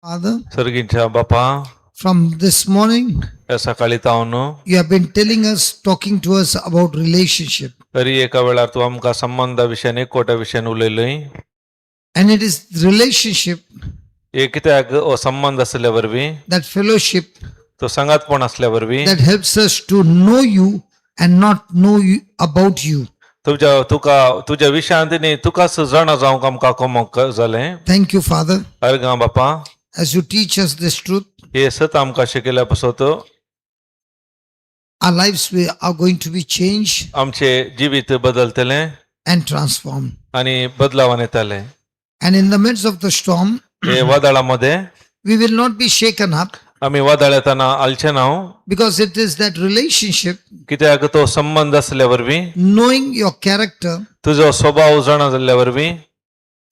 Father, सर्गीच्या बापा from this morning, ह्या सकाळी तावन you have been telling us, talking to us about relationship. तरी एका वेळार तूं आमकां संबंदा विशयान एकवटा विशयान उलयलय. And it is relationship, हे कित्याक हो संबंद आसल्या वरवीं that fellowship तो सांगातपण आसल्या वरवीं that helps us to know you and not know you about you. तुज्या तुका तुज्या विशयांत न्ही तुकाच जाणा जावंक आमकां कोमक जालें. Thank you, Father, अर्गां बापा as you teach us this truth, हे सत आमकां शिकयल्या पासत our lives are going to be changed आमचे जिवीत बदलतलें and transformed. आनी बदलावान येतलें. And in the midst of the storm, हे वादळा मध्ये we will not be shaken up आमी वादळ येताना हालचे ना because it is that relationship, कित्याक तो संबंद आसल्या वरवीं knowing your character, तुजो स्वभाव जाणा जाल्ल्या वरवीं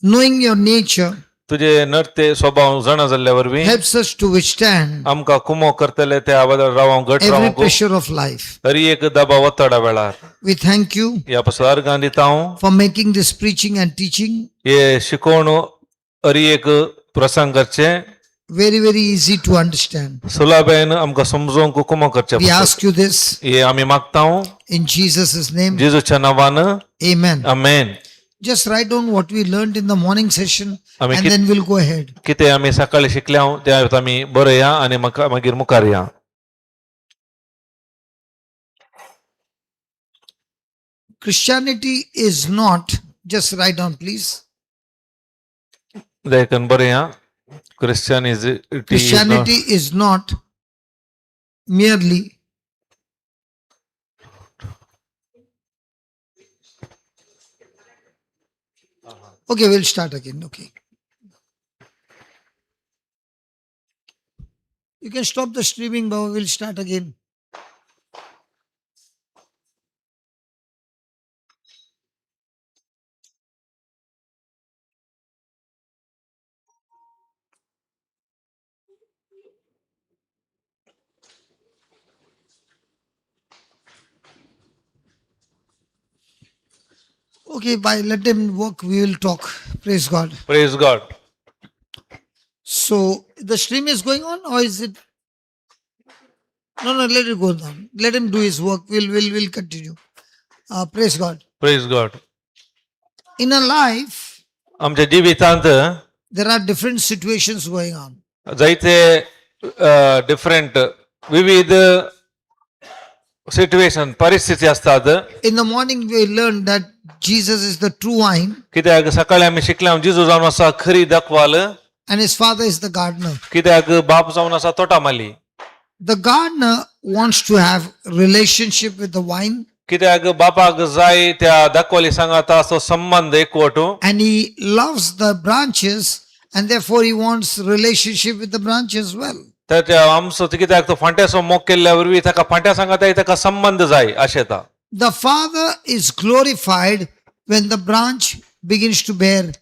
knowing your nature, तुजे नर्ते स्वभाव जाणा जाल्ल्या वरवीं helps us to withstand आमकां कुमो करतले त्या वादळ रावंक घट every रावंक pressure of life. तरी एक दबाव ओतडा वेळार. We thank you ह्या पासून अर्गां दिता हांव for making this preaching and teaching हे शिकोवण हरी एक प्रसंग करचे very, very easy to understand. सुलाबेन आमकां समजोवंक कुमो करचे We पासत. ask you this हे आमी मागता हांव in Jesus' name. जेजूच्या नांवान. Amen. Amen. Just write down what we learned in the morning session आमी and कित- then we'll go ahead. कितें आमी सकाळी शिकल्या ते आमी बरया आनी म्हाका मागीर मुखार या. Christianity is not, just write down, please. देखून बरया Christian is Christianity is not merely Okay, we'll start again. Okay. You can stop the streaming, Baba. We'll start again. Okay, bye. Let them work. We will talk. Praise God. Praise God. So the stream is going on, or is it? No, no. Let it go down. Let him do his work. We'll continue. Praise God. Praise God. In a life, आमच्या जिवितांत there are different situations going on. जायते different विविध situation परिस्थिती असतात. In the morning, we learned that Jesus is the true vine कित्याक सकाळी आमी शिकले जेजू जावन आसा खरी दाखवाल and his father is the gardener. कित्याक बाप जावन आसा तोटामाली. The gardener wants to have relationship with the vine कित्याक बापाक जाय त्या दाखवाली सांगाता असो संबंध एकवट and he loves the branches and therefore he wants relationship with the branch as well. तर त्या आमचो कित्याक तो फांट्याचो मोग केल्ल्या वरवीं ताका फांट्या सांगाता ताका संबंध जाय अशें येता. The father is glorified when the branch begins to bear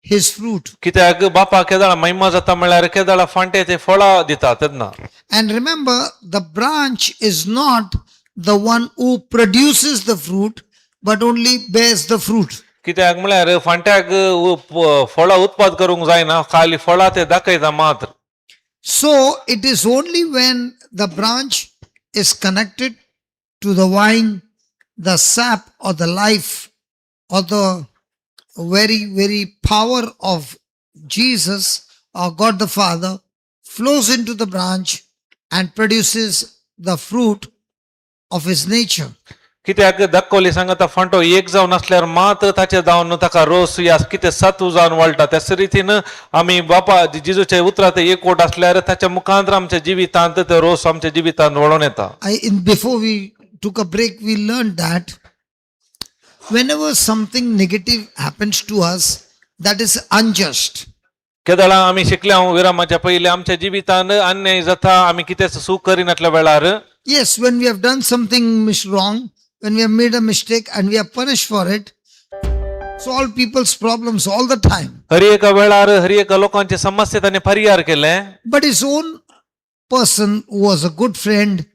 his fruit. कित्याक बापा केदळा महिमा जाता म्हळ्यार केदळा फांटे ते फळां दिता तेन्ना. And remember, the branch is not the one who produces the fruit, but only bears the fruit. कित्याक म्हळ्यार फांट्याक फळां उत्पाद करूंक जायना खाली फळां ते दाखयता मात्र. So it is only when the branch is connected to the vine, the sap or the life or the very, very power of Jesus or God the Father flows into the branch and produces the fruit of his nature. कित्याक दाखवली सांगता फांटो एक जावन आसल्यार मात्र ताचे जावन ताका रोस या कितें सत्व जावन वळटा त्याच रितीन आमी बापा जेजूच्या उतरां ते एकवट आसल्यार ताच्या मुखांत आमच्या जिवितांत ते रोस आमच्या जिवितांत वळोन येता. Before we took a break, we learned that whenever something negative happens to us, that is unjust. केदळा आमी शिकल्या विरामाच्या पयलीं आमच्या जिवितांत अन्याय जाता आमी कितेंच चूक करिनातल्या वेळार. Yes, when we have done something wrong, when we have made a mistake and we are punished for it, solve people's problems all the time. हर एका वेळार हर एका लोकांचे समस्ये ताणें परिहार केले. But his own person, who was a good friend,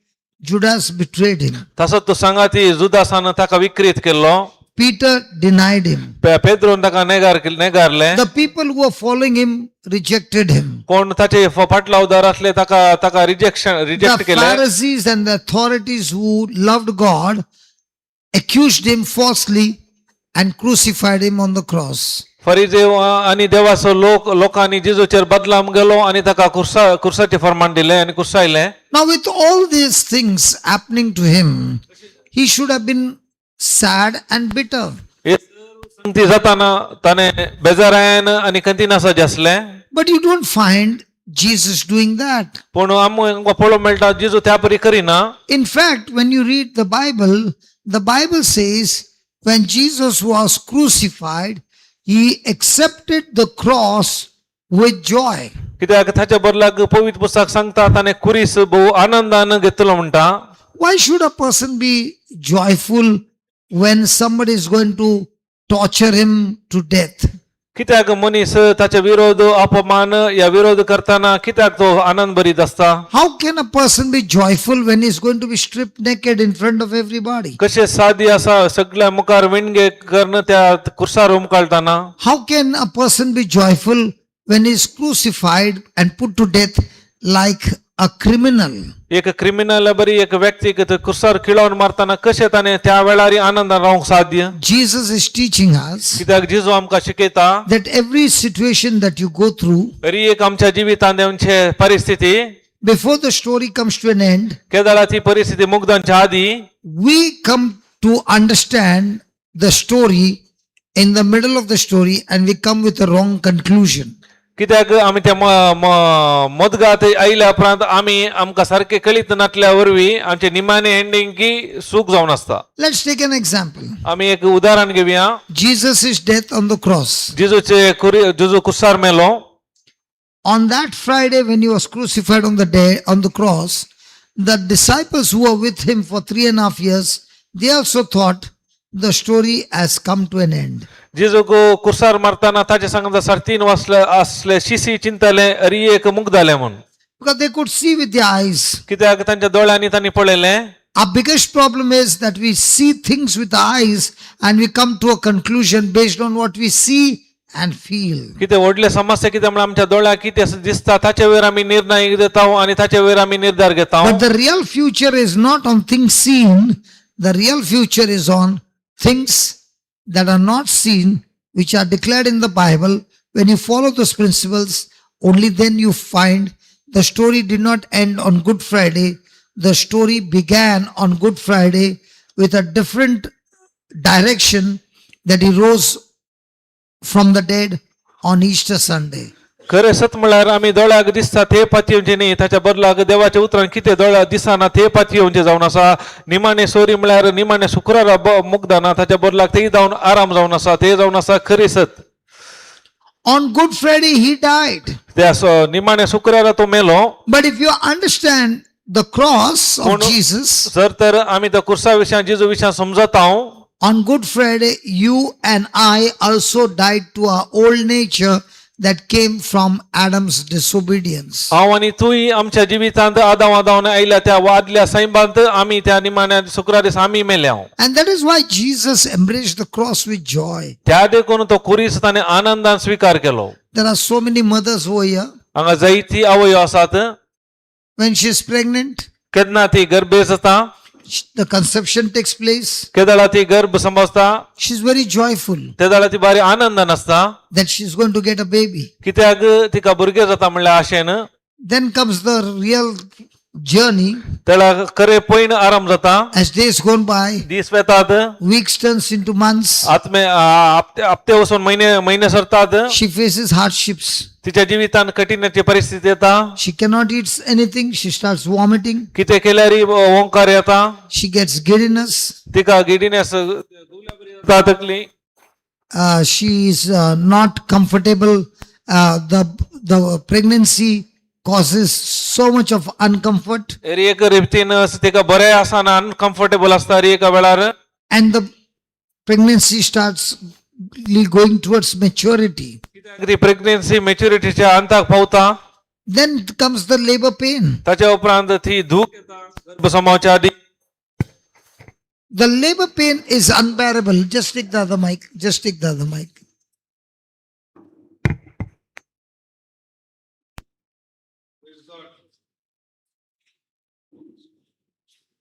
Judas, betrayed him. तसोच तो सांगाती जुदासान ताका विक्रीत केल्लो. Peter denied him. पेद्रोन ताका नेगार नेगारले. The people who were following him rejected him. कोण ताचे फाटलावदार असले ताका ताका रिजेक्शन The reject केले. Pharisees and the authorities who loved God accused him falsely and crucified him on the cross. फरिजेव आणि देवाचो लोक लोकांनी जेजूचेर बदलाम गेलो आणि ताका कुर्सा कुर्साचे फर्मान दिले आणि कुर्सायले. Now, with all these things happening to him, he should have been sad and bitter. हे संगती जाताना ताणें बेजारायन आनी कंतिनासाचे आसले. But you don't find Jesus doing that. पूण आमकां पळोवंक मेळटा जेजू त्या परी करिना. In fact, when you read the Bible says when Jesus was crucified, he accepted the cross with joy. कित्याक ताच्या बदलाक पवित्र पुस्तक सांगता ताणें कुरीस भोव आनंदान घेतलो म्हणटा. Why should a person be joyful when somebody is going to torture him to death? कित्याक मनीस ताचे विरोध अपमान या विरोध करतना कित्याक तो आनंद भरीत आसता? How can a person be joyful when he's going to be stripped naked in front of everybody? कशें सादी आसा सगळ्या मुखार विणगे करून त्या कुर्सार उमकाळटाना? How can a person be joyful when he's crucified and put to death like a criminal? एक criminal बरी एक व्यक्तीक ते कुर्सार किळावन मारतना कशें ताणें त्या वेळार आनंदान रावंक साध्य? Jesus is teaching us कित्याक जेजू आमकां शिकयता that every situation that you go through, तरी एक आमच्या जिवितांत येवचे परिस्थिती, before the story comes to an end, केदळा ती परिस्थिती मुग्धांच्या आदी we come to understand the story in the middle of the story and we come with a wrong conclusion. कित्याक आमी त्या मदगात आयल्या उपरांत आमी आमकां सारकें कळीत नासल्या वरवीं आमचे निमाणे एंडींग की सूख जावन आसता. Let's take an example. आमी एक उदाहरण घेवया. Jesus' death on the cross. जेजूचे कुरी जेजू कुसार मेलो. On that Friday when he was crucified on the day on the cross, the disciples who were with him for 3.5 years, they also thought the story has come to an end. जेजूक कुसार मारतना ताचे सांगता साडे तीन वाजले असले शिसी चिंतले अरी एक मुग्ध जाले म्हूण. Because they could see with their eyes. कित्याक तांच्या दोळ्यांनी तांणी पळयलें. Our biggest problem is that we see things with our eyes and we come to a conclusion based on what we see and feel. कितें व्हडले समस्या कितें म्हळ्यार आमच्या दोळ्याक कितें अशें दिसता ताचे वयर आमी निर्णय घेता आनी ताचे वयर आमी निर्धार घेता. But the real future is not on things seen, the real future is on things that are not seen, which are declared in the Bible. When you follow those principles, only then you find the story did not end on Good Friday. The story began on Good Friday with a different direction, that he rose from the dead on Easter Sunday. खरें सत म्हळ्यार आमी दोळ्याक दिसता ते पातयेवचे न्ही, ताच्या बदलाक देवाच्या उतरान कितें दोळ्याक दिसना ते पातयेवचे जावन आसा. निमाणे सोरी म्हळ्यार निमाणे शुक्रारा मुग्धना ताच्या बदलाक ते जावन आराम जावन आसा ते जावन आसा खरी सत. On Good Friday, he died. त्या निमाणे शुक्रारा तो मेलो. But if you understand the cross of Kono- Jesus, जर तर आमी त्या कुर्सा विशयान जेजू विशयान समजत हांव, on Good Friday, you and I also died to our old nature that came from Adam's disobedience. हांव आनी तूंय आमच्या जिवितांत आदाव आदावन आयल्या त्या वादल्या सैमांत आमी त्या निमाण्या शुक्रार दिसा आमी मेल्या. And that is why Jesus embraced the cross with joy. त्या देखून तो कुरीस ताणें आनंदान स्विकार केलो. There are so many mothers who are here. हांगा जायती आवयो आसात. When she is pregnant, केन्ना ती गर्भेस जाता, the conception takes place. केदळा ती गर्भ समजता, She's very joyful तेदळा ती बारी आनंदान आसता that she's going to get a baby. कित्याक तिका भुरगें जाता म्हणल्या आशेन. Then comes the real journey. तेळा खरें पयण आराम जाता. As days gone by, दीस वेतात, weeks turns into months. आत्मे हप्ते वचून महिने महिने सरतात. She faces hardships. तिच्या जिवितान कठीणाची परिस्थिती येता. She cannot eat anything. She starts vomiting. कितें केल्यार ओंकार येता. She gets giddiness. तिका गिडिनेस जाता तकली. She is not comfortable. The pregnancy causes so much of uncomfort, तरी एक रितीन तिका बरें आसना, अनकम्फर्टेबल आसता तरी एका वेळार. And the pregnancy starts going towards maturity. कित्याक ती प्रेग्नेन्सी मेच्युरिटीच्या अंताक पावता. Then comes the labor pain. ताच्या उपरांत ती धूक येता गर्भ समावच्या आदी. The labor pain is unbearable. Just take the other mic. Just take the other mic.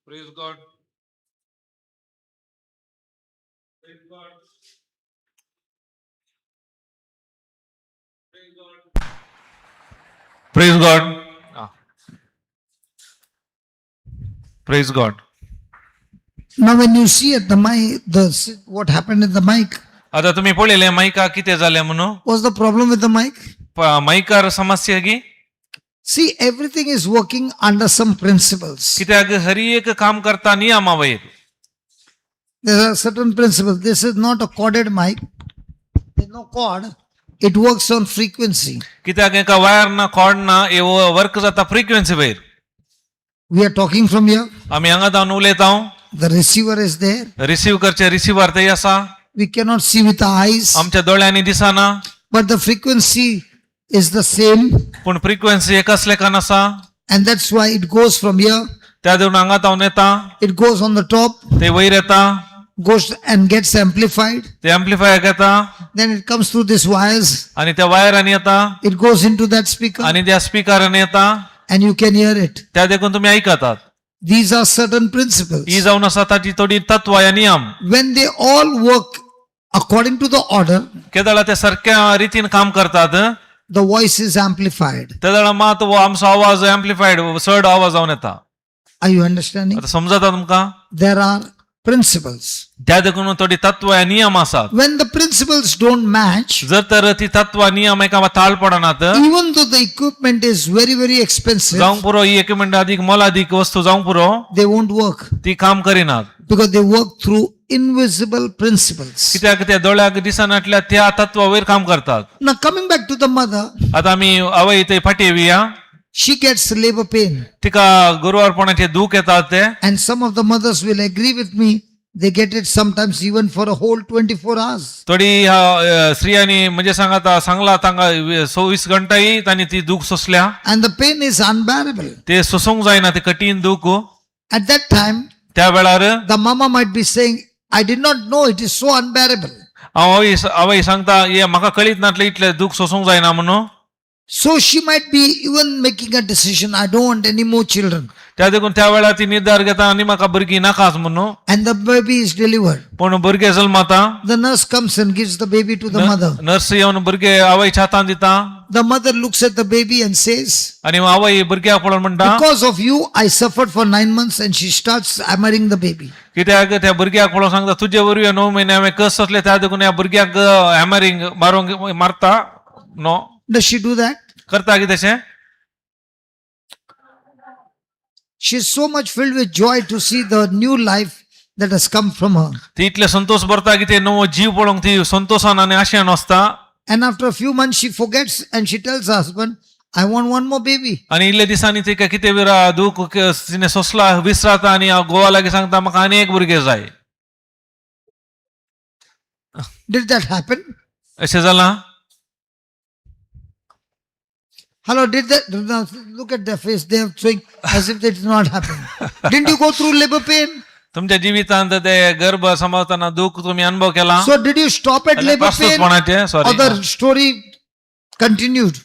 Praise God. Praise God. Praise God. Praise God. Ah. Praise God. Now, when you see at the mic, the what happened in the mic, आता तुम्ही पळयलें मायका कितें जालें म्हणून what's the problem with the mic? मायकार समस्या गी See, everything is working under some principles. कित्याक हरी एक काम करता नियमा वयर There are certain principles. This is not a corded mic. There's no cord. It works on frequency. कित्याक एका वायर ना कॉर्ड ना हे वर्क जाता फ्रिक्वेन्सी वयर We are talking from here. आमी हांगा जावन उलयता. The receiver is there. Receive करचे रिसिवर थंय आसा. We cannot see with our eyes, आमच्या दोळ्यांनी दिसना. But the frequency is the same. पूण फ्रिक्वेन्सी एकच लेखान आसा. And that's why it goes from here. त्या देवन हांगा जावन येता. It goes on the top, ते वयर येता. Goes and gets amplified. ते एम्प्लिफायर येता. Then it comes through these wires. आणि त्या वायरांनी येता. It goes into that speaker आणि त्या स्पिकरांनी येता. And you can hear it. त्या देखून तुम्ही ऐकतात. These are certain principles. ही जावन आसा ताची थोडी तत्वां या नियम. When they all work according to the order, केदळा ते सारक्या रितीन काम करतात, the voice is amplified. तेदळा मात हो आमचो आवाज एम्प्लिफायड चड आवाज जावन येता. Are you understanding? आता समजता तुमकां? There are principles. त्या देखून थोडी तत्वां या नियम आसात. When the principles don't match, जर तर ती तत्वां नियम एका ताळ पडनात, even though the equipment is very, very expensive, जावंक पुरो ही इक्विपमेंट अधिक मोलादीक वस्तू जावंक पुरो, they won't work ती काम करिनात. Because they work through invisible principles. कित्याक त्या दोळ्याक दिसनातल्या त्या तत्वा वयर काम करतात. Now, coming back to the mother, आता आमी आवय थंय फाटी येवया. She gets labor pain. तिका गुरवारपणाचे दूख येतात ते. And some of the mothers will agree with me, they get it sometimes even for a whole 24 hours. थोडी ह्या, स्त्रियांनी म्हणजे सांगाता सांगला तांका 24 घंटाही तांणी ती दूख सोंसल्या. And the pain is unbearable. ते सोसूंक जायना ते कठीण दूख. At that time, त्या वेळार the mama might be saying, "I did not know it is so unbearable." हांव आवय आवय सांगता हे म्हाका कळीत नासलें इतलें दूख सोसूंक जायना म्हणून. So she might be even making a decision, "I don't want any more children." त्या देखून त्या वेळार ती निर्धार घेता आनी म्हाका भुरगीं नाकाच म्हणून. And the baby is delivered. पूण भुरगें जल्मता. The nurse comes and gives the baby to the mother. Nurse येवन भुरगे आवयच्या हातान दिता. The mother looks at the baby and says, आनी आवय भुरग्याक पळोवन म्हणटा, "Because of you, I suffered for 9 months." And she starts hammering the baby. कित्याक त्या भुरग्याक पळोवन सांगता तुजे वरवीं 9 म्हयने हांवें कस सोंसले त्या देखून ह्या भुरग्याक हॅमरींग मारूंक मारता no. Does she do that? करता की तशें? She's so much filled with joy to see the new life that has come from her. ती इतले संतोष भरता की ते नवो जीव पळोवंक ती संतोषान आनी आशेन वसता. And after a few months, she forgets and she tells her husband, "I want one more baby." आनी इल्ले दिसांनी तिका कितें विरा दूख तिणें सोंसला विसराता आनी गोवा लागीं सांगता म्हाका आनी एक भुरगें जाय. Did that happen? अशें जालां? Hello, did that? Now look at their face. They are saying as if it did not happen. Didn't you go through labor pain? तुमच्या जिवितांत ते गर्भ सांबाळताना दूख तुम्ही अनुभव केला? So did you stop at labor pain प्रस्तुतपणाचे or sorry. The story continued?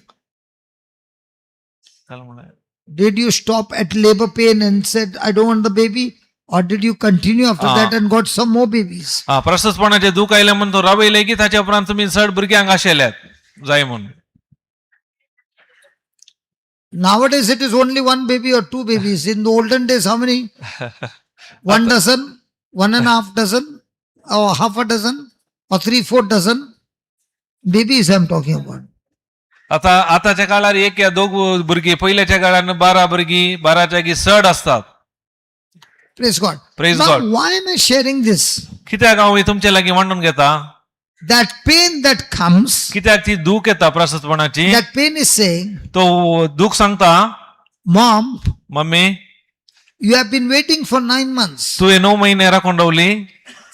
Did you stop at labor pain and said, "I don't want the baby"? Or did you continue after Ah. that and got some more babies? हा प्रस्तुतपणाचे दूख आयले म्हणून तो रावयले की ताच्या उपरांत तुम्ही चड भुरग्यांक आशेल्यात जाय म्हणून? Nowadays it is only one baby or two babies. In the olden days, how many? One dozen, one and a half dozen, or half a dozen, or 3, 4 dozen babies I'm talking about. आता आताच्या काळार एक या दोग भुरगीं, पयल्याच्या काळार 12 भुरगीं, 12च्या की चड असतात. Praise God. Praise Now, God. why am I sharing this? कित्याक हांव हें तुमचे लागीं मांडून घेता? That pain that comes, कित्याक ती दूख येता प्रस्तुतपणाची, that pain is saying, तो दूख सांगता, "Mom, mummy, you have been waiting for 9 months तुवें 9 म्हयने राखून रावली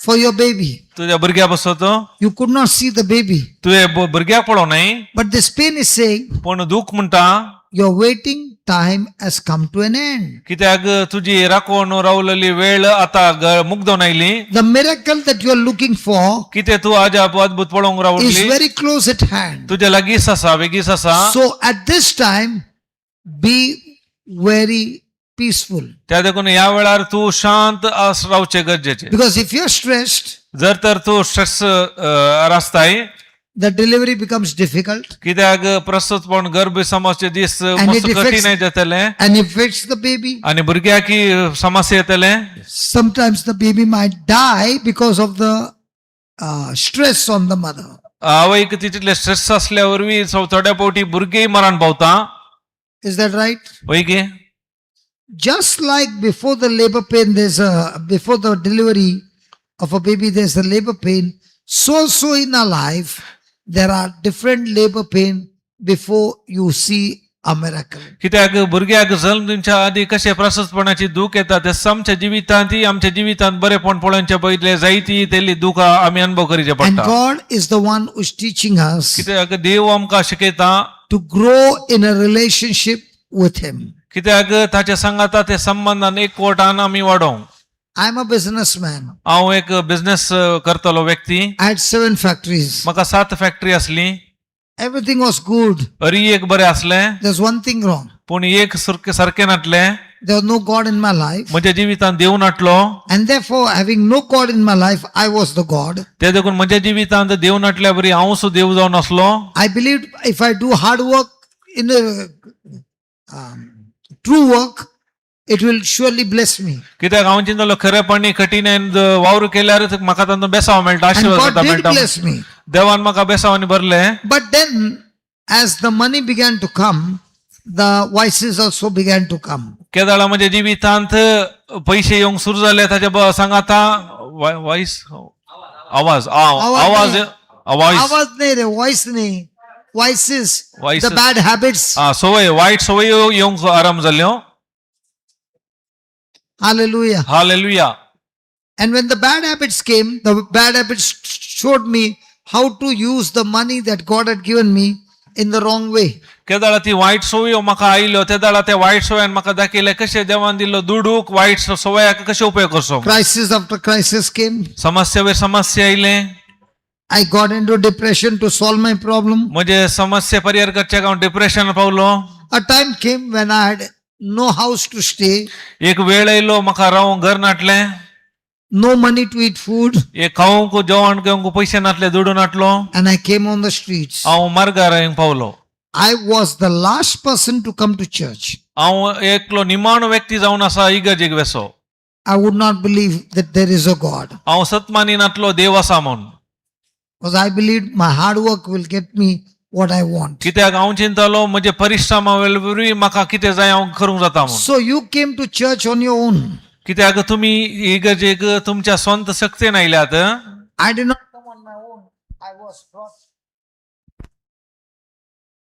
for your baby. तुज्या भुरग्या बसत. You could not see the baby." तुवें भुरग्याक पळोवं न्हय. But this pain is saying, पूण दूख म्हणटा, "Your waiting time has come to an end. कित्याक तुजी राखून रावलेली वेळ आता मुग्दोन आयली. The miracle that you are looking for कितें तूं अजाप अद्भुत पळोवंक is रावली very close at hand. तुज्या लागींच आसा, वेगीच आसा. So at this time, be very peaceful. त्या देखून ह्या वेळार तूं शांत आस रावचें गरजेचें. Because if you're stressed, जर तर तूं स्ट्रेस आसताय, the delivery becomes difficult कित्याक प्रस्तुतपण गर्भ समस्ये दीस And मस्त it affects- कठीण जातले and affects the baby. आनी भुरग्याकी समस्या येतले. Sometimes the baby might die because of the stress on the mother. आवयक तितले स्ट्रेस असल्या वरवीं थोड्या फावटी भुरगेय मरण पावता. Is that right? वय गे? Just like before the labor pain, there's a before the delivery of a baby, there's a labor pain. So in our life, there are different labor pain before you see a miracle. कित्याक भुरग्याक जल्म दिवच्या आदी कशें प्रस्तुतपणाची दूख येता, ते आमच्या जिवितांत आमच्या जिवितांत बरेपण पळोवचे पयले जायती तेली दुखां आमी अनुभव करचे And पडटा. God is the one who's teaching us कित्याक देव आमकां शिकयता to grow in a relationship with Him. कित्याक ताच्या सांगाता ते संबंधान एकवटान आमी वाडोवंक. I'm a businessman. हांव एक बिझनेस करतलो व्यक्ती. I had 7 factories. म्हाका 7 फॅक्टरी आसली. Everything was good. अरी एक बरें आसलें. There's one thing wrong. पूण एक सारकें नासलें. There was no God in my life. म्हज्या जिवितांत देव नाटलो. And therefore, having no God in my life, I was the God. ते देखून म्हज्या जिवितांत देव नाटल्या बरी हांव सुद्दां देव जावन आसलो. I believed if I do hard work in a true work, it will surely bless me. कित्याक हांव चिंतलो खरेपणी कठीण वावर केल्यार म्हाका तांचो बेसांव मेळटा, And आशिर्वाद God जाता did मेळटा. bless me. देवान म्हाका बेसांवांनी भरले. But then, as the money began to come, the vices also began to come. केदाळा म्हज्या जिवितांत पैसे येवंक सुरू जाले, ताच्या सांगाता वायस आवाज आवाज आवाज आवाज नाही रे, voice नाही. Vices, the Vices. Bad habits. संवय, वायट संवय येवंक आरंभ जाल्यो. Hallelujah. Hallelujah. And when the bad habits came, the bad habits showed me how to use the money that God had given me in the wrong way. केदाळा ती वायट संवयो म्हाका आयल्यो, तेदाळा त्या वायट संवयान म्हाका दाखयलें कशें देवान दिल्लो दुडूक वायट संवयाक कशें उपयोग करचो. Crisis after crisis came. समस्या वयर समस्या आयले. I got into depression to solve my problem. म्हजे समस्या परिहार करच्याक हांव डिप्रेशन पावलो. A time came when I had no house to stay, एक वेळ आयलो म्हाका रावंक घर नाटलें. No money to eat food, एक खावंक जेवण घेवंक पयशे नासले, दुडू नाटलो. And I came on the streets. हांव मार्गार येवंक पावलो. I was the last person to come to church. हांव एकलो निमाणो व्यक्ती जावन आसा इगर्जेक वेसो. I would not believe that there is a God हांव सतमानी नातलो देव आसा म्हूण. Because I believed my hard work will get me what I want. कित्याक हांव चिंतालो म्हजे परिश्रमा वरवीं म्हाका कितें जाय हांव करूंक जाता म्हूण. So you came to church on your own. कित्याक तुमी इगर्जेक तुमच्या स्वंत शक्तेन आयल्यात. I did not come on my own. I was brought.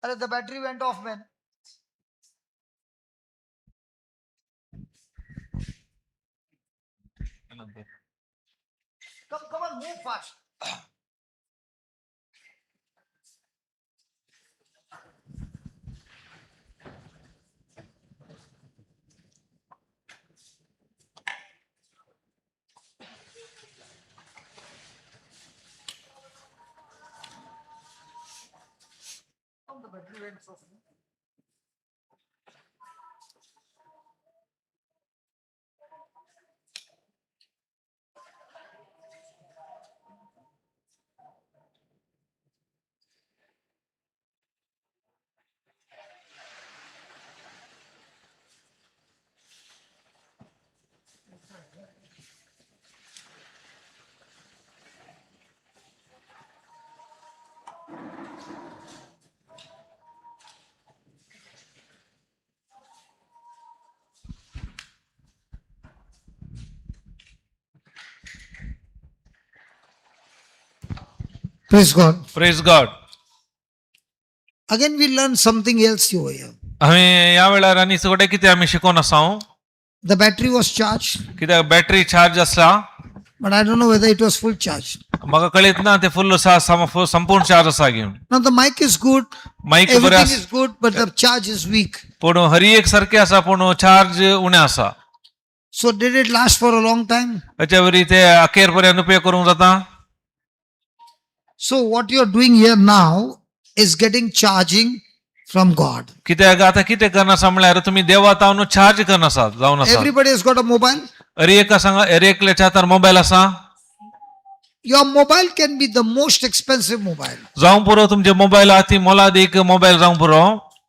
Arre, the battery went off, man. Come, come on, move fast. Come, the battery went off. Praise God. Praise God. Again, we learn something else over here. आमी ह्या वेळार आनी सगळें कितें आमी शिकोवन आसा. The battery was charged. कित्याक बॅटरी चार्ज आसा. But I don't know whether it was full charge. म्हाका कळीत ना ते फुल्ल संपूर्ण चार्ज आसा घेवन. Now the mic is good, mic बरें everything आसा is good, but the charge is weak. पूण हरी एक सारकें आसा पूण चार्ज उणें आसा. So did it last for a long time? ताच्या वरी ते अखेर पर्यंत उपयोग करूंक जाता. So what you're doing here now is getting charging from God. कित्याक आतां कितें करना आसा म्हणल्यार तुमी देवा तावन चार्ज करना आसात जावन आसा. Everybody has got a mobile. अरे एका सांगा अरे एकल्याच्या हातार मोबायल आसा. Your mobile can be the most expensive mobile, जावं पुरो तुमचे मोबायल आहा ती मोलादीक मोबायल जावं पुरो,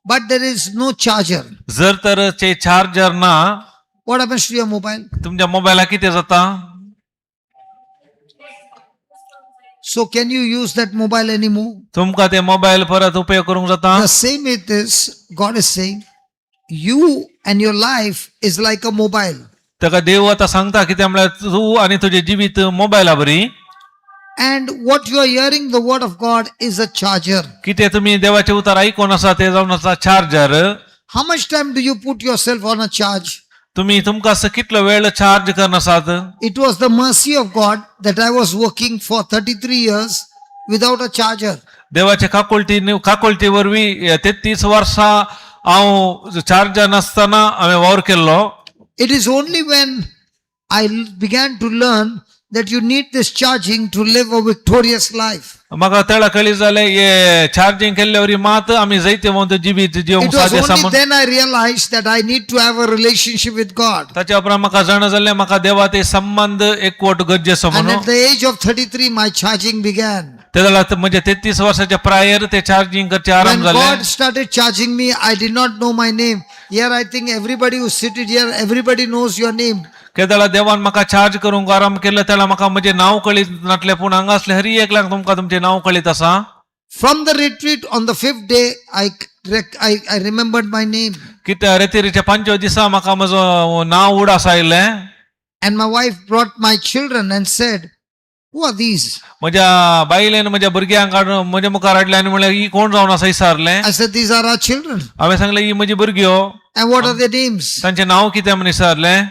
but there is no charger. जर तर चे चार्जर ना, What happens to your mobile? तुमच्या मोबायलाक कितें जाता? So can you use that mobile anymore? तुमकां ते मोबायल परत उपयोग करूंक जाता? The same it is, God is saying, you and your life is like a mobile. ताका देव आतां सांगता कितें म्हणल्यार तूं आनी तुजें जिवीत मोबायला बरी. And what you are hearing, the word of God, is a charger. कितें तुमी देवाचें उतर आयकून आसा तें जावन आसा charger. How much time do you put yourself on a charge? तुमी तुमकां असो कितलो वेळ चार्ज करना आसात? It was the mercy of God that I was working for 33 years without a charger. देवाच्या काकुळटी काकुळटी वरवीं 33 वर्सां हांव चार्जर नासतना हांवें वावर केल्लो. It is only when I began to learn that you need this charging to live a victorious life. म्हाका तेळा कळी जालें हे चार्जींग केल्ले वरी मात आमी जैतवंत जिवीत जिवंक It was साध्य आसा only म्हूण. Then I realized that I need to have a relationship with God. ताच्या उपरांत म्हाका जाणा जालें म्हाका देवा ते संबंद एकवट गरजेचो And म्हणून. at the age of 33, my charging began. ते जाल्यार म्हणजे 33 वर्साच्या प्रायर ते चार्जींग करचें आरंभ When जालें. God started charging me, I did not know my name. Here, I think everybody who's seated here, everybody knows your name. केदळा देवान म्हाका चार्ज करूंक आरंभ केलो तेन्ना म्हाका म्हजें नांव कळीत नासलें पूण हांगा आसलें हरी एकल्याक तुमकां तुमचें नांव कळीत आसा. From the retreat on the fifth day, I remembered my name. कित्या रेतिरीच्या पांचव्या दिसा म्हाका म्हजो नांव उडास आयलें. And my wife brought my children and said, "Who are these?" म्हज्या बायलेन म्हज्या भुरग्यांक हाडून म्हज्या मुखार हाडलें आनी म्हणलें ही कोण जावन आसा विचारलें. I said, "These are our children." हांवें सांगलें ही म्हजी भुरगीं हो. "And what are their names?" तांचें नांव कितें म्हूण विचारलें.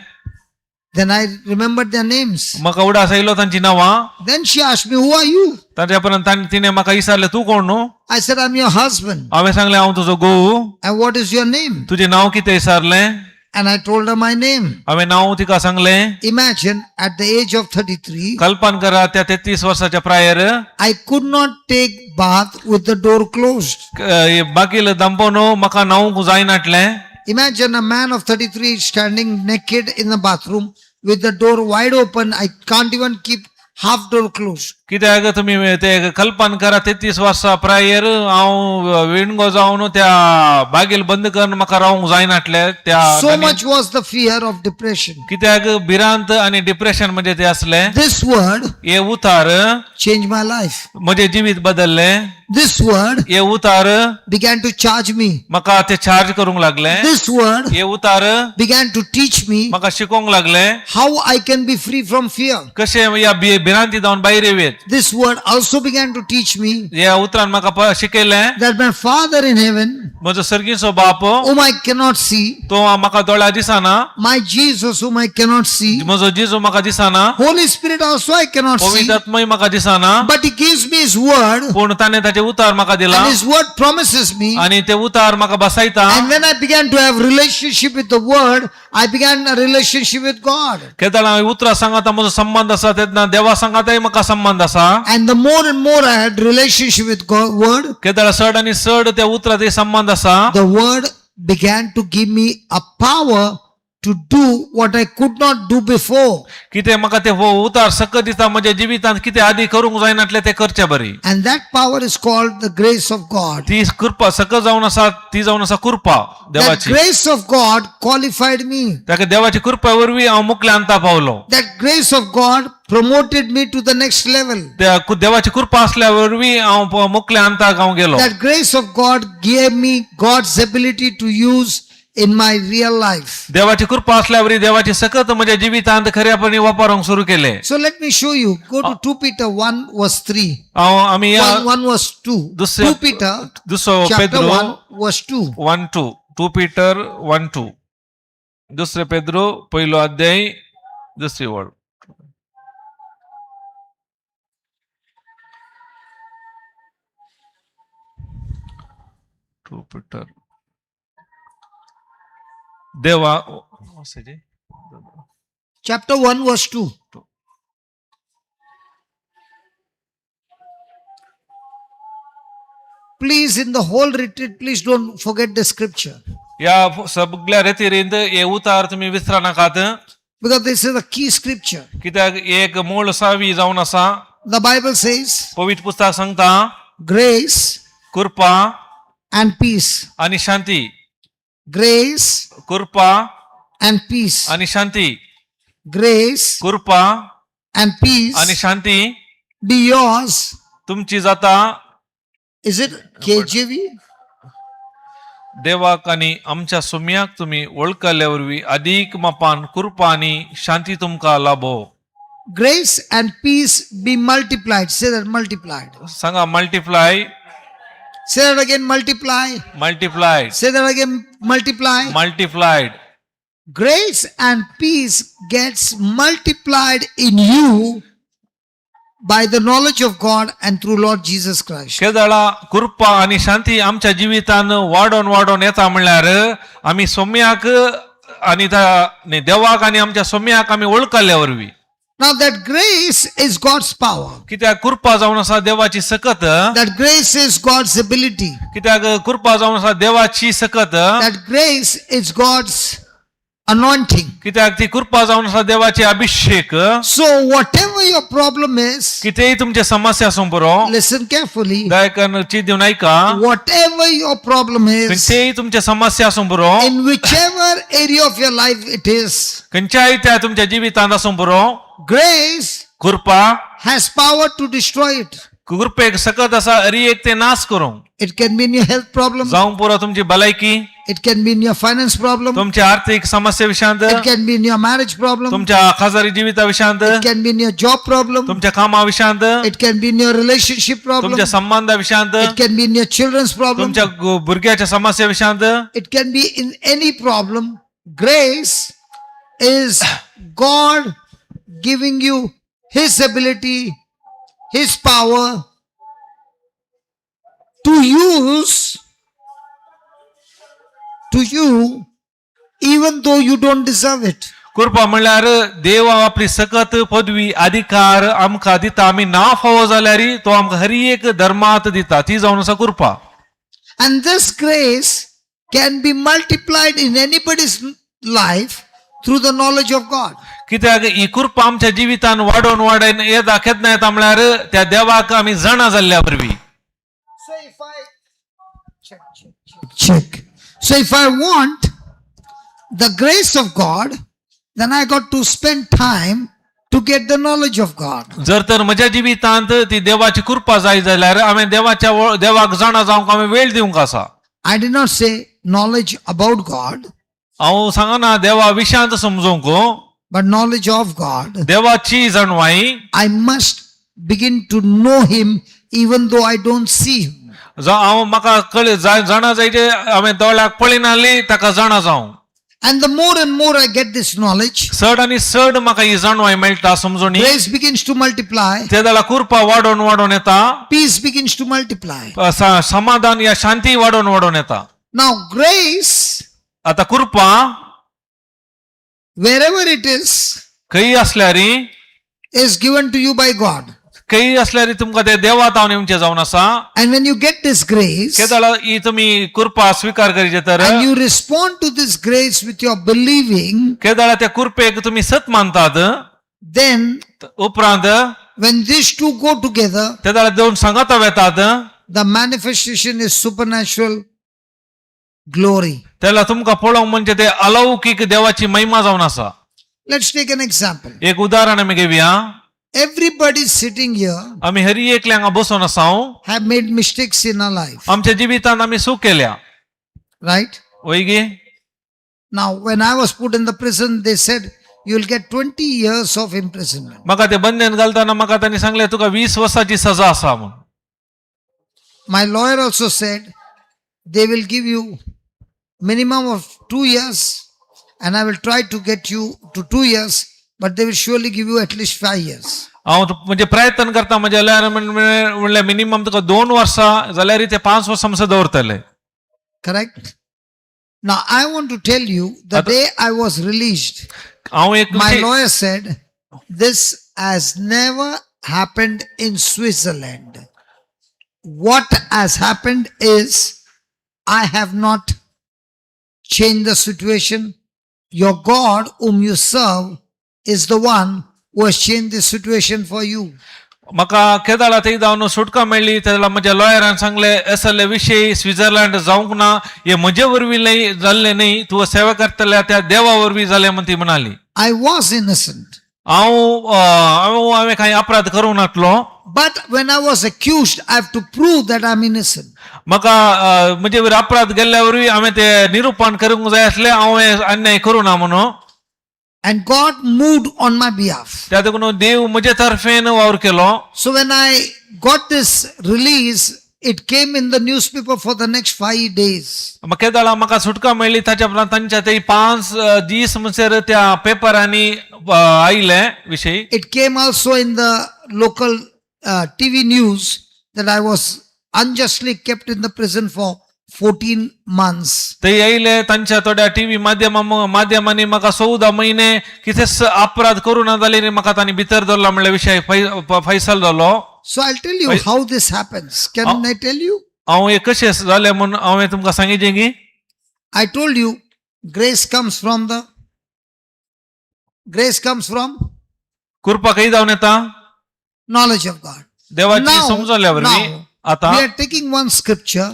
Then I remembered their names. म्हाका उडास आयलो तांची नांवां. Then she asked me, "Who are you?" ताच्या उपरांत तिणें म्हाका विचारलें तूं कोण न्हू? I said, "I'm your husband." हांवें सांगलें हांव तुजो घोव. "And what is your name?" तुजें नांव कितें विचारलें. And I told her my name. हांवें नांव तिका सांगलें. Imagine at the age of 33, कल्पन करा त्या 33 वर्साच्या prior I could not take bath with the door closed. बाकील दंपोन म्हाका न्हावंक जायनाटलें. Imagine a man of 33 standing naked in the bathroom with the door wide open. I can't even keep half door closed. कित्याक तुमी ते कल्पन करा 33 वर्सां prior हांव विणगो जावन त्या बागेल बंद करून म्हाका रावंक जायनाटलें त्या So much was the fear of depression. कित्याक भिरांत आनी डिप्रेशन म्हणजे ते आसलें. This word हे उतार changed my life. म्हजें जिवीत बदललें. This word हे उतार began to charge me. म्हाका ते चार्ज करूंक लागले. This word हे उतार began to teach me म्हाका शिकोवंक लागले how I can be free from fear. कशें ह्या भिरांती जावन भायर येवयेत. This word also began to teach me ह्या उतरान म्हाका शिकयलें that my Father in heaven, म्हजो सर्गीचो बाप whom I cannot see, तो म्हाका दोळ्या दिसना, my Jesus, whom I cannot see, म्हजो जेजू म्हाका दिसना, Holy Spirit also I cannot see, पवित्र आत्मय म्हाका दिसना, but He gives me His word, पूण ताणें ताचें उतार म्हाका दिला and His word promises me. आनी ते उतार म्हाका बसयता. And when I began to have relationship with the word, I began a relationship with God. केदळा हांवें उतरां सांगाता म्हजो संबंद आसा तेन्ना देवा सांगाताय म्हाका संबंद आसा. And the more and more I had relationship with God, word, केदळा चड आनी चड त्या उतरां ते संबंद आसा, the word began to give me a power to do what I could not do before. कितें म्हाका ते हो उतार सकत दिता म्हज्या जिवितांत कितें आदी करूंक जायनातलें तें करचें बरी. And that power is called the grace of God. ती कृपा सकत जावन आसा ती जावन आसा कृपा That देवाची. Grace of God qualified me. ताका देवाची कृपा वरवीं हांव मुकल्या अंता पावलो. That grace of God promoted me to the next level. त्या देवाची कृपा असल्या वरवीं हांव मुकल्या अंताक हांव गेलो. That grace of God gave me God's ability to use in my real life. देवाची कृपा असल्या वरवीं देवाची सकत म्हज्या जिवितांत खऱ्यापणी वापरूंक सुरू केले. So let me show you. Go to 2 Peter 1 verse 3. हांव आमी ह्या 1, 1 verse 2. दुसऱ्या 2 Peter दुसरो chapter Pedro 1 verse 2. 1:2, 2 Peter 1:2, दुसरे पेद्रो पहिलो अध्याय दुसरी वळ. 2 Peter देवा. Chapter 1, verse 2. Please, in the whole retreat, please don't forget the scripture या सगळ्या रेतिरींत हे उतार तुम्ही विसरा नाकात. Because this is a key scripture. कित्याक एक मूळ सावी जावन आसा. The Bible says, पवित्र पुस्तक सांगता, grace Kripa and peace. आणि शांती. Grace Kripa and peace. आणि शांती. Grace Kripa and peace आणि शांती be yours. तुमची जाता. Is it KJV? देवाक आणि आमच्या सुम्याक तुम्ही वळखल्या वरवीं अधिक मापान कृपा आणि शांती तुमकां लाभो. Grace and peace be multiplied. Say that, multiplied. Sanga, multiply. Say that again, multiply. Multiplied. Say that again, multiply. Multiplied. Grace and peace gets multiplied in you by the knowledge of God and through Lord Jesus Christ. केदळा कृपा आणि शांती आमच्या जिवितान वाडोवन वाडोवन येता म्हणल्यार आमी सोम्याक आणि त्या न्ही, देवाक आणि आमच्या सोम्याक आमी वळखल्ल्या वरवीं. Now that grace is God's power. कित्याक कृपा जावन आसा देवाची सकत. That grace is God's ability. कित्याक कृपा जावन आसा देवाची सकत. That grace is God's anointing. कित्याक ती कृपा जावन आसा देवाची अभिषेक. So whatever your problem is, कितेंय तुमचे समस्या आसूं पुरो. Listen carefully. दयाकन चीत दिवन आयका. Whatever your problem is, खंयचेय तुमचे समस्या आसूं पुरो, in whichever area of your life it is, खंयच्याय त्या तुमच्या जिवितांत आसूं पुरो, grace Kripa has power to destroy it. कृपेक सकत आसा अरी एक ते नाश करूंक. It can be in your health problem. जावं पुरो तुमची भलायकी. It can be in your finance problem. तुमच्या आर्थिक समस्ये विशयांत. It can be in your marriage problem. तुमच्या खाजगी जिविता विशयांत. It can be in your job problem. तुमच्या कामा विशयांत. It can be in your relationship problem. तुमच्या संबंधा विशयांत. It can be in your children's problem. तुमच्या भुरग्याच्या समस्ये विशयांत. It can be in any problem. Grace is God giving you His ability, His power to use to you even though you don't deserve it. कृपा म्हणल्यार देव आपली सकत पदवी अधिकार आमकां दिता, आमी ना फावो जाल्यार तो आमकां हर एक धर्मात दिता, ती जावन आसा कृपा. And this grace can be multiplied in anybody's life through the knowledge of God. कित्याक ही कृपा आमच्या जिवितान वाडोवन वाडोवन येता, केन्ना येता म्हणल्यार त्या देवाक आमी जाणा जाल्ल्या वरवीं. So if I check, check, check, check. So if I want the grace of God, then I got to spend time to get the knowledge of God. जर तर म्हज्या जिवितांत ती देवाची कृपा जाय जाल्यार हांवें देवाच्या देवाक जाणा जावंक हांवें वेळ दिवंक आसा. I did not say knowledge about God, हांव सांगना देवा विशयांत समजूंक, but knowledge of God. देवाची जाणवाय. I must begin to know Him even though I don't see Him. जावं हांव म्हाका कळ जाणा जायचे, हांवें दोळ्याक पळयनासली ताका जाणा जावं. And the more and more I get this knowledge, चड आनी चड म्हाका ही जाणवाय मेळटा समजूनी, grace begins to multiply, ते जाल्यार कृपा वाडोवन वाडोवन येता. Peace begins to multiply. समाधान या शांती वाडोवन वाडोवन येता. Now, grace, आता कृपा, wherever it is, खंय आसल्यार, is given to you by God. खंय आसल्यार तुमकां ते देवा तावन येवचें जावन आसा. And when you get this grace केदळा ही तुमी कृपा स्विकार करीचे तर, and you respond to this grace with your believing, केदळा त्या कृपेक तुमी सत मानतात, then उपरांत when these two go together, तेदळा दोन सांगाता वेतात, the manifestation is supernatural glory. त्याला तुमकां पळोवंक म्हणजे ते अलौकीक देवाची महिमा जावन आसा. Let's take an example. एक उदाहरण आमी घेवया. Everybody sitting here आमी हरी एकले हांगा बसून आसा have made mistakes in our life, आमच्या जिवितांत आमी चूक केल्या. Right? वय गे? Now, when I was put in the prison, they said, "You'll get 20 years of imprisonment." म्हाका ते बंदेन घालतना म्हाका तांणी सांगलें, तुका 20 वर्साची सजा आसा म्हूण. My lawyer also said, "They will give you minimum of 2 years, and I will try to get you to 2 years, but they will surely give you at least 5 years." हांव म्हणजे प्रयत्न करता म्हणजे जाल्यार म्हणल्यार मिनिमम तुका 2 वर्सां जाल्यार ते 5 वर्सां म्हणसर दवरतले. Correct? Now I want to tell you the आता- day I was released, हांव एक my विशय- lawyer said, this has never happened in Switzerland. What has happened is I have not changed the situation. Your God, whom you serve, is the one who has changed the situation for you. म्हाका केदाळा थंय जावन सुटका मेळ्ळी तेन्ना म्हज्या लॉयरान सांगले असले विशय स्वित्झर्लंड जावंक ना हे म्हजे वरवीं न्हय जाल्लें न्हय तूं सेवा करतल्या त्या देवा वरवीं जालें म्हण ती म्हणाली. I was innocent. हांव हांव हांवें कांय अपराध करूंक नासलो. But when I was accused, I have to prove that I'm innocent. म्हाका म्हजे वयर अपराध गेल्ल्या वरवीं हांवें ते निरुपण करूंक जाय आसलें हांव हें अन्याय करूं ना म्हणून. And God moved on my behalf. त्या देखून देव म्हजे तर्फेन वावर केलो. So when I got this release, it came in the newspaper for the next 5 days. केदाळा म्हाका सुटका मेळ्ळी ताच्या उपरांत तांच्या ते पांच दीस म्हणसर त्या पेपरांनी आयले विशय. It came also in the local TV news that I was unjustly kept in the prison for 14 months. ते येयले तांच्या थोड्या टीव्ही माध्यमा माध्यमांनी म्हाका 14 म्हयने कितेंच अपराध करूं ना जाल्यार म्हाका तांणी भितर दवरला म्हणल्या विशय फैसल जालो. So I'll tell you Wait. How this happens. Can Oh. I tell you? हांव हें कशें जालें म्हूण हांव हें तुमकां सांगिचें की. I told you grace comes from the grace comes from कृपा खंय जावन येता? Knowledge of God. देवाची Now, समजल्या वरवीं. now, आतां we are taking one scripture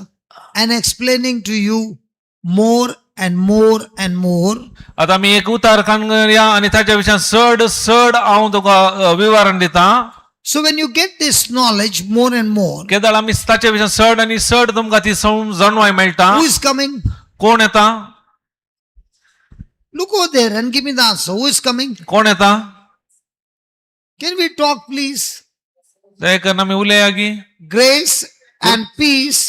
and explaining to you more and more and more. आतां आमी एक उतार काडया आनी ताच्या विशयान चड चड हांव तुका विवरण दिता. So when you get this knowledge more and more, केदळ आमी ताच्या विशयान चड आनी चड तुमकां ती जाणवाय मेळटा. who is coming? कोण येता? Look over there and give me the answer. Who is coming? कोण येता? Can we talk, please? दया करून आमी उलया की. Grace and peace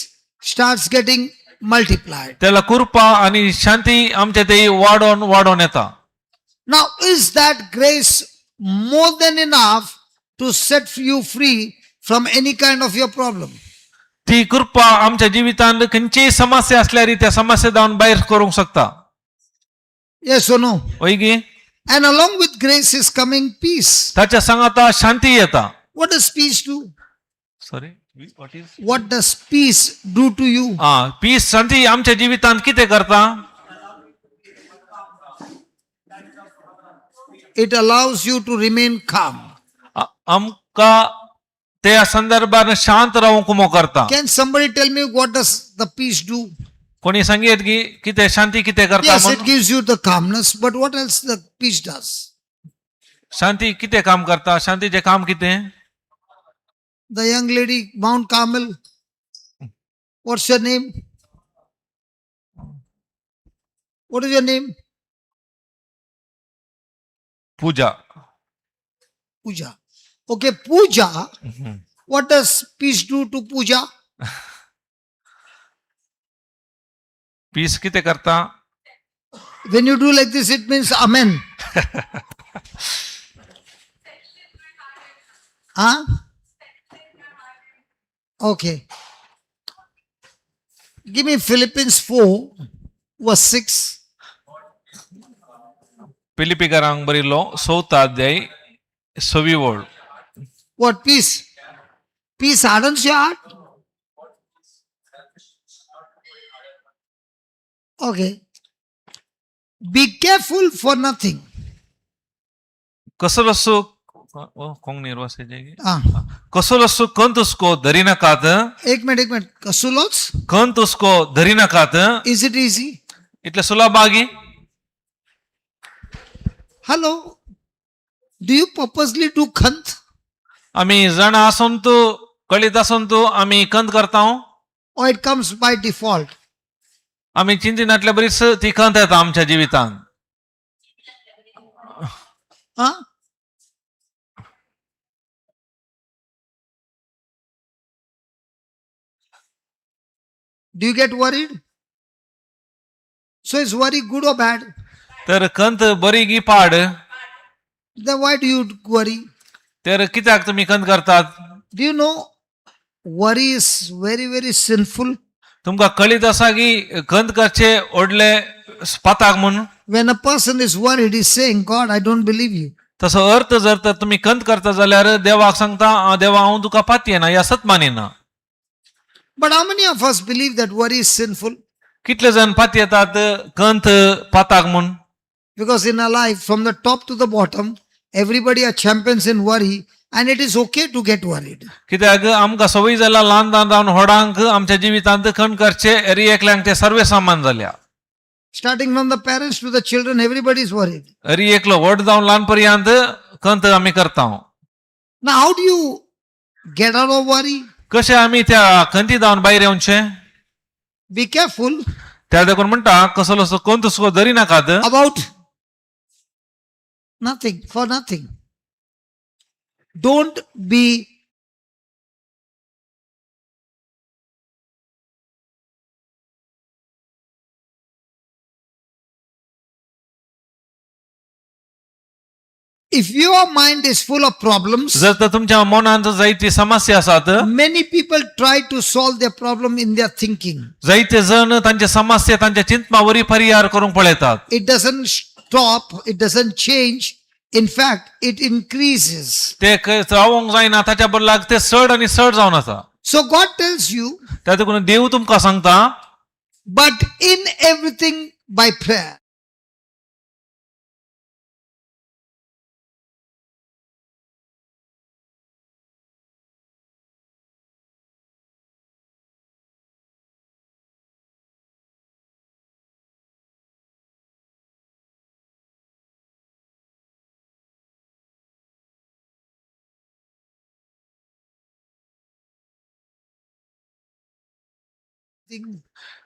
starts getting multiplied. त्याला कृपा आणि शांती आमच्या ते वाडोवन वाडोवन येता. Now, is that grace more than enough to set you free from any kind of your problem? ती कृपा आमच्या जिवितांत खंयचीय समस्या असल्यार त्या समस्या जावन भायर करूंक शकता. Yes or no? वय की? And along with grace is coming peace. ताच्या सांगाता शांती येता. What does peace do? Sorry, what is? What does peace do to you? हा, पीस शांती आमच्या जिवितांत कितें करता? It allows you to remain calm. आमकां त्या संदर्भात शांत रावंक उमो करता. Can somebody tell me what does the peace do? कोणी सांगेत की कितें शांती कितें करता Yes, it म्हणून? gives you the calmness, but what else the peace does? शांती कितें काम करता? शांतीचें काम कितें? The young lady, Mount Carmel, what's your name? What is your name? Puja. Puja. Okay, Puja, what does peace do to Puja? Peace कितें करता? When you do like this, it means Amen. Huh? Okay. Give me Philippians 4, verse 6. फिलिपीकारांक बरयल्लो चवथो अध्याय सवी वळ. What peace? Peace hardens your heart? Okay. Be careful for nothing. कसलोसो Konkani वाचायचें? Ah, कसलोसो कंत हुस्को धरिनाकात. एक minute, एक मिनिट. कसलोच? कंत हुस्को धरिनाकात. Is it easy? इतलें सुलभ आगी? Hello. Do you purposely do khant? आमी जाणा आसून तूं कळीत आसून तूं आमी कंत करता. Or it comes by default? आमी चिंतिनातल्या बरीच ती कंत येता आमच्या जिवितांत. Huh? Do you get worried? So is worry good or bad? तर कंत बरी गी पाड? Then why do you worry? तर कित्याक तुमी कंत करतात? Do you know worry is very, very sinful? तुमकां कळीत आसा की खंत करचे व्हडले पाताक म्हणून. When a person is worried, he's saying, "God, I don't believe you." तसो अर्थ जर तर तुमी खंत करता जाल्यार देवाक सांगता, "आ, देवा हांव तुका पातयेना या सत मानिना." But how many of us believe that worry is sinful? कितले जाण पातयेतात खंत पाताक म्हूण? Because in our life, from the top to the bottom, everybody are champions in worry, and it is okay to get worried. कित्याक आमकां संवय जाला ल्हान ल्हान जावन व्हडांक आमच्या जिवितांत खंत करचे eri एकल्यांक ते सर्वे सामान जाल्या. Starting from the parents to the children, everybody is worried. eri एकलो व्हड जावन ल्हान पर्यंत खंत आमी करता. Now, how do you get out of worry? कशें आमी त्या खंती जावन भायर येवचें? Be careful त्या देखून म्हणटा कसलो असो खंत सुद्दां धरी नाकात. About nothing, for nothing. Don't be If your mind is full of problems, जर तर तुमच्या मनांत जायती समस्या आसात, many people try to solve their problem in their thinking. जायते जण तांचे समस्या तांच्या चिंतना वरी परिहार करूंक पळयतात. It doesn't stop, it doesn't change. In fact, it increases. ते रावोंक जायना ताच्या बदलाक ते चड आनी चड जावन आसा. So God tells you, त्या देखून देव तुमकां सांगता, but in everything by prayer.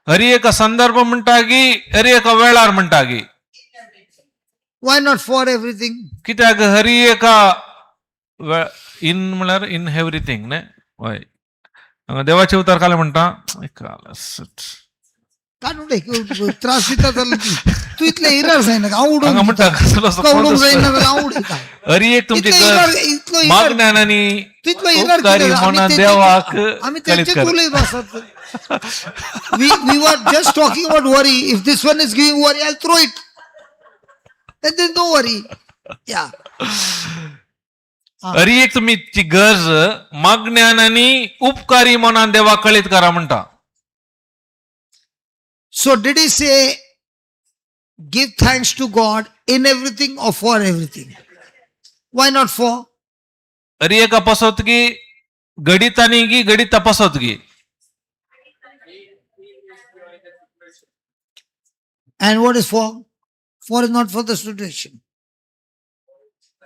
Hari एका संदर्भ म्हणटा की हरी एका वेळार म्हणटा की. Why not for everything? कित्याक हरी एका इन म्हळ्यार इन एवरीथींग न्ही? हय, हांगा देवाचे उतर कालें म्हणटा. काडून उडय, त्रास दिता जाल्यार तूं इतले इरार जायना हांव हांगा उडोवन म्हणटा दिता. कसलो असो तुका उडोवंक कोण जायना जाल्यार हांव उडयता. हरी एक तुमची इतलो गरज इरार, इतलो इरार, मागण्यान आनी तितलो इरार उपकारी कितें? आमी म्हणून देवाक आमी कळीत तेंचेच कर. उलयत आसात. We were just talking about worry. If this one is giving worry, I'll throw it. Then there's no worry. Yeah. Hari एक तुमची गरज मागण्यान आनी उपकारी मनान देवाक कळीत करा म्हणटा. So did he say, give thanks to God in everything or for everything? Why not for? Hari एका पासत की घडितांनी की घडिता पासत की? And what is for? For is not for the situation.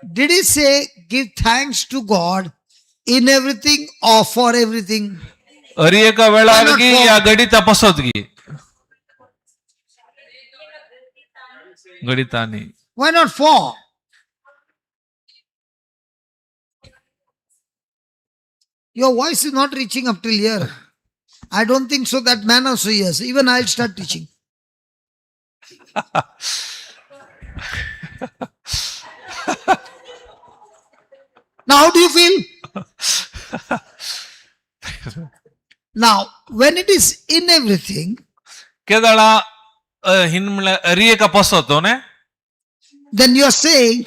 Did he say, give thanks to God in everything or for everything? Hari एका वेळार Why not की for? या घडिता पासत की घडितांनी? Why not for? Your voice is not reaching up till here. I don't think so that man also hears. Even I'll start teaching. Now, how do you feel? Now, when it is in everything, केदळा हिन म्हणल्यार हरी एका पासत न्ही, then you are saying,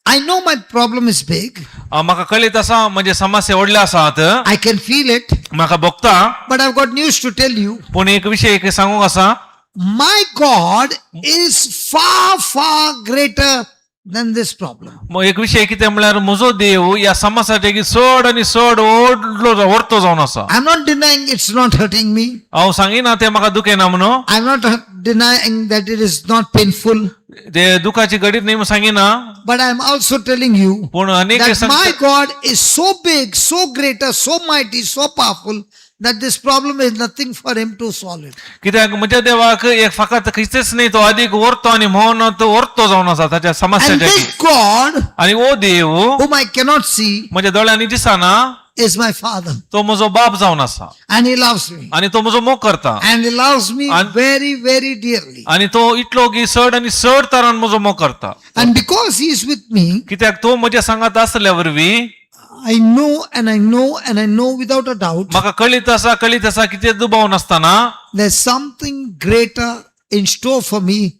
"I know my problem is big. म्हाका कळीत आसा म्हणजे समस्या व्हडल्यो आसात. I can feel it, म्हाका भोगता. But I've got news to tell you. पूण एक विशय एक सांगूंक आसा. My God is far, far greater than this problem." मग एक विशय कितें म्हणल्यार म्हजो देव ह्या समासाचे चड आनी चड व्हडलो व्हरतो जावन आसा. I'm not denying it's not hurting me. हांव सांगिना तें म्हाका दुखेना म्हणून. I'm not denying that it is not painful. ते दुखाची घडीत न्ही म्हणून सांगिना. But I'm also telling you पूण अनेक that my God is so big, so greater, so mighty, so powerful that this problem is nothing for him to solve it. कित्याक म्हज्या देवाक एक फकत खंयचेच न्ही, तो अदीक व्हरतो आनी म्हणून तो व्हरतो जावन आसा ताच्या And समस्याच्या. this God, आनी ओ देव whom I cannot see, म्हज्या दोळ्यांनी दिसना, is my Father. तो म्हजो बाप जावन आसा. And he loves me. आनी तो म्हजो मोग करता. And he loves me And- very, very dearly. आनी तो इतलो की चड आनी चड तरान म्हजो मोग करता. And because he is with me, कित्याक तो म्हज्या सांगात आसल्या वरवीं, I know and I know and I know without a doubt म्हाका कळीत आसा, कळीत आसा, कितें दुबाव नासतना there's something greater in store for me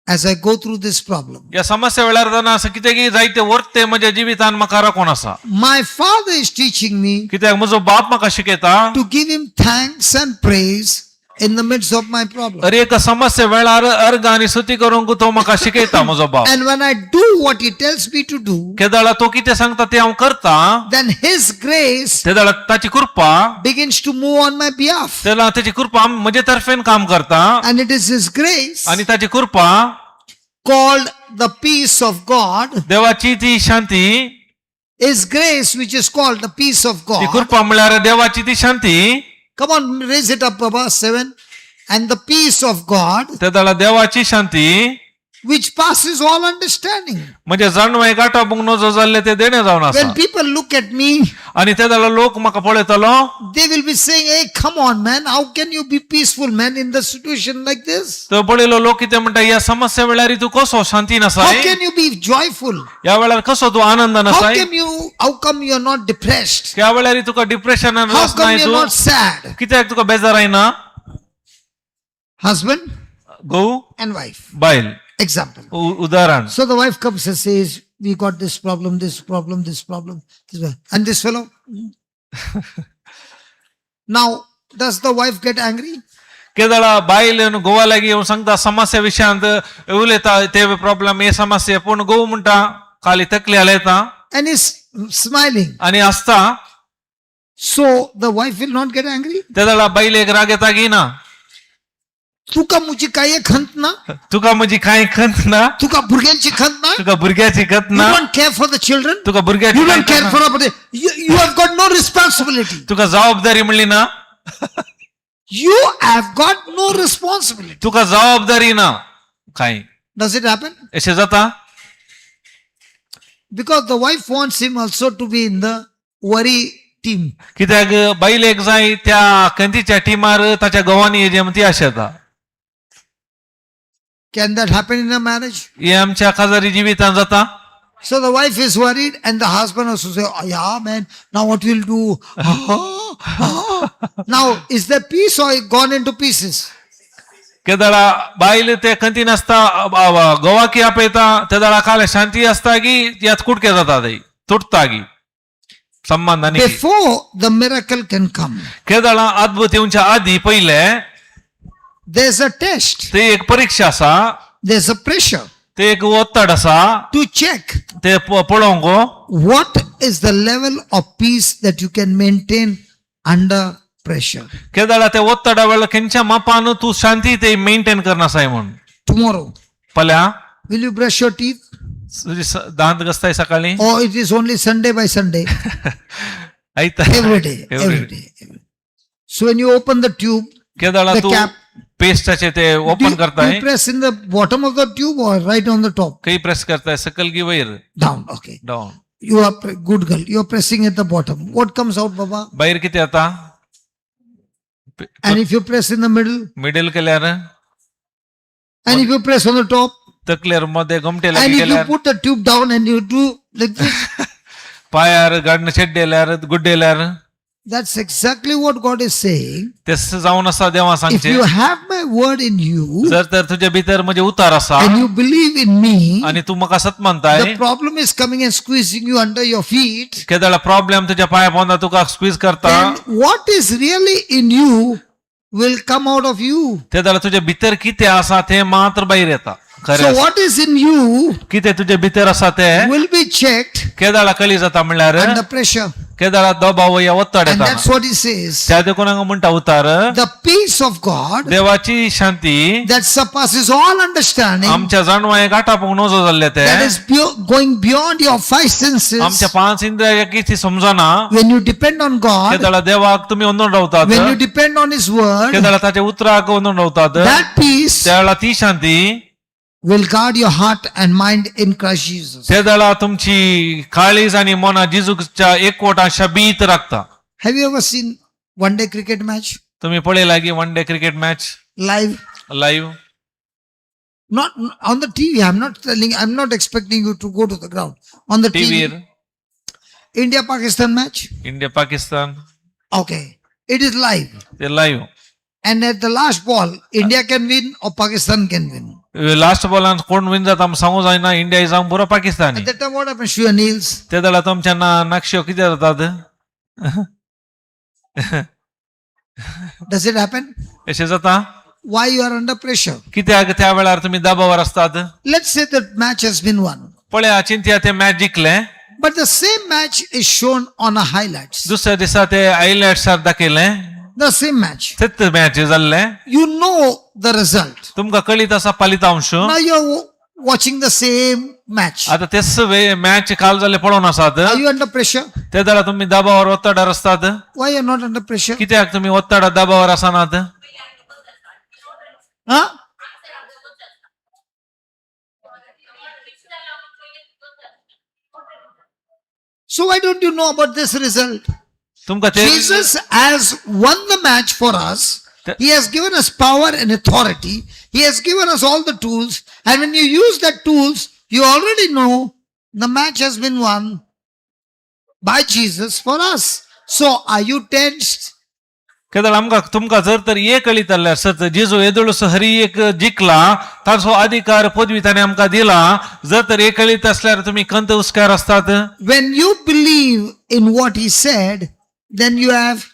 as I go through this problem. ह्या समस्या वेळार जाणा असं कितें की जायते वर्ते म्हज्या जिवितान म्हाका राखून आसा. My father is teaching me कित्याक म्हजो बाप म्हाका शिकयता to give him thanks and praise in the midst of my problem. अरे एका समस्या वेळार अर्ग आनी स्तुती करूंक तो म्हाका शिकयता म्हजो बाप. And when I do what he tells me to do, केदाळा तो कितें सांगता तें हांव करता, then his grace तेदाळा ताची कृपा begins to move on my behalf. तेन्ना ताची कृपा म्हजे तर्फेन काम करता. And it is his grace आनी ताची कृपा called the peace of God, देवाची ती शांती, his grace which is called the peace of ती God. कृपा म्हळ्यार देवाची ती शांती. Come on, raise it up, Baba, 7. And the peace of God, तेदाळा देवाची शांती which passes all understanding. म्हणजे जाणवाय गाठो बूंक नजो जाल्ले ते देणे जावन आसा. When people look at me, आनी तेदाळा लोक म्हाका पळयतलो, they will be saying, "Hey, come on, man, how can you be peaceful, man, in the situation like this? तो पळयलो लोक कितें म्हणटा, ह्या समस्या वेळार तूं कसो शांती How नासाय, can you be joyful? ह्या वेळार कसो तूं आनंदान How आसाय, come you, how come you're not depressed? ह्या वेळार तुका डिप्रेशनान How रस come नाय you're तूं not sad?" कित्याक तुका बेजार आयना? Husband घोव and wife. बायल. Example. उदाहरण. So the wife comes and says, "We got this problem, this problem, this problem, this one." And this fellow. Now, does the wife get angry? केदळा बायल येवन घोवा लागीं येवन सांगता समस्या विशयांत उलयता, ते प्रॉब्लेम हे समस्या, पूण घोव म्हणटा खाली तकली हालयता And is smiling. आनी आसता. So the wife will not get angry. तेदळा बायलेक राग येता की ना? तुका मुझी काय खंत ना? तुका म्हजी कांय खंत ना? तुका भुरग्यांची खंत ना? तुका भुरग्याची खंत You ना? don't care for the children. तुका भुरग्याची You कांय don't care खंत for ना? our, you have got no responsibility. तुका जबाबदारी म्हणली ना? You have got no responsibility. तुका जबाबदारी ना कांय. Does it happen? अशें जाता? Because the wife wants him also to be in the worry team. कित्याक बायलेक जाय त्या खंतीच्या टिमार ताच्या घोवांनी येजे म्हण ती आशेता. Can that happen in a marriage? हे आमच्या काजारी जिवितान जाता. So the wife is worried and the husband also say, "Oh, yeah, man, now what we'll do?" Now, is there peace or gone into pieces? केदळा बायल ते खंती नासता, घोवाकी आपयता, तेदळा काल शांती आसता की यात कुटके जाता, ते तुटता की संबंद. आनी Before the miracle can come, केदळा अद्भुत येवच्या आदी पयले there's a test, ते एक परीक्षा आसा, there's a pressure ते एक ಒತ್ತಡ आसा to check ते पळोवंक what is the level of peace that you can maintain under pressure. केदळा ते ಒತ್ತಡ वेळ खंयच्या मापान तूं शांती ते मेंटेन करनासाय म्हूण. Tomorrow, Palya will you brush your teeth तुजी दांत घसताय सकाळी? or it is only Sunday by Sunday? आयता. Every day, Every every day. Every day. So when you open the tube, केदळा the तूं cap, पेस्टाचे ते do open you, do करताय, you press in the bottom of the tube or right on the top? खंय press करताय, सकल की वयर? Down, okay. Down. You are good girl. You are pressing at the bottom. What comes out, Baba? भायर कितें येता? And if you press in the middle, middle केल्यार? And if you press on the top, तकलेर मध्ये Gomte and लागीं if you केल्यार, put the tube down and you do like this, पायार Gadan शेड्डेल्यार गुड्डेल्यार, that's exactly what God is saying. तेस जावन आसा देवा If सांगचे, you have my word in you जर तर तुझ्या भितर म्हजे उतार आसा and you believe in me, आणि तूं म्हाका सत मानताय, the problem is coming and squeezing you under your feet. केदळा problem तुझ्या पाया पोंदा तुका स्क्वीज करता, Then what is really in you will come out of you. तेदळा तुझ्या भितर कितें आसा ते मात्र भायर येता खरें So आसा. what is in you कितें तुझ्या भितर आसा ते will be checked केदळा कळी जाता म्हणल्यार under pressure. केदळा दबाव या ಒತ್ತಡ And येता. that's what he says. त्या देखून हांगा म्हणटा उतार, The peace of God देवाची शांती that surpasses all understanding, आमच्या जाणवाय गाठापूंक नजो जाल्ले ते, that is going beyond your five senses. आमच्या पांच इंद्रियाक ती समजना. When you depend on God, केदळा देवाक तुमी अंदून रावतात, when you depend on His word, केदळा ताच्या उतराक अंदून रावतात, that peace त्यावेळा ती शांती will guard your heart and mind in Christ Jesus. तेदळा तुमची काळीज आणि मना जिजूच्या एकवटा शबीत राखता. Have you ever seen one day cricket match तुम्ही पळयला की one day cricket match live? Live? Not on the TV. I'm not telling, I'm not expecting you to go to the ground. On the TV. टीव्हीर. India Pakistan match? India Pakistan. Okay. It is live. ते live. And at the last ball, India can win or Pakistan can win. Last बॉलान कोण win जाता आमी सांगू जायना, India जावं पुरो Pakistani. At that time, what happens to your nails? ते जाल्यार तुमच्या ना नक्षो कितें जातात? Does it happen? अशें जाता. Why you are under pressure? कित्याक त्या वेळार तुमी दबावार आसतात? Let's say that match has been won. पळया चिंतया ते match जिखले. But the same match is shown on a highlights. दुसऱ्या दिसा ते हायलायट्सार दाखयले. The same match. तेच मॅच जाल्ले. You know the result. तुमकां कळीत आसा फलितांश. Now you're watching the same match. आता तेच मॅच काल जाल्ले पळोवन आसात. Are you under pressure? ते जाल्यार तुमी दबावार ಒತ್ತडार आसतात. Why you're not under pressure? कित्याक तुमी ಒತ್ತಡ दबावार आसनात? Huh? So why don't you know about this result? तुमकां ते Jesus has won the match for us. He has given us power and authority. He has given us all the tools. And when you use that tools, you already know the match has been won by Jesus for us. So are you tensed? केदळ आमकां तुमकां जर तर एक कळीत जाल्यार सत जेजू येदोळसो हरी एक जिखला, ताचो अधिकार पदवी ताणें आमकां दिला, जर तर एक कळीत आसल्यार तुमी कंत हुस्क्यार आसतात? When you believe in what he said, then you have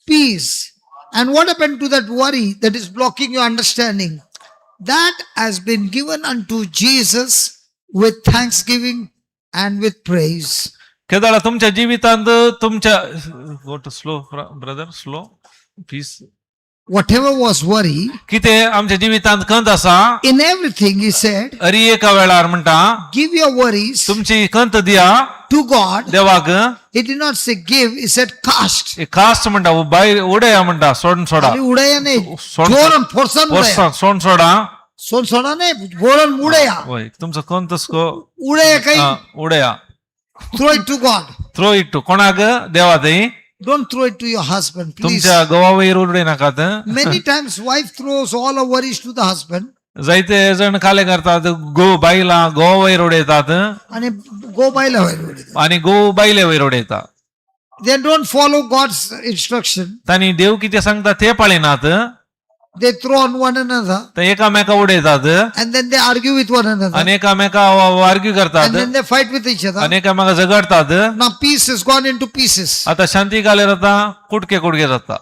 peace. And what happened to that worry that is blocking your understanding? That has been given unto Jesus with thanksgiving and with praise. केदळ तुमच्या जिवितांत तुमच्या, go to slow, brother, slow, peace. Whatever was worry, कितें आमच्या जिवितांत कंत आसा, in everything he said, Hari एका वेळार म्हणटा, give your worries तुमची कंत दिया to God. देवाक. He did not say give, he said cast. एक कास्ट म्हणटा, भायर उडया म्हणटा, सोडून सोडा. अरे उडया नाही, सोड. जोरान फोर्सान उडया. फोर्सान सोडून सोडा. सोड सोडा नाही, जोरान उडया. वय, तुमचो कंत को उडया काही. उडया. Throw it to God. Throw it to कोणाक? देवा थंय. Don't throw it to your husband, please. तुमच्या गोवावयर उडय नाकात. Many times wife throws all her worries to the husband जायते जण काले करतात, गो बायलां गोवा वयर उडयतात. आणि गो बायला वयर उडयतात. आणि गो बायले वयर उडयता. They don't follow God's instruction. तांणी देव कितें सांगता ते पाळिनात. They throw on one another ते एकामेका उडयतात. and then they argue with one another आणि एकामेका आर्ग्यू करतात. and then they fight with each other. आणि एकामेका झगडतात. Now peace has gone into pieces. आता शांती काले जाता, कुटके कुटके जाता.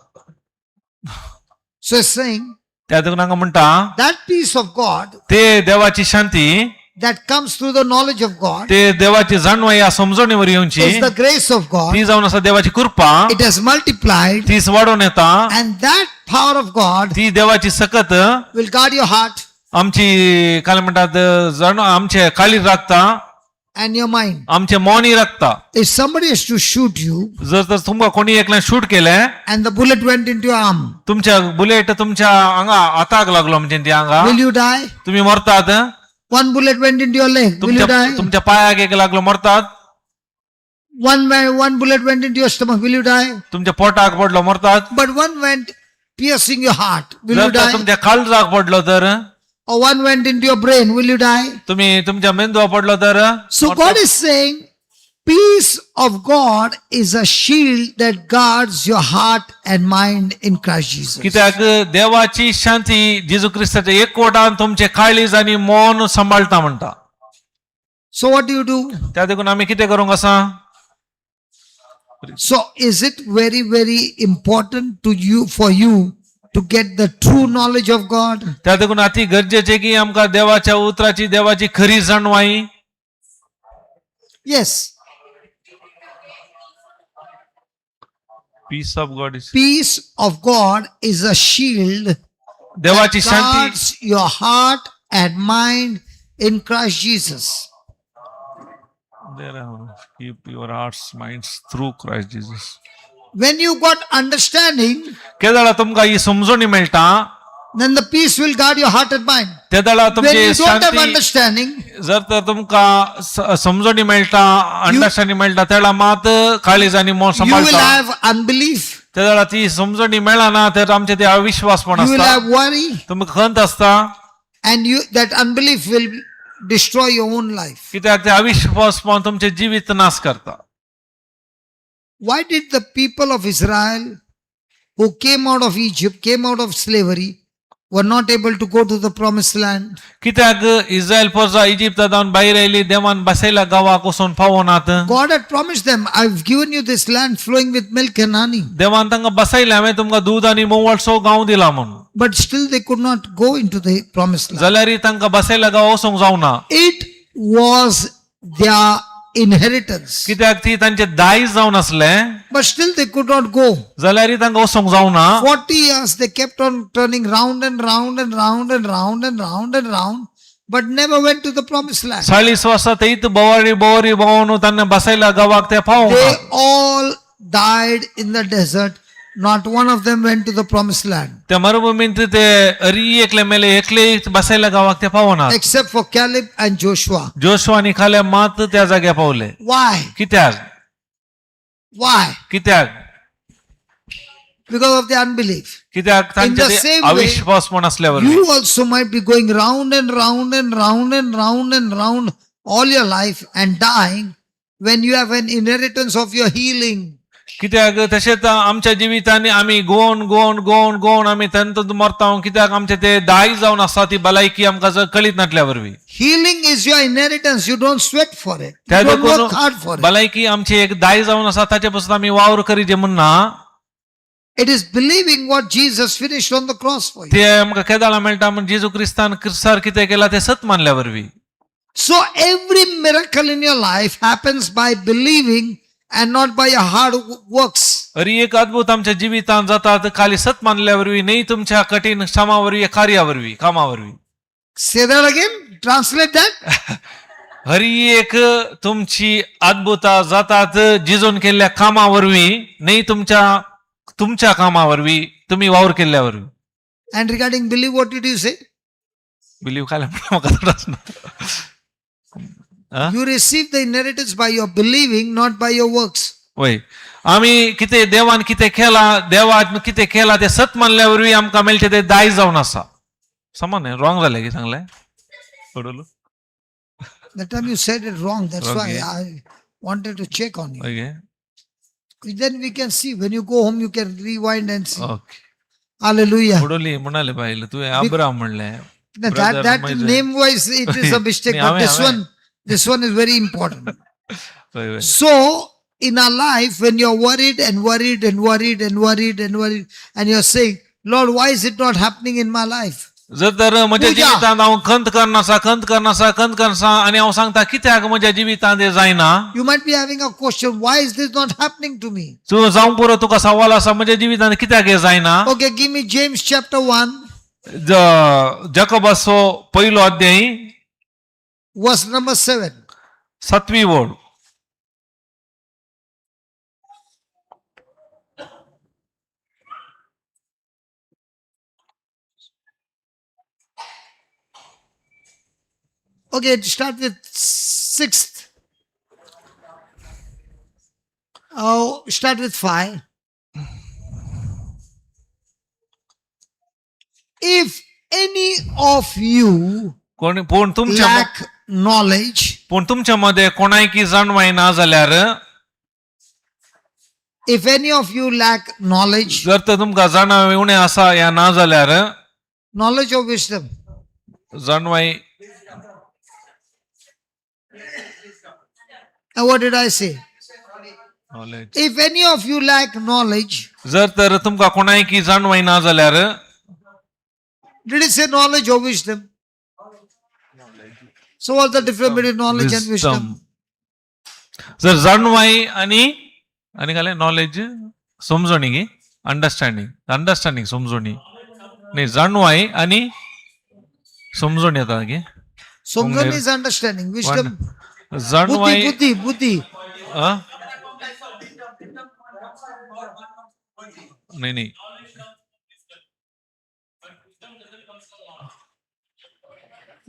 So it's saying त्या देखून हांगा म्हणटा, that peace of God ते देवाची शांती that comes through the knowledge of God ते देवाची जाणवाय ह्या समजणीवर येवची is the grace of God. ती जावन आसा देवाची कृपा. It has multiplied तीच वाडोवन येता. and that power of God ती देवाची सकत will guard your heart आमची काय म्हणटात जाण आमचे काळीज राखता and your mind. आमचे मौनी राखता. If somebody is to shoot you जर तर तुमकां कोणी एकल्यान शूट केलें and the bullet went into your arm, तुमच्या बुलेट तुमच्या हांगा हाताक लागलो म्हणजे ती हांगा, will you die? तुम्ही मरतात. One bullet went into your leg, will you तुमच्या die? तुमच्या पायाक एक लागलो, मरतात. One bullet went into your stomach, will you die? तुमच्या पोटाक पडलो, मरतात. But one went piercing your heart, will you जर तर die? तुमच्या काळजाक पडलो तर, Or one went into your brain, will you die? तुम्ही तुमच्या मेंदवा पडलो तर. So God is saying, peace of God is a shield that guards your heart and mind in Christ Jesus. कित्याक देवाची शांती जेजू क्रिस्ताच्या एकवटान तुमचे काळीज आणि मन सांबाळटा म्हणटा. So what do you do? त्या देखून आमी कितें करूंक आसा? So is it very, very important to you, for you to get the true knowledge of God? त्या देखून अति गरजेचे की आमकां देवाच्या उतराची देवाची खरी जाणवाई. Yes. Peace of God is Peace of God is a shield देवाची शांती guards your heart and mind in Christ Jesus. Keep your hearts, minds through Christ Jesus. When you got understanding, केदळा तुमकां ही समजणी मेळटा, then the peace will guard your heart and mind. तेदळा When तुमची you don't have Shanti understanding, जर तर तुमकां समजणी मेळटा, understanding मेळटा, तेळा मात काळीज आनी मन you will सांबाळटा. have unbelief, तेदळा ती समजणी मेळना तर आमचे ते अविश्वासपण you will आसता. have worry, तुमकां खंत आसता. and you that unbelief will destroy your own life. कित्याक ते अविश्वासपण तुमचें जिवीत नाश करता. Why did the people of Israel who came out of Egypt, came out of slavery, were not able to go to the promised land? कित्याक इस्रायल प्रजा इजिप्ता जावन भायर आयली देवान बसयला गांवाक वचून पावनात. God had promised them, I've given you this land flowing with milk and honey. देवान तांकां बसयलें हांवें तुमकां दूद आनी म्होंवाळसो गांव दिला म्हणून. But still they could not go into the promised land. जाल्यार तांकां बसयला गांव वचूंक जावना. It was their inheritance. कित्याक ती तांचे दायज जावन आसलें. But still they could not go. जाल्यार तांकां वचूंक जावना. 40 years they kept on turning round and round and round and round and round and round, but never went to the promised land. 40 वर्सां थंयच बोवारी बोवारी भोंवन तांणी बसयला गांवाक ते पावोंक They ना. all died in the desert. Not one of them went to the promised land, त्या मरुभूमींत ते अरी एकले मेले एकले बसयला गांवाक ते पावना. except for Caleb and Joshua. Joshua आनी खाल्या मात त्या जाग्यार पावले. Why? कित्याक? Why? कित्याक? Because of the unbelief. कित्याक तांचे the ते same way, अविश्वास म्हण असल्यावर. You also might be going round and round and round and round and round all your life and dying when you have an inheritance of your healing. कित्याक तशेंच आमच्या जिवितांनी आमी गोवन गोवन गोवन गोवन आमी तंत मरता कित्याक आमचे ते दायज जावन आसा ती भलायकी आमकां जर कळीत नासल्या वरवीं. Healing is your inheritance. You don't sweat for it. त्या You don't देखून work hard for it. भलायकी आमची एक दायज जावन आसा ताचे पासून आमी वावर करीजे म्हण ना. It is believing what Jesus finished on the cross for you. ते आमकां केदाळा मेळटा म्हण जेजू क्रिस्तान क्रिस्तार कितें केला तें सत मानल्या वरवीं. So every miracle in your life happens by believing and not by your hard works. अरी एक अद्भुत आमच्या जिवितांत जातात खाली सत मानल्या वरवीं न्ही तुमच्या कठीण श्रमा वरवीं कार्या वरवीं कामा वरवीं. Say that again. Translate that. Hari एक तुमची अद्भुता जातात जिजून केल्ल्या कामा वरवीं न्ही तुमच्या तुमच्या कामा वरवीं तुम्ही वावर केल्ल्या वरवीं. And regarding believe, what did you say? Believe काय म्हाका थोडोच ना. You receive the inheritance by your believing, not by your works. वय आमी कितें देवान कितें केलां देवान कितें केलां तें सत मानल्या वरवीं आमकां मेळचें तें दायज जावन आसा. समान रॉंग जालें की सांगलें पडलो. That time you said it wrong. That's why Okay. I wanted to check on you. Okay. Then we can see. When you go home, you can rewind and see. Okay. Hallelujah. बुडोली म्हणाले बायल तुवें Abraham म्हणलें. Now, Brother, that my name wise, it is a mistake. Nee, But ame, this ame. one, this one is very important. वय वय. So, in our life, when you're worried and worried and worried and worried and worried, and you're saying, Lord, why is it not happening in my life? जर तर म्हज्या पूजा. जिवितांत हांव खंत करनासा खंत करनासा खंत करनासा आनी हांव सांगता कित्याक म्हज्या जिवितांत हें जायना. You might be having a question, why is this not happening to me? तूं जावंक पुरो तुका सवाल आसा म्हज्या जिवितांत कित्याक हें जायना. Okay, give me James chapter 1, जाकोबाचो पयलो अध्याय verse number 7. सातवी ओळ. Okay, start with sixth. Oh, start with 5. If any of you कोण पूण तुमच्या lack knowledge, पूण तुमच्या मध्ये कोणायकी जाणवाय ना जाल्यार if any of you lack knowledge, जर तर तुमकां जाणवाय उणें आसा या ना जाल्यार knowledge or wisdom, जाणवाय. And what did I say? Knowledge. If any of you lack knowledge, जर तर तुमकां कोणायकी जाणवाय ना जाल्यार. Did it say knowledge or wisdom? So what's the difference between knowledge and wisdom? Wisdom. जर जाणवाय आनी आनी घालें नॉलेज समजणी गी अंडरस्टँडींग अंडरस्टँडींग समजणी न्ही जाणवाय आनी समजणी येता गी. Somjan is understanding, wisdom. Buddhi, जाणवाय buddhi, buddhi. आ? नाही नाही.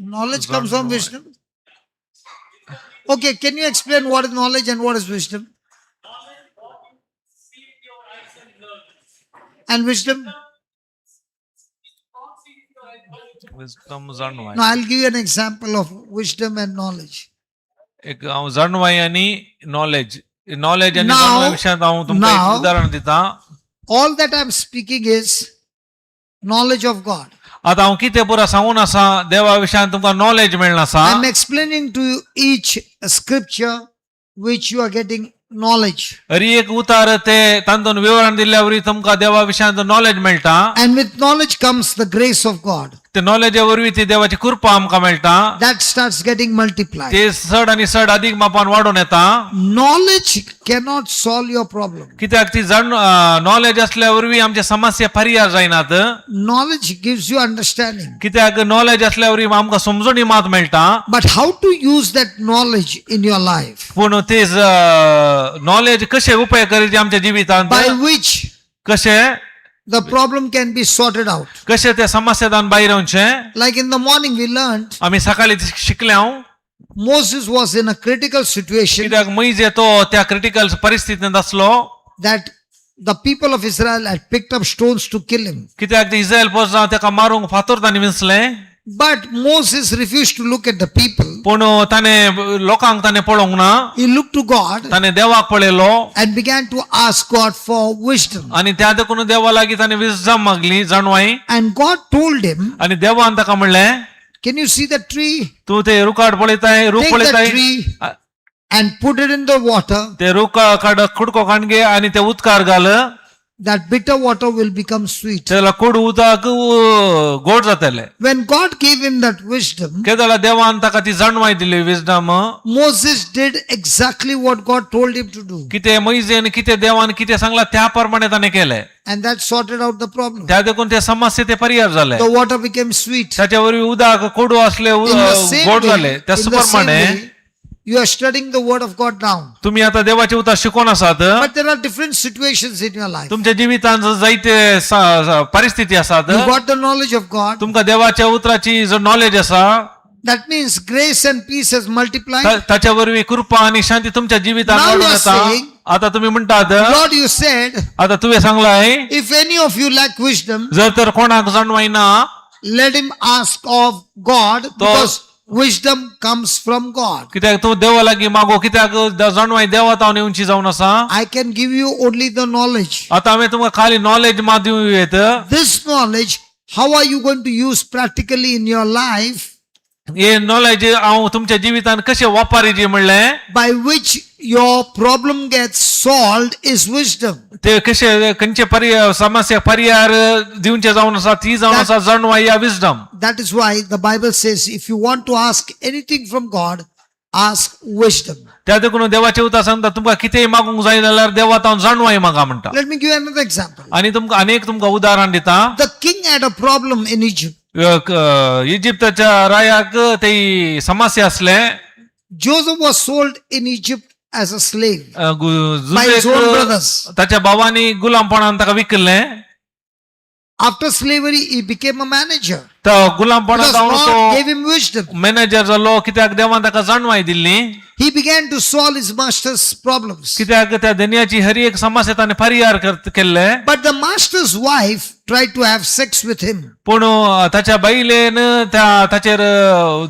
Knowledge comes from wisdom. Okay, can you explain what is knowledge and what is wisdom? And wisdom? Wisdom जाणवाय. Now I'll give you an example of wisdom and knowledge. एक हांव जाणवाय आनी knowledge knowledge आनी Now- जाणवाय विशयांत हांव तुमकां एक now- उदाहरण दिता. All that I'm speaking is knowledge of God. आतां हांव कितें पुरा सांगून आसा देवा विशयांत तुमकां नॉलेज मेळना आसा. I'm explaining to you each scripture which you are getting knowledge. Hari एक उतार ते तातूंत विवरण दिल्ल्या वरवीं तुमकां देवा विशयांत नॉलेज मेळटा. And with knowledge comes the grace of God. ते नॉलेजे वरवीं ती देवाची कृपा आमकां मेळटा. That starts getting multiplied. ते चड आनी चड अधिक मापान वाडून येता. Knowledge cannot solve your problem. कित्याक ती जाण नॉलेज असल्या वरवीं आमचे समस्या परिहार जायनात. Knowledge gives you understanding. कित्याक नॉलेज असल्या वरवीं आमकां समजणी मात मेळटा. But how to use that knowledge in your life पूण ते नॉलेज कशें उपयोग करीत आमच्या जिवितांत by which कशें the problem can be sorted out. कशें त्या समस्यान भायर येवचें. Like in the morning, we learned आमी सकाळी शिकले हांव Moses was in a critical situation कित्याक मैजे तो त्या क्रिटिकल परिस्थितींत आसलो that the people of Israel had picked up stones to kill him. कित्याक ते इस्रायल पोरसां ताका मारूंक फातोर ताणें विंचले. But Moses refused to look at the people. पूण ताणें लोकांक ताणें पळोवंक ना. He looked to God ताणें देवाक पळयलो and began to ask God for wisdom. आनी त्या देखून देवा लागीं ताणें विजडम मागली जाणवाय. And God told him, आनी देवान ताका म्हणलें, "Can you see the tree? तूं ते रुखाट पळयताय रूख Take the पळयताय tree and put it in the water. ते रूख काड कुडको काडून घे आनी ते उदकार घाल. That bitter water will become sweet." तेला कोड उदक गोड जातलें. When God gave him that wisdom, केदळा देवान ताका ती जाणवाय दिली wisdom. Moses did exactly what God told him to do. कितें मैजेन कितें देवान कितें सांगला त्या प्रमाणे ताणें केलें. And that sorted out the problem. त्या देखून ते समस्या ते परिहार जाले. The water became sweet. ताच्या वरवीं उदक कोडू असले In the same गोड way, जाले. त्या in the same प्रमाणे way, you are studying the word of God now. तुम्ही आता देवाचे उतर शिकोन आसात. But there are different situations in your life. तुमच्या जिवितांत जायते परिस्थिती आसात. You got the knowledge of God. तुमकां देवाच्या उतराची जो नॉलेज आसा That means grace and peace has multiplied. ताच्या वरवीं कृपा आणि शांती तुमच्या जिवितांत Now वाढून you are येता. saying- आता तुम्ही म्हणतात Lord, you said, आता तुवें सांगलाय if any of you lack wisdom, जर तर कोणाक जाणवाय ना let him ask of God, because wisdom comes from God. कित्याक तूं देवा लागीं मागो कित्याक जाणवाय देवा तावन येवची जावन आसा. I can give you only the knowledge. आता हांवें तुमकां खाली नॉलेज मात दिवं येत. This knowledge, how are you going to use practically in your life हे नॉलेज हांव तुमच्या जिवितांत कशें वापरिजे म्हणलें by which your problem gets solved is wisdom. ते कशे खंयचे पर्याय समस्या पर्याय दिवचे जावन आसा ती जावन आसा जाणवाय या wisdom. That is why the Bible says if you want to ask anything from God, ask wisdom. त्या देखून देवाचे उतर सांगता तुमकां कितेंय मागूंक जाय जाल्यार देवा तावन जाणवाय मागा म्हणटा. Let me give you another example. आनी तुमकां अनेक तुमकां उदाहरण दिता. The king had a problem in Egypt. इजिप्ताच्या रायाक ते समस्या असले. Joseph was sold in Egypt as a slave by his जुजेक own brothers. ताच्या भावांनी गुलामपणान ताका विकल्लें. After slavery, he became a manager तो गुलामपणान because जावन God तो gave him wisdom. Manager जालो कित्याक देवान ताका जाणवाय दिल्ली. He began to solve his master's problems. कित्याक त्या धनयाची हर एक समस्या ताणें परिहार केल्ले. But the master's wife tried to have sex with him. पूण ताच्या बायलेन त्या ताचेर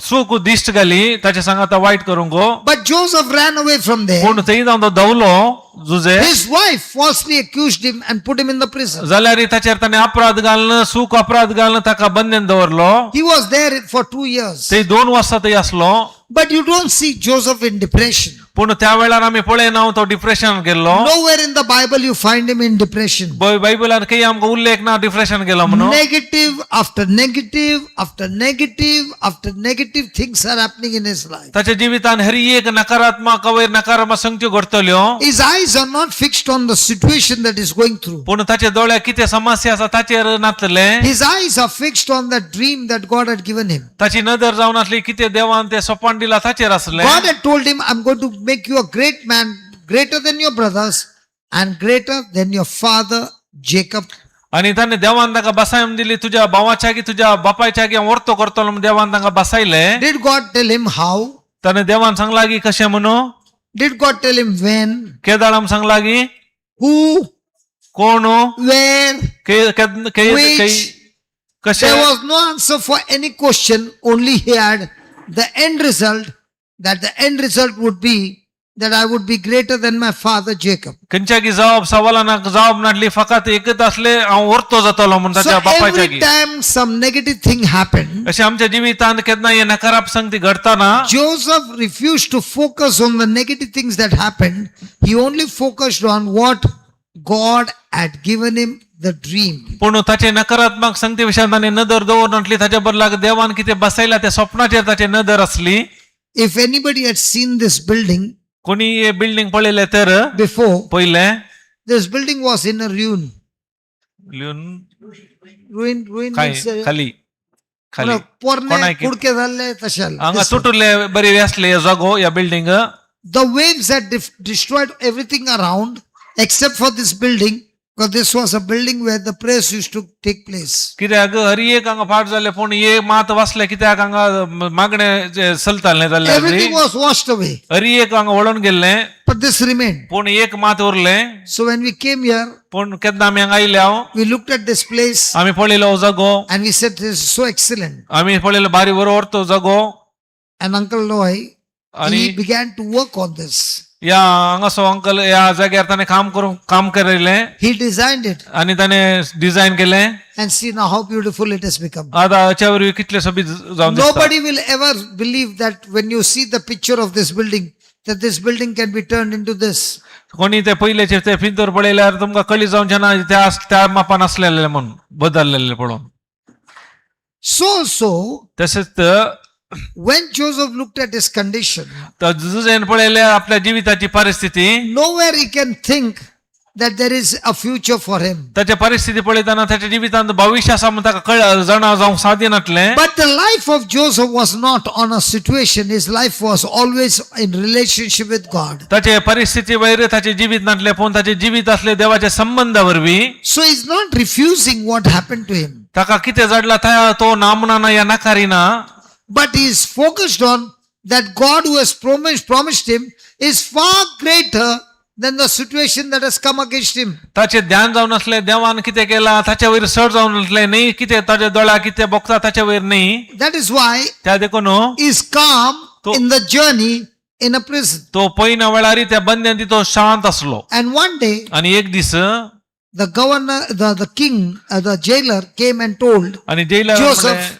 चूक दिश्ट घाली ताच्या सांगाता वायट करूंक. But Joseph ran away from there. पूण थंय जावन तो धांवलो Jose. His wife falsely accused him and put him in the prison. जाल्यार ताचेर ताणें अपराध घालून चूक अपराध घालून ताका बंदेन दवरलो. He was there for 2 years. थंय 2 वर्सां थंय आसलो. But you don't see Joseph in depression. पूण त्या वेळार आमी पळयना तो डिप्रेशन गेल्लो. Nowhere in the Bible you find him in depression. बायबलान खंय आमकां उल्लेख ना डिप्रेशन गेलो म्हणून. Negative after negative after negative after negative things are happening in his life. ताच्या जिवितान हर एक नकारात्मक वयर नकारात्मक संगत्यो घडटल्यो. His eyes are not fixed on the situation that he's going through. पूण ताच्या दोळ्याक कितें समस्या आसा ताचेर नातले. His eyes are fixed on that dream that God had given him. ताची नदर जावन आसली कितें देवान ते सोपान दिला ताचेर आसले. God had told him, I'm going to make you a great man, greater than your brothers and greater than your father Jacob. आणि ताणें देवान ताका बसायन दिली तुज्या भावाच्या की तुज्या बापायच्या की हांव वर्तो करतलो म्हणून देवान तांकां बसायले. Did God tell him how? ताणें देवान सांगला की कशें म्हणून. Did God tell him when? केदाळाम सांगला की Who? कोण Where? K- K- K- Which? K- कशें There was no answer for any question, only he had the end result, that the end result would be that I would be greater than my father Jacob. खंयच्याकी जवाब सवालानाक जवाब नासली फकत एकच असले हांव वर्तो जातलो म्हूण So ताच्या बापायच्या every time some negative thing happened, अशें आमच्या जिवितांत केन्ना हे नकाराप संगती घडताना Joseph refused to focus on the negative things that happened. He only focused on what God had given him, the dream. पूण ताचे नकारात्मक संगती विशयान ताणें नदर दवर नासली ताच्या बदलाक देवान कितें बसयला त्या स्वप्नाचेर ताची नदर आसली. If anybody had seen this building कोणी हे बिल्डिंग पळयलें तर before, पयलें this building was in a ruin. लिहून Ruin, ruin काय means, खाली खाली पोरणे कोणाक- कुडके जाल्ले तशे. हांगा तुटुल्ले बरी आसले हे जागो ह्या building. The waves had destroyed everything around except for this building, because this was a building where the prayers used to take place. कित्याक हर एक हांगा फाट जाले पूण एक मात वाचले कित्याक हांगा मागणे जे चलतालें जाल्लें Everything was washed away, हर एक हांगा वळोन गेल्लें but this remained. पूण एक मात उरलें. So when we came here, पूण केन्ना आमी हांगा आयले हांव we looked at this place आमी पळयलो हो जागो and we said, "This is so excellent." आमी पळयलो बारी बरोबर तो जागो. And Uncle Loy, आणि he began to work on this. ह्या हांगासो अंकल ह्या जाग्यार ताणें काम करूंक काम केलें. He designed it, आनी ताणें डिझायन केलें. and see now how beautiful it has become. आतां हाच्या वरवीं कितलें सोबीत जावन दिसता. Nobody will ever believe that when you see the picture of this building, that this building can be turned into this. कोणी ते पयलेचे ते फिंतूर पळयल्यार तुमकां कळी जावचें ना त्या त्या मापान आसलेले म्हणून बदललेले पळोवन. So तशेंच तर when Joseph looked at his condition, तर जुजेन पळयल्यार आपल्या जिविताची परिस्थिती nowhere he can think that there is a future for him. ताच्या परिस्थिती पळयतना ताच्या जिवितांत भविश्य आसा म्हूण ताका कळ जाणा जावंक साध्य नासलें. But the life of Joseph was not on a situation, his life was always in relationship with God. ताचे परिस्थिती वयर ताचे जिवीत नासलें पूण ताचें जिवीत आसलें देवाच्या संबंदा वरवीं. So he's not refusing what happened to him, ताका कितें जाडला त्या तो ना म्हणना या नाकारिना but he is focused on that God who has promised him is far greater than the situation that has come against him. ताचें ध्यान जावन आसलें देवान कितें केलां ताच्या वयर सड जावन आसलें न्ही कितें ताच्या दोळ्या कितें भोगता ताच्या वयर न्ही. That is why त्या देखून he is calm in the journey in a prison. तो पयना वेळार त्या बंद्यांत तो शांत आसलो. And one day, आनी एक दीस the governor, the king, the jailer came and told आनी jailer Joseph,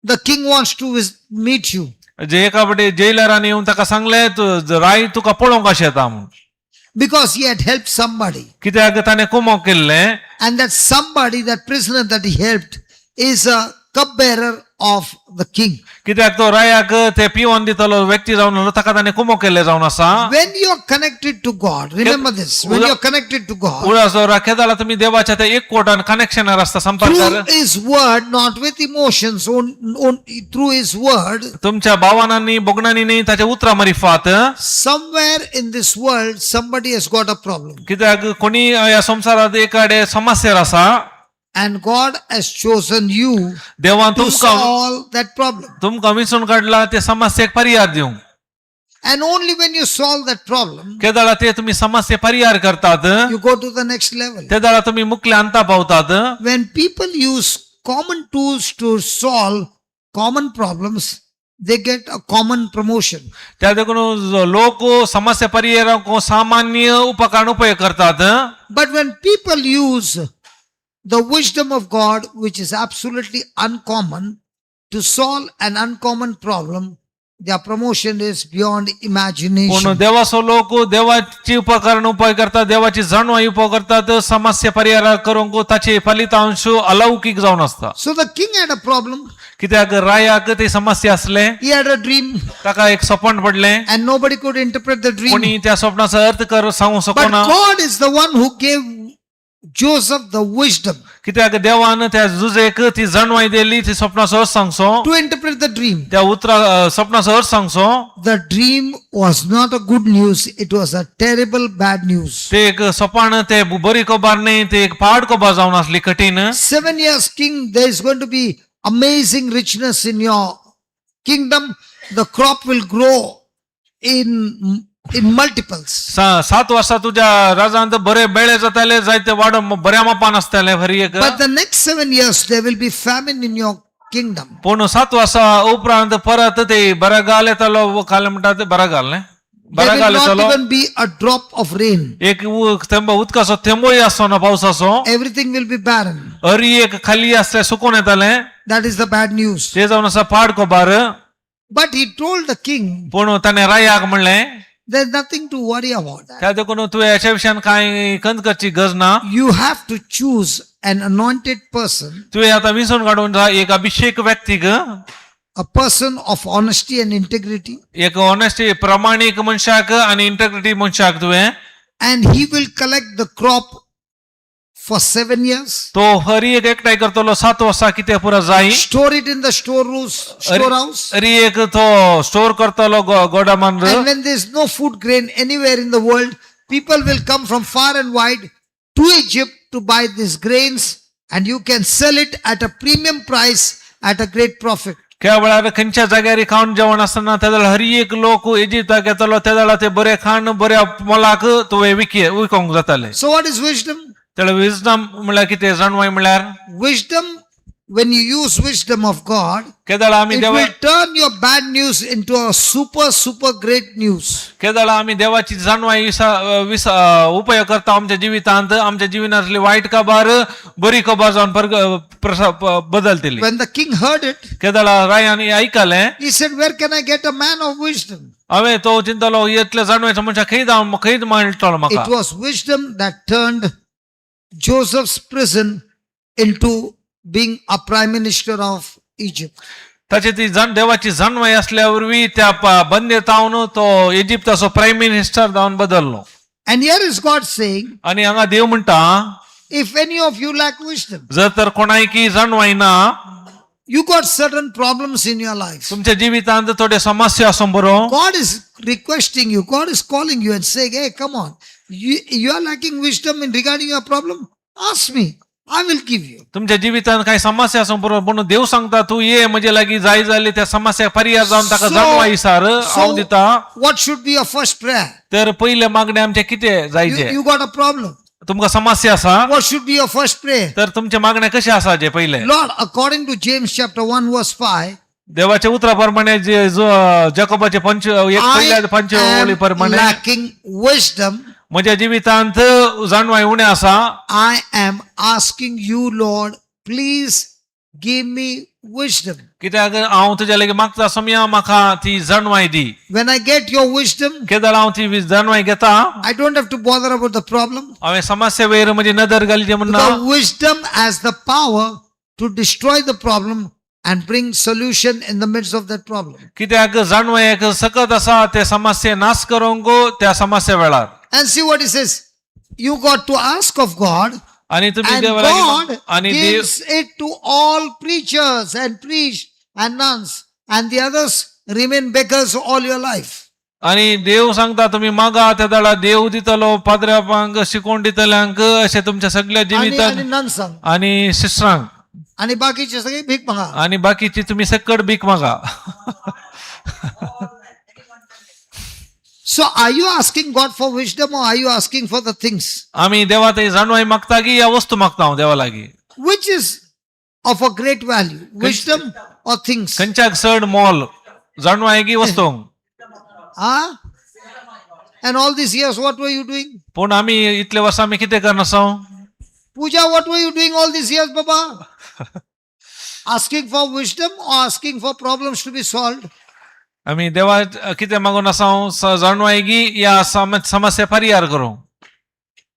the king wants to meet you. जे एका फावटी जेलरान येवन ताका सांगलें तूं राय तुका पळोवंक अशें येता म्हूण. Because he had helped somebody. कित्याक ताणें कुमोक केल्लें. And that somebody, that prisoner that he helped, is a cupbearer of the king. कित्याक तो रायाक ते पिवन दितलो व्यक्ती जावन आसलो ताका ताणें कुमोक केल्लें जावन आसा. When you are connected to God, remember this, when you are connected to God, उडास केदाळा तुमी देवाच्या त्या एक कोटान कनेक्शनार आसता संपर्कार through His word, not with emotions, through His word, तुमच्या भावनांनी भोगणांनी न्ही ताच्या उतरां मारिफात. Somewhere in this world, somebody has got a problem. कित्याक कोणी ह्या संवसारांत एकाडे समस्येर आसा. And God has chosen you देवान to तुमकां solve that problem. तुमकां विंचून काडला ते समस्येक पर्याय दिवंक. And only when you solve that problem, केदाळा ते तुमी समस्ये परिहार करतात you go to the next level. तेदाळा तुमी मुखल्या अंता पावतात. When people use common tools to solve common problems, they get a common promotion. त्या देखून लोक समस्या परिहाराक सामान्य उपकरण उपयोग करतात. But when people use the wisdom of God, which is absolutely uncommon, to solve an uncommon problem, their promotion is beyond पूण imagination. देवाचो लोक देवाची उपकरण उपयोग करतात देवाची जाणवाय उपयोग करतात समस्या परिहार करूंक ताचे फलितांश अलौकीक जावन आसता. So the king had a problem. कित्याक रायाक ते समस्या आसले. He had a dream, ताका एक सपन पडलें. And nobody could interpret the dream. कोणी त्या स्वप्नाचो अर्थ कर सांगू But शकना. God is the one who gave Joseph the wisdom कित्याक देवान त्या जुजेक ती जाणवाय दिली ती स्वप्नाचो अर्थ सांगचो to interpret the dream. त्या उतरा स्वप्नाचो अर्थ सांगचो. The dream was not a good news, it was a terrible bad news. ते एक सपाण ते बरी खबर न्ही ते एक पाड खबर जावन आसली कठीण. 7 years, king, there is going to be amazing richness in your kingdom. The crop will grow in in multiples. 7 वर्सां तुज्या राजांत बरे बेळे जाताले, जायते वाड बऱ्या मापान आसताले हरी एक. But the next 7 years, there will be famine in your kingdom. पूण 7 वर्सां उपरांत परत ते बरगाल येतालो, काल म्हणटा ते बरगाल न्ही, There will बरगाल not येतालो. Even be a drop of rain. एक थेंबो उदकाचो थेंबोय आसचो ना पावसाचो. Everything will be barren. Hari एक खाली आसले, सुकून येताले. That is the bad news. ते जावन आसा पाड खबर. But he told the king, पूण ताणें रायाक म्हणलें, there's nothing to worry about that. त्या देखून तुवें ह्याच्या विशयान कांय कंत करची गरज ना. You have to choose an anointed person, तुवें आतां विंचून काडून जाय एक अभिषेक व्यक्तीक, a person of honesty and integrity, एक ऑनेस्टी प्रामाणीक मनशाक आनी इंटेग्रिटी मनशाक तुवें. And he will collect the crop for 7 years, तो हरी एक एकठांय करतलो 7 वर्सां कितें पुरो जाय, store it in the storehouse, storehouse. Hari एक तो स्टोर करतलो गोडामान. And when there's no food grain anywhere in the world, people will come from far and wide to Egypt to buy these grains, and you can sell it at a premium price at a great profit. त्या वेळार खंयच्या जाग्यार खावन जेवण आसतना त्या वेळार हरी एक लोक इजिप्ताक येतलो, त्या वेळार ते बरे खाण बऱ्या मोलाक तुवें विकी विकोंक जाताले. So, what is wisdom? त्या विजडम म्हणल्यार कितें, जाणवाय म्हणल्यार? Wisdom, when you use wisdom of God, केदळा आमी it देवा will turn your bad news into a super, super great news. केदळा आमी देवाची जाणवाय उपयोग करता आमच्या जिवितांत, आमच्या जिवितांतली वायट खबर बरी खबर जावन बदलतली. When the king heard it, केदळा रायान हें आयकलें, he said, "Where can I get a man of wisdom?" हांवें तो चिंतलो, इतले जाणवायचो मनशां खंय जावन खंय मेळटलो म्हाका? It was wisdom that turned Joseph's prison into being a prime minister of Egypt. ताची ती जाण देवाची जाणवाय असल्या वरवीं त्या बंदेतावन तो इजिप्ताचो प्रायम मिनिस्टर जावन बदललो. And here is God saying, आनी हांगा देव म्हणटा, if any of you lack wisdom, जर तर कोणायकी जाणवाय ना, you got certain problems in your life. तुमच्या जिवितांत थोड्यो समस्या आसूं बरो. God is requesting you, God is calling you and saying, "Hey, come on. You are lacking wisdom in regarding your problem. Ask me, I will give you." तुमच्या जिवितांत काही समस्या आसूं बरो, म्हणून देव सांगता तूं ये म्हजे लागीं, जाय जाल्यार त्या समस्या पर्याय जावन ताका जाणवाय सार हांव दिता. What should be your first prayer? तर पयलें मागणें आमचें कितें जायजें? You got a problem. तुमकां समस्या आसा. What should be your first prayer? तर तुमचें मागणें कशें आसा जे पयलें? Lord, according to James chapter 1 verse 5, देवाच्या उतरा प्रमाणे जे जो जकोबाचे पंच एक I पयल्या पंच ओळी am प्रमाणे, lacking wisdom. म्हज्या जिवितांत जाणवाय उणें आसा. I am asking you, Lord, please give me wisdom. कित्याक हांव तुज्या लागीं मागता सोमया, म्हाका ती जाणवाय दी. When I get your wisdom, केदळ हांव ती जाणवाय घेता, I don't have to bother about the problem. हांवें समस्या वयर म्हजी नदर घाली म्हण ना. The wisdom has the power to destroy the problem and bring solution in the midst of that problem. कित्याक जाणवायेक सकत आसा ते समस्ये नाश करूंक त्या समस्या वेळार. And see what he says. You got to ask of God, आनी तुमी and देवा लागीं God आनी देव gives it to all preachers and priests and nuns, and the others remain beggars all your life. आनी देव सांगता तुमी मागा, त्या वेळार देव दितलो पाद्र्यापांक शिकोवन दितल्यांक अशें तुमच्या सगळ्या आणि आणि जिवितांत नन्सांक आनी सिस्टरांक. आणि बाकीचे सगळे भीक मागा. आनी बाकीची तुमी सकट भीक मागा. So are you asking God for wisdom or are you asking for the things? आमी देवा ते जाणवाय मागता की या वस्तू मागता हांव देवा लागीं? Which is of a great value, wisdom or things? खंयच्याक चड मोल, जाणवाय की वस्तूंक? Huh? And all these years, what were you doing? पूण आमी इतले वर्सां आमी कितें करनासा? Puja, what were you doing all these years, Baba? Asking for wisdom or asking for problems to be solved? आमी देवा कितें मागून आसा, जाणवाय की या समस्या परिहार करूं?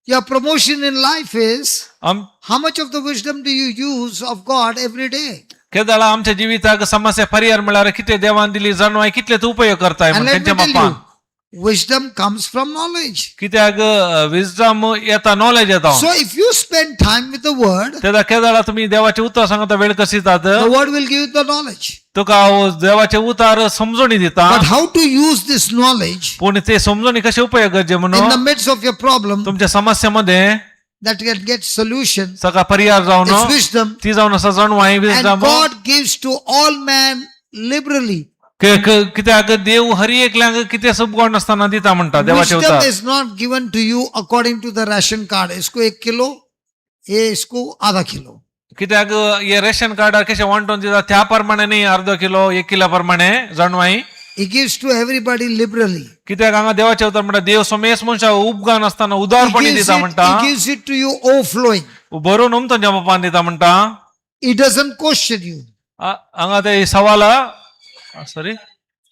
Your promotion in life is आम how much of the wisdom do you use of God every day? केदळा आमच्या जिविताक समस्या परिहार म्हळ्यार कितें देवान दिली जाणवाय कितले तूं उपयोग करताय And म्हण let me तेंच्या tell मापान. you, wisdom comes from knowledge. कित्याक विजडम येता, नॉलेज येता. So if you spend time with the word, तेदा केदळा तुमी देवाचे उतर सांगता वेळ कशी जात, the word will give you the knowledge. तुका देवाचे उतार समजणी दिता. But how to use this knowledge पूण ते समजणी कशे उपयोग करचे in the म्हणून midst of your problem तुमच्या समस्यामध्ये that can get solution? सगळा परिहार जावन It's wisdom. ती जावन आसा जाणवाय, And wisdom. God gives to all men liberally कित्याक देव हर एकल्यांक कितें उपगोण नासतना दिता म्हणटा देवाचे Wisdom उतर. is not given to you according to the ration card. इसको 1 किलो, ये इसको आधा किलो. कित्याक हे रेशन कार्डार कशें वांटून दिता त्या प्रमाणे न्ही, अर्दो किलो एक किलो प्रमाणे जाणवाय. He gives to everybody liberally. कित्याक हांगा देवाचे उतर म्हणटा देव समेस मनशाक उपगान आसतना He उदारपणी gives दिता it, म्हणटा. he gives it to you overflowing. भरून उमथून बापान दिता म्हणटा. He doesn't question you. हांगा ते सवाल, sorry.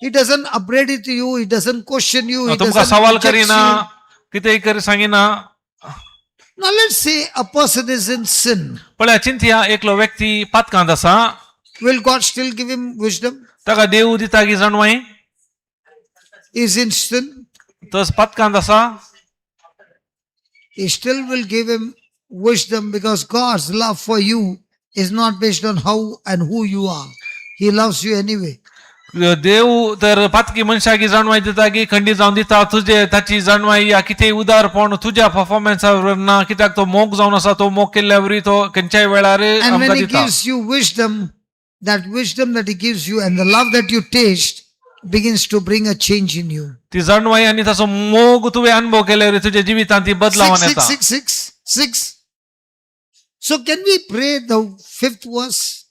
He doesn't upbraid it to you. He doesn't question you. He तुमकां doesn't सवाल reject करिना, you. कितेंय करी सांगिना. Now let's say a person is in sin. पळया चिंतया, एकलो व्यक्ती पातकांत आसा. Will God still give him wisdom? ताका देव दिता की जाणवाय? Is in sin. तो पातकांत आसा. He still will give him wisdom because God's love for you is not based on how and who you are. He loves you anyway. देव तर पातकी मनशाक ही जाणवाय दिता की खंडीत जावन दिता तुजे ताची जाणवाय या कितेंय उदारपण तुज्या परफॉर्मन्सावर ना, कित्याक तो मोग जावन आसा, तो मोग केल्ल्या वरी तो खंयच्याय वेळार And when आमकां He दिता. gives you wisdom, that wisdom that He gives you and the love that you taste begins to bring a change in you. ती जाणवाय आनी ताचो मोग तुवें अनुभव केल्या वरी तुज्या जिवितांत ती बदलावन Six, येता. six, six, six, six. So can we pray the fifth verse?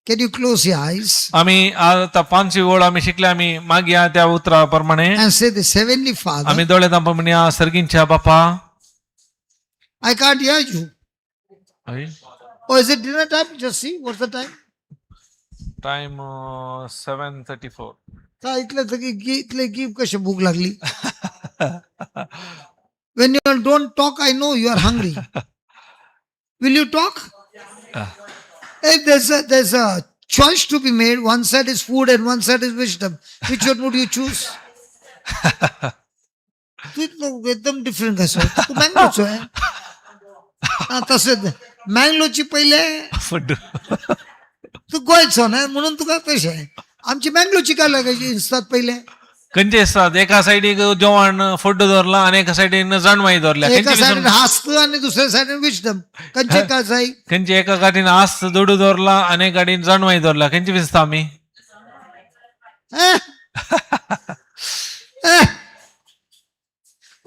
Can you close your eyes आमी आतां पांचवी ओळ आमी शिकले, आमी मागया त्या उतरा प्रमाणे. and say this, Heavenly Father, आमी दोळे धांपून म्हणया, सर्गींच्या बापा. I can't hear you. Oh, is it dinner time? Just see, what's the time? Time 7:34. का इतले इतले की कशी भूक लागली? When you don't talk, I know you are hungry. Will you talk? If there's a choice to be made, one side is food and one side is wisdom. Which one would you choose? तू इतलो एकदम different कसो, तू मँगलोचो आहे. हा, तशें मँगलोची पहिले. Food. तू गोंयचो न्हय म्हणून तुका तशें, आमची मँगलोची काय लागायची दिसतात पहिले. खंयचे आसतात, एका सायडीक जेवण फुड दवरला आनी एका सायडीन जाणवाय दवरल्या. एका खंयचे सायडीन हास्त आणि दुसऱ्या सायडीन विजडम, कंचे काय जाय? खंयचे एका गाडीन आस दुडू दवरला आनी एका गाडीन जाणवाय दवरला, खंयचे दिसता आमी? Eh? Eh?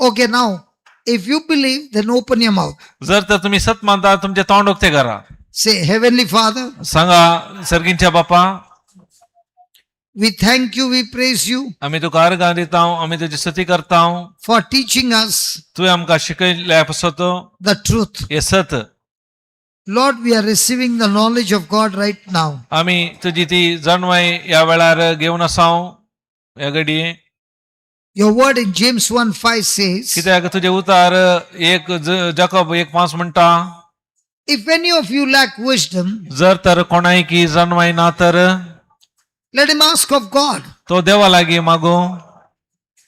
Okay, now, if you believe, then open your mouth. जर तर तुम्ही सत मानता, तुमचे तोंड उक्ते करा. Say, Heavenly Father, सांगा, सर्गींच्या बापा, we thank you, we praise you आमी तुका अर्गां दिता, आमी तुजी स्तुती करता for teaching us तुवें आमकां शिकयल्या पासत the truth. हें सत. Lord, we are receiving the knowledge of God right now. आमी तुजी ती जाणवाय ह्या वेळार घेवन आसा ह्या घडये. Your word in James 1:5 says, कित्याक तुजें उतार एक जाकब 1:5 म्हणटा, If any of you lack wisdom, जर तर कोणायकी जाणवाय ना तर let him ask of God. तो देवा लागीं मागू.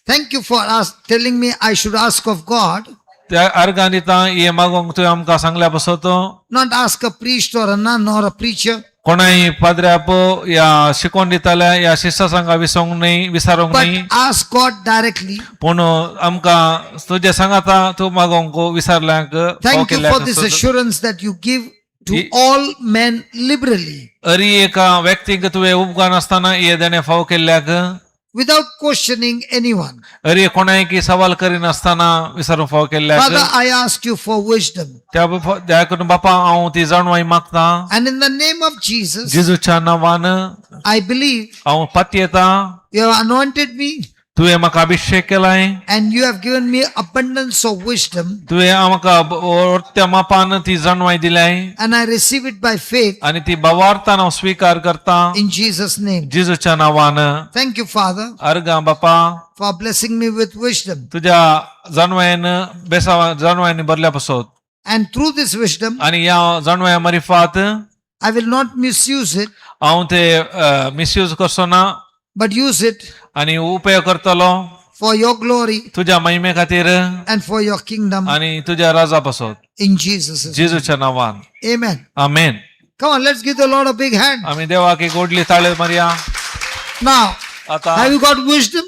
Thank you for telling me I should ask of God, त्या अर्गां दिता हे मागूंक तुवें आमकां सांगल्या पासत, not ask a priest or a nun or a preacher, कोणाय पाद्र्याप या शिकोवन दिताल्या या शिस्ता सांगा विसोंक न्हय, विसारूंक न्हय, but ask God directly. पूण आमकां तुजें सांगाता तूं मागोंक विसारल्यांक फावो Thank you केल्ल्याक for this आसत. assurance that you give to all men liberally अरी एका व्यक्तीक तुवें उपकार नासतना हे देणें फावो केल्ल्याक without questioning anyone. अरी कोणायकी सवाल करिनासतना विसारूंक फावो केल्ल्याक. Father, I ask you for wisdom. त्या त्या करून बापा हांव ती जाणवाय मागता. And in the name of Jesus, जेजूच्या नांवान I believe हांव पातयेता you have anointed me तुवें म्हाका अभिशेक केलाय and you have given me abundance of wisdom, तुवें म्हाका वर्त्या मापान ती जाणवाय दिल्याय and I receive it by faith आनी ती भावार्थान हांव स्विकार करता in Jesus' name. जेजूच्या नांवान. Thank you, Father, अर्गां बापा for blessing me with wisdom. तुज्या जाणवायेन बेसावा जाणवायेन भरल्या पासत And through this wisdom, आनी ह्या जाणवाया मारिफात I will not misuse it, हांव ते मिसयूज करचो ना, but use it आनी उपयोग करतलो for your glory तुज्या महिमे खातीर and for your kingdom आनी तुज्या राजा पासत in Jesus' name. जेजूच्या नांवान. Amen. Amen. Come on, let's give the Lord a big hand. आमी देवाक एक व्हडली ताळी मारया. Now, आता have you got wisdom?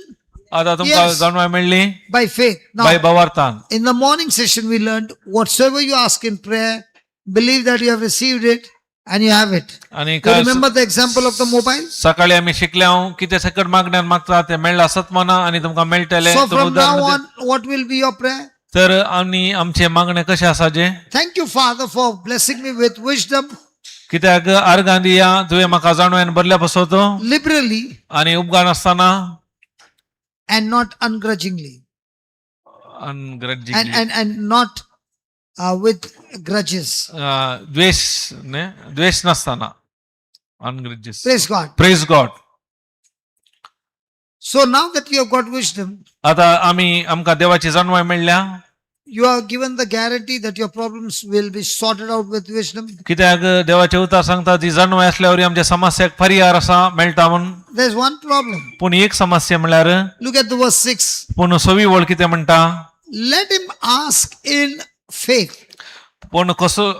आता तुमकां Yes. जाणवाय मेळ्ळी? By faith. Now, bye भावार्थान. in the morning session, we learned whatsoever you ask in prayer, believe that you have received it And you have it. आणि You काय remember the example of the mobile? सकाळी आमी शिकले हांव कितें सकट मागण्यान मागता ते मेळ्ळा आसत म्हणा आनी तुमकां मेळटलें So तुमी from उदाहरण now दिता. on, what will be your prayer? तर आनी आमचे मागणे कशें आसा जे Thank you, Father, for blessing me with wisdom कित्याक आर्गां दिया तुवें म्हाका जाणवयान भरल्या पसत liberally आनी उपकार आसतना and not ungrudgingly. Ungrudgingly. And not with grudges. द्वेष न्ही द्वेष नासतना अनग्रजीस. Praise God. Praise God. So now that you have got wisdom, आता आमी आमकां देवाची जाणवाय मेळ्ळ्या. You are given the guarantee that your problems will be sorted out with wisdom. कित्याक देवाचे उतार सांगता ती जाणवाय असल्यावर आमच्या समस्याक पर्याय आसा मेळटा म्हूण. There's one problem. पूण एक समस्या म्हणल्यार Look at the verse 6. पूण सवी वळ कितें म्हणटा? Let him ask in faith. पूण कसो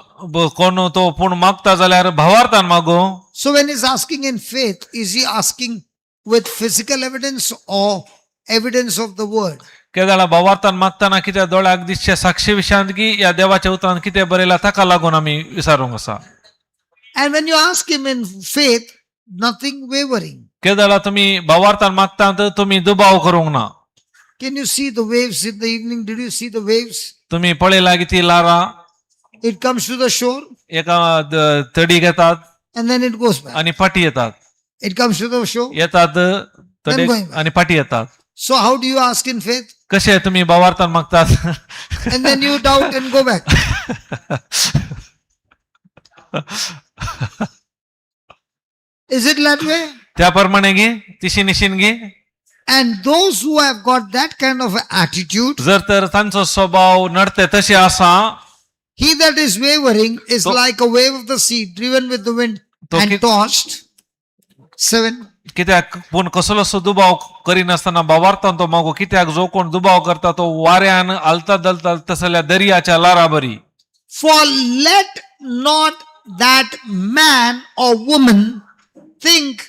कोण तो पूण मागता जाल्यार भावार्थान मागो. So when he's asking in faith, is he asking with physical evidence or evidence of the word? केदाळा भावार्थान मागताना कित्याक दोळ्याक दिसचे साक्षी विशयांत की ह्या देवाच्या उतरान कितें बरयलां ताका लागून आमी विचारूंक आसा. And when you ask him in faith, nothing wavering. केदाळा तुमी भावार्थान मागता तर तुमी दुबाव करूंक ना. Can you see the waves in the evening? Did you see the waves? तुमी पळयला की ती लारां It comes to the shore एका तडीक येतात and then it goes back. आनी फाटी येतात. It comes to the shore. येतात तडीक going back. आनी फाटी येतात. So how do you ask in faith? कशे तुमी भावार्थान मागतात? And then you doubt and go back. Is it that way? त्या प्रमाणे गे तिशी निशीन गे. And those who have got that kind of attitude, जर तर तांचो स्वभाव नडते तशे आसा he that is wavering is like a wave of the sea driven with the wind and tossed. 7. कित्याक पूण कसलोसो दुबाव करिनासतना भावार्थान तो मागो कित्याक जो कोण दुबाव करता तो वाऱ्यान हालता दलता तसल्या दर्याच्या लारा बरी. For let not that man or woman think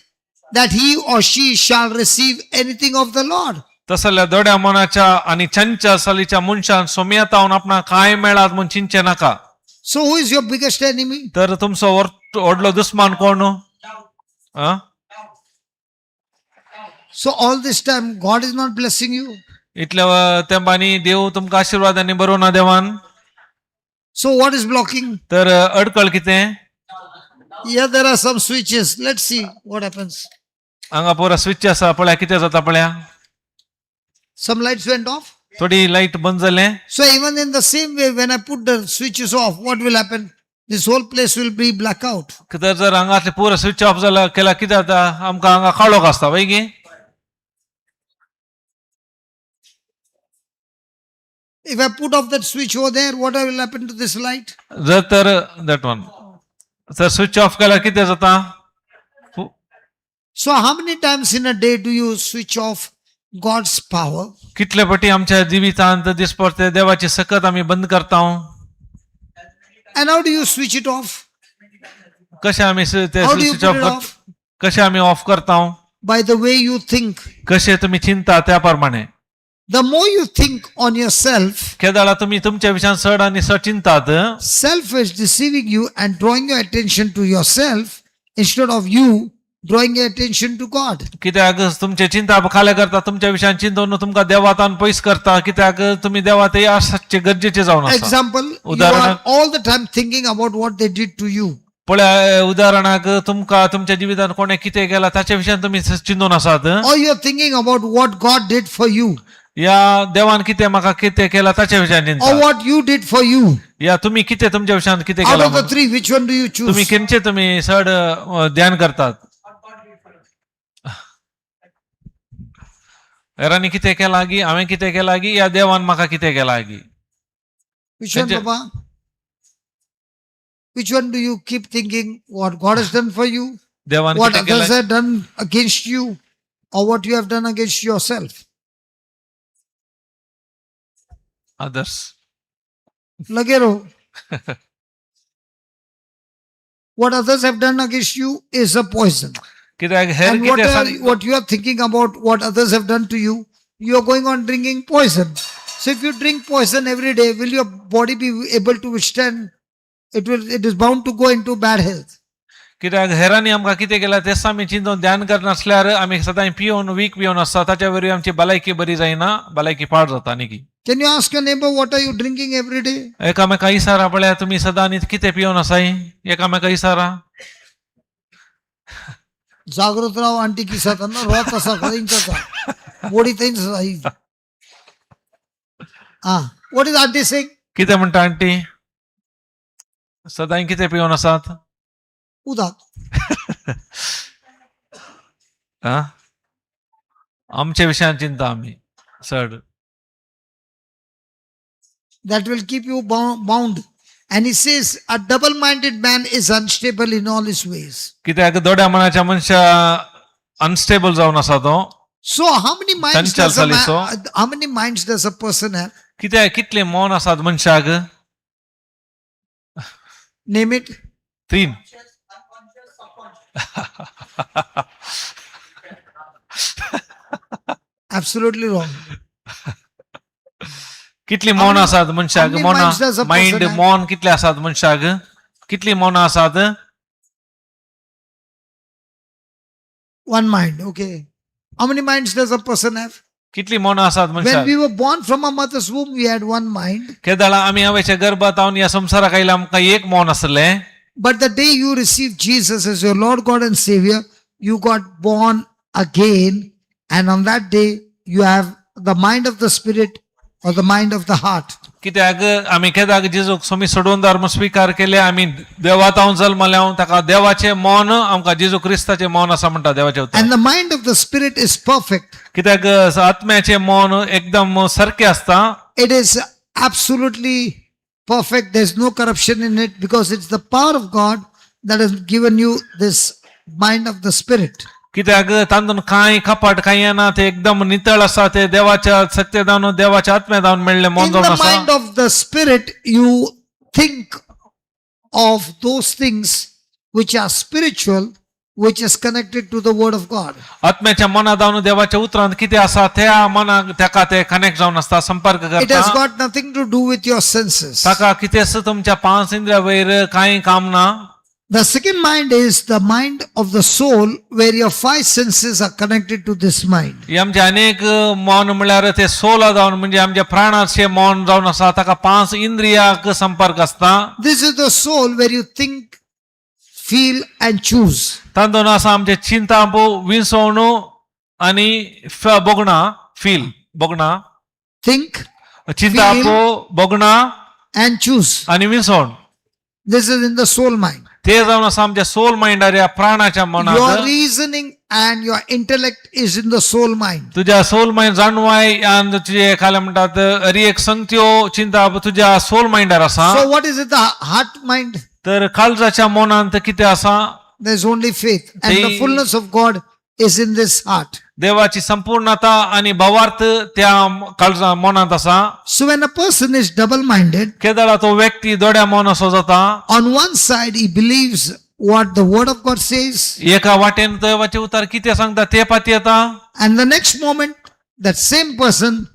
that he or she shall receive anything of the Lord. तसल्या दोड्या मनाच्या आनी चंचल सालीच्या मनशान सोमयतावन आपणाक कांय मेळात म्हूण चिंतचें नाका. So, who is your biggest enemy? तर तुमचो व्हडलो दुस्मान कोण? आं? So, all this time, God is not blessing you. इतल्या तेंपांनी देव तुमकां आशिर्वादांनी बरोवना ना देवान. So, what is blocking? तर अडकळ कितें? Here there are some switches. Let's see what happens. हांगा पुरा स्विच आसा पळया कितें जाता पळया. Some lights went off. थोडी लायट बंद जाले. So, even in the same way, when I put the switches off, what will happen? This whole place will be blackout. तर जर हांगासले पुरो स्विच ऑफ जाला केला कितें जाता आमकां हांगा काळोख आसता वय गी. If I put off that switch over there, what will happen to this light? जर तर that one जर स्विच ऑफ केल्यार कितें जाता? So, how many times in a day do you switch off God's power? कितले पटी आमच्या जिवितांत दिसपडते देवाची सकत आमी बंद करता. And how do you switch it off? कशें आमी ते How do you switch put off it off? कशें आमी ऑफ करता? By the way you think. कशें तुमी चिंता त्या प्रमाणे. The more you think on yourself, केदाळा तुमी तुमच्या विशयान चड आनी चड चिंतात. Self is deceiving you and drawing your attention to yourself instead of you drawing your attention to God. कित्याक तुमचे चिंता खाल्या करता तुमच्या विशयान चिंतून तुमकां देवातान पयस करता कित्याक तुमी देवात आसचे गरजेचे जावन आसा. Example, you are उदाहरणाक- all the time thinking about what they did to you. पळया उदाहरणाक तुमकां तुमच्या जिवितान कोणें कितें केलां ताच्या विशयान तुमी चिंतून आसात. Or you are thinking about what God did for you या देवान कितें म्हाका कितें केलां ताच्या विशयान or चिंता what you did for you. या तुमी कितें तुमच्या विशयान कितें Out केलां of the म्हणून. three, which one do you तुमी choose? खंयचे तुमी चड ध्यान करतात? हेरांनी कितें केलां गी हांवें कितें केलां गी या देवान म्हाका कितें केलां गी? Which one, Sanjay- Papa? Which one do you keep thinking what God has done for you, देवान what कितें others केलां have done against you, or what you have done against yourself? Others. Lage raho. What others have done against you is a poison. कित्याक हेर And what, कितें what you are thinking about what others have done to you, you are going on drinking poison. So if you drink poison every day, will your body be able to withstand? It will. It is bound to go into bad health. कित्याक हेरांनी आमकां कितें केलां तेच आमी चिंतून ध्यान करनासल्यार आमी सदांय पिवन वीक पिवन आसता ताच्या वरवीं आमची भलायकी बरी जायना भलायकी पाड जाता न्ही. Can you ask your neighbor, what are you drinking every day? एकामेका इसारा पळया तुमी सदां न्ही कितें पिवन आसाय एकामेका इसारा. जागृत राव आंटी की साथ ना रोत असा खंयचा बोडी थंय. Ah, what is auntie saying? कितें म्हणटा आंटी सदांय कितें पिवन आसात? उदक. आं आमच्या विशयान चिंता आमी चड. That will keep you bound. And he says, a double-minded man is unstable in all his ways. कित्याक दोड्या मनाच्या मनशा अनस्टेबल जावन आसा तो. So how many minds Chanchal does a man, saliso. How many minds does a person have? कित्याक कितले मौन आसात मनशाक? Name it. तीन. Absolutely wrong. कितली मौन आसात मनशाक? How many मौना minds does a person mind have? मौन कितले आसात मनशाक कितली मौनां आसात? One mind, okay. How many minds does a person have? कितली मौनां आसात When मनशाक? we were born from our mother's womb, we had one mind. केदाळा आमी आवयच्या गर्भात हांव ह्या संवसाराक आयला आमकां एक मौन आसलें. But the day you received Jesus as your Lord God and Savior, you got born again. And on that day, you have the mind of the Spirit or the mind of the heart. कित्याक आमी केदाक जेजूक स्वामी सोडून धर्म स्विकार केले आमी देवात हांव जल्मले हांव ताका देवाचें मौन आमकां जेजू क्रिस्ताचें मौन आसा म्हणटा देवाचें उतर. And the mind of the Spirit is perfect. कित्याक आत्म्याचें मौन एकदम सारकें आसता. It is absolutely perfect. There's no corruption in it because it's the power of God that has given you this mind of the Spirit. कित्याक तातूंत कांय कपाट कांय येना ते एकदम नितळ आसा ते देवाच्या सत्य जावन देवाच्या आत्म्या जावन मेळ्ळें मौन In जावन the आसा. mind of the Spirit, you think of those things which are spiritual, which is connected to the Word of God. आत्म्याच्या मनात जावन देवाच्या उतरांत कितें आसा त्या मनाक ताका ते कनेक्ट जावन आसता संपर्क It has करता. Got nothing to do with your senses. ताका कितेंच तुमच्या पांच इंद्रिया वयर कांय काम ना. The second mind is the mind of the soul, where your five senses are connected to this mind. हे आमचे अनेक मौन म्हळ्यार ते सोला जावन म्हणजे आमच्या प्राणाचे मौन जावन आसा ताका पांच इंद्रियाक संपर्क आसता. This is the soul where you think, feel, and choose. तातूंत आसा आमचे चिंता विंसवणू आनी भोगणां फील भोगणां. Think चिंता भोगणां and choose. आनी विंसवण. This is in the soul mind. ते जावन आसा आमच्या सोल मायंडार ह्या प्राणाच्या Your मनात. Reasoning and your intellect is in the soul mind. तुझ्या सोल मायंड जाणवाय आनी तुजे खाल्या म्हणटात हरी एक संगत्यो चिंता तुज्या सोल मायंडार आसा. So, what is it, the heart mind? तर काळजाच्या मनांत कितें आसा? There's only faith, and the fullness of God is in this heart. देवाची संपूर्णता आणि भावार्थ त्या काळजा मनांत आसा. So, when a person is double minded, केदळा तो व्यक्ती दोड्या मौन असो जाता. On one side he believes what the Word of God says, एका वाटेन देवाचे उतार कितें सांगता ते पाती येता. and the next moment, that same person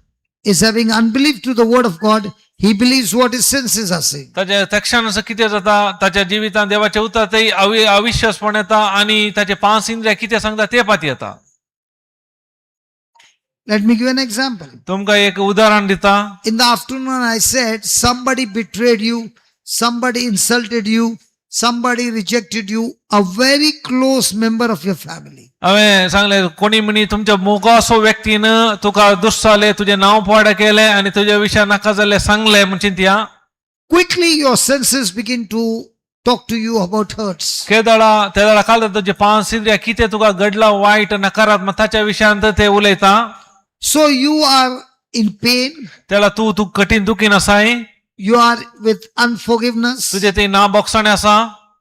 is having unbelief to the Word of God. He believes what his senses are saying. ताच्या तक्षणाचं कितें जाता ताच्या जिवितांत देवाचे उतर ते अविश्वासपण येता आणि ताचे पांच इंद्रिया कितें सांगता ते पाती येता. Let me give an example. तुमकां एक उदाहरण दिता. In the afternoon, I said, somebody betrayed you, somebody insulted you, somebody rejected you, a very close member of your family. हांवें सांगलें कोणी म्हणी तुमच्या मोगासो व्यक्तीन तुका दुस्साले तुजें नांव पोड केलें आनी तुज्या विशया नाका जाल्लें सांगलें म्हण चिंतया. Quickly, your senses begin to talk to you about hurts. केदळा तेदळा काल तुजे पांच इंद्रिया कितें तुका घडलां वायट नकारात्मक ताच्या विशयांत ते उलयता. So you are in pain, तेला तूं तूं कठीण दुखीन आसाय. You are with unforgiveness, तुजें तें ना बोगसणें आसा.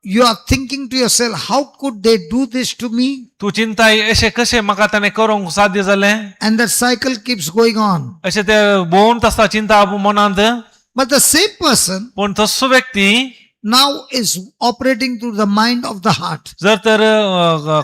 You are thinking to yourself, how could they do this to me? तूं चिंताय अशें कशें म्हाका ताणें करूंक साध्य जालें. And that cycle keeps going on. अशें तें भोंवत आसता चिंता मनांत. But the same person पूण तसो व्यक्ती now is operating through the mind of the heart. जर तर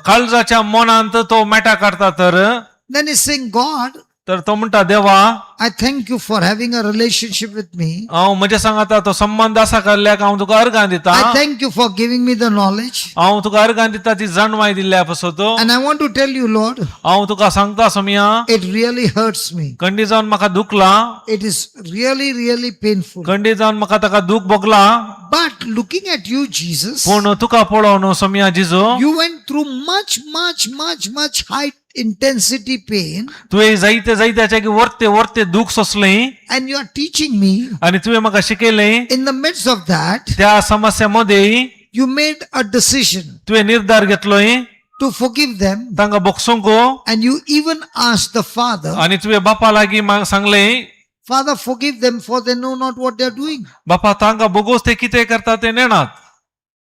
काळजाच्या मनांत तो मेटा काडटा तर Then he's saying, God, तर तो म्हणटा देवा I thank you for having a relationship with me. हांव म्हज्या सांगाता तो संबंद आसा केल्ल्याक हांव तुका अर्गां दिता. I thank you for giving me the knowledge. हांव तुका अर्गां दिता ती जाणवाय दिल्ल्या पासत. And I want to tell you, Lord, हांव तुका सांगता Somaiya, it really hurts me. कंडी जावन म्हाका दुखला. It is really, really painful. कंडी जावन म्हाका ताका दूख भोगला. But looking at you, Jesus, पूण तुका पळोवन Somaiya जिजो, you went through much, much, much, much high intensity pain, तुवें जायते जायत्याच्या की वरते वरते दूख सोंसलें and you are teaching me आनी तुवें म्हाका शिकयलें. In the midst of that, त्या समस्या मदें you made a decision तुवें निर्धार घेतलोय to forgive them, तांकां बोगसूंक and you even asked the Father, आनी तुवें बापा लागीं सांगलें, "Father, forgive them, for they know not what they are doing." बापा तांकां बोगोस ते कितें करता ते नेणात.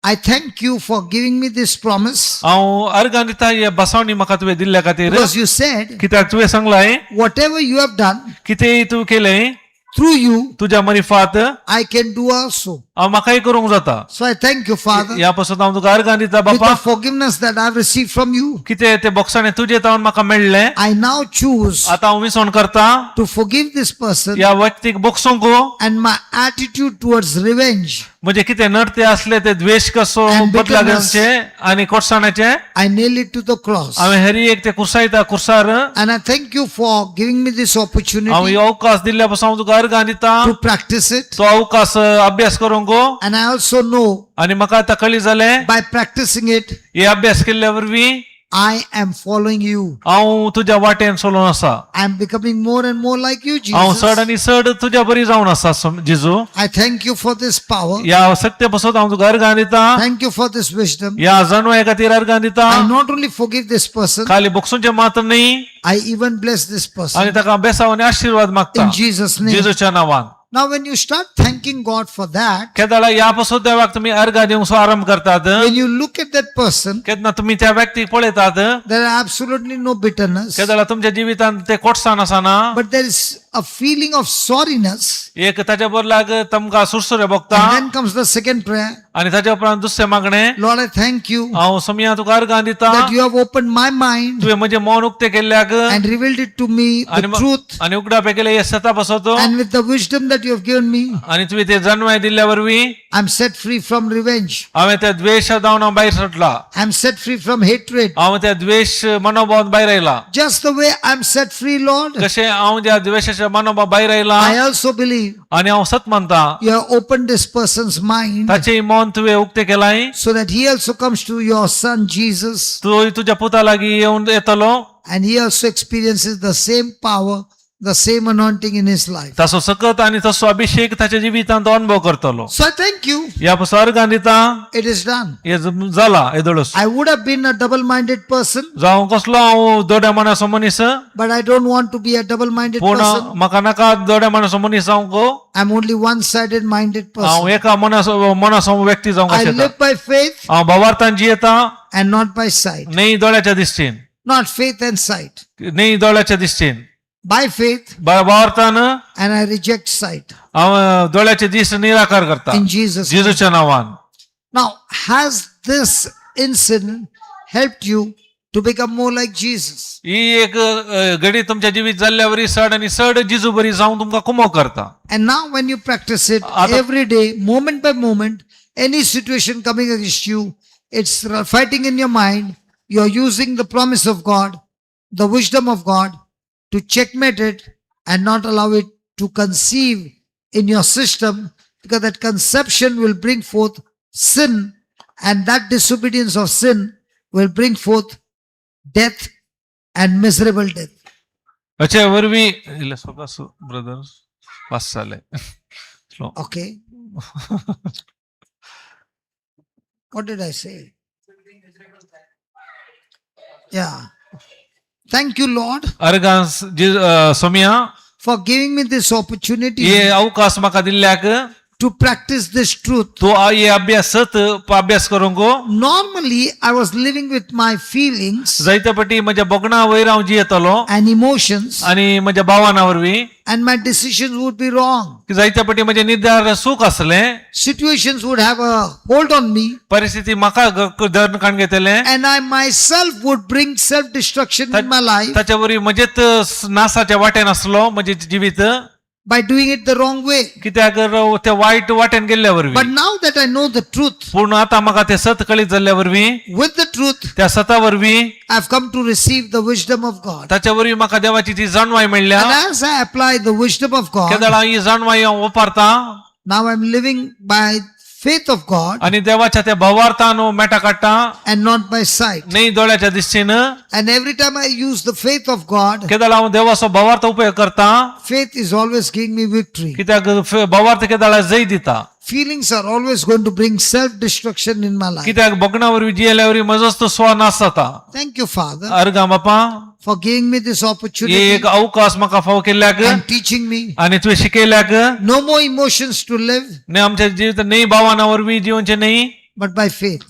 I thank you for giving me this promise हांव अर्गां दिता हे बसावणी म्हाका तुवें दिल्ल्या खातीर because you said, कित्याक तुवें सांगलाय, whatever you have done कितेंय तूं केलें through you, तुज्या मरिफात I can do also. हांव म्हाकाय करूंक जाता. So I thank you, Father, ह्या पासून हांव तुका अर्गां दिता with बापा, the forgiveness that I've received from you. कितें ते बोगसाणे तुजे तावन म्हाका मेळ्ळें. I now choose आतां हांव विसवण करता to forgive this person ह्या व्यक्तीक बोगसूंक and my attitude towards revenge, म्हणजे कितें नडते असले ते द्वेश कसो And बदला bitterness. घेवचे आनी कोटसाणाचे I nail it to the cross. हांवें हरी एक ते कुर्सायता कुर्सार. And I thank you for giving me this हांव opportunity ही अवकाश दिल्ल्या पासून हांव तुका अर्गां दिता to practice it. तो अवकाश अभ्यास करूंक. And I also know आनी म्हाका आतां कळी जालें by practicing it, हे अभ्यास केल्ल्या वरवीं I am following you. हांव तुज्या वाटेन चलोन आसा. I am becoming more and more like you, हांव चड Jesus. आनी चड तुज्या बरी जावन आसा जेजू. I thank you for this power. ह्या सक्ते पासत हांव तुका अर्गां दिता. Thank you for this wisdom. ह्या जाणवाये खातीर अर्गां दिता. I not only forgive this person, खाली बोगसूंचे मात्र न्ही I even bless this person आनी ताका बेसाव आनी आशिर्वाद मागता in Jesus' name. जेजूच्या नांवान. Now, when you start thanking God for that, केदाळा ह्या पासून देवाक तुमी अर्गां दिवंक आरंभ करतात, when you look at that person, केन्ना तुमी त्या व्यक्तीक पळयतात, there are absolutely no bitterness, केदाळा तुमच्या जिवितांत ते कोटसाण आसना, but there is a feeling of sorriness. एक ताच्या बदलाक तुमकां सुरसुरे भोगता. And then comes the second prayer. आनी ताच्या उपरांत दुसरें मागणें, Lord, I thank you हांव सोमया तुका अर्गां दिता that you have opened my mind तुवें म्हजें मौन उक्तें केल्ल्याक and revealed it to me the आनी truth, आनी उगडापें केलें हे सता पासत and with the wisdom that you have given me, आनी तुवें ते जाणवाय दिल्ल्या वरवीं I'm set free from revenge. हांवें त्या द्वेश जावन हांव भायर सरला. I'm set free from hatred. हांव त्या द्वेश मनोभावान भायर आयला. Just the way I'm set free, Lord, कशें हांव ज्या द्वेशाच्या मनोभाव भायर आयला I also believe आनी हांव सत मानता you have opened this person's mind ताचें मन तुवें उक्तें केलां so that he also comes to your son Jesus तूं तुज्या पुता लागीं येवन येतलो and he also experiences the same power, the same anointing in his life. ताचो सकत आनी तसो अभिषेक ताच्या जिवितांत तो अनुभव करतलो. So I thank you. ह्या पासून अर्गां दिता. It is done. हे जाला येदोळस. I would have been a double minded person, जावं कसलो हांव दोड्या मनाचो मनीस, but I don't want to be a double minded पूण person. म्हाका नाका दोड्या मनाचो मनीस जावंक. I'm only one sided minded हांव person. एका मनाचो मनाचो व्यक्ती जावंक I आशेता. live by faith हांव भावार्थान जियेता and not by sight. न्ही दोळ्याच्या दिश्टीन. Not faith and sight. न्ही दोळ्याच्या दिश्टीन. By faith, भावार्थान and I reject sight. हांव दोळ्याचे दिश्ट निराकार करता In Jesus' name. जेजूच्या नांवान. Now, has this incident helped you to become more like Jesus? ही एक घडी तुमच्या जिवीत जाल्ल्या वरी सड आनी सड जिजू बरी जावन तुमकां कुमो करता. And now, when you practice it every day, moment by moment, any situation coming against you, it's fighting in your mind. You're using the promise of God, the wisdom of God to checkmate it and not allow it to conceive in your system, because that conception will bring forth sin, and that disobedience of sin will bring forth death and miserable death. अशे वरवीं इल्लें स्वता brother pass जालें. Slow. Okay. What did I say? Yeah. Thank you, Lord, अर्गां सोमया for giving me this opportunity हे अवकाश म्हाका दिल्ल्याक to practice this truth. तूं हे अभ्यास सत अभ्यास करूंक. Normally, I was living with my feelings जायते पटी म्हज्या भोगणा वयर हांव जियेतलो and emotions, आनी म्हज्या भावना वरवीं and my decisions would be wrong. जायते पटी म्हजे निर्धार सूख आसले. Situations would have a hold on me, परिस्थिती म्हाका धरून काण घेतले and I myself would bring self destruction in my life ताच्या वरवीं म्हजेच नासाच्या वाटेन आसलो म्हजें जिवीत by doing it the wrong way. कित्याक त्या वायट वाटेन गेल्ल्या But वरवीं. Now that I know the truth, पूण आतां म्हाका तें सत कळीत जाल्ल्या वरवीं with the truth, त्या सता वरवीं I've come to receive the wisdom of God. ताच्या वरवीं म्हाका देवाची ती जाणवाय मेळ्ळ्या. And as I apply the wisdom of God, केदळ हांव ही जाणवाय हांव वापरतां now I'm living by faith of God आनी देवाच्या त्या भावार्थान हांव मेटा काडटा and not by sight. न्ही दोळ्याच्या दिश्टीन. And every time I use the faith of God, केदळ हांव देवाचो भावार्थ उपयोग करता faith is always giving me victory. कित्याक भावार्थ केदळा जय दिता. Feelings are always going to bring self destruction in my life. कित्याक भोगणा वरवीं जियेल्या वरवीं म्हजोच तो स्व नाश जाता. Thank you, Father, अर्गां बापा for giving me this opportunity एक अवकाश म्हाका फावो केल्ल्याक and teaching me. आनी तुवें शिकयल्याक. No more emotions to live, न्ही आमच्या जिवित न्ही भावना वरवीं जिवनचें न्ही but by faith.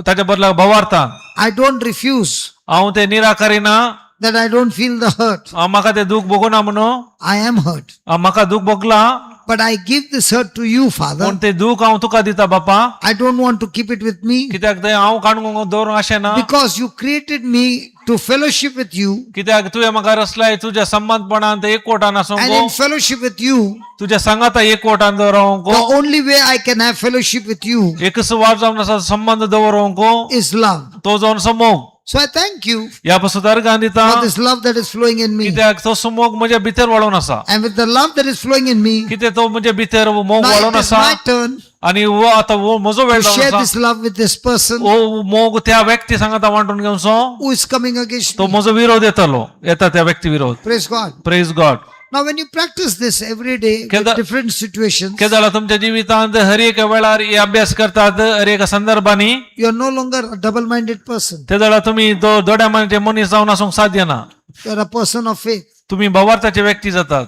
ताच्या बदला भावार्थान. I don't refuse हांव ते निराकरिना that I don't feel the hurt. हांव म्हाका तें दूख भोगना म्हणून. I am hurt. हांव म्हाका दूख भोगला. But I give this hurt to you, Father. पूण तें दूख हांव तुका दिता बापा. I don't want to keep it with me कित्याक तें हांव काडूंक दवरूंक अशें ना because you created me to fellowship with you. कित्याक तुवें म्हाका रचलाय तुज्या संबंदपणान ते एकवटान आसूंक And in fellowship with you, तुज्या सांगाता एकवटान दवरूंक. the only way I can have fellowship with you एकच वाट जावन आसा संबंद दवरूंक is love. तो जावन समोग. So I thank you ह्या पासून अर्गां दिता for this love that is flowing in me. कित्याक तो सुमोग म्हज्या भितर वाळोवन आसा. And with the love that is flowing in me, कितें तो म्हज्या भितर मोग now वाळोवन it is आसा my turn आनी हो आतां हो म्हजो वेळ to जावन share आसा this love with this person हो मोग त्या व्यक्ती सांगाता वांटून घेवचो who is coming against तो me. म्हजो विरोध येतलो येता त्या व्यक्ती विरोध. Praise God. Praise God. Now, when you practice this every day with different situations, केदळा तुमच्या जिवितांत हर एका वेळार हे अभ्यास करतात हर एका संदर्भांनी you are no longer a double minded person. तेदळा तुम्ही दोड्या मनाचे मनीस जावन आसूंक साध्य ना. You are a person of faith. तुम्ही भावार्थाचे व्यक्ती जातात.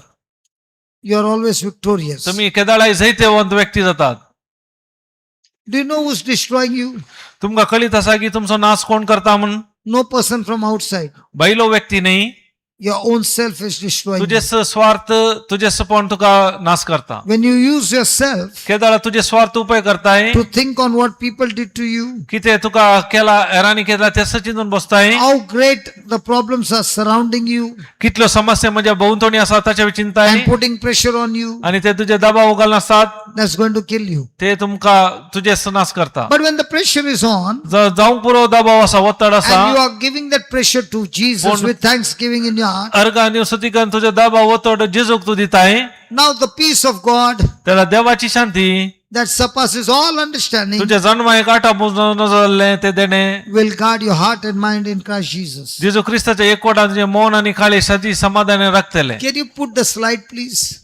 You are always victorious. तुम्ही केदळाय जैतेवंत व्यक्ती जातात. Do you know who's destroying you? तुमकां कळीत आसा की तुमचो नाश कोण करता म्हूण. No person from outside. भायलो व्यक्ती न्ही. Your own self is destroying तुजे you. स्वार्थ तुजे सपन तुका नाश करता. When you use yourself केदळा तुजे स्वार्थ उपयोग करताय to think on what people did to you, कितें तुका केला हेरांनी केला तें चिंतून बसताय how great the problems are surrounding you कितल्यो समस्या म्हज्या भोंवतणी आसा ताचे चिंताय and putting pressure on you, आनी ते तुजे दबाव घालनासतात that's going to kill you. ते तुमकां तुजे नाश करता. But when the pressure is on जावंक पुरो दबाव आसा ಒತ್ತಡ आसा and you are giving that pressure to Jesus with thanksgiving in your heart, अर्ग आनी सुतिकान तुझे दबाव ಒತ್ತಡ जेजूक तूं दिताय now the peace of God तेन्ना देवाची शांती that surpasses all understanding तुझ्या जन्माक आटा जाल्लें ते देणें will guard your heart and mind in Christ Jesus. जेजू क्रिस्ताच्या एकवटान तुजें मौन आनी काळी सदी समाधान राखतले. Can you put the slide, please?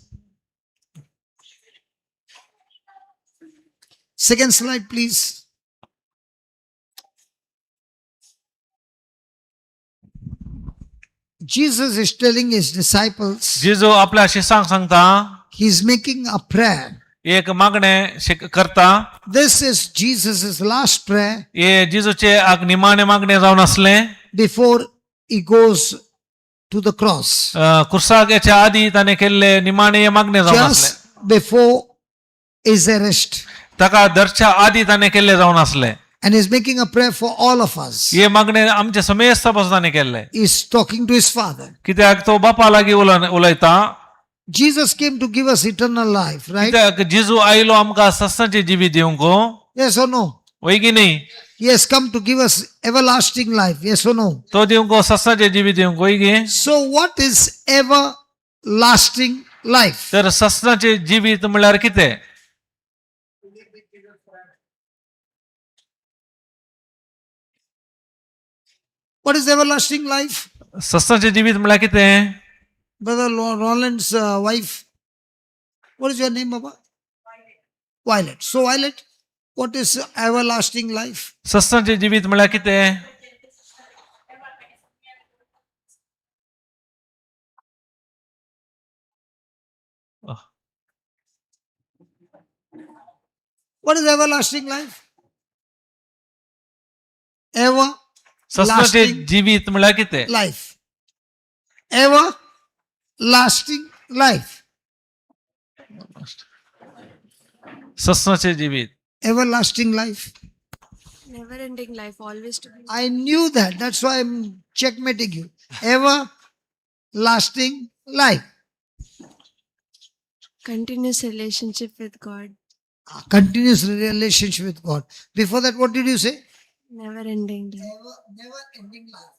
Second slide, please. Jesus is telling his disciples, जेजू आपल्या शिसांक सांगता he's making a prayer. एक मागणें करता. This is Jesus' last prayer हे जेजूचे एक निमाणें मागणें जावन आसलें before he goes to the cross. कुर्साक येच्या आदी ताणें केल्ले निमाणें हें मागणें जावन आसलें. Just before his arrest. ताका धरच्या आदी ताणें केल्लें जावन आसलें. And he's making a prayer for all of us. हे मागणें आमच्या समेस्ता पासून ताणें केल्लें. He's talking to his father. कित्याक तो बापा लागीं उलयता. Jesus came to give us eternal life, right? कित्याक जेजू आयलो आमकां सस्तांचे जिवीत दिवंक. Yes or no? वय की न्ही? He has come to give us everlasting life. Yes or no? तो दिवंक सस्तांचे जिवीत दिवंक वय की. So, what is everlasting life? तर सस्नाचे जिवीत म्हणल्यार कितें? What is everlasting life? सस्नाचे जिवीत म्हणल्यार कितें? Brother Roland's wife. What is your name, Baba? Violet. So, Violet, what is everlasting life? सस्नाचे जिवीत म्हणल्यार कितें? What is everlasting life? Ever ससनाचें Lasting. जिवीत म्हळ्यार कितें? Life. Everlasting life. ससनाचें जिवीत. Everlasting life. Never ending life, always to be. I knew that. That's why I'm checkmating you. Everlasting life. Continuous relationship with God. A continuous relationship with God. Before that, what did you say? Never ending life. Never, never ending life.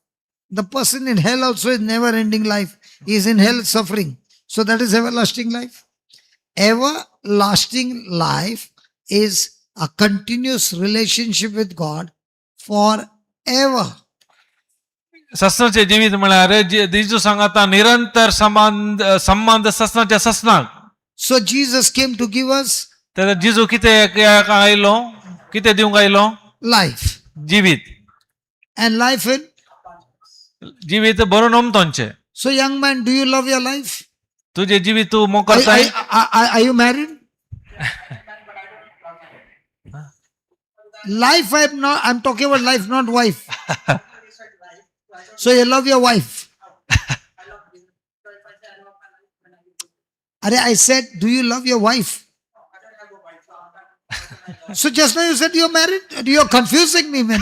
The person in hell also is never ending life. He is in hell suffering. So that is everlasting life. Everlasting life is a continuous relationship with God forever. ससनाचें जिवीत म्हळ्यार जेजू सांगाता निरंतर संबंद संबंद ससनाच्या ससनाक. So Jesus came to give us तर जेजू कितें आयलो, कितें दिवंक आयलो? Life. जिवीत. And life in. जिवीत भरून ओमतोंचें. So, young man, do you love your life? तुजें जिवीत तूं मोग Are, करताय? are you married? Life, I'm not, I'm talking about life, not wife. So you love your wife. Arey, I said, do you love your wife? So just now you said you're married. You're confusing me, man.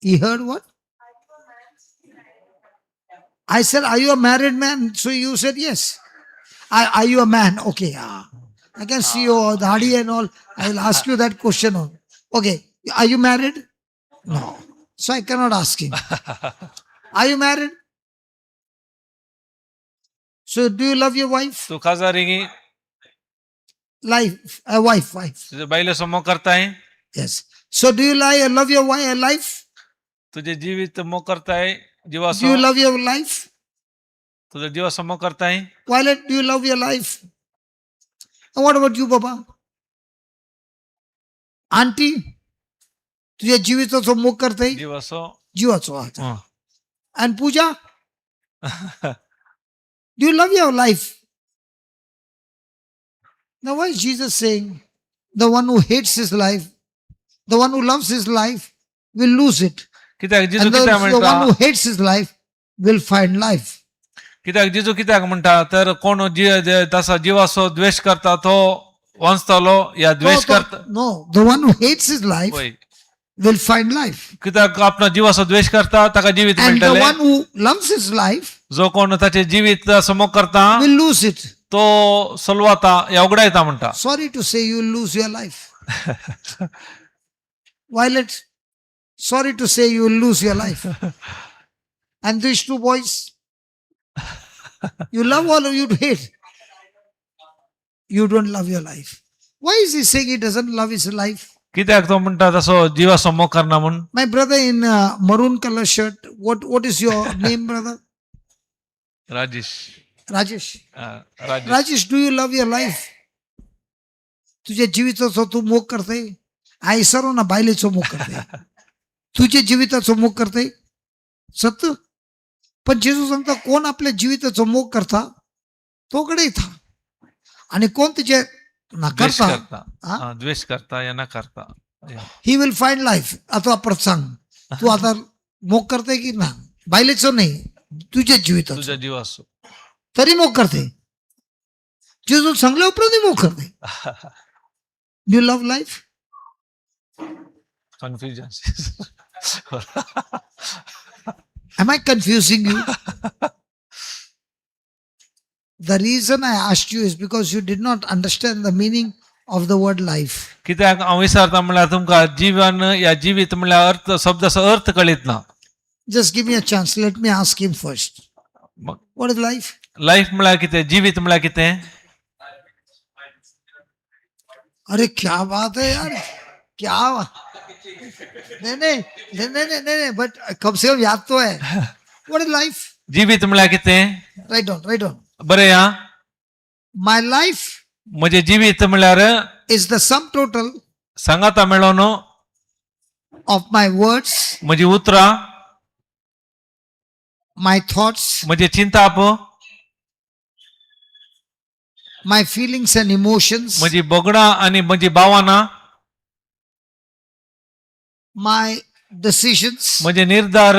You heard what? I said, are you a married man? So you said yes. Are you a man? Okay. Ah. I can see your dhadi and all. I will ask you that question. Okay. Are you married? No. So I cannot ask him. Are you married? So do you love your wife? तूं काजारी गी? Life, a wife, wife. तुजे बायलेचो मोग करताय? Yes. So do you love your wife, life? तुजें जिवीत मोग करताय? Do जिवासो you love your life? तुजो जिवासो मोग करताय? Violet, do you love your life? And what about you, Baba? Auntie, तुझ्या जीविताचो मोग करते? जिवासो. जीवाचो आता. हं. And Pooja, do you love your life? Now, why is Jesus saying the one who hates his life, the one who loves his life will lose it? कित्याक जेजू And the, कित्याक the म्हणटा? One who hates his life will find life. कित्याक जेजू कित्याक म्हणटा तर कोण तसा जिवासो द्वेश करता तो वांचतलो या No, द्वेश करता. no, the one who hates his life वय. will find life. कित्याक आपलो जिवासो द्वेश करता ताका जिवीत And the मेळटलें. One who loves his life जो कोण ताचे जिवीत मोग करता will lose it. तो सलवाता या उगडायता म्हणटा. Sorry to say, you will lose your life. Violet, sorry to say, you will lose your life. And these two boys, you love all of you hate. You don't love your life. Why is he saying he doesn't love his life? कित्याक तो म्हणटा तसो जिवासो मोग करना म्हूण? My brother in maroon color shirt, what is your name, brother? Rajesh. Rajesh. Rajesh. Rajesh, do you love your life? तुझ्या जीविताचो तू मोग करते? आई सरो ना, बायलेचो मोग करते, तुझ्या जीविताचो मोग करते सत्य. पण जेजू सांगता कोण आपल्या जीविताचो मोग करता तो कडे था आणि कोण तुझे द्वेष नाकारता करता. हा? हा, द्वेष करता या नाकारता. He will find life. आता परत सांग, तू आता मोग करते की ना? बायलेचो नाही, तुझ्या जीविताचो. तुझ्या जिवासो. तरी मोग करते? जेजू सांगल्या उपरांतही मोग करते? You love life? Confusion. Am I confusing you? The reason I asked you is because you did not understand the meaning of the word life. कित्याक हांव विचारता म्हणल्यार तुमकां जीवन या जिवीत म्हणल्यार अर्थ शब्दाचो अर्थ कळीत ना. Just give me a chance. Let me ask him first. Mug What is life? Life म्हणल्यार कितें, जिवीत म्हणल्यार कितें? अरे क्या बात है यार, क्या नहीं नहीं नहीं नहीं नहीं नहीं, बट कम से कम याद तो है. What is life? जिवीत म्हणल्यार कितें? Write down, write down. बरें या. My life म्हजें जिवीत म्हणल्यार is the sum total सांगाता मेळोन of my words, म्हजी उतरां, my thoughts, म्हजें चिंताप, My feelings and emotions, म्हजी भोगणां आनी म्हजी भावनां, my decisions, म्हजे निर्धार,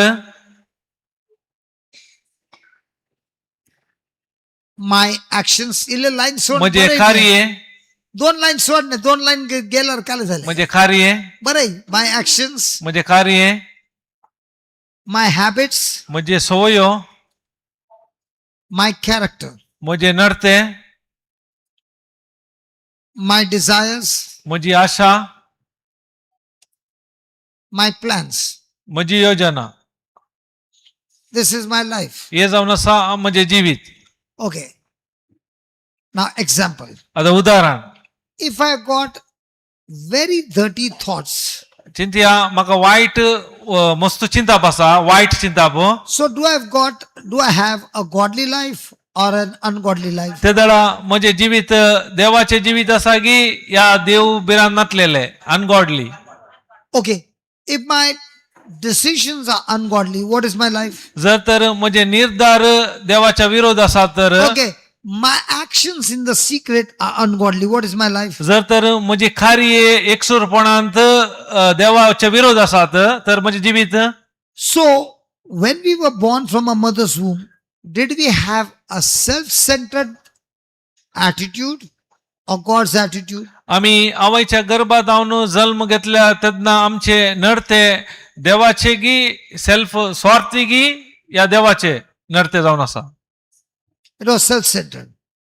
my actions. इल्ले लाईन सोड म्हजे बरं आहे. कार्य, दोन लाईन सोड नाही, दोन लाईन गेल्यावर काय झालं? म्हजे कार्य, बरं, माय ऍक्शन्स, म्हजे कार्य, माय हॅबिट्स, म्हजे सवयो, माय कॅरेक्टर, म्हजे नडते, माय डिझायर्स, म्हजी आशा, माय प्लॅन्स. म्हजी योजना. This is my life. हे जावन आसा म्हजें जिवीत. Okay, now example. आतां उदाहरण. If I got very dirty thoughts, चिंतया, म्हाका वायट मस्त चिंताप आसा, वायट चिंताप. So do I have a godly life or an ungodly life? ते दळा म्हजें जिवीत देवाचें जिवीत आसा की या देव बिरान नातलेले ungodly? Okay, if my decisions are ungodly, what is my life? जर तर म्हजे निर्धार देवाच्या विरोध आसा तर? Okay, my actions in the secret are ungodly, what is my life? जर तर म्हजी कार्य एकसूरपणांत देवाच्या विरोध आसात तर म्हजें जिवीत? So when we were born from a mother's womb, did we have a self-centered attitude or God's attitude? आमी आवयच्या गर्भात जावन जल्म घेतल्या तेन्ना आमचे नडते देवाचे गी सेल्फ स्वार्थी गी या देवाचे नडते जावन आसा? It was self-centered.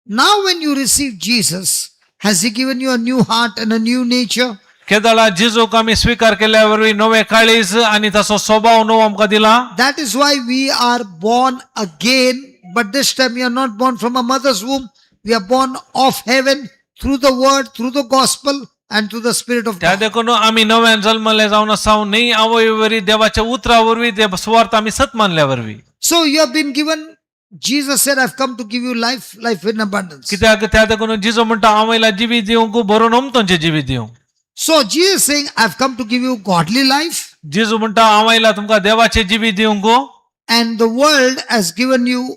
Now when you receive Jesus, has he given you a new heart and a new nature? केदळा जेजूक आमी स्विकार केल्या वरवीं नवे काळीज आनी ताचो स्वभाव नवो आमकां दिला. That is why we are born again, but this time we are not born from a mother's womb. We are born of heaven through the word, through the gospel, and through the Spirit of त्या God. देखून आमी नव्यान जल्मले जावन आसा, न्ही आवय वरवीं, देवाच्या उतरा वरवीं, ते सुवार्थ आमी सत मानल्या वरवीं. So you have been given, Jesus said, "I've come to give you life, life in abundance." कित्याक त्या देखून जेजू म्हणटा, हांव आयला जिवीत दिवंक, भरून ओमतोंचें जिवीत दिवंक. So Jesus is saying, "I've come to give you godly life," जेजू म्हणटा, हांव आयला तुमकां देवाचें जिवीत दिवंक. and the world has given you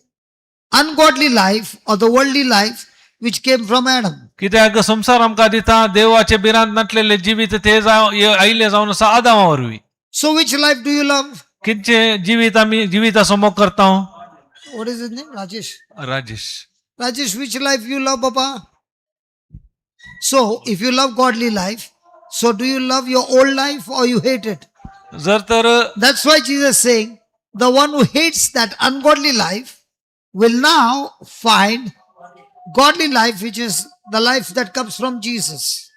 ungodly life or the worldly life which came from Adam. कित्याक संवसार आमकां दिता देवाचे भिरांत नासलेले जिवीत, ते जाव आयिल्ले जावन आसा आदामा वरवीं. So which life do you love? कितचे जिवीत आमी जिविताचो मोग करता? What is his name? Rajesh. Rajesh. Rajesh, which life you love, Papa? So, if you love godly life, so do you love your old life or you hate it? जर तर That's why Jesus is saying, the one who hates that ungodly life will now find godly life, which is the life that comes from Jesus.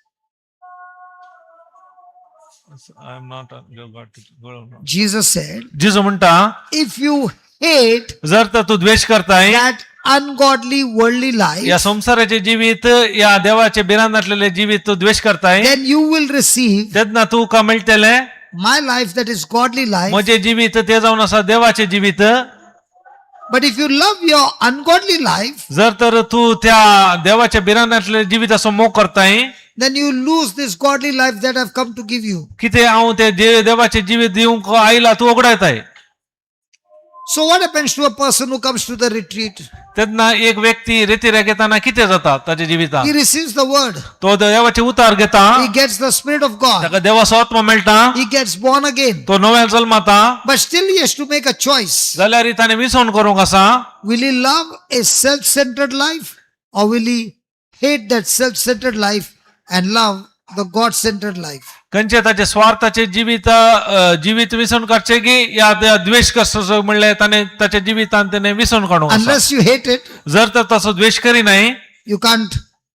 Jesus said, जेजू म्हणटा, if you hate जर तर तू द्वेष करताय that ungodly worldly life, या संसाराचे जिवीत, या देवाचे भिरांत नासलेले जिवीत तू द्वेष करताय, then you will receive तेन्ना तुका मेळटलें my life, that is godly life. म्हजें जिवीत, ते जावन आसा देवाचें जिवीत. But if you love your ungodly life, जर तर तू त्या देवाच्या भिरांत जिविताचो मोग करताय, then you lose this godly life that I've come to give you. कितें हांव ते देवाचें जिवीत दिवंक आयला तूं ओगडायताय. So what happens to a person who comes to the retreat? तेन्ना एक व्यक्ती रेतिऱ्याक येताना कितें जाता ताच्या जिवितांत? He receives the word. तो देवाचे उतार घेता. He gets the Spirit of God. ताका देवाचो आत्मा मेळटा. He gets born again. तो नव्यान जल्माता. But still he has to make a choice. जाल्यार ताणें विसवण करूंक आसा. Will he love a self-centered life or will he hate that self-centered life and love the God-centered life? खंयचे ताचे स्वार्थाचे जिवीत जिवीत विसवण काडचें की या त्या द्वेश कसो म्हणलें ताणें ताच्या जिवितान तेणें विसवण काडूंक आसा. Unless you hate it, जर तर तसो द्वेश करिनाय, you can't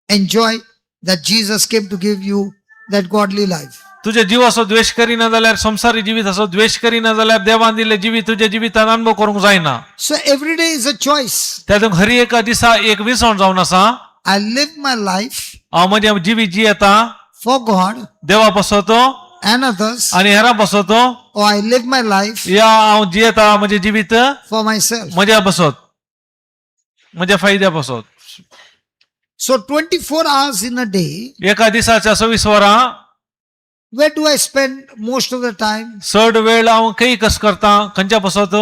enjoy that Jesus came to give you that godly life. तुझ्या जिवाचो द्वेश करिना जाल्यार, संवसारी जिविताचो द्वेश करिना जाल्यार, देवान दिल्लें जिवीत तुज्या जिवितान अनुभव करूंक जायना. So every day is a choice. त्या हर एका दिसा एक विसवण जावन आसा. I live my life हांव म्हजें जिवीत जियेता for God देवा पासत and others, आनी हेरां पासत, or I live my life या हांव जियेता म्हजें जिवीत for myself. म्हज्या पासत, म्हज्या फायद्या पासत. So 24 hours in a day, एका दिसाच्या 24 वरां, where do I spend most of the time? चड वेळ हांव खंय कस करता, खंयच्या पासत?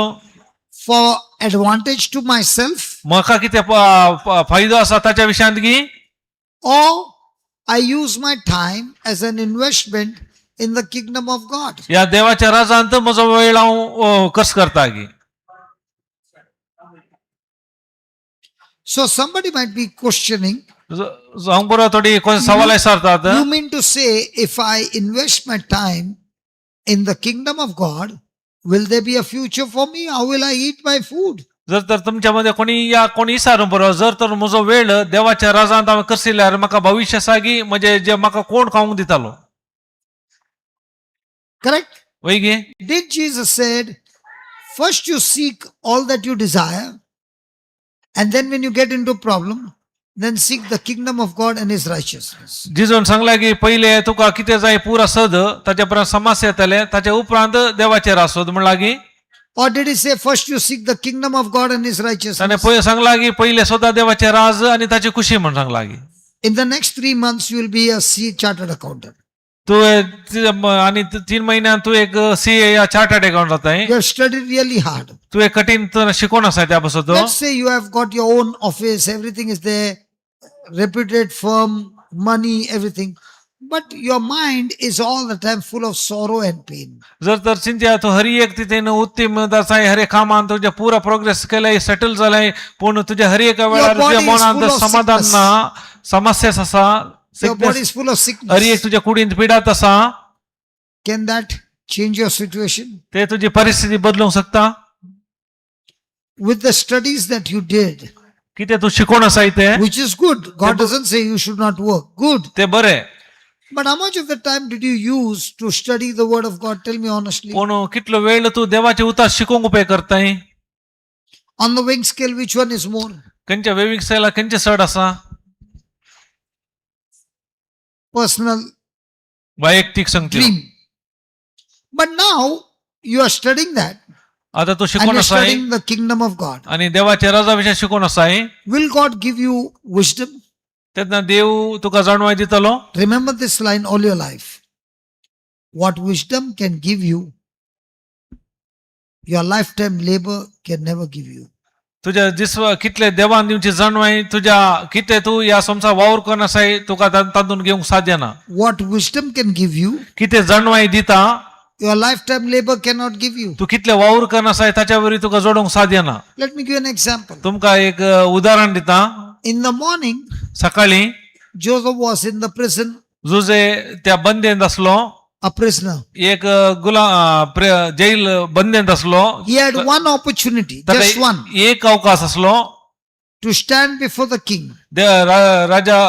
For advantage to myself, म्हाका कितें फायदो आसा ताच्या विशयांत की or I use my time as an investment in the kingdom of God? ह्या देवाच्या राजांत म्हजो वेळ हांव कस करता की. So somebody might be questioning, हांव बरो थोडी कोण सवाल विचारतात. you mean to say if I invest my time in the kingdom of God, will there be a future for me? How will I eat my food? जर तर तुमच्या मध्ये कोणी या कोणी विचारून बरो, जर तर म्हजो वेळ देवाच्या राजांत हांवें करसिल्यार म्हाका भविश्य आसा की, म्हणजे जे म्हाका कोण खावंक दितालो? Correct? वय गे? Did Jesus said, first you seek all that you desire, and then when you get into problem, then seek the kingdom of God and his righteousness? जिजून सांगला की पहिले तुका कितें जाय पुरा सद, ताच्या उपरांत समस्या येतले, ताच्या उपरांत देवाचेर आसोद म्हणला की? Or did he say first you seek the kingdom of God and his ताणें righteousness? पयलीं सांगला की पहिले स्वता देवाचे राज आनी ताची खुशी म्हण सांगला की? In the next 3 months, you will be a C chartered accountant. तूं आनी 3 म्हयन्यान तूं एक सी ए या चार्टर्ड अकाउंट जाताय. You have studied really hard. तूं एक कठीण तर शिकोवन आसा त्या पासत. Let's say you have got your own office, everything is there, reputed firm, money, everything. But your mind is all the time full of sorrow and pain. जर तर चिंत्या तूं हरी एक तितून उत्तीम जाताय, हर एक कामान तुजें पुरा प्रोग्रेस केलाय, सेटल जालाय, पूण तुज्या हर एका वेळार body तुज्या is मनांत full of समाधान sickness. ना, समस्या आसा. Your body sickness, is full of हर एक sickness. तुज्या कुडींत पिडात आसा. Can that change your situation? ते तुजी परिस्थिती बदलूंक शकता? With the studies that you did, कितें तूं शिकोवन आसाय ते, which is good. God doesn't say you should not work. Good. ते बरें. But how much of the time did you use to study the word of God? Tell me honestly. पूण कितलो वेळ तूं देवाचे उतार शिकोवंक उपेग करताय? On the wing scale, which one is more? खंयच्या वेवींग स्टायला खंयचे चड आसा? Personal वैयक्तीक संगती. dream. But now you are studying that आता तूं and शिकोवन you're आसाय studying the kingdom of God. आनी देवाच्या राजा विशय शिकोवन आसाय. Will God give you wisdom? तेन्ना देव तुका जाणवाय दितलो? Remember this line all your life. What wisdom can give you, your lifetime labor can never give you. तुज्या दिस कितले देवान दिवची जाणवाय तुज्या कितें तूं ह्या संवसार वावर करून आसाय तुका तातूंत घेवंक साध्य ना. What wisdom can give you, कितें जाणवाय दिता, your lifetime labor cannot give you. तूं कितले वावर करून आसाय ताच्या वरवीं तुका जोडूंक साध्य ना. Let me give you an example. तुमकां एक उदाहरण दिता. In the morning, सकाळी Joseph was in the prison, Jose त्या बंदेंत आसलो. A prisoner. एक गुला जेल बंदेंत आसलो. He had one opportunity, ताका just one, एक अवकाश आसलो to stand before the king. राजा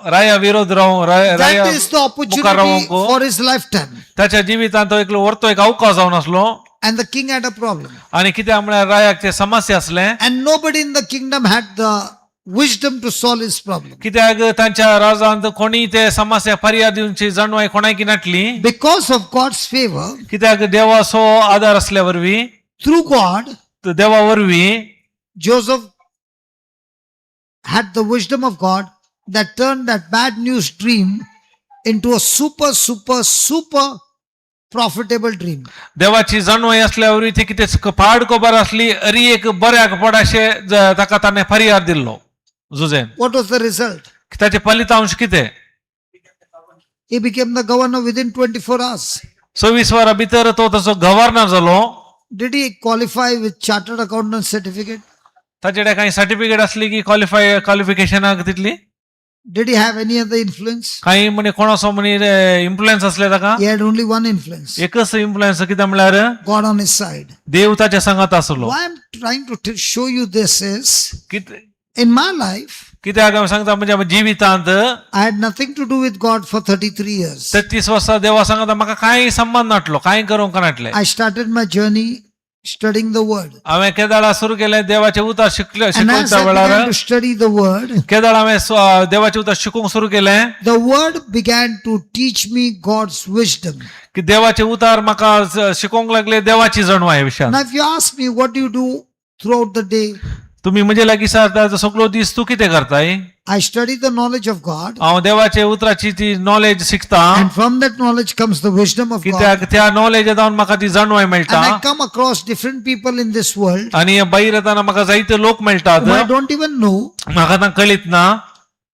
राया विरोध रावूं राया That is the मुखार opportunity रावंक for his lifetime. ताच्या जिवितांत तो एकलो व्हरतो एक अवकाश जावन आसलो. And the king had a problem. आनी कित्याक म्हळ्यार रायाक ते समस्या आसले. And nobody in the kingdom had the wisdom to solve his problem. कित्याक तांच्या राजांत कोणी ते समस्या पर्याय दिवची जाणवाय कोणाकी नाटली. Because of God's favor, कित्याक देवाचो आदार असल्या वरवीं, through God, देवा वरवीं Joseph had the wisdom of God that turned that bad news dream into a super, super, super profitable dream. देवाची जाणवाय असल्या वरवीं ती कितें पाड खबर आसली अरी एक बऱ्याक पड अशें ताका ताणें पर्याय दिल्लो जुजेन. What was the result? ताचे फलितांश कितें? He became the governor within 24 hours. 24 वरां भितर तो तसो गव्हर्नर जालो. Did he qualify with chartered accountant certificate? ताचे कडेन कांय सर्टिफिकेट आसली की क्वॉलिफाय क्वॉलिफिकेशनाक तितली? Did he have any other influence? कांय म्हणे कोणाचो म्हणे इन्फ्लुएन्स आसले ताका? He had only one influence, एकच इन्फ्लुएन्स, कितें म्हळ्यार God on his side. देव ताच्या सांगात आसलो. Why I'm trying to show you this is कितें in my life, कित्याक हांव सांगता म्हणजे जिवितांत I had nothing to do with God for 33 years. 33 वर्सां देवा सांगता म्हाका कांय संबंद नाटलो, कांय करूंक नाटलें. I started my journey studying the word. हांवें केदाळा सुरू केलें देवाचें उतर शिकले And as शिकोवच्या I वेळार. began to study the word, केदाळ हांवें देवाचें उतर शिकूंक सुरू केलें, the word began to teach me God's wisdom. की देवाचें उतार म्हाका शिकोवंक लागले देवाची जाणवाय विशयान. Now, if you ask me, what do you do throughout the day? तुम्ही म्हजे लागीं विचारता सगळो दीस तूं कितें करताय? I study the knowledge of God, हांव देवाचे उतराची ती नॉलेज शिकता. And from that knowledge comes the wisdom of God. कित्याक त्या नॉलेज जावन म्हाका ती जाणवाय मेळटा. And I come across different people in this world आनी भायर येताना म्हाका जायते लोक मेळटात who I don't even know. म्हाका आतां कळीत ना.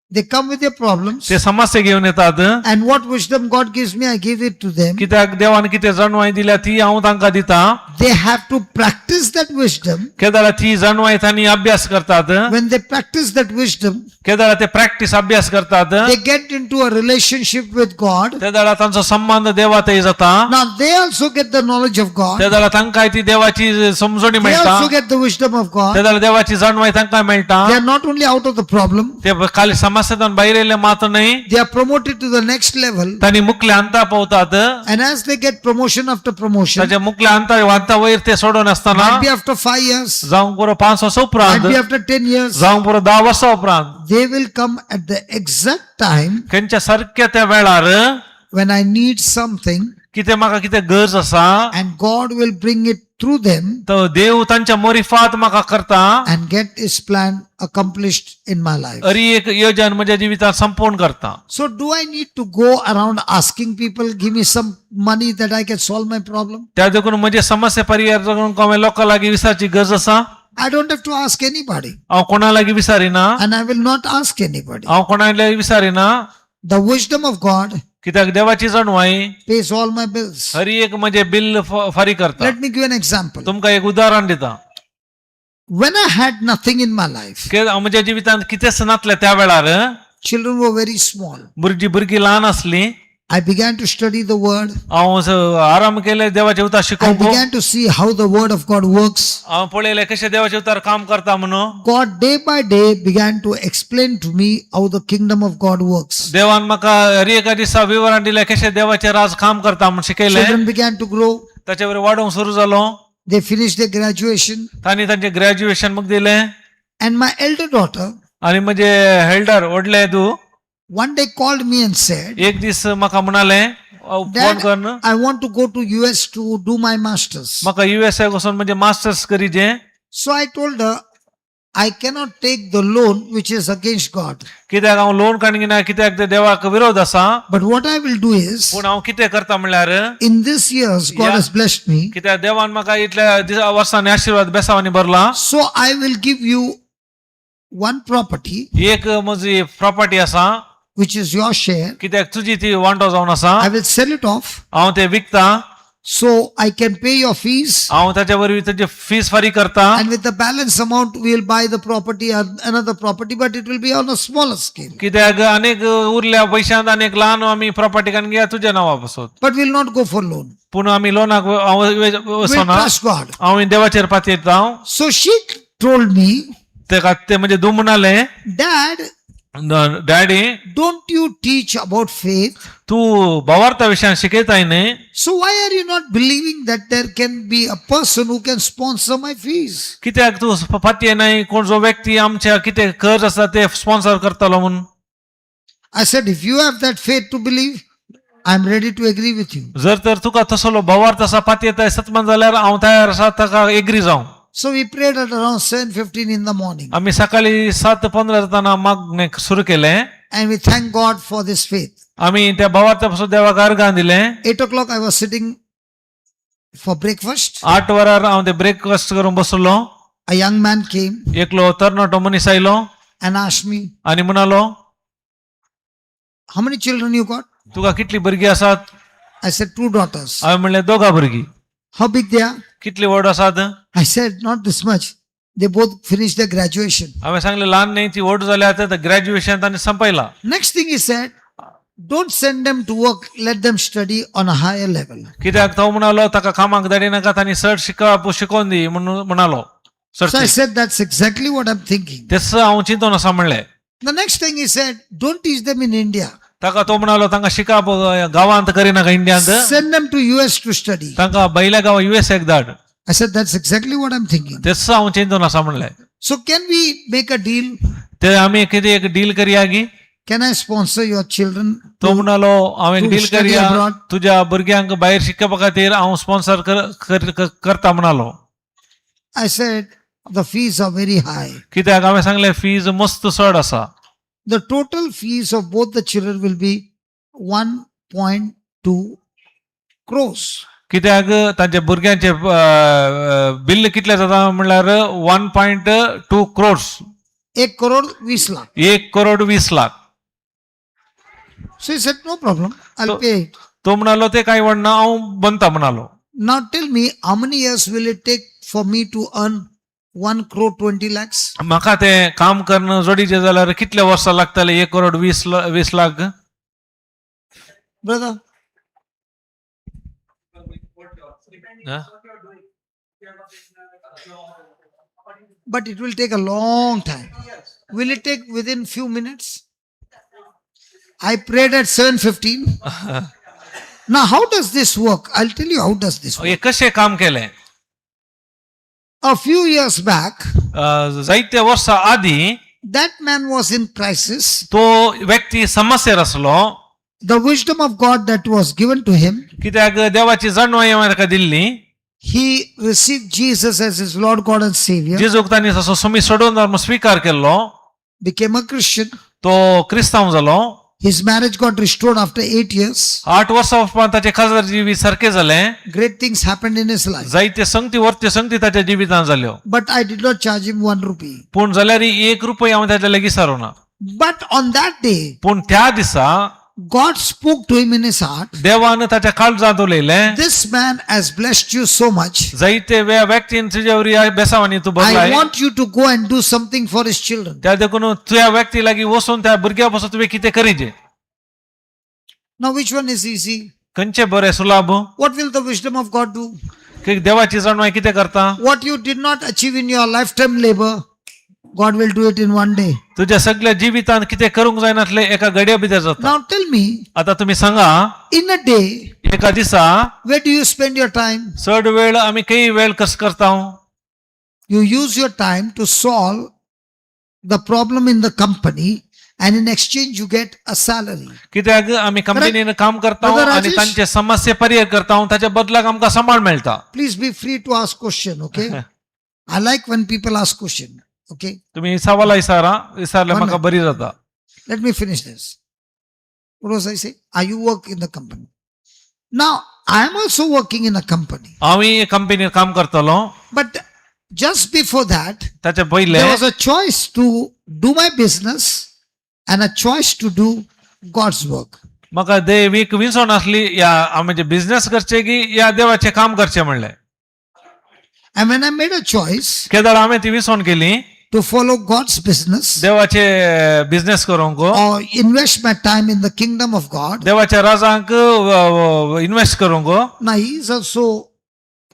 They come with their problems, ते समस्या घेवन येतात. And what wisdom God gives me, I give it to them. कित्याक देवान कितें जाणवाय दिल्या ती हांव तांकां दिता. They have to practice that wisdom. केदाळा ती जाणवाय तांणी अभ्यास करतात. When they practice that wisdom, केदाळा ते प्रॅक्टीस अभ्यास करतात, they get into a relationship with God. तेदाळा तांचो संबंध देवा थंय जाता. Now they also get the knowledge of God. तेदाळा तांकां ती देवाची समजणी They मेळटा. also get the wisdom of God. तेदाळा देवाची जाणवाय तांकां मेळटा. They are not only out of the problem, ते खाली समस्येंतल्यान भायर येयले मात्र न्हय, they are promoted to the next level. तांणी मुखल्या अंता पावतात. And as they get promotion after promotion, ताच्या मुखल्या अंता अंता वयर ते सोडून आसतना, might be after 5 years, जावंक पुरो 5 वर्सां might उपरांत, be after 10 years, जावंक पुरो 10 वर्सां उपरांत, they will come at the exact time खंयच्या सारक्या त्या वेळार when I need something, कितें म्हाका कितें गरज आसा, and God will bring it through them तो देव तांच्या मोरीफात म्हाका करता and get His plan accomplished in my life. अरी एक योजन म्हज्या जिवितांत संपूर्ण करता. So, do I need to go around asking people, give me some money that I can solve my problem? त्या देखून म्हजे समस्या परिहार करूंक हांवें लोकां लागीं विचारची गरज आसा? I don't have to ask anybody, हांव कोणा लागीं विचारिना. And I will not ask anybody. हांव कोणा लागीं विचारिना. The wisdom of God कित्याक देवाची जाणवाय pays all my bills. हर एक म्हजें बिल फारीक करता. Let me give an example. तुमकां एक उदाहरण दिता. When I had nothing in my life, म्हज्या जिवितांत कितेंच नासलें त्या वेळार, children were very small. भुरगीं भुरगीं ल्हान आसलीं. I began to study the word. हांव आराम केले देवाचें उतर I शिकोवंक. began to see how the word of God works. हांव पळयलें कशें देवाचें उतर काम करता म्हणून. God day by day began to explain to me how the kingdom of God works. देवान म्हाका हर एका दिसा विवरण दिलें कशें देवाचें राज काम करता म्हूण शिकयलें. Children began to grow. ताचे वयर वाडोवंक सुरू जालो. They finished their graduation. तांणी तांचें ग्रॅज्युएशन म्हाका दिलें. And my elder daughter आनी म्हजे हेल्डर व्हडलें तूं one day called me and said, एक दीस म्हाका म्हणालें फोन Dad, करून, I want to go to US to do my masters. म्हाका युएसए वचून म्हणजे masters करीजे. So I told her, I cannot take the loan which is against God. कित्याक हांव loan काडना कित्याक ते देवाक विरोध आसा. But what I will do is, पूण हांव कितें करता म्हणल्यार, in this years, God Yeah. has blessed me. कित्याक देवान म्हाका इतल्या वर्सांनी आशिर्वाद बेसावांनी भरला. So I will give you one property, एक म्हजी प्रॉपर्टी आसा, which is your share. कित्याक तुजी ती वांटो जावन आसा. I will sell it off हांव ते विकता so I can pay your fees. हांव ताच्या वरवीं ताची फीस फारीक करता. And with the balance amount, we will buy the property or another property, but it will be on a smaller scale. कित्याक अनेक उरल्या पयशांत अनेक ल्हान आमी प्रॉपर्टी काडून घेया तुज्या नांवा पासत. But we'll not go for loan. पूण आमी लोनाक हांव We'll वचना. trust God. हांव देवाचेर पातयेता. So she told me, तेका ते म्हणजे तूं म्हणाले, Dad, daddy, don't you teach about faith? तूं भावार्था विशयान शिकयताय न्ही? So why are you not believing that there can be a person who can sponsor my fees? कित्याक तूं पातये नाय कोण जो व्यक्ती आमच्या कितें कर्ज आसा ते स्पॉन्सर करतलो म्हणून? I said, if you have that faith to believe, I'm ready to agree with you. जर तर तुका तसलो भावार्थ आसा पातयेताय सतमान जाल्यार हांव तयार आसा ताका एग्री जावं. So we prayed at around 7:15 in the morning. आमी सकाळी 7:15 जाताना मागणें सुरू केलें. And we thank God for this faith. आमी त्या भावार्था पासून देवाक अर्गां दिलें. 8 o'clock I was sitting for breakfast. 8 वरार हांव ते ब्रेकफास्ट करूंक बसलो. A young man came एकलो तरणाटो मनीस आयलो and asked me, आनी म्हणालो, "How many children you got?" तुका कितली भुरगीं आसात? I said, "Two daughters." हांवें म्हणलें दोगां भुरगीं. "How big they are?" कितली व्हड आसात? I said, "Not this much. They both finished their graduation." हांवें सांगलें ल्हान न्ही ती व्हड जाल्या आतां ग्रॅज्युएशन तांणी संपयलां. Next thing he said, "Don't send them to work, let them study on a higher level." कित्याक तो म्हणालो ताका कामाक धाडिनाका तांणी चड शिकप शिकोवन दी म्हणून म्हणालो. So I चड said, "That's exactly what I'm thinking." तेच हांव चिंतून आसा म्हणलें. The next thing he said, "Don't teach them in India. ताका तो म्हणालो तांकां शिकप गांवांत करिनाका इंडियांत, Send them to US to study." तांकां भायल्या गांवा युएसएक धाड. I said, "That's exactly what I'm thinking." तेच हांव चिंतून आसा म्हणलें. So can we make a deal? ते आमी कितें एक डील करया गी? Can I sponsor your children? तो म्हणालो हांव एक to deal study करया, abroad? तुज्या भुरग्यांक भायर शिकपा खातीर हांव स्पॉन्सर करता म्हणालो. I said, The fees are very high. कित्याक हांवें सांगलें फीज मस्त चड आसा. The total fees of both the children will be 1.2 crores. कित्याक तांच्या भुरग्यांचे बिल कितले जाता म्हणल्यार 1.2 crores. 1 crore 20 lakh. 1 crore 20 lakh. So he said, "No problem, I'll pay it." तो म्हणालो ते काय व्हडना, हांव बनता म्हणालो. Now tell me, how many years will it take for me to earn 1 crore 20 lakhs? म्हाका ते काम करून जोडीचे जाल्यार कितले वर्सां लागतले एक करोड 20 लाख? Brother, हा? But it will take a long time. Will it take within few minutes? I prayed at 7:15. Now, how does this work? I'll tell you how does this work. हे कशें काम केलें? A few years back, जायते वर्सां आदीं that man was in crisis. तो व्यक्ती समस्येर आसलो. The wisdom of God that was given to him, कित्याक देवाची जाणवाय हांवें ताका दिल्ली. He received Jesus as his Lord God and Savior, जेजूक तांणी तसो सुमी सोडून धर्म स्विकार केल्लो. Became a Christian. तो क्रिस्तांव जालो. His marriage got restored after 8 years. 8 वर्सां उपरांत ताचें खाजदार जिवीत सारकें जालें. Great things happened in his life. जायते संगती वर्ते संगती ताच्या जिवितांत जाल्यो. But I did not charge him 1 rupee. पूण जाल्यार 1 रुपया हांवें ताच्या लागीं सारूना. But on that day, पूण त्या दिसा God spoke to him in his heart. देवान ताच्या काळजांत उलयलें. This man has blessed you so much. जायते व्यक्तीन तुज्या वरी बेसावानी तूं I बदलाय. Want you to go and do something for his children. त्या देखून तुज्या व्यक्ती लागीं वचून त्या भुरग्या पासून तुवें कितें करीजे. Now, which one is easy? खंयचें बरें सुलाभ? What will the wisdom of God do? की देवाची जाणवाय कितें करता? What you did not achieve in your lifetime labor, God will do it in one day. तुज्या सगळ्या जिवितांत कितें करूंक जायनासलें एका घडये भितर जाता. Now, tell me, आता तुमी सांगा, in a day, एका दिसा where do you spend your time? चड वेळ आमी काही वेळ कस करता? You use your time to solve the problem in the company, and in exchange, you get a salary. कित्याक आमी कंपनीन काम करता Brother आनी Rajesh? तांचे समस्ये पर्याय करता, ताच्या बदलाक आमकां सांबाळ मेळटा. Please be free to ask question, okay? I like when people ask question, okay? तुमी सवाला विचारा, विचारल्यार One म्हाका minute. बरी जाता. Let me finish this. What was I saying? Are you work in the company? Now, I am also working in a company. हांवूय कंपनीन काम करतलो. But just before that, ताच्या पयलें there was a choice to do my business and a choice to do God's work. म्हाका देव एक विंचवण आसली, या आमचे बिझनेस करचे की या देवाचें काम करचें म्हणलें. And when I made a choice केदळ हांवें ती विंचवण केली to follow God's business देवाचे बिझनेस करूंक or invest my time in the kingdom of God, देवाच्या राजांक इन्वेस्ट करूंक, now he's also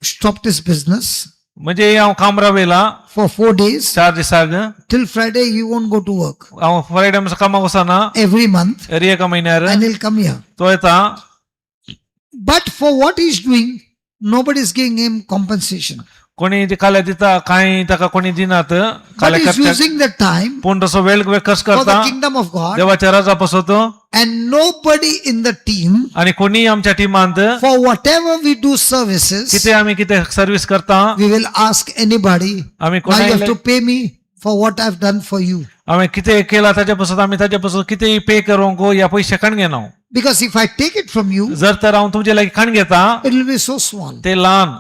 stopped his business म्हणजे हांव काम रावयला for 4 days. 4 दिसाक. Till Friday, he won't go to work हांव फ्रायडे कामाक वचना. Every month eri एका म्हयन्यार. And he'll come here. तो येता. But for what he's doing, nobody is giving him compensation. कोणी ते काल्या दिता कांय ताका कोणी दिनात. But काल्या he's खर्चाक. Using the time पूण तसो वेळ वेळ कस for the करता kingdom of God, देवाच्या राजा पासत. And nobody in the team, आणि कोणी आमच्या टिमांत for whatever we do services, कितें आमी कितें सर्वीस करता, we will ask anybody, आमी "Now you have कोणाय to pay me for what I've done for you." आमी कितें केला ताच्या पासत आमी ताच्या पासत कितेंय पे करूंक या पयशे काण घेना. Because if I take it from you, जर तर हांव तुमचे लागीं काण घेता, it will be so small. ते ल्हान.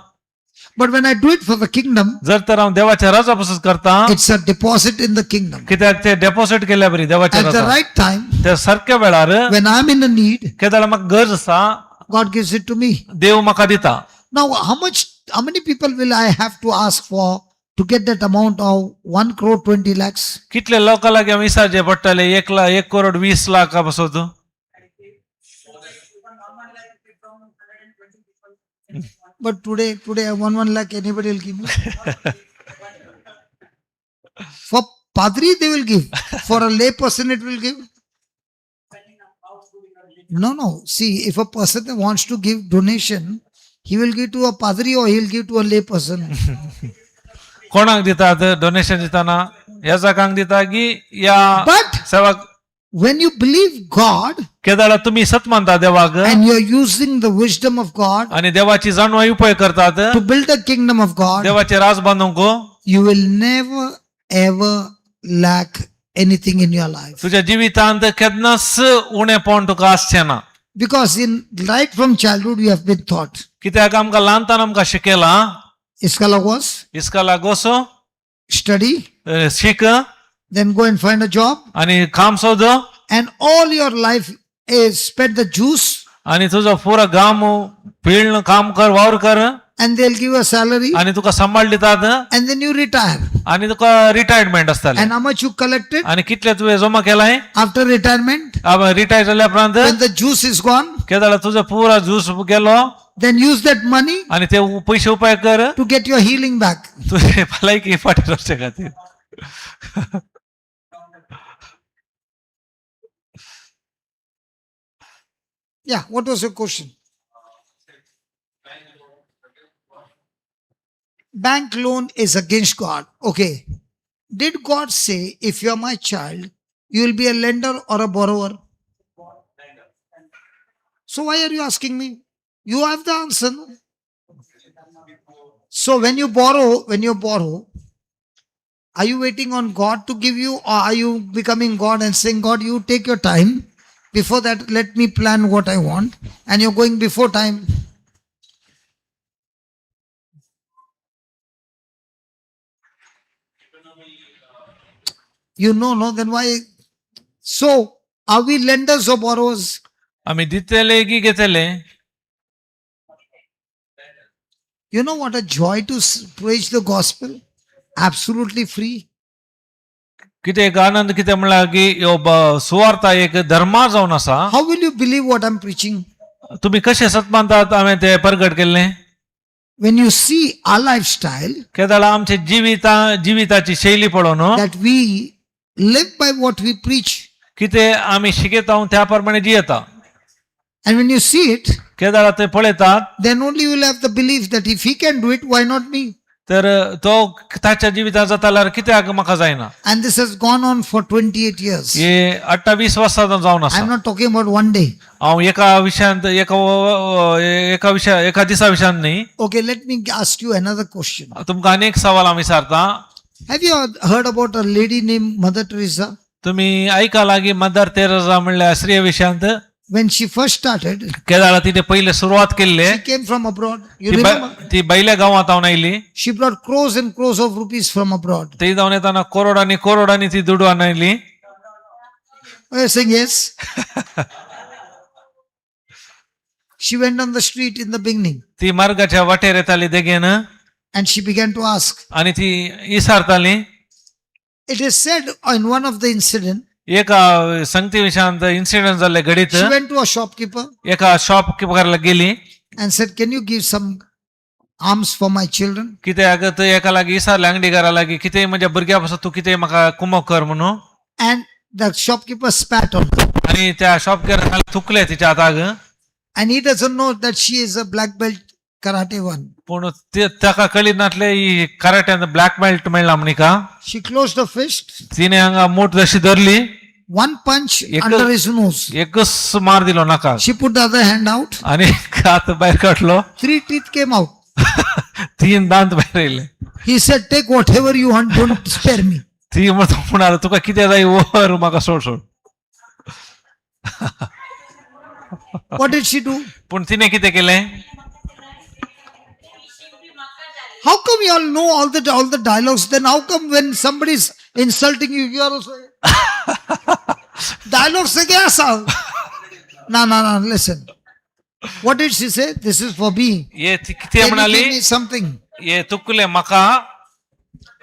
But when I do it for the kingdom, जर तर हांव देवाच्या राजा पासत करता, it's a deposit in the kingdom. कित्याक ते डेपॉझिट केल्या बरी देवाच्या At the Raja right time, त्या सारक्या वेळार, when I'm in a need, केदळ म्हाका गरज आसा, God gives it to me. देव म्हाका दिता. Now, how many people will I have to ask for to get that amount of 1 crore 20 lakhs? कितले लोकां लागीं हांव विचारचें पडटलें एक लाख 1 करोड 20 लाख पासत? But today, 1 lakh anybody will give me. For Padri, they will give. For a lay person, it will give. No. See, if a person wants to give donation, he will give to a Padri or he will give to a lay person. कोणाक दितात donation दिताना, याजकांक दिता की या But सेवक? When you believe God केदळ तुमी सत मानता देवाक and you're using the wisdom of God आणि देवाची जाणवाय उपयोग करतात to build the kingdom of God, देवाचे राज बांदूंक, You will never ever lack anything in your life. तुज्या जिवितांत केन्नाच उणेपण तुका आसचें ना. Because in right from childhood you have been taught. कित्याक आमकां ल्हानतान आमकां शिकयलां. Iskala was इस्काला गोसो study, शीक then go and find a job, आनी काम सोद and all your life is spread the juice, आनी तुजो पुरो गाम पिळण काम कर वावर कर and they'll give you a salary, आनी तुका सांबाळ दितात and then you retire. आनी तुका रिटायरमेंट आसतालें. And how much you collected आनी कितले तुवें जमा केलाय after retirement? रिटायर जाल्या उपरांत When the juice is gone, केदाळा तुजो पुरो ज्यूस गेलो then use that money आनी ते पयशे उपाय कर to get your healing back. तुजे भलायकी फाटीं वचचे खातीर. Yeah, what was your question? Bank loan is against God. Okay. Did God say, if you are my child, you will be a lender or a borrower? So why are you asking me? You have the answer. No? So when you borrow, are you waiting on God to give you, or are you becoming God and saying, God, you take your time? Before that, let me plan what I want. And you're going before time. You know, no, then why? So, are we lenders or borrowers? आमी दितले की घेतले? You know what a joy to preach the gospel? Absolutely free. कितें एक आनंद कितें म्हणल्यार की ह्यो सुवार्ता एक धर्मा जावन आसा. How will you believe what I'm preaching? तुमी कशें सत मानतात हांवें तें परगट केल्लें? When you see our lifestyle, केदाळा आमच्या जिविता जिविताची शैली पळोवन that we live by what we preach. कितें आमी शिकयता त्या प्रमाणे जियेता. And when you see it, केदाळा ते पळयतात then only you will have the belief that if he can do it, why not me? तर तो ताच्या जिवितांत जाता जाल्यार कित्याक म्हाका जायना? And this has gone on for 28 years. हे 28 वर्सां जावन आसा. I'm not talking about one day. हांव एका विशयांत एका एका विशय एका दिसा विशयांत न्ही. Okay, let me ask you another question. तुमकां अनेक सवाल हांव विचारता. Have you heard about a lady named Mother Teresa? तुमी आयका लागीं मदर तेरेझा म्हणल्यार स्त्रिये विशयांत? When she first started, केदाळा तिणे पयले सुरवात केल्ले she came from abroad. You ती remember? ती बैल्या गांवांत हांव आयली. She brought crores and crores of rupees from abroad. ती जावन येताना करोडांनी करोडांनी ती दुडू आयली. Oh, you're saying yes? She went on the street in the beginning ती मार्गाच्या वाटेर येताली देगेन and she began to ask. आनी ती इसारताली. It is said in one of the incident, एका संगती विशयांत इन्सिडंट जाल्ले घडीत she went to a shopkeeper एका शॉपकिपराला गेली and said, "Can you give some alms for my children?" कित्याक थंय एका लागीं इसारले अंगडीकारा लागीं कितेंय म्हज्या भुरग्या पासून तूं कितेंय म्हाका कुमक कर म्हणून. And the shopkeeper spat on her. आनी त्या शॉपकिपरान थुकले तिच्या हाताक. And he doesn't know that she is a black belt karate one. पूण ते ताका कळी नासले ही कराट्यान ब्लॅक बेल्ट मेळ्ळा म्हण हिका. She closed her fist, तिणे हांगा मूठ जशी धरली one punch एक- under his nose. एकच मार दिलो नाका She put the other hand out, आनी हात भायर काडलो. three teeth came out. तीन दांत भायर येयले. He said, "Take whatever you want, don't spare me." ती म्हणाल तुका कितें जाय वर म्हाका सोड सोड. What did she do? पूण तिणे कितें केलें? How come you all know all the dialogues? Then how come when somebody is insulting you, you are also dialogues सगळे असा? No, no, no. Listen. What did she say? This is for me. हे ती कितें Can you म्हणाली give me something? हे तुकले म्हाका.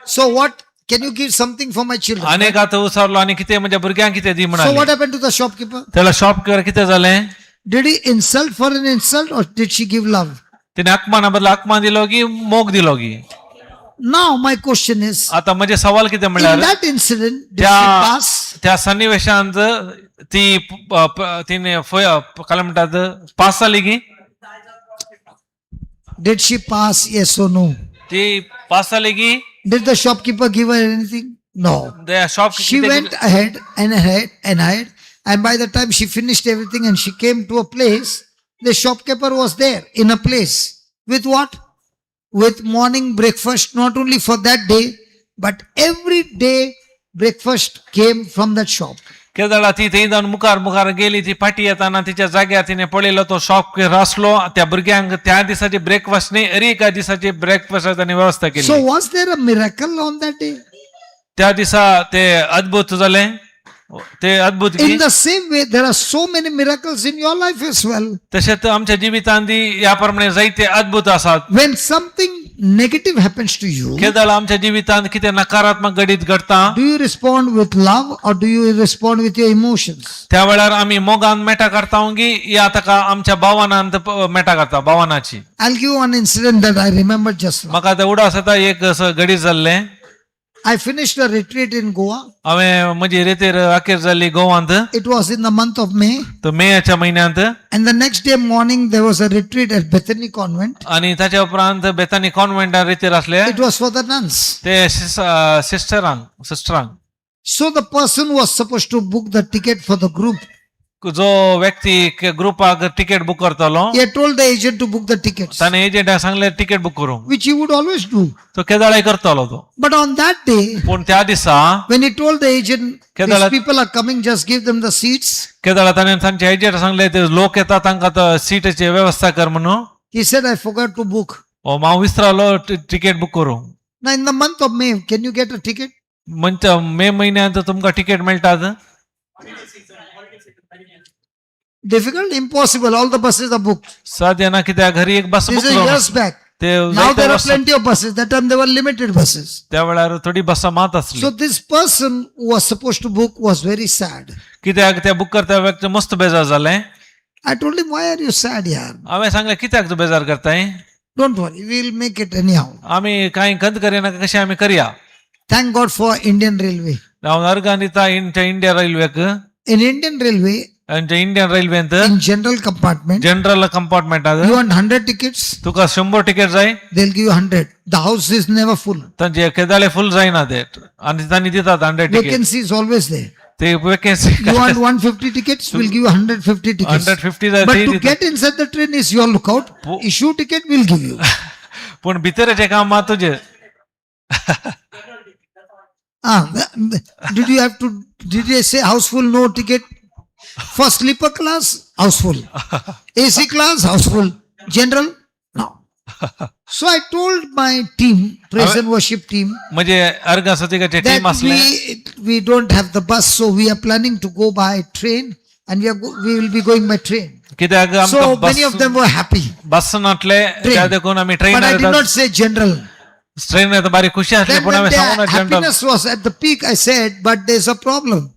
So what? Can you give something for my children? आनी हात उसारलो आनी कितें म्हज्या भुरग्यांक कितें दी So म्हणाली. what happened to the shopkeeper? त्याला शॉपकिपर कितें जालें? Did he insult for an insult or did she give love? तिने अपमाना बदला अपमान दिलो की मोग दिलो की? Now my question is, आता म्हणजे सवाल कितें in म्हणल्यार that incident, did she त्या pass? त्या सन्निवेशांत ती तिने काय म्हणतात पास जाली की? Did she pass? Yes or no? ती पास जाली की? Did the shopkeeper give her anything? No. Shop She went ahead and ahead and ahead, and by the time she finished everything and she came to a place, the shopkeeper was there in a place with what? with morning breakfast, not only for that day, but every day breakfast came from that shop. केदळा ती थंय जावन मुखार मुखार गेली ती फाटी येताना तिच्या जाग्यार तिणे पळयलो तो शॉप आसलो त्या भुरग्यांक त्या दिसाची ब्रेकफास्ट न्ही अरे एका दिसाची ब्रेकफास्ट ताणी वेवस्था So केली. was there a miracle on that day? त्या दिसा ते अद्भुत जालें ते अद्भुत की In the same way, there are so many miracles in your life as well. तशेंच आमच्या जिवितांत ह्या प्रमाणे जायते अद्भुत आसात. When something negative happens to you, केदळ आमच्या जिवितांत कितें नकारात्मक घडीत घडता do you respond with love or do you respond with your emotions? त्या वेळार आमी मोगान मेटा काडता गी या ताका आमच्या भावनांत मेटा काडता भावनाची. I'll give one incident that I remember just now. म्हाका आतां उडास येता एक असो घडीत जाल्लें. I finished a retreat in Goa. हांवें म्हजी रेतीर अखेर जाल्ली गोवांत. It was in the month of May. तो मेयाच्या म्हयन्यांत. And the next day morning, there was a retreat at Bethany Convent. आनी ताच्या उपरांत बेतानी कॉन्व्हेंटान रेतीर आसले. It was for the nuns. ते सिस्टरांक सिस्टरांक. So the person was supposed to book the ticket for the group. जो व्यक्ती ग्रुपाक तिकेट बूक करतालो He had told the agent to book the tickets, ताणें एजंटाक सांगलें तिकेट बूक करूंक. Which he would always do. तो केदाळाय करतालो तो. But on that day, पूण त्या दिसा when he told the agent, these केदाळा people are coming, just give them the seats. केदाळा ताणें तांच्या एजंटाक सांगलें ते लोक येता तांकां सिटाची वेवस्था कर म्हणून. He said, I forgot to book. ओ हांव विसरालो तिकेट बूक करूंक. Now, in the month of May, can you get a ticket? म्हणजे मे म्हयन्यांत तुमकां तिकेट मेळटात? Difficult? Impossible. All the buses are booked. साध्य ना कित्याक घरी एक बस This book is जावन years back. ते Now जायते there are वर्सां- plenty of buses. That time there were limited buses. त्या वेळार थोडी बसां मात आसली. So this person who was supposed to book was very sad. कित्याक त्या बूक करता व्यक्ती मस्त बेजार जालें. I told him, why are you sad, yaar? हांवें सांगलें कित्याक तूं बेजार करताय? Don't worry, we'll make it anyhow. आमी कांय खंत करिना कशें आमी करया. Thank God for Indian Railway. हांव अर्गान दिता इंडिया रेल्वेक. In Indian Railway, आमच्या इंडियन रेल्वेंत in general compartment, general कंपार्टमेंटात you want 100 tickets, तुका 100 तिकेट जाय they'll give you 100. The house is never full. तांचे केदाळे फूल जायना ते आनी तांणी दितात 100 ticket. Vacancy is always there. ते vacancy You want 150 tickets, we'll give you 150 tickets. 150 जाय But ते to दितात. get inside the train is your lookout. Issue ticket, we'll give you. पूण भितरचें काम मात तुजें. Ah, did you have to, did they say house full, no ticket? For sleeper class, house full. AC class, house full. General, no. So I told my team, praise and worship team, म्हणजे अर्गा सतिकाचे that team आसले we don't have the bus, so we are planning to go by train and we will be going by train. कित्याक So आमकां many of bus them were happy. बस नासले त्या देखून आमी But I did train not say general. Train बारीक खुशी आसली Then पूण when हांवें their सांगूना general. happiness was at the peak, I said, but there's a problem.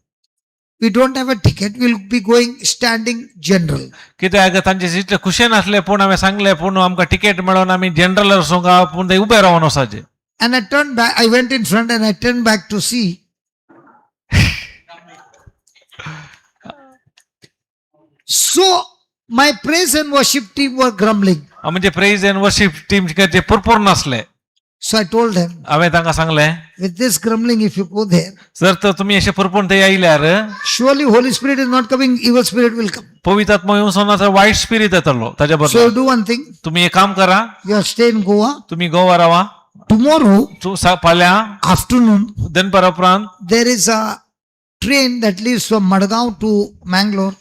We don't have a ticket. We'll be going standing general. कित्याक तांचे जितले खुशे नासले पूण हांवें सांगलें पूण आमकां तिकेट मेळोन आमी जनरल वचूंक पूण ते उबे रावन वचपाचें. And I turned back, I went in front and I turned back to see. So my praise and worship team were grumbling. म्हणजे प्रेज अँड वर्शिप टीम ते पुरपूर नासले. So I told them, हांवें तांकां सांगलें with this grumbling, if you go there, जर तर तुमी अशें पुरपून ते आयल्यार surely Holy Spirit is not coming, evil spirit will come. पवित्र आत्मो येवन सोना तर वायट स्पिरीट येतलो ताच्या So बदला. you do one thing, तुमी एक काम करा. you are stay in Goa. तुमी गोवा रावा. Tomorrow तूं फाल्यां afternoon, दनपारा उपरांत there is a train that leaves from Madgaon to Mangalore.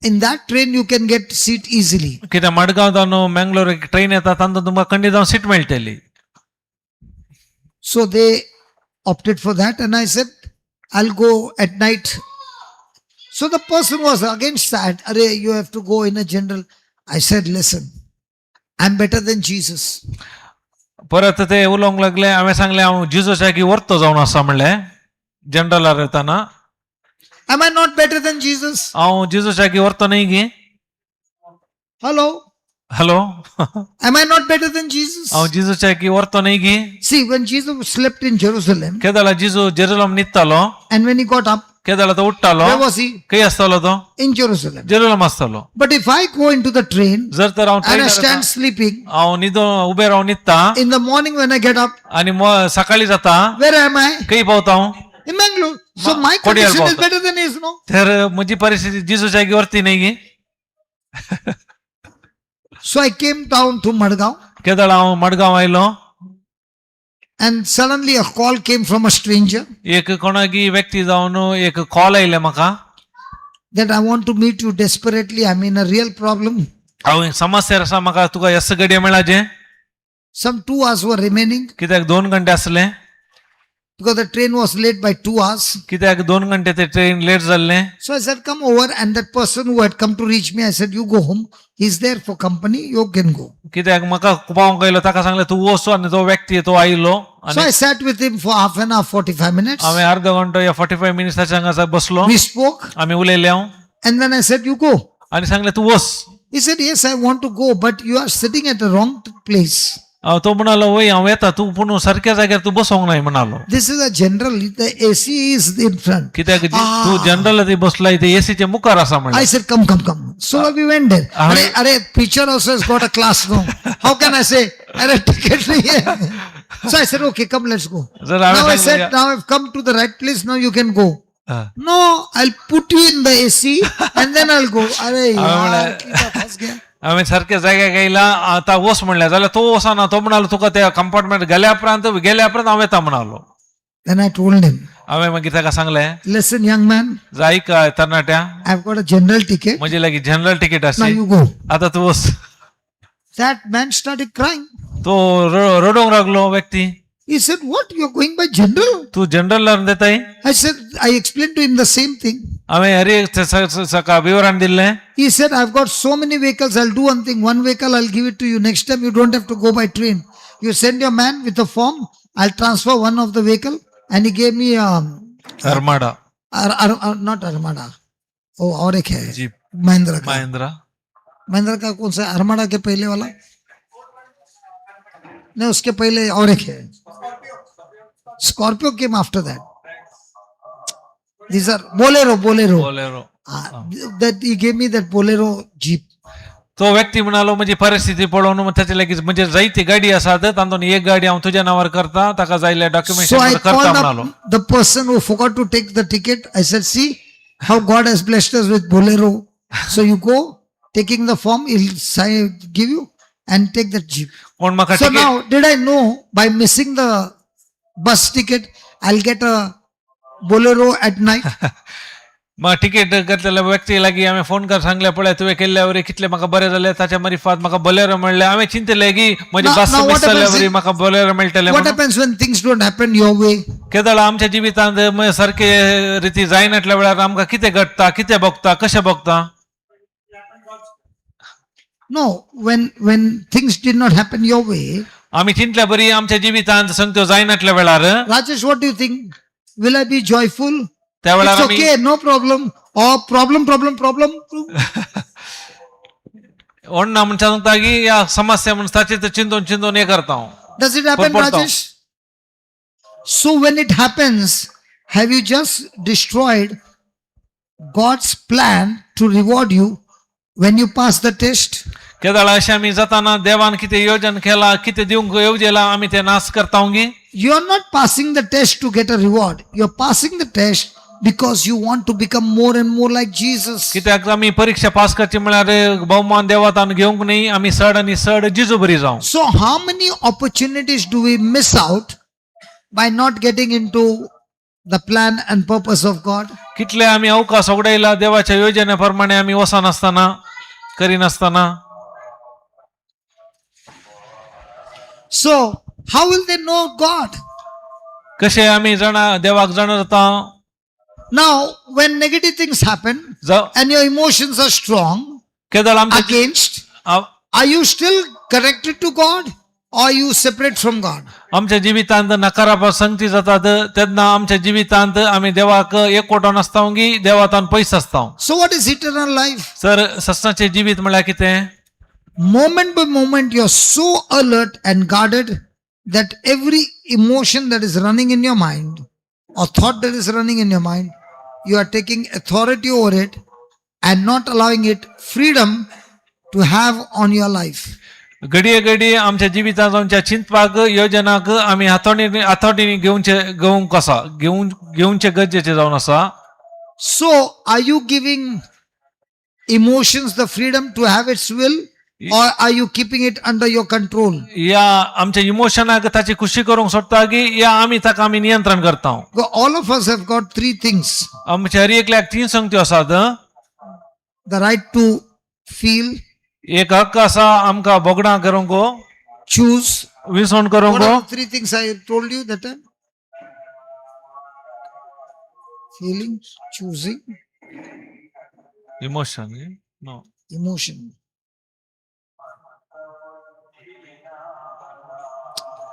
In that train, you can get seat easily. कित्याक मडगांव जावन मँगलोर एक ट्रेन येता तातूंत तुमकां खंडीत जावन सीट मेळटली. So they opted for that, and I said, I'll go at night. So the person was again sad. Arey, you have to go in a general. I said, listen, I'm better than Jesus. परत ते उलोवंक लागले हांवें सांगलें हांव जिजूच्या की व्हरतो जावन आसा म्हणलें जनरलार वताना. Am I not better than Jesus? हांव जिजूच्या की व्हरतो न्ही गी? Hello? Hello. Am I not better than Jesus? हांव जिजूच्या की व्हरतो न्ही गी? See, when Jesus slept in Jerusalem केदळा जिजू जेरुसलम न्हिदतालो and when he got up, केदळा तो उठ्ठालो where was he? खंय आसतालो तो? In Jerusalem. Jerusalem आसतालो. But if I go into the train जर तर हांव and I ट्रेनार stand sleeping, हांव न्हिदून उबें रावन न्हिदता in the morning when I get up, आनी सकाळी जाता where am I? खंय पावता हांव? In Mangalore. So my Kodial condition is पावता. better than his, no? तर म्हजी परिस्थिती जिजूच्या की वरती न्ही गी? So I came down to Madgaon. केदळ हांव मडगांव आयलो and suddenly a call came from a stranger एक कोणागी व्यक्ती जावन एक कॉल आयले म्हाका. That I want to meet you desperately. I'm in a real problem. हांव एक समस्या आसा म्हाका तुका येस घडये मेळाचे. Some 2 hours were remaining कित्याक दोन घंटे आसले because the train was late by 2 hours. कित्याक दोन घंटे ते ट्रेन लेट जाल्ले. So I said, "Come over." And that person who had come to reach me, I said, "You go home. He's there for company. You can go." कित्याक म्हाका पावोवंक आयलो ताका सांगलें तूं वचो आनी तो व्यक्ती तो आयलो So आनी I sat with him for half an hour, 45 minutes. हांवें अर्द घंटो या फोर्टी फायव मिनिट्स ताच्या हांगा बसलो. We spoke. आमी उलयले हांव. And then I said, "You go." आनी सांगलें तूं वच. He said, "Yes, I want to go, but you are sitting at the wrong place." हांव तो म्हणालो वय हांव येता तूं पूण सारक्या जाग्यार तूं बसोंक नाय म्हणालो. This is a general, the AC is in front. कित्याक तूं जनरल थंय बसलाय ते एसीचे मुखार आसा I म्हणलें. said, "Come, come, come." So we went there. Arey, arey, preacher also has got a class now. How can I say, "Arey, ticket nahi hai"? So I said, "Okay, come, let's go." जर हांवें Now I सांगलें, said, "Now I've come to the right place, now you can go." हा. "No, I'll put you in the AC and then I'll go." Arey, yaar, म्हणलं- कीड़ा फंस गया. हांवें सारक्या जाग्याक येयला आतां वच म्हणलें जाल्यार तो वचना तो म्हणालो तुका त्या कंपार्टमेंट गेल्या उपरांत गेल्या उपरांत हांव येता म्हणालो. Then I told him, हांवें मागीर ताका सांगलें, "Listen, young man, जाय काय तरणाट्या, I've got a general ticket. म्हजे लागीं जनरल तिकीट Now आसा you go." आतां तूं वच. That man started crying. तो रडोंक लागलो व्यक्ती. He said, "What? You're going by general?" तूं जनरल देताय. I said, I explained to him the same thing. हांवें हरी सका विवरण दिल्लें. He said, "I've got so many vehicles. I'll do one thing. One vehicle, I'll give it to you. Next time, you don't have to go by train. You send your man with a form. I'll transfer one of the vehicle." And he gave me, Armada. Ar, Ar, Ar, not Armada. Oh, और एक है. Jeep. Mahindra का. महिंद्रा. महिंद्रा का कौन सा? Armada K पहले वाला नहीं, उसके पहले और एक है. Scorpio came after that. These are Bolero, Bolero. Bolero. That he gave me that Bolero Jeep. तो व्यक्ती म्हणालो म्हणजे परिस्थिती पळोवन मग ताचे लागीं म्हणजे जायती गाडी आसात तातूंत एक गाडी हांव तुज्या नांवार करता ताका जायले So document I करता called म्हणालो. up the person who forgot to take the ticket. I said, "See how God has blessed us with Bolero. So you go, taking the form, he'll sign, give you, and take that Jeep." कोण म्हाका So ticket now, did I know by missing the bus ticket, I'll get a Bolero at night? Mug ticket घेतलेल्या व्यक्ती लागीं हांवें phone कर सांगलें पळय तुवें केल्ल्या वरी कितलें म्हाका बरें जालें ताच्या मारिफात म्हाका बोलेरो मेळ्ळें हांवें चिंतलें की म्हजी बस Now miss what जाल्ल्या happens वरी म्हाका बोलेरो मेळटलें What म्हणून. happens when things don't happen your way? केदळ आमच्या जिवितांत सारके रिती जायनातल्या वेळार आमकां कितें घडटा कितें भोगता कशें भोगता? No, when things did not happen your way, आमी चिंतल्या बरी आमच्या जिवितांत संगत्यो जायनातल्या वेळार Rajesh, what do you think? Will I be joyful? त्या वेळार It's आमी okay, no problem. Or problem, problem, problem. ओडना म्हण सांगता की या समस्या म्हण ताचेर ते चिंतून चिंतून हे करता हांव. Does it happen, पडता. Rajesh? So when it happens, have you just destroyed God's plan to reward you when you pass the test? केदळ अशें आमी जाताना देवान कितें योजन केला कितें दिवंक येवजेला आमी ते नाश करता गी. You are not passing the test to get a reward. You are passing the test because you want to become more and more like Jesus. कित्याक आमी परीक्षा पास करची म्हळ्यार भोवमान देवातान घेवंक न्ही आमी सड आनी सड जिजू बरी जावं. So how many opportunities do we miss out by not getting into the plan and purpose of God? कितले आमी अवकाश उगडायला देवाच्या योजने प्रमाणे आमी वचनासतना करिनासतना. So how will they know God? कशे आमी जाणा देवाक जाणा जाता? Now, when negative things happen जावं and your emotions are strong केदळ आमच्या against, ah- are you still connected to God or are you separate from God? आमच्या जिवितांत नकारात्मक संगती जातात तेन्ना आमच्या जिवितांत आमी देवाक एकवटोन आसता गी देवातान पयस आसता. So, what is eternal life? Sir सस्नाचें जिवीत म्हळ्यार कितें? Moment by moment, you're so alert and guarded that every emotion that is running in your mind or thought that is running in your mind, you are taking authority over it and not allowing it freedom to have on your life. घडये घडये आमच्या जिवितांत आमच्या चिंतपाक योजनाक आमी हातोडी हातोडीनी घेवचे घेवंक आसा घेवन घेवचे गरजेचें जावन आसा. So, are you giving emotions the freedom to have its will Or are you keeping it under your control? या आमच्या इमोशनाक ताची खुशी करूंक सोडटा की या आमी ताका आमी नियंत्रण करता. All of us have got three things: आमच्या हर एकल्याक तीन संगत्यो आसात. the right to feel, एक हक्क आसा आमकां भोगणां करूंक, choose. विसवण What करूंक. are the three things I told you that time? Feeling, choosing, emotion no. Emotion.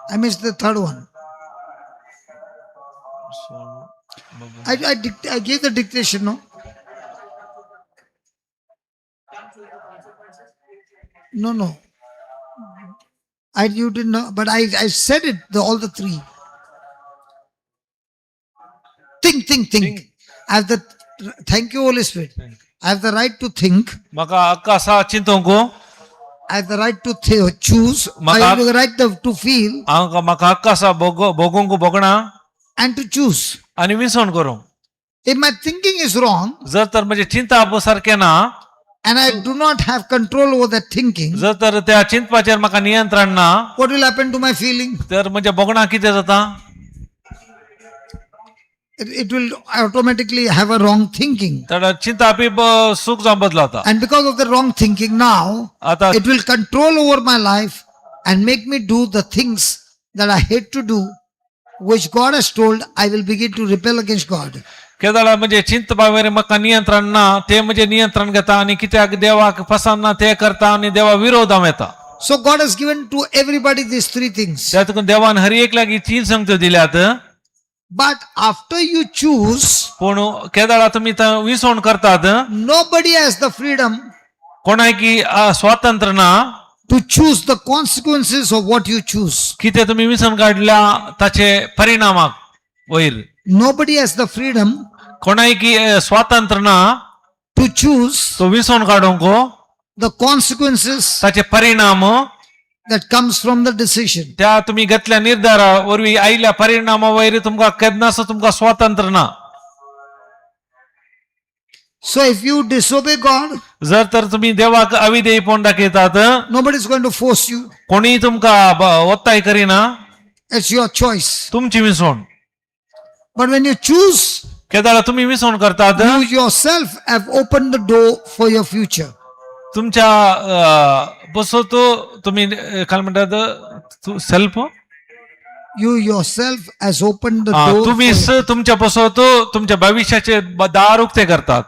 I missed the third one. I gave the dictation, no? No. You didn't know, but I said it, all the three. Think, think, think. Think. I have the, thank you, Holy Spirit. I have the right to think. म्हाका हक्क आसा चिंतूंक. I have the right to choose. I have the right to feel हांव म्हाका हक्क आसा भोगूंक भोगणां and to choose. आनी विसवण करूंक. If my thinking is wrong जर तर म्हजें चिंतप सारकें ना and I do not have control over that thinking, जर तर त्या चिंतपाचेर म्हाका नियंत्रण ना what will happen to my feeling? तर म्हजें भोगणां कितें जाता? It will automatically have a wrong thinking. तर चिंतापी सुख जावन बदलता. And because of the wrong thinking now, आता it will control over my life and make me do the things that I hate to do, which God has told. I will begin to rebel against God. केदळा म्हणजे चिंतपा वयर म्हाका नियंत्रण ना ते म्हणजे नियंत्रण घेता आनी कित्याक देवाक पसंत ना ते करता आनी देवा विरोधां येता. So God has given to everybody these three things. त्या तुका देवान हर एकल्याक ही तीन संगत्यो दिल्यात. But after you choose, पूण केदळा तुमी विसवण करतात nobody has the freedom कोणाकी स्वातंत्र्य ना to choose the consequences of what you choose. कितें तुमी विसवण काडल्या ताचे परिणामाक वयर. Nobody has the freedom कोणाकी स्वातंत्र्य ना to choose तो विसवण काडूंक the consequences ताचे परिणाम that comes from the decision. त्या तुम्ही घेतल्या निर्धारा वरवीं आयिल्ल्या परिणामा वयर तुमकां केन्नाच तुमकां स्वातंत्र्य ना. So if you disobey God, जर तर तुम्ही देवाक अविधेयपण दाखयतात nobody is going to force you. कोणीय तुमकां ಒತ್ತಾय करिना. It's your choice. तुमची विसवण. But when you choose, केदाळा तुम्ही विसवण करतात you yourself have opened the door for your future. तुमच्या बसतो तुम्ही काय म्हणतात self. You yourself has opened the door. तुम्ही तुमच्या बसवतो तुमच्या भविष्याचे दार उक्ते करतात.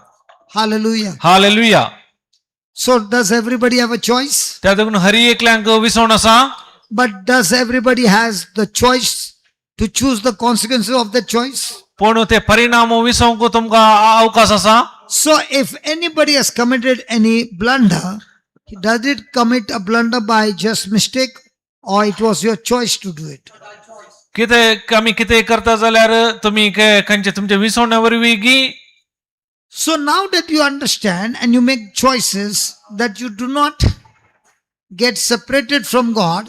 Hallelujah. Hallelujah. So does everybody have a choice? त्या देखून हरी एकल्यांक विसवण आसा. But does everybody has the choice to choose the consequences of the choice? पूण ते परिणाम विसवंक तुमकां अवकाश आसा. So if anybody has committed any blunder, does it commit a blunder by just mistake or it was your choice to do it? कितें आमी कितें करता जाल्यार तुमी खंयचे तुमच्या विसवण्या वरवीं की. So now that you understand and you make choices that you do not get separated from God,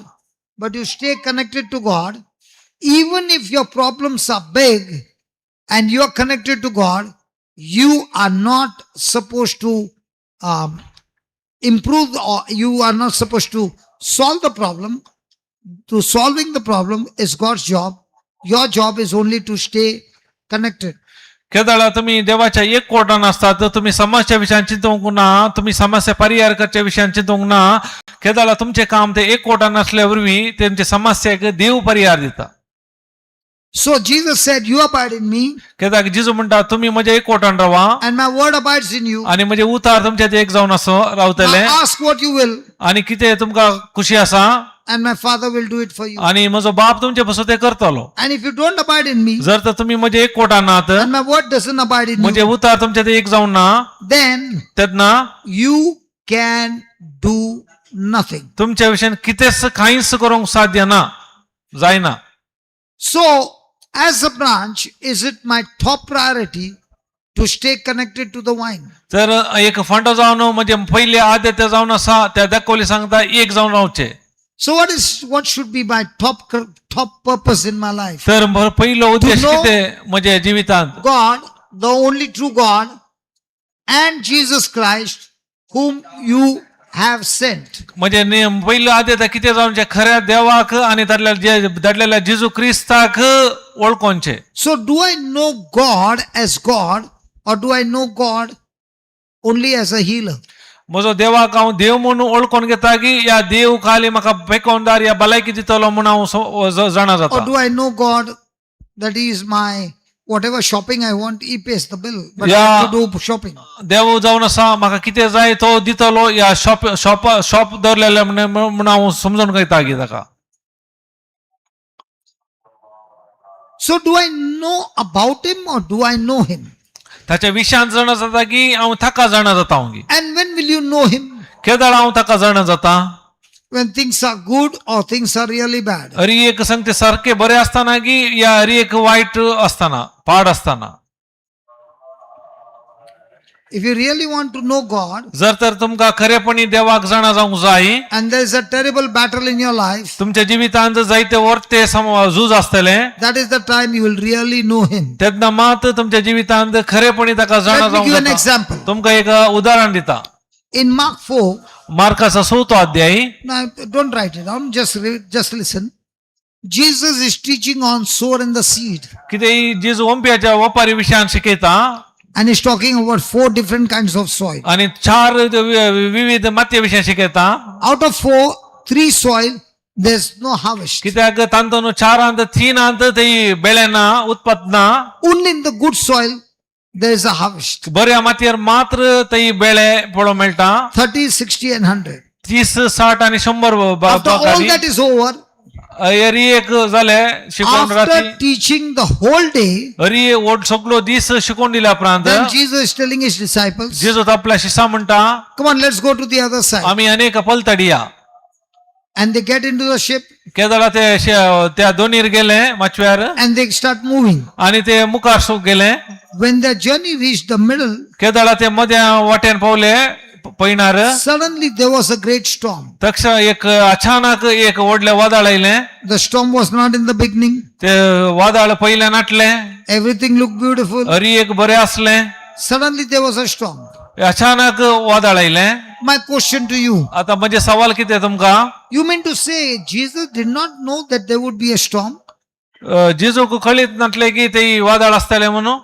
but you stay connected to God, even if your problems are big and you are connected to God, you are not supposed to improve or you are not supposed to solve the problem. To solving the problem is God's job. Your job is only to stay connected. केदळा तुम्ही देवाच्या एक कोटान असतात तुम्ही समस्या विशयान चिंतूंक ना, तुम्ही समस्या परिहार करच्या विशयान चिंतूंक ना. केदळा तुमचें काम ते एक कोटान असल्या वरवीं तेंचे समस्याक देव परिहार दिता. So Jesus said, "You abide in me, कित्याक जेजू म्हणटा तुमी म्हज्या एक कोटान रावा and my word abides in you. आनी म्हजें उतार तुमच्या एक जावन आसो रावतले Now ask what you will, आनी कितें तुमकां खुशी आसा and my Father will do it for you." आनी म्हजो बाप तुमचे पासून ते करतलो. And if you don't abide in me, जर तर तुमी म्हजे एक कोटान नात and my word doesn't abide in म्हजें you, उतार तुमच्या ते एक जावन ना then तेन्ना you can do nothing. तुमच्या विशयान कितेंच कांयच करूंक साध्य ना जायना. So, as a branch, is it my top priority to stay connected to the vine? तर एक फांटो जावन म्हणजे पयले आद्यते जावन आसा त्या दाखोवली सांगता एक जावन रावचे. So, what should be my top purpose in my life? तर पयलो उद्देश To know- कितें म्हज्या जिवितांत? God, the only true God, and Jesus Christ, whom you have sent. म्हणजे पयली आद्यता कितें जावन खऱ्या देवाक आनी तातल्या जे धाडलेल्या जेजू क्रिस्ताक वळखोनचें. So, do I know God as God or do I know God only as a healer? म्हजो देवाक हांव देव म्हणून वळखोन घेता की या देव खाली म्हाका बेकोनदार या भलायकी दितलो म्हणून हांव जाणा Or जाता. do I know God that He is my whatever shopping I want, He pays the bill, but I Yeah. have to do shopping? देव जावन आसा म्हाका कितें जाय तो दितलो या शॉप शॉप शॉप दवरलेले म्हणून हांव समजून घेता की ताका. So, do I know about Him or do I know Him? ताच्या विशयांत जाणा जाता की हांव ताका जाणा जाता हांव की. And when will you know Him? केदळ हांव ताका जाणा जाता? When things are good or things are really bad? Hari एक संगते सारखे बरे असताना की या हरी एक वायट असताना पाड असताना. If you really want to know God जर तर तुमकां खरेपणी देवाक जाणा जावंक जाय and there is a terrible battle in your life, तुमच्या जिवितांत जायते वर्ते झूज आसतलें, that is the time you will really know Him. तेन्ना मात तुमच्या जिवितांत खरेपणी ताका जाणा Let me जावंक give an जाता. example. तुमकां एक उदाहरण दिता. In Mark 4, मार्काचा चवथो अध्याय. now don't write it down, just listen. Jesus is teaching on sower and the seed, कितें जेजू ओंप्याच्या वपारी विशयान शिकयता and he's talking about four different kinds of soil. आणि चार विविध मातये विशयान शिकयता. Out of four, three soil, there's no harvest. कित्याक तांतून चारांत तीनांत ते बेळे ना, उत्पन्न ना. Only in the good soil, there is a harvest. बऱ्या मातयेर मात्र ते बेळे पळोवंक मेळटा. 30, 60, and 100. 30, 60 आणि 100. After all that is over, Hari एक जाले शिकोवन after राती teaching the whole day, Hari vote सगळो दीस शिकोवन दिल्या उपरांत then Jesus is telling his disciples, जेजू आपल्या शिसा म्हणटा, "Come on, let's go to the other side." आमी अनेक पलतडिया. And they get into the ship केदळा ते त्या दोनीर गेले माचव्यार and they start moving. आणि ते मुखार सूक गेले. When their journey reached the middle, केदळा ते मध्या वाटेन पावले पयणार, suddenly there was a great storm. Taksha एक अचानक एक व्हडलें वादळ आयलें. The storm was not in the beginning. ते वादळ पयलें नाटलें. Everything looked beautiful. हरी एक बरें आसलें. Suddenly there was a storm. अचानक वादळ आयलें. My question to you, आता म्हणजे सवाल कितें तुमकां? you mean to say Jesus did not know that there would be a storm? जेजूक कळीत नासलें की ते वादळ आसतलें म्हणून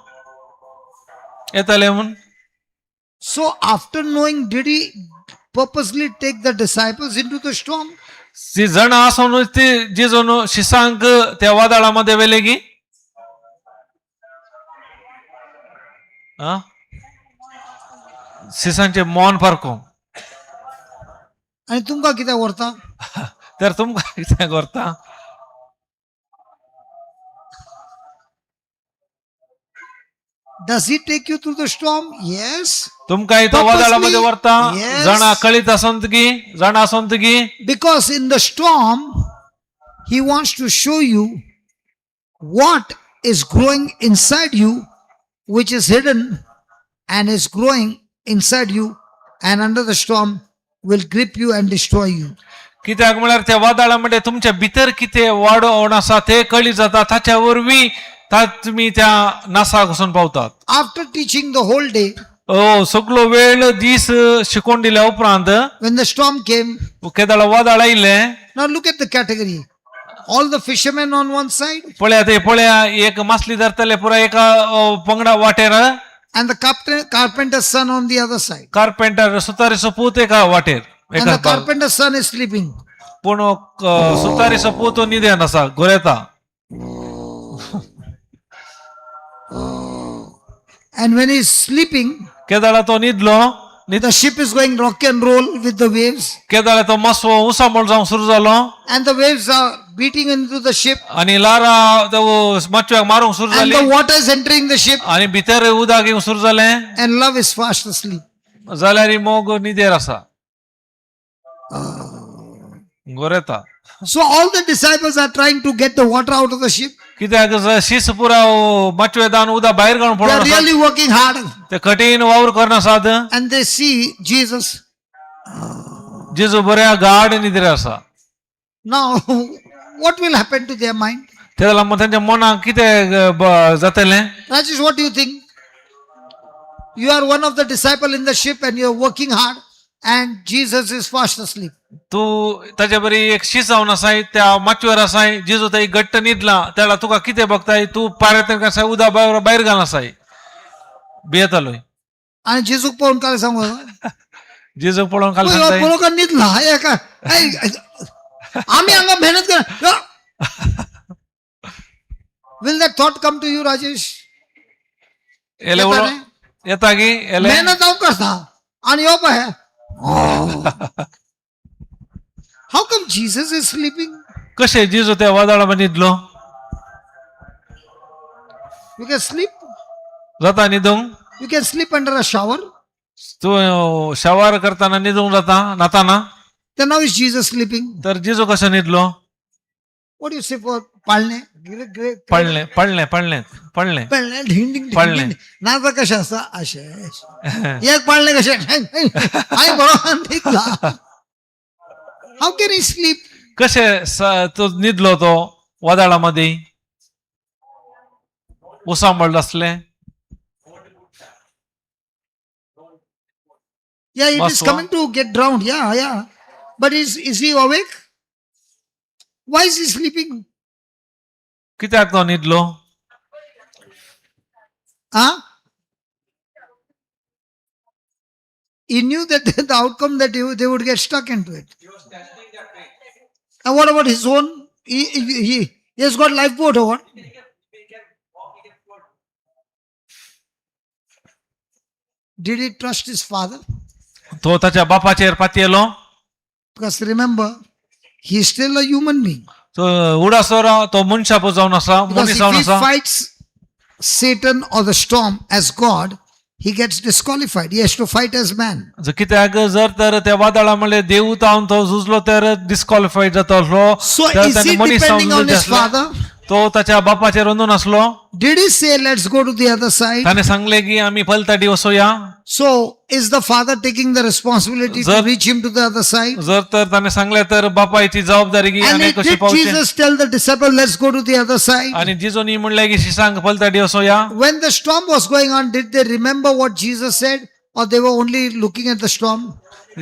येतलें म्हणून. So after knowing, did he purposely take the disciples into the storm? ती जणां आसून ती जेजून शिसांक त्या वादळामध्ये वेले की आं? शिसांचे मौन फारकूंक. आणि तुमका कित्याक व्हरता? तर तुमकां कितें करता? Does he take you through the storm? Yes. तुमकां तो वादळामध्ये व्हरता? Yes. जाणा कळीत आसून की जाणा आसून की. Because in the storm, he wants to show you what is growing inside you, which is hidden and is growing inside you, and under the storm will grip you and destroy you. कित्याक म्हळ्यार त्या वादळामध्ये तुमच्या भितर कितें वाडोवन आसा ते कळी जाता, ताच्या वरवीं तुमी त्या नासाक वचून पावतात. After teaching the whole day, ओ सगळो वेळ दीस शिकोवन दिल्या उपरांत when the storm came, केदळ वादळ आयलें. now look at the category. All the fishermen on one side पळया ते पळया एक मासली धरतले पुराय एका पंगडा वाटेर and the carpenter's son on the other side. Carpenter सुतारीचो पूत एका वाटेर And एका the carpenter's son is sleeping. पूण सुतारीचो पूत निदेन आसा गोरेता. And when he's sleeping, केदळा तो न्हिदलो the ship is going rock and roll with the waves. केदळा तो मासवो उसामोल जावंक सुरू जालो. And the waves are beating into the ship. आणि लारा माचव्याक मारूंक सुरू And जाली. the water is entering the ship. आणि भितर उदक येवंक सुरू जालें. And love is fast asleep. जाल्यार मोग निदेर आसा गोरेता. So all the disciples are trying to get the water out of the ship. कित्याक शीस पुरा माचवे दान उदक भायर काडून They are पडोवन आसा. really working hard. ते कठीण वावर करून आसात. And they see Jesus. जेजू बऱ्या गाड निद्रे आसा. Now, what will happen to their mind? ते जाल्यार मग तेंच्या मनाक कितें जातलें? Rajesh, what do you think? You are one of the disciple in the ship and you are working hard and Jesus is fast asleep. तू ताच्या बरी एक शीस जावन आसाय त्या माचयेर आसाय जेजू थंय घट्ट न्हिदला त्याला तुका कितें बघताय तू पाऱ्यातल्यान आसाय उदा भायर भायर घाल आसाय भियेतालोय. आणि जेजूक पळोवन काय सांगू? जेजूक पळोवन खाली सांगताय पळोवंक न्हिदला हे काय ऐ, आम्ही हांगा मेहनत कर. Will that thought come to you, Rajesh? एले येता उलो न्ही? येता की एले मेहनत हांव करता आणि यो पळय. How come Jesus is sleeping? कशें जेजू त्या वादळा न्हिदलो? You can sleep. जाता न्हिदूंक? You can sleep under a shower. तूं शवार करताना न्हिदूंक जाता न्हाताना. Then how is Jesus sleeping? तर जेजू कसो न्हिदलो? What you say for पाळणे? पडलें पडलें पडलें पडलें. पाळणे ढिंग ढिंग. पाळणे. ढिंग नाचा कशें आसा अशें एक पाळणे कशें हांवें बरो न्हिदला. How can he sleep? कशें तो न्हिदलो तो वादळा मदीं उसांबळ आसलें. Yeah, it is Maswa. Coming to get drowned. Yeah. But is he awake? Why is he sleeping? कित्याक तो न्हिदलो? Huh? He knew that the outcome that they would get stuck into it. And what about his own? He has got lifeboat or what? Did he trust his father? तो ताच्या बापाचेर पातयेलो. Because remember, he is still a human being. तो उडासोर तो मनशा जावन आसा Because मनीस if जावन he आसा. fights Satan or the storm as God, he gets disqualified. He has to fight as man. कित्याक जर तर त्या वादळा म्हणले देव जावन तो झुजलो तर डिस्क्वॉलिफाईड जातलो. So तर is ताणें he मनीस जावन depending on झुजचें his आसलें. Father? तो ताच्या बापाचेर अंदून आसलो. Did he say, "Let's go to the other side"? ताणें सांगलें की आमी पलतडी वसोया. So is the father taking the responsibility to reach him to the other side? जर तर ताणें सांगलें तर बापायची जबाबदारी की And आनी कशी did पावचें. Jesus tell the disciple, "Let's go to the other side"? आनी जिजोनी म्हणलें की शिसांक पलतडी वसोया. When the storm was going on, did they remember what Jesus said, or they were only looking at the storm?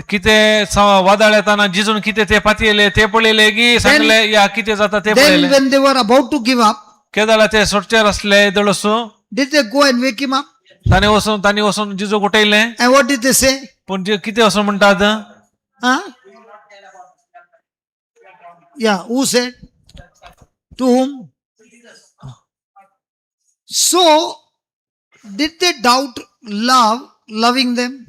कितें वादळ येताना जिजून कितें ते पातयेले ते पळयले की सांगले या कितें जाता ते Then, पळयले. when they were about to give up, केदाळा ते सोडचेर आसले दळसू. Did they go and wake him up? ताणें वचून तांणी वचून जिजू उठयलें. And what did they say? पूण जे कितें वचून म्हणटात? Huh? Yeah, who said? To whom? So, did they doubt love, loving them?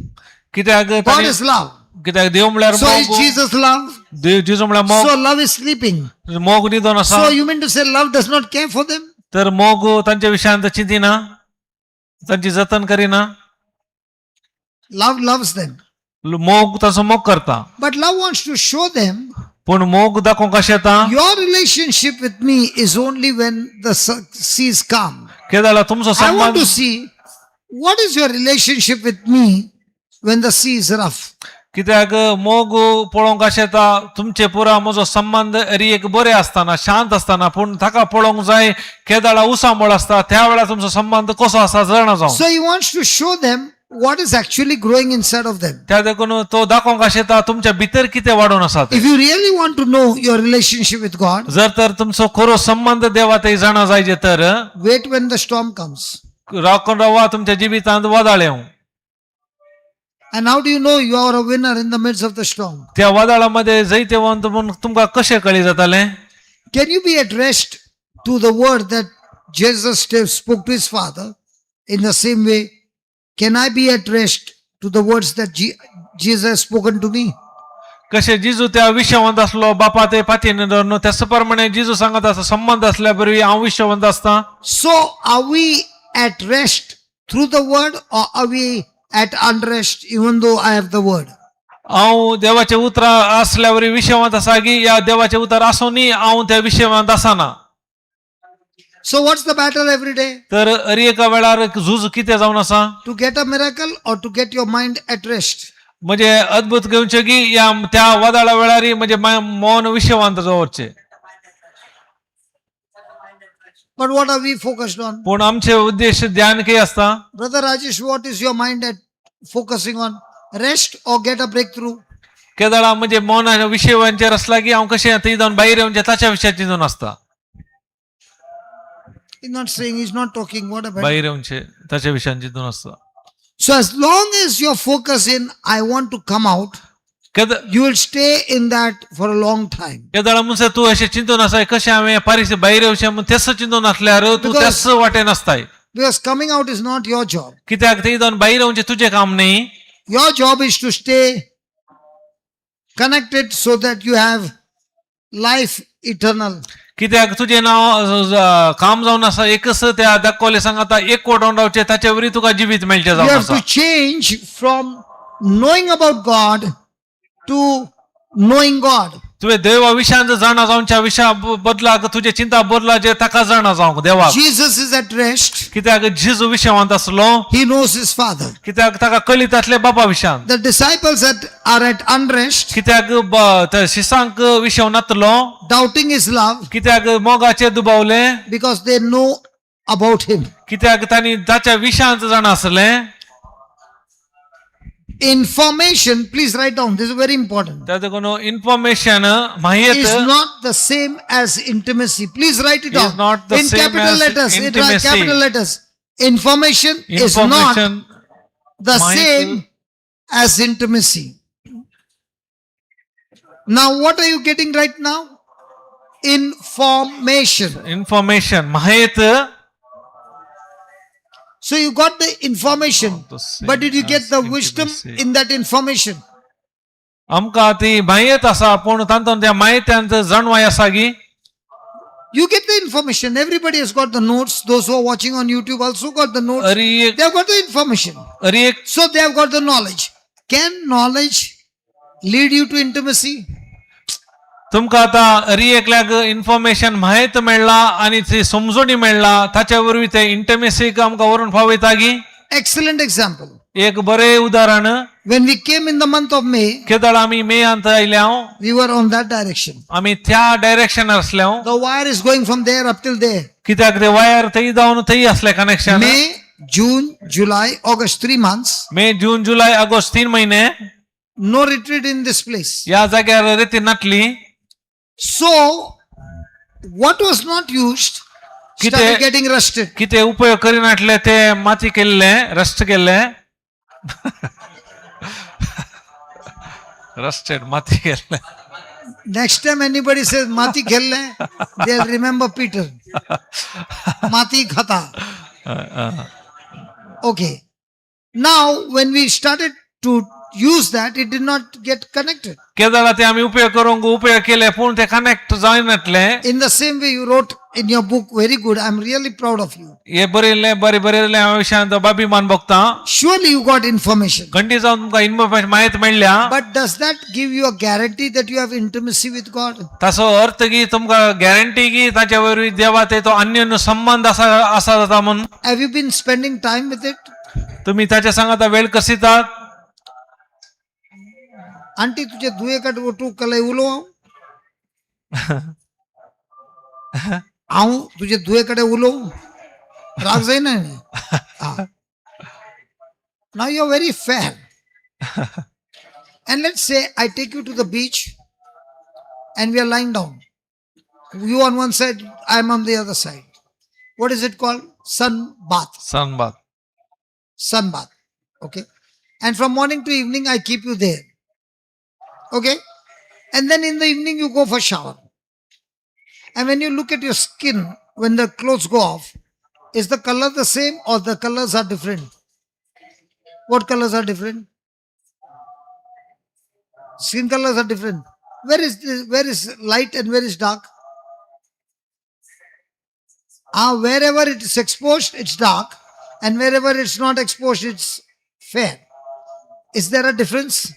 कित्याक God तांणी- is love. कित्याक देव म्हणल्यार So is मोग. Jesus love? देव जिजू म्हणल्यार मोग. So love is sleeping. मोग न्हिदोन आसा. So you mean to say love does not care for them? तर मोग तांच्या विशयांत चिंतिना तांची जतन करिना. Love loves them. मोग ताचो मोग करता. But love wants to show them पूण मोग दाखोवंक कशें येता? your relationship with me is only when the sea is calm. केदाळा तुमचो I want संबंध to see what is your relationship with me when the sea is rough. कित्याक मोग पळोवंक कशें येता तुमचे पुरा म्हजो संबंद अरी एक बरे आसतना शांत आसतना पूण ताका पळोवंक जाय केदाळा उसांबळ आसता त्या वेळार तुमचो संबंध कसो आसा जाणा जावं. So he wants to show them what is actually growing inside of them. त्या देखून तो दाखोवंक कशें येता तुमच्या भितर कितें वाडून आसा तें. If you really want to know your relationship with God, जर तर तुमचो खरो संबंध देवा ते जाणा जायचे तर wait when the storm comes. राखून रावा तुमच्या जिवितांत वादळ येवं. And how do you know you are a winner in the midst of the storm? त्या वादळामध्ये जैतवंत म्हणून तुमकां कशें कळी जातालें? Can you be at rest to the word that Jesus spoke to his father in the same way? Can I be at rest to the words that Jesus has spoken to me? कशें जिजू त्या विश्ववंत आसलो बापा ते पातीन धरून त्याच प्रमाणे जिजू सांगत आसा संबंध आसल्या बरवी हांव विश्ववंत आसता. So are we at rest through the word, or are we at unrest even though I have the word? हांव देवाचे उतरां आसल्या वरी विश्ववंत आसा की या देवाचे उतर आसूनय हांव त्या विश्ववंत आसना. So what's the battle every day? तर अरी एका वेळार झूज कितें जावन आसा? To get a miracle or to get your mind at rest? म्हणजे अद्भुत घेवचें की या त्या वादळा वेळार म्हणजे मौन विश्ववंत दवरचें. But what are we focused on? पूण आमचे उद्देश ध्यान कितें आसता? Brother Rajesh, what is your mind at focusing on rest or get a breakthrough? केदळा म्हणजे मौन विशयाचेर आसला की हांव कशें थंय जावन भायर येवन ताच्या विशयार चिंतून आसता. He's not saying, he's not talking. What about? भायर येवचे ताच्या विशयान चिंतून आसता. So as long as your focus in I want to come out, केद you will stay in that for a long time. केदळा म्हणसर तूं अशें चिंतून आसा कशें हांवें पारीस भायर येवचें म्हूण तेच चिंतून आसल्यार तूं त्याच वाटेन आसताय. Because coming out is not your job. कित्याक थंय जावन भायर येवचें तुजें काम न्ही. Your job is to stay connected so that you have life eternal. कित्याक तुजें नांव काम जावन आसा एकच त्या दाखोवले सांगाता एक कोट रावचें ताचे वरी तुका जिवीत मेळचें You जावन have आसा. to change from knowing about God to knowing God. तुवें देवा विशयान जाणा जावच्या विशया बदलाक तुजें चिंता बदला जे ताका जाणा जावंक देवाक. Jesus is at rest. कित्याक जेजू विशयवंत आसलो. He knows his Father. कित्याक ताका कळीत आसलें बापा विशयान. The disciples are at unrest, कित्याक त्या शिसांक विशय नातलो. Doubting his love कित्याक मोगाचेर दुबावले. Because they know about him. कित्याक तांणी ताच्या विशयांत जाणा आसलें. Information, please write down, this is very important, त्या देखून इन्फॉर्मेशन माहित is not the same as intimacy. Please write it Is down. Not the in same capital as letters. Intimacy. Capital letters. Information is not information the माहित- same as intimacy. Now, what are you getting right now? Information. Information माहित. So you got the information, Not the same but did you get as the wisdom intimacy. In that information? आमकां ती माहित आसा पूण तातूंत त्या माहित्यांत जाणवाय आसा गी? You get the information. Everybody has got the notes. Those who are watching on YouTube also got the notes. अरी एक They have got the information. अरी एक So they have got the knowledge. Can knowledge lead you to intimacy? तुमकां आतां अरी एकल्याक information माहित मेळ्ळा आनी ती समजणी मेळ्ळा ताच्या वरवीं ते इंटिमेसीक आमकां व्हरून पावयता गी? Excellent example. एक बरें उदाहरण. When we came in the month of May, केदळ आमी मेयांत आयल्या, we were on that direction. आमी त्या डायरेक्शनार आसले. The wire is going from there up till there. कित्याक ते वायर थंय जावन थंय आसले connection. May, June, July, August, 3 months. मे जून जुलय ऑगस्ट तीन महिने. No retreat in this place. ह्या जाग्यार रेती नातली. So, what was not used started getting rusted. कितें उपयोग करिनासले ते माती केल्ले रस्ट केल्ले रस्टेड माती केल्ले. Next time anybody says Mati khel rahe, they'll remember Peter. Mati khata. Okay. Now, when we started to use that, it did not get connected. केदळा ते आमी उपयोग करूंक उपयोग केले पूण ते connect जायनातले. In the same way, you wrote in your book, very good. I'm really proud of you. हे बरयल्लें बरें बरयल्लें हांव विशयांत अभिमान भोगता. Surely you got information. खंडी जावन तुमकां इन्फॉर्मेशन म्हायती मेळ्ळ्या. But does that give you a guarantee that you have intimacy with God? ताचो अर्थ की तुमकां गॅरंटी की ताचे वरवीं देवा ते तो अन्योन्य संबंध आसा आसा जाता म्हूण. Have you been spending time with it? तुमी ताच्या सांगाता वेळ कसितात? आंटी तुझे दुये कट तूं कलय उलोवं हांव? हांव तुजे दुये कडेन उलोवं? राग जायना न्ही? आं. Now you are very fair. And let's say I take you to the beach and we are lying down. You on one side, I am on the other side. What is it called? Sun bath. Sun bath. Sun bath. Okay. And from morning to evening, I keep you there. Okay. And then in the evening, you go for shower. And when you look at your skin, when the clothes go off, is the color the same or the colors are different? What colors are different? Skin colors are different. Where is light and where is dark? Ah, wherever it is exposed, it's dark, and wherever it's not exposed, it's fair. Is there a difference?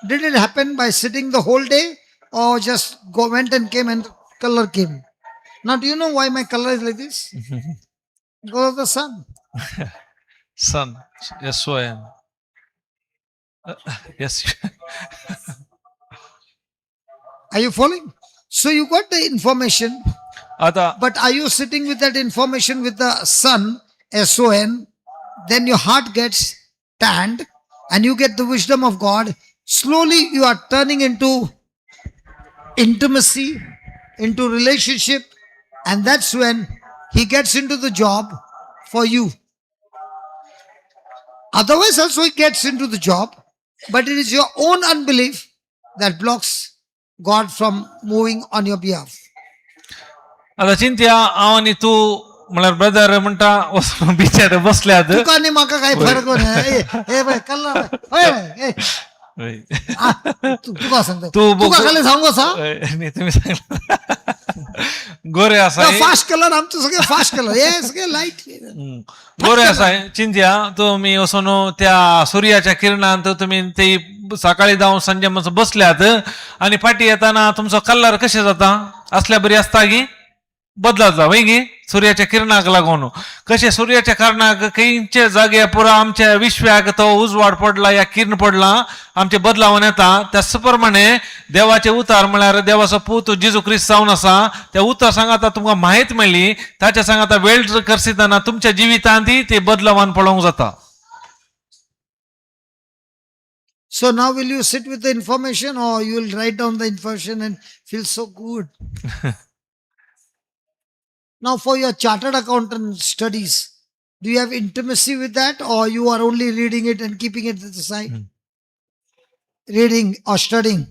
Did it happen by sitting the whole day or just went and came and color came? Now, do you know why my color is like this? Because of the sun. Sun, S O N S. Are you following? So you got the information, आता but are you sitting with that information with the sun, S O N? Then your heart gets tanned and you get the wisdom of God, slowly you are turning into intimacy, into relationship, and that's when He gets into the job for you. Otherwise, also He gets into the job, but it is your own unbelief that blocks God from moving on your behalf. आतां चिंतया हांव आनी तूं म्हळ्यार brother म्हणटा वचून बिचार बसल्यात. तुका आनी म्हाका काय फरक ना. ए ए बाय, कल्ला बाय. ओय बाय, ए. हय. आ, तुका सांगता, तू तुका खाली सांगू आसा. हय, न्ही तुमी सांगला गोरे आसा. फास्ट कलर, आमचं सगळे फास्ट कलर, हे सगळे लाईट. गोरे आसा. चिंतया तुमी वचून त्या सुर्याच्या किरणांत तुमी ते सकाळी जावन सांजे म्हणसर बसल्यात आनी फाटी येताना तुमचो कलर कशें जाता? असल्या बरी आसता गी बदलाता वय गी सुर्याच्या किरणाक लागून. कशें सुर्याच्या कारणाक खंयच्या जाग्यार पुरा आमच्या विश्वाक तो उजवाड पडला या किरण पडला, आमचे बदलावन येता. त्याच प्रमाणे देवाचे उतार म्हळ्यार देवाचो पूत जेजू क्रिस्त जावन आसा. त्या उतर सांगाता तुमकां म्हायत मेळ्ळी, ताच्या सांगाता वेळ करसितना तुमच्या जिवितांत ते बदलावान पळोवंक जाता. So now will you sit with the information or you will write down the information and feel so good? Now for your chartered accountant studies, do you have intimacy with that or you are only reading it and keeping it at the side? Hmm. Reading or studying?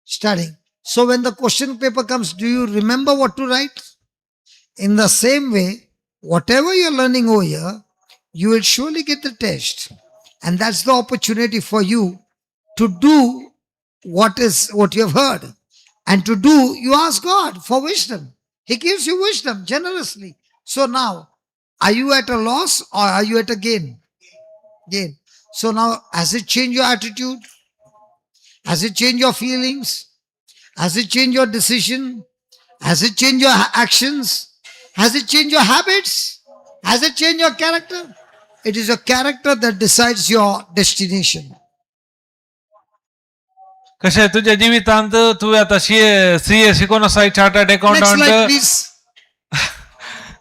Studying. So when the question paper comes, do you remember what to write? In the same way, whatever you're learning over here, you will surely get the test. And that's the opportunity for you to do what you have heard. And to do, you ask God for wisdom. He gives you wisdom generously. So now, are you at a loss or are you at a gain? Gain. So now, has it changed your attitude? Has it changed your feelings? Has it changed your decision? Has it changed your actions? Has it changed your habits? Has it changed your character? It is your character that decides your destination. कशें तुज्या जिवितांत तुवें आतां C ए शिकोन आसा, chartered Next slide, accountant, please.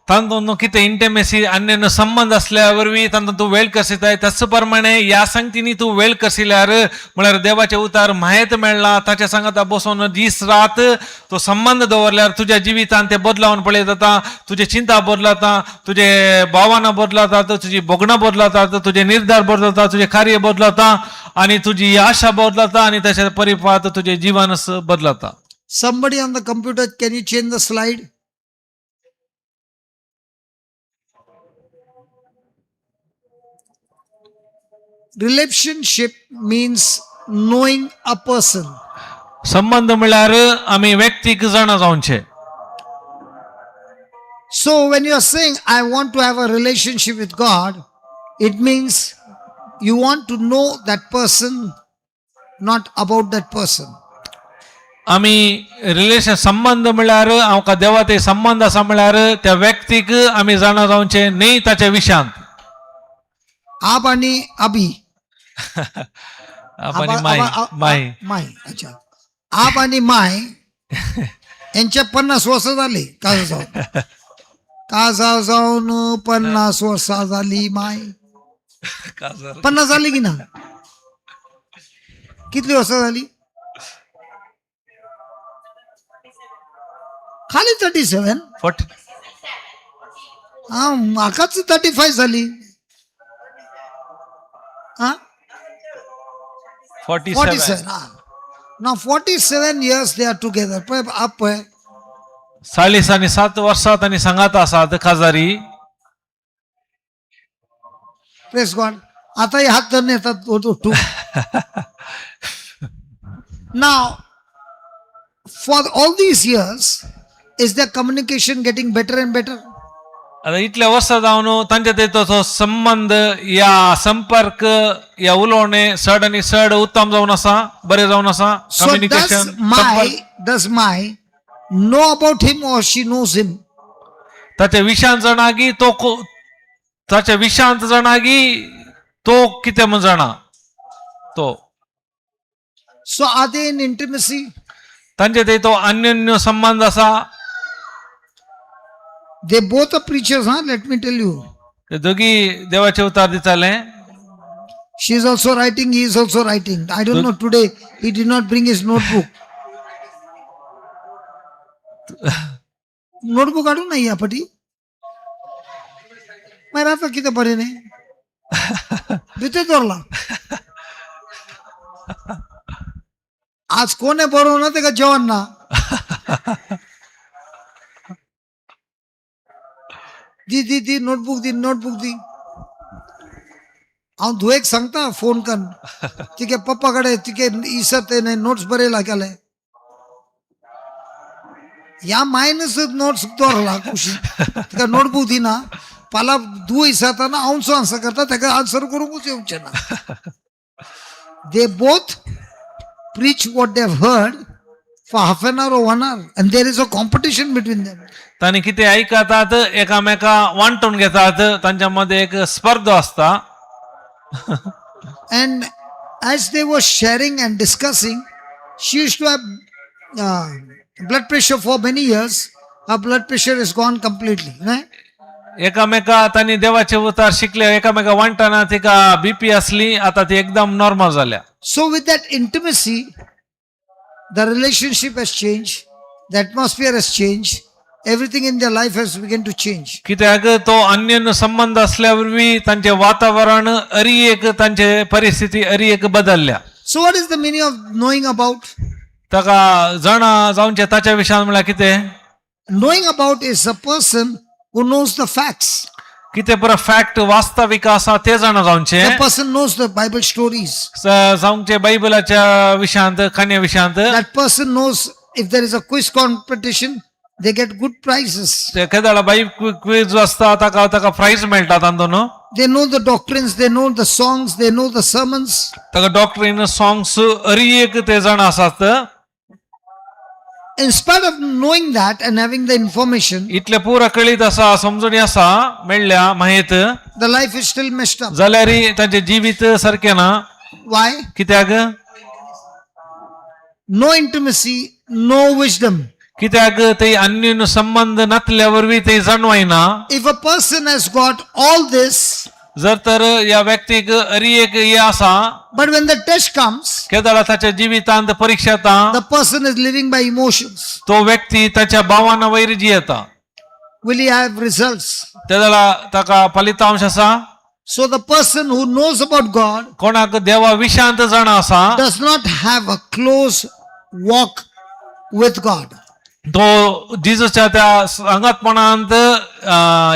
तांतून कितें intimacy अन्य संबंध असल्या वरवीं तांतून तूं वेळ कसिताय. त्याच प्रमाणे ह्या संगतींनी तूं वेळ कसिल्यार म्हळ्यार देवाचे उतार म्हायत मेळ्ळा, ताच्या सांगाता बसून दीस रात तो संबंध दवरल्यार तुज्या जिवितान ते बदलावन पळयत जाता. तुजे चिंता बदलता, तुजे भावना बदलतात, तुजी भोगणां बदलतात, तुजे निर्धार बदलता, तुजें कार्य बदलता आनी तुजी आशा बदलता आनी तशें परिपात तुजें जिवन बदलता. Somebody on the computer, can you change the slide? Relationship means knowing a person. संबंध म्हळ्यार आमी व्यक्तीक जाणा जावचें. So when you are saying, "I want to have a relationship with God," it means you want to know that person, not about that person. आमी relation संबंध म्हळ्यार आमकां देवा ते संबंध आसा म्हळ्यार त्या व्यक्तीक आमी जाणा जावचें, न्ही ताच्या विशयांत. आप आणि अभि. आप आनी माई. माई. माय, अच्छा. आप आणि माय यांच्या 50 वर्ष झाली. का जाऊन का जाऊन 50 वर्ष झाली माय. 50 झाली की ना? कितली वर्ष झाली? खाली 37. 40. हा, म्हाकाच 35 झाली. हा. 47. 47. हा ना, 47 years they are together. पळय, आप पळय. 47 वर्सां तांणी सांगात आसात काजारी. प्रेस गॉड. आता हात धरून येतात. To Now, for all these years, is the communication getting better and better? आतां इतल्या वर्सां जावन तांच्या ते तो संबंध या संपर्क या उलोवणें चड आनी चड उत्तम जावन आसा, बरें जावन आसा. So does communication. My does my know about him or she knows him? ताच्या विशांत जाणा की तो ताच्या विशांत जाणा की तो कितें म्हूण जाणा तो. So are they in intimacy? तांचे ते तो अन्योन्य संबंध आसा. They both are preachers, huh? Let me tell you. ते दोगी देवाचे उतार दिताले. She is also writing, he is also writing. I don't know today, he did not bring his notebook. Notebook हाडूंक ना ह्या फाटी. मागीर आतां कितें बरें न्ही, भितर दवरला. आज कोणे बरोवं ना, तेका जेवण ना. दी दी दी नोटबूक दी, नोटबूक दी. हांव धुवेक सांगता फोन करून, तिगे पप्पा कडेन तिगे इसर तेणे नोट्स बरयला केले. ह्या मायनस नोट्स दवरला कुशी, तिका नोटबूक दिना. पाला धूव इसरताना हांवचो आन्सर करता, ताका आन्सर करूंकूच येवचें ना. They both preach what they heard for half an hour, 1 hour, and there is a competition between them. तांणी कितें आयकतात एकामेका वांटून घेतात, तांच्या मध्ये एक स्पर्धा आसता. And as they were sharing and discussing, she used to have blood pressure for many years. Her blood pressure is gone completely. Right? एकामेका तांणी देवाचे उतार शिकले, एकामेका वांटना तिका बीपी असली, आता ती एकदम नॉर्मल जाल्या. So, with that intimacy, the relationship has changed, the atmosphere has changed, everything in their life has begun to change. कित्याक तो अन्य संबंध असल्या वरवीं तांचे वातावरण अरी एक, तांचे परिस्थिती अरी एक बदलल्या. So, what is the meaning of knowing about? ताका जाणा जावचें ताच्या विशयान म्हळ्यार कितें? Knowing about is a person who knows the facts. कितें बरो फॅक्ट वास्तवीक आसा तें जाणा जावचें. The person knows the Bible stories. जावचें बायबलाच्या विशयांत, काणये विशयांत. That person knows if there is a quiz competition, they get good prizes. ते केदाळा बाई क्विज आसता, ताका ताका प्रायज मेळटा तातूंत. They know the doctrines, they know the songs, they know the sermons. ताका डॉक्ट्रीन, सॉंग्स अरी एक ते जाणा आसात. In spite of knowing that and having the information, इतले पुरा कळीत आसा, समजून आसा, मेळ्ळ्या माहीत, the life is still messed up. जाल्यार तांचें जिवीत सारकें ना. Why? कित्याक? No intimacy, no wisdom. कित्याक ते अन्य संबंध नातल्या वरवीं ते जाणवायना. If a person has got all this, जर तर ह्या व्यक्तीक अरी एक हे आसा, but when the test comes, केदाळा ताच्या जिवितांत परीक्षा येता, the person is living by emotions. तो व्यक्ती ताच्या भावाना वयर जियेता. Will he have results? तेदळा ताका फलितांश आसा? So the person who knows about God कोणाक देवा विशांत जाणा आसा, does not have a close walk with God. तो जिजूच्या त्या सांगातपणांत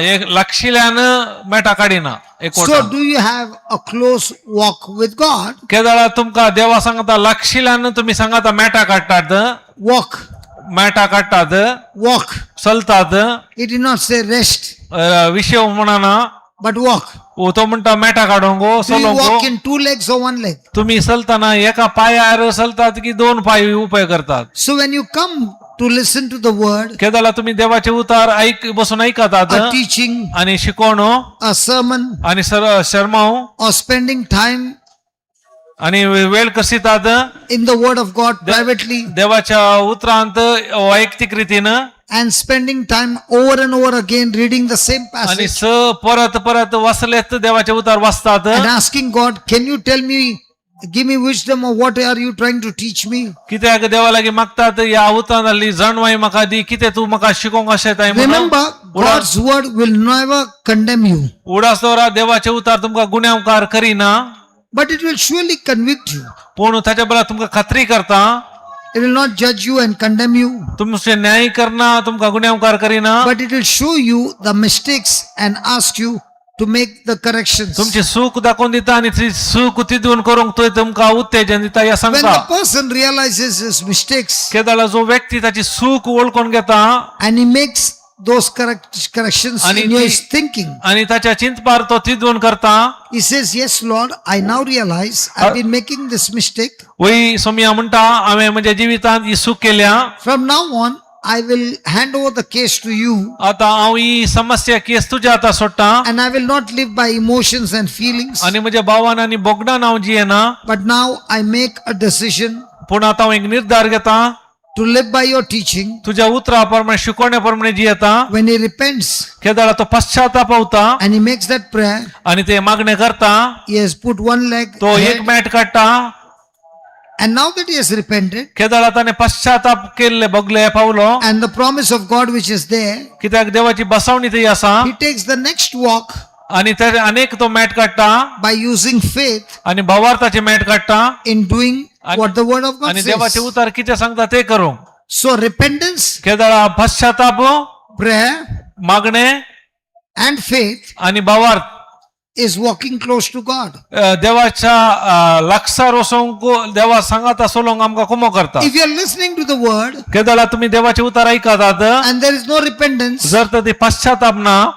एक लागशिल्ल्यान मेटा काडिना So एकवटान. do you have a close walk with God? केदळा तुमकां देवा सांगता लागशिल्ल्यान तुमी सांगाता मेटा काडटात. Walk, मेटा काडटात. Walk. चलतात. He did not say rest, विशय म्हणना, but walk. तो म्हणटा मेटा काडूंक Do you चलोंक. Walk in two legs or one leg? तुमी चलतना एका पांयार चलतात की दोन पांय उपयोग करतात? So when you come to listen to the word, केदळा तुमी देवाचे उतार ऐक बसून ऐकतात a teaching, आणि शिकवण a sermon, आणि सर शर्माव or spending time आणि वेळ कसितात in the word of God privately देवाच्या उतरांत वैयक्तीक रितीन and spending time over and over again reading the same आणि passage स परत परत वाचलेत देवाचे उतार वाचतात and asking God, can you tell me, give me wisdom or what are you trying to teach me? कित्याक देवा लागीं मागतात, ह्या उतरान जाल्ली जाणवाय म्हाका दी, कितें तूं म्हाका शिकोवंक अशें ताय म्हणून. Remember, God's word will never condemn you, उडास दवरा, देवाचे उतार तुमकां गुन्यांवकार करिना, but it will surely convict you. पूण ताच्या बरोबर तुमकां खात्री करता. It will not judge you and condemn you, तुमचे न्याय करना, तुमकां गुन्यांवकार करिना, but it will show you the mistakes and ask you to make the corrections. तुमची चूक दाखोवन दिता आनी ती चूक तितून करूंक तो तुमकां उत्तेजन दिता ह्या When सांगता. the person realizes his mistakes केदाळा जो व्यक्ती ताची चूक वळखून घेता and he makes those corrections आणि in ती- his thinking, आणि ताच्या चिंतपार तो तितून करता, he says, "Yes, Lord, I now realize I've been making this mistake. वय सोमिया म्हणटा, हांवें म्हज्या जिवितांत ही चूक केल्या. From now on, I will hand over the case to you आतां हांव ही समस्या केस तुज्या आतां सोडटा and I will not live by emotions and feelings, आनी म्हज्या भावान आनी बोगडान हांव जियेना, but now I make a decision पूण आतां हांव एक निर्धार घेता. to live by your teaching. तुज्या उतरा प्रमाणे शिकवण्या प्रमाणे जियेता. When he repents केदाळा तो पश्चाताप होता and he makes that prayer, आणि ते मागणे करता, he has put one leg तो ahead. एक मॅट काडटा. And now that he has repented केदाळा ताणे पश्चाताप केल्ले बगले पावलो and the promise of God which is there, कित्याक देवाची बसवणी थंय आसा he takes the next walk आणि ते अनेक तो मॅट काडटा by using faith आणि भावार्थाची मॅट काडटा in doing what the word of God आणि देवाचे says. उतार कितें सांगता ते करूंक. So repentance, केदाळा पश्चाताप, prayer, मागणे and faith आणि भावार्थ is walking close to God. देवाच्या लागसार वचोंक देवा सांगाता सोलोंक आमकां कुमो करता. If you are listening to the word केदाळा तुम्ही देवाचे उतार ऐकतात and there is no repentance, जर तर ती पश्चाताप ना,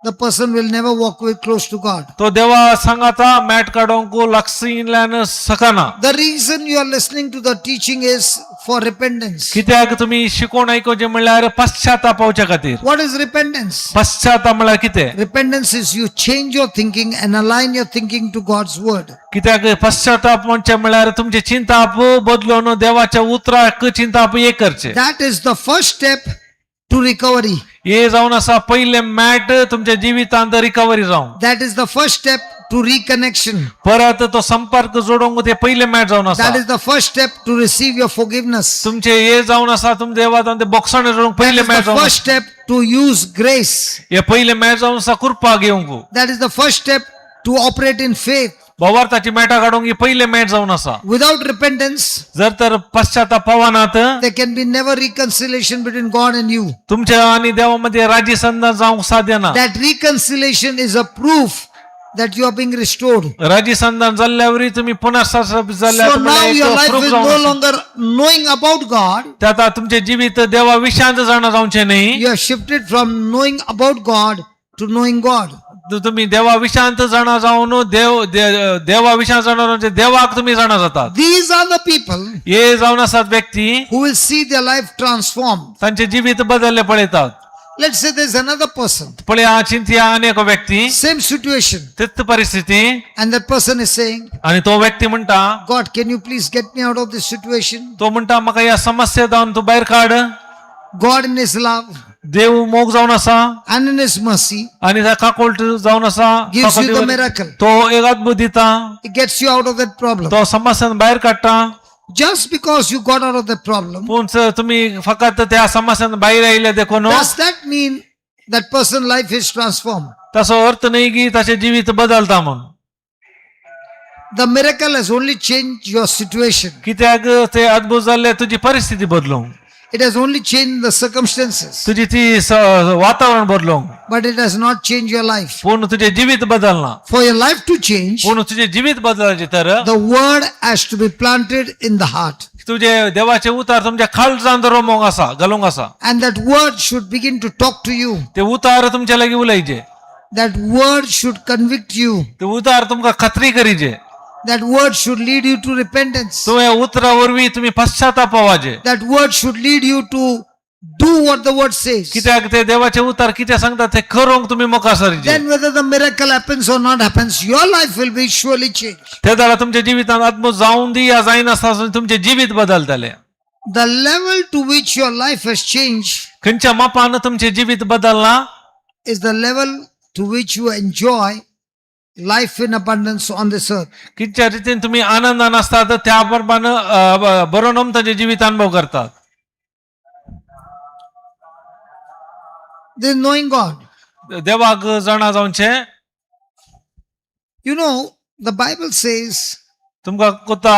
the person will never walk with close to God. तो देवा सांगाता मॅट काडोंक लागसिल्ल्यान शकना. The reason you are listening to the teaching is for repentance. कित्याक तुम्ही शिकोवन आयकुचें म्हणल्यार पश्चाताप जावच्या खातीर. What is repentance? पश्चाताप म्हणल्यार कितें? Repentance is you change your thinking and align your thinking to God's word. कित्याक पश्चाताप म्हणचे म्हणल्यार तुमचे चिंताप बदलून देवाच्या उतराक चिंताप एक करचे. That is the first step to recovery. हे जावन आसा पयलें मॅट तुमच्या जिवितांत रिकवरी जावंक. That is the first step to reconnection. परत तो संपर्क जोडूंक ते पयलें मॅट जावन आसा. That is the first step to receive your forgiveness. तुमचे हे जावन आसा तुमच्या देवा जावन ते बोगसणे जोडूंक पयलें That mat is the जावन आसा. first step to use grace. हे पयलें मॅट जावन आसा कृपा घेवंक. That is the first step to operate in faith. भावार्थाची मॅटां काडूंक ही पयलें मॅट जावन आसा. Without repentance, जर तर पश्चाताप पावनात, there can be never reconciliation between God and you. तुमच्या आणि देवा मध्ये राजी संधान जावंक साध्य ना. That reconciliation is a proof that you are being restored. राजी संधान जाल्ल्यावरी तुम्ही पुन्हा जाल्ल्यार So now your life is no longer knowing about God. ते आता तुमचे जिवीत देवा विशांत जाणा जावचें न्ही. You have shifted from knowing about God to knowing God. तुम्ही देवा विशांत जाणा जावन देव देवा विशांत जाणा जावन देवाक तुम्ही जाणा जातात. These are the people हे जावन आसात व्यक्ती who will see their life transformed. तांचे जिवीत बदलले पळयतात. Let's say there's another person, पळया चिंतया अनेक व्यक्ती, same situation, तीच परिस्थिती and that person is saying, आणि तो व्यक्ती म्हणटा, God, can you please get me out of this situation? तो म्हणटा म्हाका ह्या समस्ये जावन तूं भायर काड. God in His love देव मोग जावन आसा and in His mercy आणि त्या काकोलट जावन आसा, gives you the miracle. तो एक अद्भुत दिता. It gets you out of that problem. तो समस्यान भायर काडटा. Just because you got out of that problem, पूण सर, तुम्ही फकत त्या समस्यान भायर आयले देखून does that mean that person life is transformed? ताचो अर्थ न्ही की ताचें जिवीत बदलता म्हूण. The miracle has only changed your situation. कित्याक ते अद्भुत जाल्ले तुजी परिस्थिती बदलूंक, It has only changed the circumstances, तुजी ती वातावरण बदलूंक, but it has not changed your life. पूण तुजें जिवीत बदलना. For your life to change, पूण तुजें जिवीत बदलचें तर the word has to be planted in the heart. तुजे देवाचे उतार तुमच्या खालजान रोमोंक आसा घालूंक आसा. And that word should begin to talk to you. ते उतार तुमच्या लागीं उलयचे. That word should convict you. ते उतार तुमकां खात्री करीचे. That word should lead you to repentance. तुवें उतरा वरवीं तुमी पश्चाताप पावाचे. That word should lead you to do what the word says. कित्याक ते देवाचे उतार कितें सांगता ते करूंक तुमी मुखार सरचे. Then whether the miracle happens or not happens, your life will be surely changed. ते जाल्यार तुमच्या जिवितांत आत्मो जावन दी या जायनासतना तुमचें जिवीत बदलतलें. The level to which your life has changed खंयच्या मापान तुमचें जिवीत बदललां is the level to which you enjoy life in abundance on this earth. कितच्या रितीन तुमी आनंदान आसतात त्या प्रमाण बरो नम तांचें जिवीत अनुभव करतात. This is knowing God. देवाक जाणा जावचें. You know, the Bible says तुमकां कोता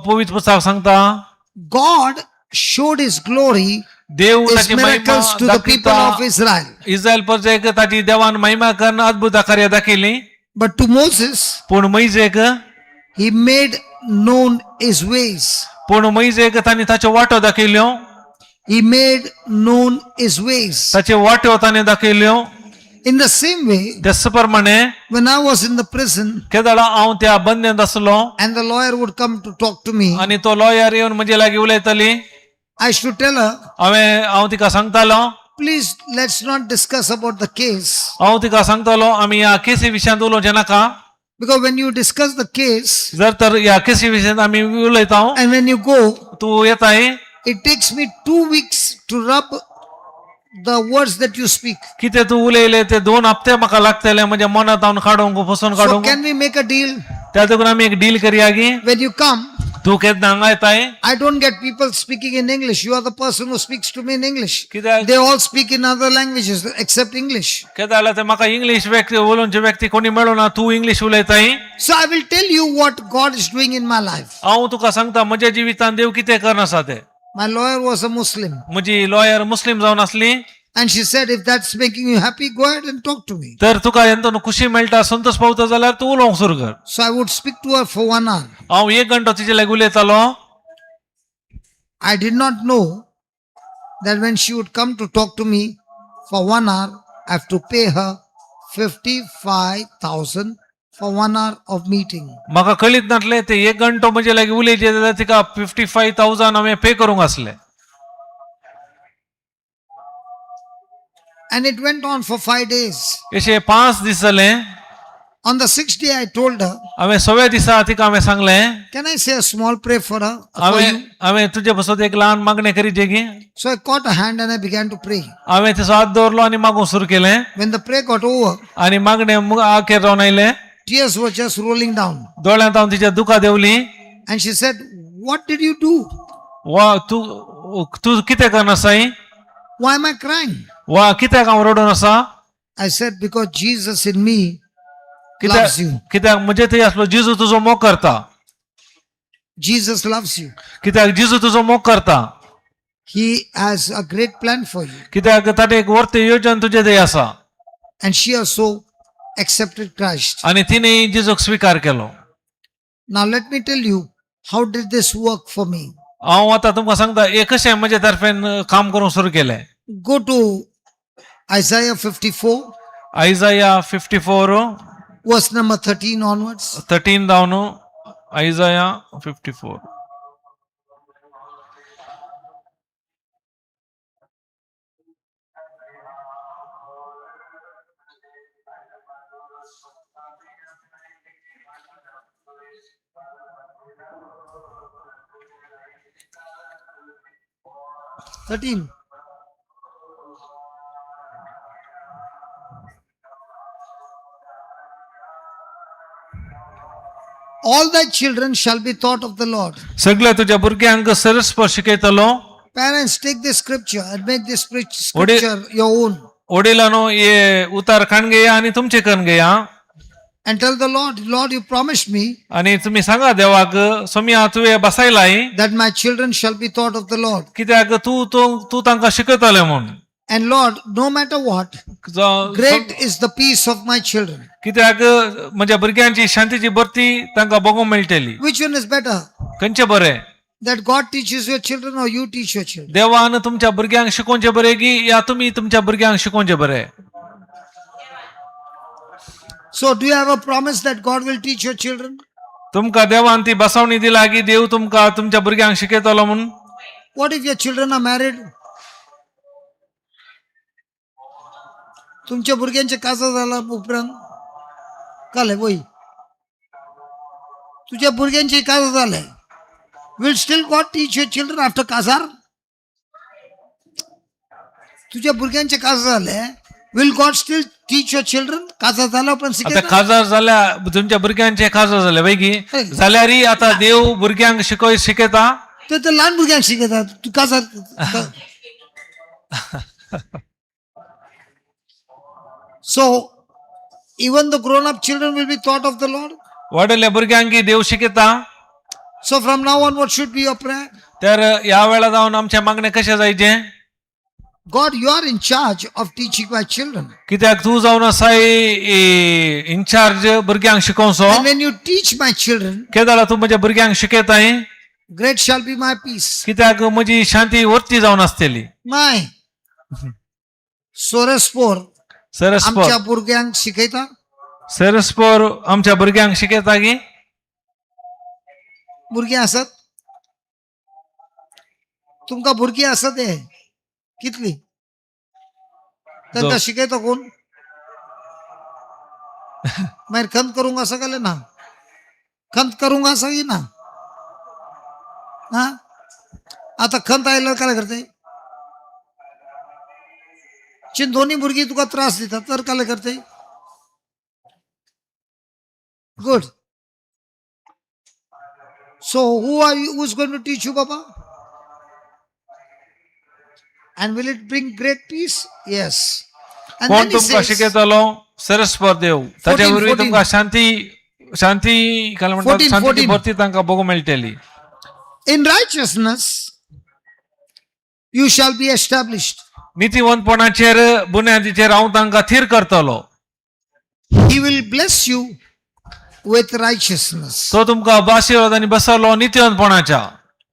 पवित्र पुस्तक सांगता, God showed his glory, देव his ताची महिमा miracles to the people दाखयता. Of Israel. Israel प्रजेक ताची देवान महिमा करून अद्भुत कार्य दाखयली. But to Moses, पूण मैजेक he made known his ways. पूण मैजेक तांणी ताच्यो वाटो दाखयल्यो. He made known his ways. ताच्यो वाट्यो ताणें दाखयल्यो. In the same way, त्याच प्रमाणे when I was in the prison केदळा हांव त्या बंद्यांत आसलो and the lawyer would come to talk to me, आनी तो लॉयर येवन म्हजे लागीं उलयताली, I used to tell her, हांवें हांव तिका सांगतालो, please let's not discuss about the case. हांव तिका सांगतालो आमी ह्या केसी विशयांत उलोवचें नाका. Because when you discuss the case जर तर ह्या केसी विशयांत आमी उलयता and when you go, तूं येताय It takes me 2 weeks to rub the words that you speak. कितें तूं उलयले ते दोन हप्ते म्हाका लागतले म्हणजे मनांत हांव काडूंक फसोवन So काडूंक. can we make a deal? त्या देखून आमी एक डील करया की When you come, तूं केन्ना हांगा येताय I don't get people speaking in English. You are the person who speaks to me in English. कित्याक They all speak in other languages except English. केन्ना जाल्यार ते म्हाका इंग्लीश व्यक्ती उलोवचे व्यक्ती कोणी मेळना तूं English उलयताय. So I will tell you what God is doing in my life. हांव तुका सांगता म्हज्या जिवितान देव कितें करना आसा ते. My lawyer was a Muslim. म्हजी लॉयर मुस्लीम जावन आसली. And she said, if that's making you happy, go ahead and talk to me. तर तुका हेंतून खुशी मेळटा संतोष पावता जाल्यार तूं उलोवंक सुरू कर. So I would speak to her for one hour. हांव एक घंटो तिचे लागीं उलयतालो. I did not know that when she would come to talk to me for one hour, I have to pay her 55,000 for one hour of meeting. म्हाका कळीत नासलें ते एक घंटो म्हजे लागीं उलयचे जाल्यार तिका 55,000 हांवें पे करूंक आसले. And it went on for 5 days. अशे पांच दीस जाले. On the sixth day, I told her, हांवें सव्या दिसा तिका हांवें सांगलें, can I say a small prayer for her? For हांवें you? हांवें तुजे पासत एक ल्हान मागणें करीचे की. So I caught her hand and I began to pray. हांवें तिचो हात दवरलो आनी मागूंक सुरू केलें. When the prayer got over, आनी मागणें आखेर जावन आयलें, tears were just rolling down. दोळ्यांत हांव तिच्या दुकां देंवली. And she said, what did you do? वा तूं तूं कितें करना आसाय? Why am I crying? वा कित्याक हांव रडून आसा? I said, because Jesus in me कित्याक loves you. कित्याक म्हजे थंय आसलो जेजू तुजो मोग करता. Jesus loves you. कित्याक जेजू तुजो मोग करता. He has a great plan for you. कित्याक ताणें एक वर्ते योजन तुजे थंय आसा. And she also accepted Christ. आनी तिणें जेजूक स्विकार केलो. Now let me tell you, how did this work for me? हांव आतां तुमकां सांगता हें कशें म्हजे तर्फेन काम करूंक सुरू केलें. Go to Isaiah 54, Isaiah 54 verse number 13 onwards. 13 जावन Isaiah 54. 13. All thy children shall be taught of the Lord. सगळ्या तुज्या भुरग्यांक सरस्पर शिकयतलो. Parents, take this scripture and make this scripture your own. वडिलांनो हे उतार काण घेया आनी तुमचे करून घेया. And tell the Lord, Lord, you promised me आनी तुमी सांगा देवाक सोम्या तुवें बसयलाय that my children shall be taught of the Lord. कित्याक तूं तूं तूं तांकां शिकयतले म्हूण. And Lord, no matter what, great is the peace of my children. कित्याक म्हज्या भुरग्यांची शांतीची भरती तांकां बगोवंक मेळटली. Which one is better? खंयचें बरें? That God teaches your children or you teach your children? देवान तुमच्या भुरग्यांक शिकोवचें बरें की या तुमी तुमच्या भुरग्यांक शिकोवचें बरें? So, do you have a promise that God will teach your children? तुमकां देवान ती बसवणी दिला की देव तुमकां तुमच्या भुरग्यांक शिकयतलो म्हूण. What if your children are married? तुमच्या भुरग्यांचे काजार झाला उपरांत काले वय तुझ्या भुरग्यांचे काजार झाले, will still God teach your children after काजार? तुझ्या भुरग्यांचे काजार झाले, will God still teach your children? काजार झाला पण आता शिकयता? काजार जाल्या तुमच्या भुरग्यांचे काजार जाले पैकी जाल्यारय आता देव भुरग्यांक शिकय शिकयता. ते तर लहान भुरग्यांक शिकयतात. तू काजार. So even the grown up children will be taught of the Lord. वाडयल्ल्या भुरग्यांक देव शिकयता. So from now on, what should be your prayer? तर ह्या वेळा जावन आमच्या मागणें कशें जायचें? God, you are in charge of teaching my children. कित्याक तूं जावन आसाय इन्चार्ज भुरग्यांक शिकोवचो. And when you teach my children, केदाळा तूं म्हज्या भुरग्यांक शिकयताय, great shall be my peace. कित्याक म्हजी शांती वरती जावन आसतली. My सोरसपोर सरस्पोर आमच्या भुरग्यांक शिकयता. सरस्पोर आमच्या भुरग्यांक शिकयता की. भुरगीं आसत तुमकां? भुरगीं आसत हे कितली? तांकां शिकयता कोण मागीर? खंत करूंक आसा काय ना? खंत करूंक आसा की ना? हा, आता खंत आयल्यार काय करते? चिन दोन्ही भुरगीं तुका त्रास दितात तर काय करते? Good. So who are you, who is going to teach you, Baba? And will it bring great peace? Yes. And कोण then he तुमकां says, शिकयतलो? सरस्वर देव. ताचे 14, वरवीं 14. तुमकां शांती शांती काय म्हणटात, 14, शांतीची 14. भरती तांकां बघूंक मेळटली. In righteousness you shall be established. नितीवंतपणाचेर बुन्यादीचेर हांव तांकां थीर करतलो. He will bless you with righteousness. तो तुमकां आशीर्वाद आनी बसवलो नितीवंतपणाच्या.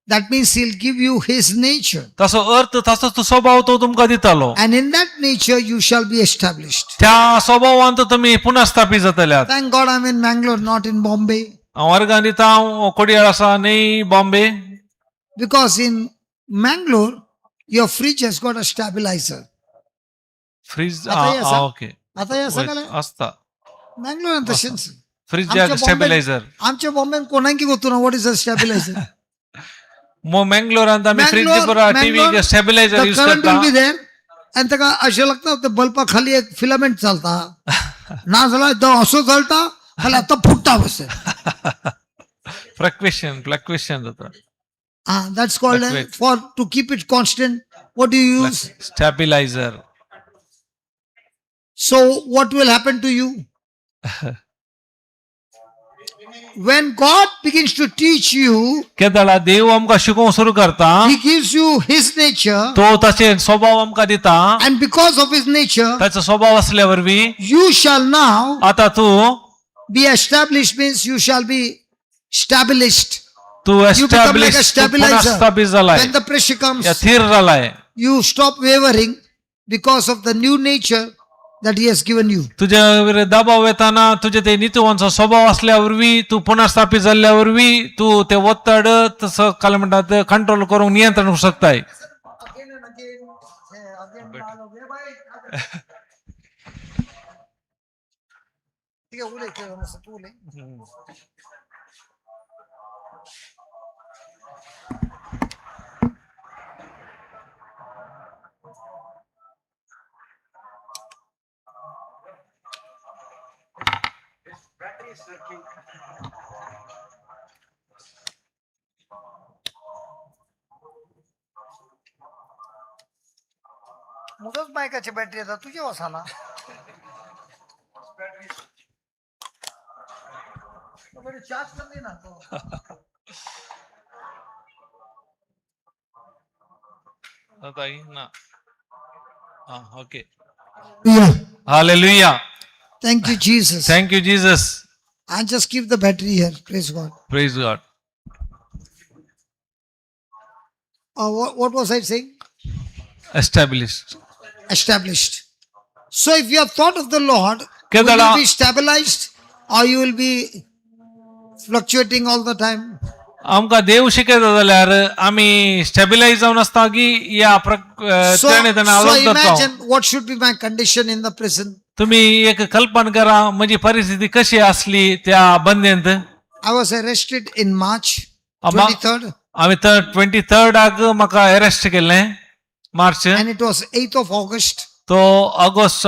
That means he'll give you his nature. तसो अर्थ तसो तो स्वभाव तो तुमकां दितलो. And in that nature you shall be established. त्या स्वभावांत तुमी पुनर्स्थापित जातल्यात. Thank God I'm in Mangalore, not in Bombay. हांव वर्गान दिता, हांव कोडियाळ आसा न्ही Bombay. Because in Mangalore, your fridge has got a stabilizer. Fridge. आता हे आसा? ओके. आता हे सगळं आसता. मँगलोरान तशेंच. फ्रीज आमच्या बॉम्बे- स्टेबिलायझर. आमच्या बॉम्बेन कोणाकी गोतू ना what is a stabiliser. मँगलोरांत आमी fridge Mangalore- TV Mangalore, stabiliser the use current will be करता. There आनी ताका अशें लागता ते बल्बा खाली एक फिलामेंट चलता ना जाल्यार तो असो चलता जाल्यार तो फुट्टा बसेल. फ्लक्वेशन फ्लक्वेशन जाता. Ah, that's called Fluctuate. For to keep it constant, what do you use? Stabiliser. So what will happen to you when God begins to teach you? केदळा देव आमकां शिकोवंक सुरू करता. He gives you his nature, तो ताचे स्वभाव आमकां दिता. And because of his nature, ताचो स्वभाव असल्या वरवीं you shall now आता तूं be established, means you shall be established. तूं You become like a establish stabilizer. पुनर्स्थापित जालाय. When the pressure comes, या थीर जालाय. You stop wavering because of the new nature that he has given you. तुज्या वयर दबाव येताना तुजे ते नितीवांचो स्वभाव असल्या वरवीं तूं पुनर्स्थापित जाल्ल्या वरवीं तूं ते ಒತ್ತಡ तसो काय म्हणटात कंट्रोल करूंक नियंत्रण करूंक शकताय. Again and again, again. ठीक आहे, उलय, तू उलय. मुदच बायकाची बॅटरी येतात तुझ्या वसाना. चार्ज कर ना तो. ना okay. Yeah. Hallelujah. Thank you, Jesus. Thank you, Jesus. I just keep the battery here. Praise God. Praise God. What was I saying? Establish. Established. So if you have thought of the Lord, will केदळा you be stabilized or you will be fluctuating all the time? आमकां देव शिकयता जाल्यार आमी स्टेबिलायज जावन आसता की या So, तेणे तेणे so आलोक धरता. Imagine what should be my condition in the prison. तुम्ही एक कल्पना करा म्हजी परिस्थिती कशी आसली त्या बंदेंत. I was arrested in March Ama- 23rd आमी तर ट्वेंटी थर्डाक म्हाका अरेस्ट केल्लें मार्च. And it was 8th of August. तो ऑगस्ट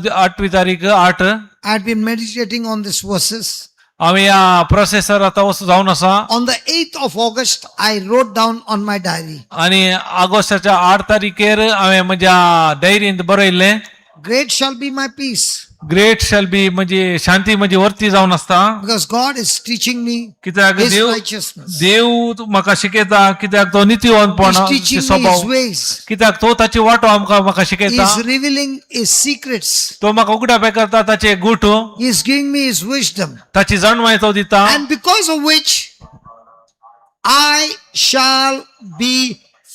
आठवी तारीख आठ. I had been meditating on these verses. आमी ह्या प्रोसेसर आतां वचून जावन आसा. On the 8th of August, I wrote down on my diary, आनी ऑगस्टाच्या आठ तारखेर हांवें म्हज्या डायरींत बरयल्लें, "Great shall be my peace," great shall be म्हणजे शांती म्हजी वर्ती जावन आसता. because God is teaching me कित्याक His देव righteousness. देव म्हाका शिकयता कित्याक तो नितीवंतपण He's teaching me His स्वभाव ways. कित्याक तो ताची वाटो आमकां म्हाका He शिकयता. is revealing His secrets. तो म्हाका उगडापे करता ताचे गुट. He is giving me His wisdom. ताची जाणवाय तो दिता. And because of which I shall be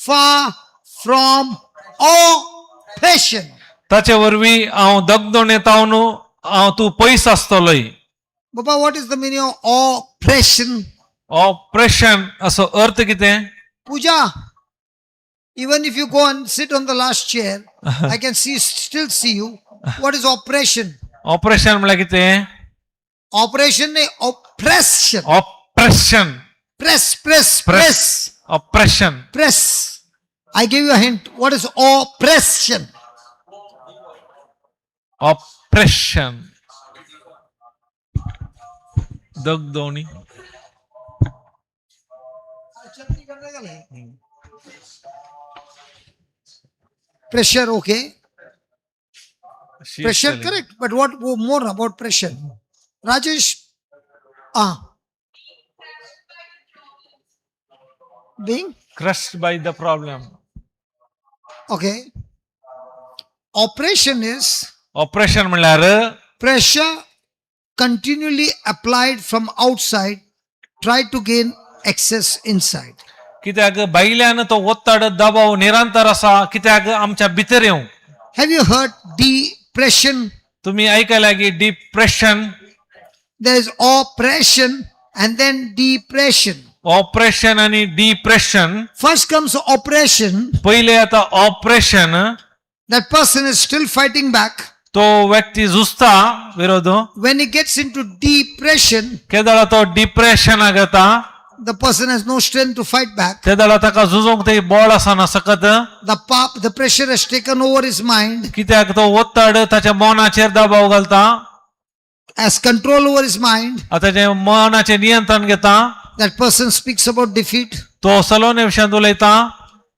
far from oppression. ताचे वरवीं हांव दगदोण येता न्हू हांव तूं पयस आसतलोय. Baba, what is the meaning of oppression? Operation असो अर्थ कितें? Puja, even if you go and sit on the last chair, I can see still see you. What is oppression? Operation म्हळ्यार कितें? Operation is oppression. Operation. Press, press, press, operation. Press. I gave you a hint. What is oppression? Oppression दगदवणी. Pressure, okay. Pressure, correct. But what more about pressure? Rajesh, ah. Being? Crushed by the problem. Okay. Oppression is oppression म्हणल्यार pressure continually applied from outside, try to gain access inside. कित्याक भायल्यान तो ओत्ताड दबाव निरंतर आसा कित्याक आमच्या भितर येवंक. Have you heard depression? तुम्ही ऐकायला की depression. There is oppression and then depression. Operation आणि डिप्रेशन. First comes oppression. पहिले आता operation. That person is still fighting back. तो व्यक्ती झुजता विरोध. When he gets into depression, केदळा तो डिप्रेशनाक येता, the person has no strength to fight back. तेदळा ताका झुजोंक ते बळ आसना सकत. The pressure has taken over his mind, कित्याक तो ओत्ताड ताच्या मनाचेर दबाव घालता. Has control over his mind. ताचे मनाचेर नियंत्रण घेता. That person speaks about defeat. तो सलोने विशयांत उलयता.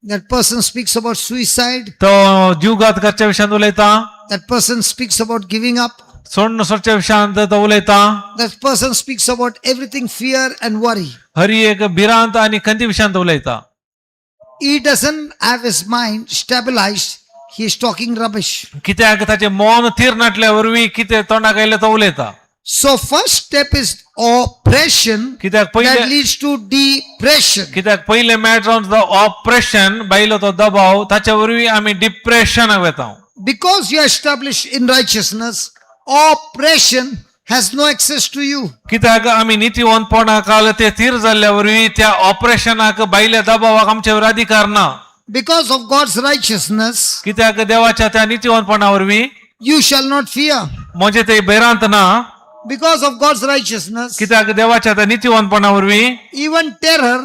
That person speaks about suicide. तो जीवघात करच्या विशयांत उलयता. That person speaks about giving up. सोडून सोडच्या विशयांत तो उलयता. That person speaks about everything fear and worry. Hari एक भिरांत आणि खंती विशयांत उलयता. He doesn't have his mind stabilized. He is talking rubbish. कित्याक ताचे मन थीर नाटल्या वरवीं कितें तोंडाक आयलें तो उलयता. So first step is oppression कित्याक that पयले leads to depression. कित्याक पयले मॅट जावन तो ऑपरेशन बायलो तो दबाव ताचे वरवीं आमी डिप्रेशनाक वेता. Because you are established in righteousness, oppression has no access to you. कित्याक आमी नितीवंतपणा काल ते थीर जाल्ल्या वरवीं त्या ऑपरेशनाक बायल्या दबावाक आमचेर अधिकार ना. Because of God's righteousness, कित्याक देवाच्या त्या नितीवंतपणा वरवीं you shall not fear. म्हजें ते भिरांत ना. Because of God's righteousness, कित्याक देवाच्या त्या नितीवंतपणा वरवीं even terror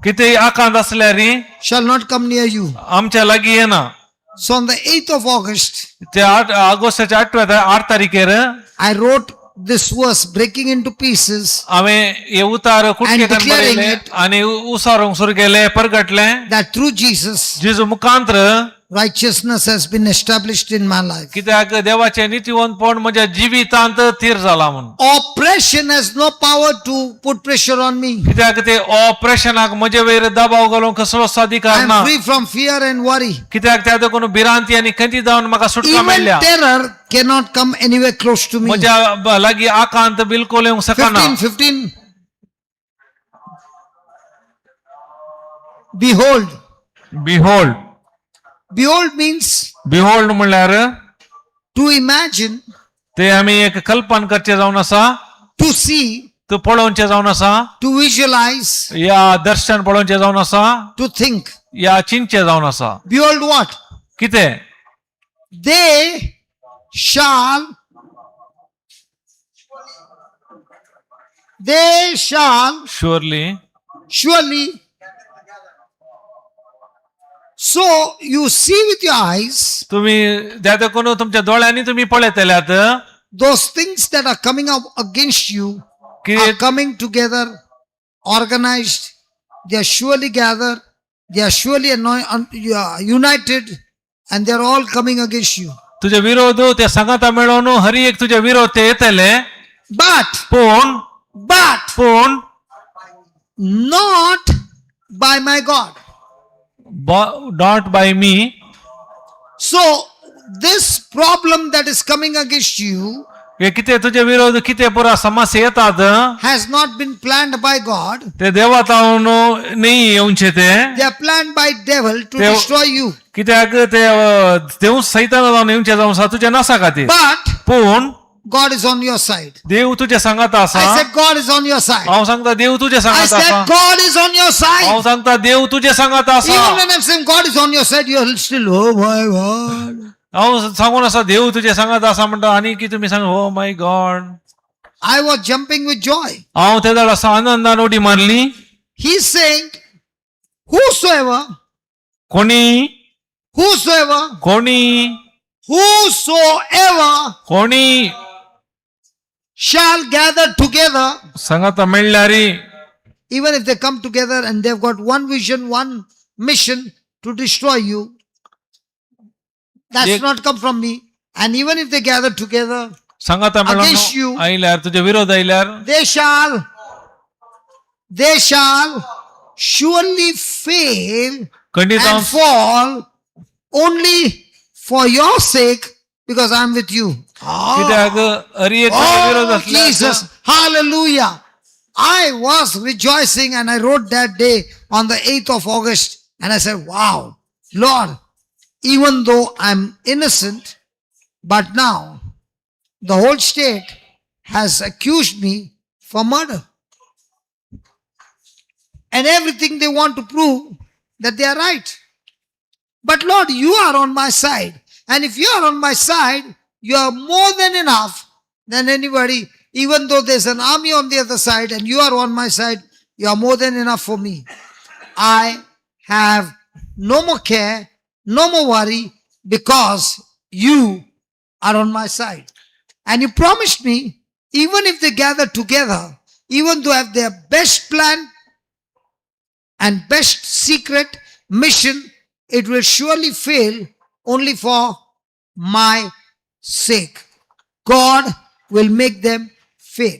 कितेंय आकांत आसल्यार shall not come near you. आमच्या लागीं येना. So on the 8th of August, त्या आठ ऑगस्टाच्या आठव्या आठ तारखेर I wrote this verse, breaking into pieces, हांवें हे उतार कुटकेतान And declaring बरयले it. आनी उसारूंक सुरू केले परगटले that through Jesus, जेजू मुखांत्र righteousness has been established in my life. कित्याक देवाचें नितीवंतपण म्हज्या जिवितांत थीर जाला म्हूण. Oppression has no power to put pressure on me. कित्याक ते ऑपरेशनाक म्हजे वयर दबाव घालूंक कसलोच I अधिकार am ना. free from fear and worry. कित्याक त्या देखून भिरांती आनी खंती जावन म्हाका सुटका Even मेळ्ळ्या. terror cannot come anywhere close to me. म्हज्या लागीं आकांत बिलकुल येवंक शकना. 15, 15. Behold. Behold. Behold means behold म्हणल्यार to imagine, ते आमी एक कल्पन करचें जावन आसा, to see, तूं पळोवचें जावन आसा, to visualize, या दर्शन पळोवचें जावन आसा, to think. या चिंतचें जावन आसा. Behold what? कितें? They shall, they shall surely surely. So you see with your eyes तुम्ही त्या देखून तुमच्या दोळ्यांनी तुम्ही पळयतल्यात those things that are coming up against you की are coming together, organized. They are surely gathered. They are surely united, and they are all coming against you. तुझे विरोध ते सांगाता मेळोवन हरी एक तुझे विरोध ते येतले. But, पूण but पूण not by my God. Not by me. So this problem that is coming against you हे कितें तुझे विरोध कितें पुरा समस्या येतात has not been planned by God. ते देवा तावन न्ही येवचे ते. They are planned by devil to destroy you. कित्याक ते देव सैताना जावन येवचे जावन आसा तुझ्या नासा खातीर. But पूण God is on your side. देव तुझ्या सांगाता I आसा. said God is on your side. हांव सांगता देव तुझ्या I सांगाता said आसा. God is on your हांव side. सांगता देव तुझ्या सांगाता आसा. Even when I'm saying God is on your side, you're still, oh my God. हांव सांगून आसा देव तुझ्या सांगाता आसा म्हणटा आनी की तुमी सांग हो my God. I was jumping with joy. हांव ते दाड आसा आनंदान उडी मारली. He's saying, whosoever कोणी Whosoever, कोणी whosoever कोणी shall gather together, सांगाता मेळ्ळ्यारी even if they come together and they've got one vision, one mission to destroy you, that's not come from me. And even if they gather together, सांगाता Against you. मेळून आयल्यार तुजे विरोध आयल्यार they shall surely fail खंडीत and जावन fall only for your sake because I'm with you. Ah. कित्याक अरी एक विरोध Oh, असल्यार Jesus. Hallelujah. I was rejoicing and I wrote that day on the 8th of August and I said, wow, Lord, even though I'm innocent, but now the whole state has accused me for murder. And everything they want to prove that they are right. But Lord, you are on my side. And if you are on my side, you are more than enough than anybody. Even though there's an army on the other side and you are on my side, you are more than enough for me. I have no more care, no more worry, because you are on my side. And you promised me, even if they gather together, even though I have their best plan and best secret mission, it will surely fail only for my sake. God will make them fail.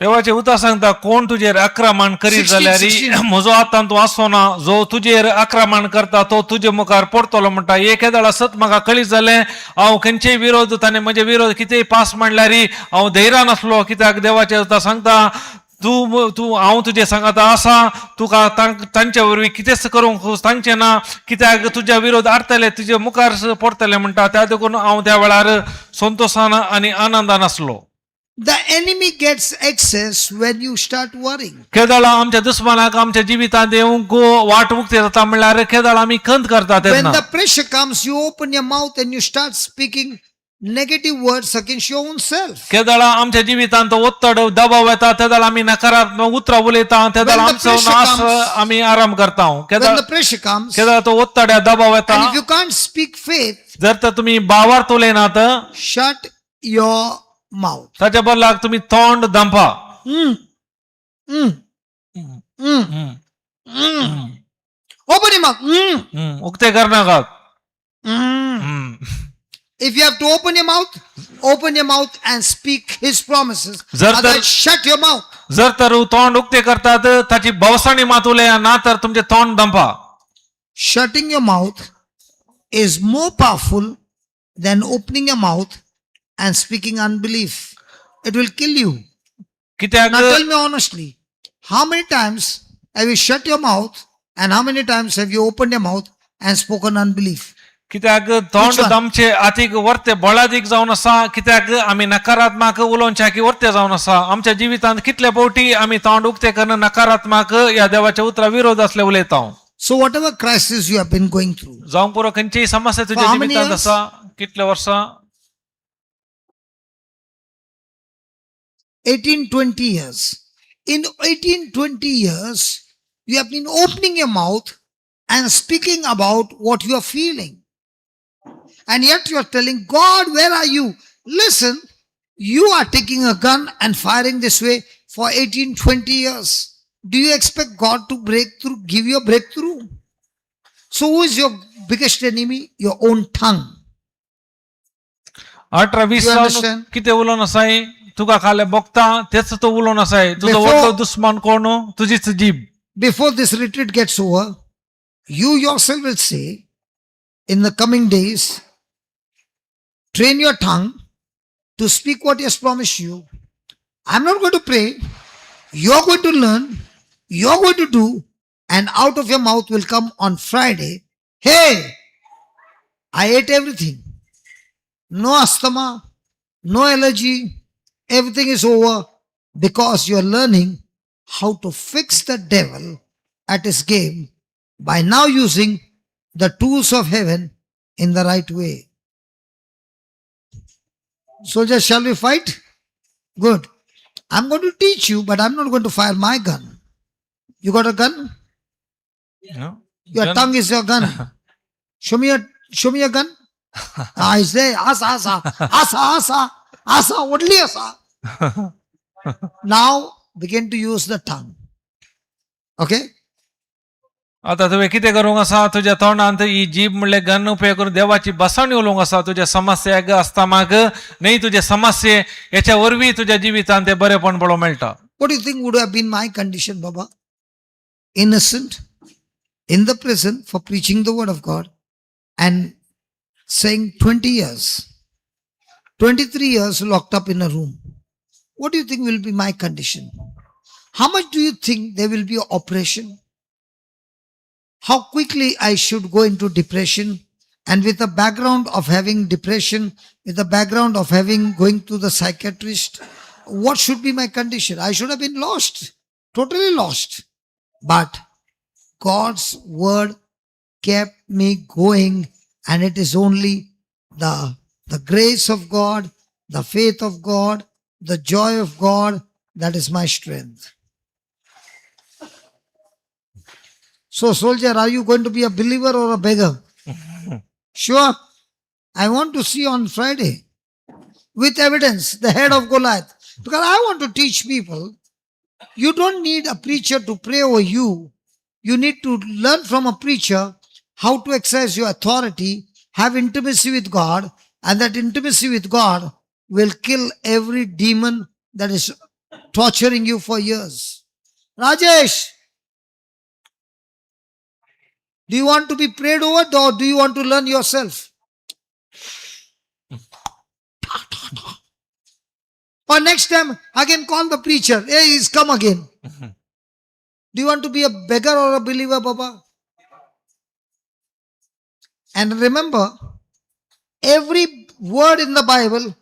देवाचे उतर सांगता कोण तुजेर आक्रमण करीत 16, जाल्यार 16. म्हजो आतां तूं आसो ना जो तुजेर आक्रमण करता तो तुजे मुखार पडतलो म्हणटा. एक वेळा सत म्हाका कळीत जालें हांव खंयचेय विरोध ताणें म्हजे विरोध कितेंय पास म्हणल्यार हांव धैर्यान आसलो कित्याक देवाचे उतर सांगता तूं तूं हांव तुजे सांगाता आसा तुका तांचे वरवीं कितेंच करूंक सांगचें ना कित्याक तुज्या विरोध आडतले तुजे मुखार पडतले म्हणटा. त्या देखून हांव त्या वेळार संतोशान आनी आनंदान आसलो. The enemy gets access when you start worrying. केदळा आमच्या दुस्मानाक आमच्या जिवितांत येवंक वाट उक्ती जाता म्हणल्यार केदळ आमी खंत करता When तेन्ना the pressure comes, you open your mouth and you start speaking negative words against your own self. केदळा आमच्या जिवितांत ಒತ್ತಡ दबाव येता तेदळ आमी नकारात्मक उतरां उलयता तेदळ When the आमचो pressure नाश comes- आमी आराम करता. When केदळ the pressure comes, केदळ तो ಒತ್ತಡ दबाव येता and if you can't speak faith, जर तर तुमी बावार्थ उलयनात shut your mouth. ताच्या बदलाक तुमी तोंड दांपा. Mm. Mm. Mm. Mm. Open your mouth. Mm. उक्ते करनाकात. Mm. Hmm. If you have to open your mouth, open your mouth and speak his promises. जर तर- Otherwise, shut your mouth. जर तर तोंड उक्ते करतात ताची भवसाणी मात उलया ना तर तुमचे तोंड दांपा. Shutting your mouth is more powerful than opening your mouth and speaking unbelief. It will kill you. कित्याक Now tell me honestly, how many times have you shut your mouth and how many times have you opened your mouth and spoken unbelief? कित्याक तोंड Which one? दामचे आतीक वर्ते बळादीक जावन आसा कित्याक आमी नकारात्मक उलोवच्या की वर्ते जावन आसा आमच्या जिवितांत कितले फावटी आमी तोंड उक्ते करून नकारात्मक ह्या देवाच्या उतरा विरोध असले उलयता. So whatever crisis you have been going through, जावंक पुरो खंयचीय समस्या तुज्या For how many जिवितांत years? आसा कितले वर्सां. 18, 20 years. In 18, 20 years, you have been opening your mouth and speaking about what you are feeling. And yet you are telling God, where are you? Listen, you are taking a gun and firing this way for 18, 20 years. Do you expect God to break through, give you a breakthrough? So who is your biggest enemy? Your own tongue. अठरा वीस You जावन understand? कितें उलोवन आसाय तुका खाले बोगता तेच तो उलोवन आसाय तुजो Before- व्हडलो दुस्मान कोण तुजीच जीब. Before this retreat gets over, you yourself will say, in the coming days, train your tongue to speak what he has promised you. I'm not going to pray. You're going to learn. You're going to do. And out of your mouth will come on Friday, hey, I ate everything. No asthma, no allergy. Everything is over because you're learning how to fix the devil at his game by now using the tools of heaven in the right way. Soldiers, shall we fight? Good. I'm going to teach you, but I'm not going to fire my gun. You got a gun? Your Gun. Tongue is your gun. Show me a gun. I say, asa, asa, asa, asa, asa, only asa. Now begin to use the tongue. Okay? आता तुवें कितें करूंक आसा तुज्या तोंडांत ही जीब म्हणल्यार gun उपयोग करून देवाची बसावणी उलोवंक आसा तुज्या समस्याक आसता माग न्ही तुजे समस्ये हेच्या वरवीं तुज्या जिवितांत तें बरेपण पळोवंक मेळटा. What do you think would have been my condition, Baba? Innocent, in the prison for preaching the word of God and saying 20 years, 23 years locked up in a room. What do you think will be my condition? How much do you think there will be oppression? How quickly I should go into depression? And with the background of having depression, with the background of having going to the psychiatrist, what should be my condition? I should have been lost, totally lost. But God's word kept me going, and it is only the grace of God, the faith of God, the joy of God that is my strength. So, soldier, are you going to be a believer or a beggar? Sure. I want to see on Friday with evidence the head of Goliath. Because I want to teach people, you don't need a preacher to pray over you. You need to learn from a preacher how to exercise your authority, have intimacy with God, and that intimacy with God will kill every demon that is torturing you for years. Rajesh, do you want to be prayed over or do you want to learn yourself? Or next time, again call the preacher. Hey, he's come again. Do you want to be a beggar or a believer, Baba? And remember, every word in the Bible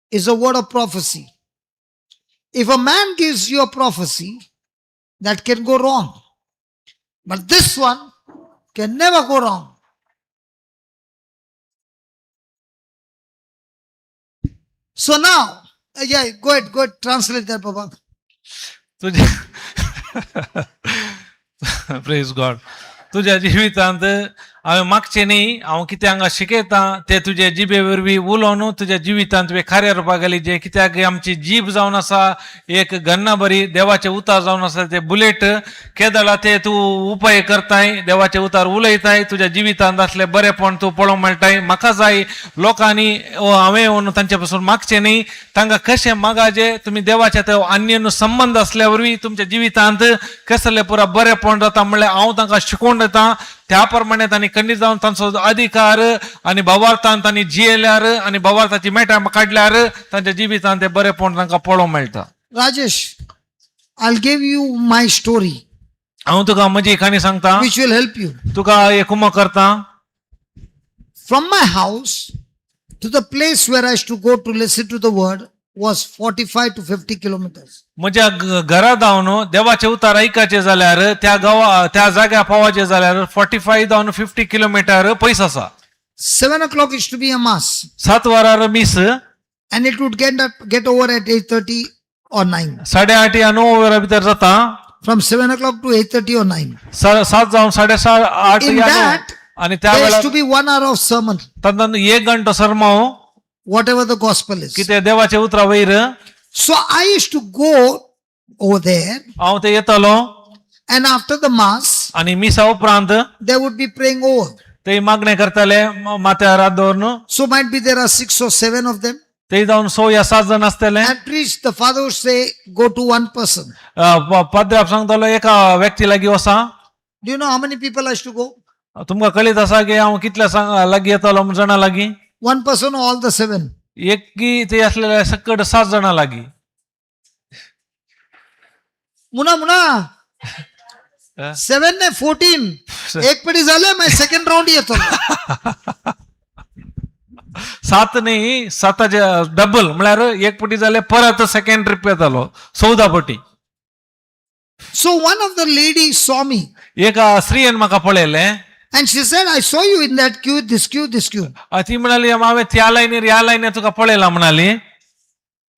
is a word of prophecy. If a man gives you a prophecy, that can go wrong. But this one can never go wrong. So now, yeah, go ahead, translate that, Baba. तुज्या प्रेज गॉड तुज्या जिवितांत हांवें मागचें न्ही हांव कितें हांगा शिकयतां तें तुजे जिबे वरवीं उलोवन तुज्या जिवितांत तुवें कार्य रुपाक घाली जें कित्याक आमची जीब जावन आसा एक गन्ना बरी देवाचें उतार जावन आसा ते बुलेट केदळा ते तूं उपाय करताय देवाचें उतार उलयताय तुज्या जिवितांत आसलें बरेपण तूं पळोवंक मेळटाय. म्हाका जाय लोकांनी हांवें येवन तांचे पासून मागचें न्ही तांकां कशें मागाचें तुमी देवाच्या ते अन्य संबंद आसल्या वरवीं तुमच्या जिवितांत कसलें पुरा बरेपण जाता म्हणल्यार हांव तांकां शिकोवन दितां त्या प्रमाणे तांणी खंडीत जावन तांचो अधिकार आनी भावार्थान तांणी जियेल्यार आनी भावार्थाची मेटां काडल्यार तांच्या जिवितांत तें बरेपण तांकां पळोवंक मेळटा. Rajesh, I'll give you my story, हांव तुका म्हजी काणी सांगता which will help you. तुका एक कुमक करता. From my house to the place where I used to go to listen to the word was 45 to 50 kilometers. म्हज्या घरा धावन देवाचे उतार आयकाचे जाल्यार त्या गांवा त्या जाग्यार पावाचे जाल्यार 45 जावन 50 किलोमिटर पयस आसा. 7 o'clock used to be a mass, 7 वरार miss and it would get over at 8:30 or 9. 8:30 या 9 वरां भितर जाता. From 7 o'clock to 8:30 or 9. 7 जावन 7:30 8 In या 9 that, आनी त्या there used वेळार to be 1 hour of sermon, तातूंत एक घंटो सरमाव whatever the gospel is. कितें देवाचे उतरा वयर. So I used to go over there, हांव ते येतालो and after the mass, आनी मिसा उपरांत they would be praying over. ते मागणें करताले माथ्यार हात दवरून. So might be there are six or seven of them. ते जावन 6 या 7 जाण आसतले. And priest, the father would say, go to one person. पाद्राप सांगतालो एका व्यक्ती लागीं वसा. Do you know how many people I used to go? तुमकां कळीत आसा की हांव कितल्या सांग लागीं येतालो म्हूण जाणां लागीं? One person or all the seven? एकी ते आसलेले सकट 7 जाणां लागीं. Muna, Muna. Seven ने 14. एक पिढी झाले, my second round येतो. 7 न्ही साताचे डबल म्हळ्यार एक पटी जाले परत सेकंड ट्रीप येतालो 14 पटी. So one of the ladies saw me एका स्त्रियेन म्हाका पळयलें and she said, I saw you in that queue, this queue, this queue. ती म्हणाली हांवें त्या लायनीर ह्या लायनीर तुका पळयला म्हणाली.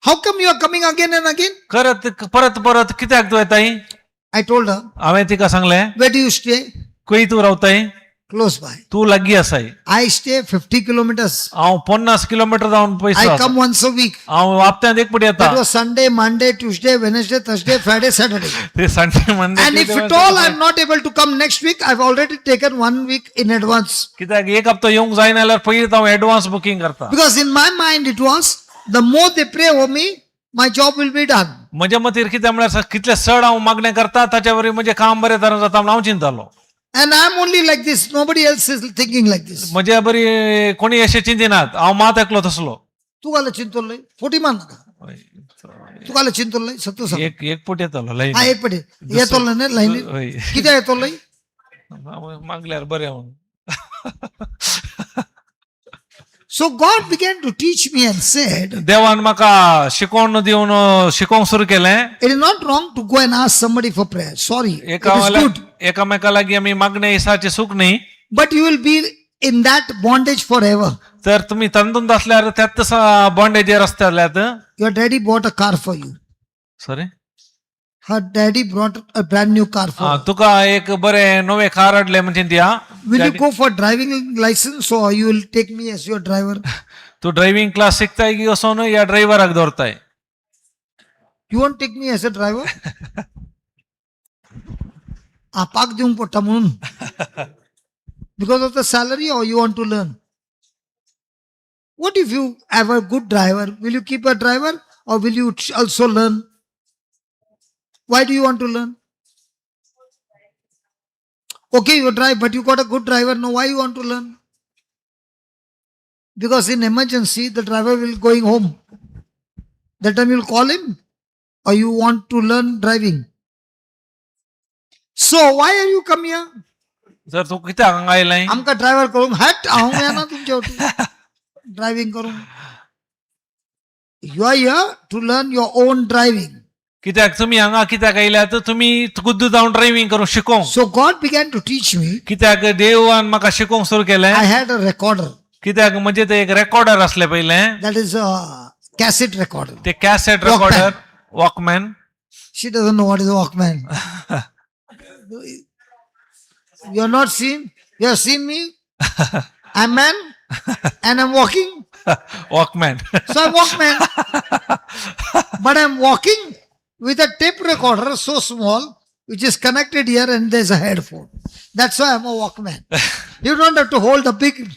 How come you are coming again and again? करत परत परत कित्याक तूं येताय? I told her, हांवें तिका सांगलें where do you stay? खंय तूं रावताय? Close by. तूं लागीं आसाय. I stay 50 kilometers. हांव 50 किलोमिटर जावन पयस I आसा. come once a week. हांव हप्त्यांत एक पटी येता. That was Sunday, Monday, Tuesday, Wednesday, Thursday, Friday, Saturday. ते Sunday, Monday. And if at all I'm not able to come next week, I've already taken one week in advance. कित्याक एक हप्तो येवंक जायना जाल्यार पयलींच हांव एडवान्स बुकींग करता. Because in my mind it was, the more they pray over me, my job will be done. म्हज्या मतीर कितें म्हळ्यार कितले चड हांव मागणें करता ताच्या वरवीं म्हजें काम बरें तरेन जाता म्हूण हांव चिंतालो. And I'm only like this, nobody else is thinking like this. म्हज्या बरी कोणी अशें चिंतिनात, हांव मात एकलो तसलो. तू काल चिंतोलय फोटी मार नका. तू काल चिंतोलय सत्य सांग. एक एक पट येतलो लायन. हा, एक पटी येतोलो न्ही लायनी. हय. कित्याक येतोलय? हांव मागल्यार बरें म्हणून. So God began to teach me and said, देवान म्हाका शिकोवन दिवन शिकोवंक सुरू केलें. It is not wrong to go and ask somebody for prayer. Sorry, it एका is good. एकामेका लागीं आमी मागणें इसाचें सूख न्ही. But you will be in that bondage forever. तर तुमी तंदुंत आसल्यार त्याच बॉन्डेजीर आसतल्यात. Your daddy bought a car for you. Sorry. Her daddy brought a brand new car for her. तुका एक बरें नवें कार हाडलें म्हणजे दिया. Will you go for driving license or you will take me as your driver? तूं driving class शिकताय की वचोन या ड्रायव्हराक दवरताय? You won't take me as a driver? आपाक दिवंक पडटा म्हणून. Because of the salary or you want to learn? What if you have a good driver? Will you keep a driver or will you also learn? Why do you want to learn? Okay, you drive, but you got a good driver. No, why you want to learn? Because in emergency, the driver will going home. That time you'll call him or you want to learn driving. So why are you come here? जर तूं कित्याक हांगा आयलाय? आमकां driver करूंक hat हांव येना तुमच्या वटेन ड्रायव्हिंग करूंक. You are here to learn your own driving. कित्याक तुमी हांगा कित्याक आयल्यात? तुमी खुद्द जावन ड्रायव्हिंग करूंक शिकोवंक. So God began to teach me. कित्याक देवान म्हाका शिकोवंक सुरू केलें. I had a recorder, कित्याक म्हणजे ते एक रेकॉर्डर असले पयलें. That is a cassette recorder. ते cassette recorder, Walkman. She doesn't know what is Walkman. You are not seen, you have seen me. I am man and I am walking. Walkman. So I'm Walkman. But I'm walking with a tape recorder so small, which is connected here and there's a headphone. That's why I'm a Walkman. You don't have to hold a big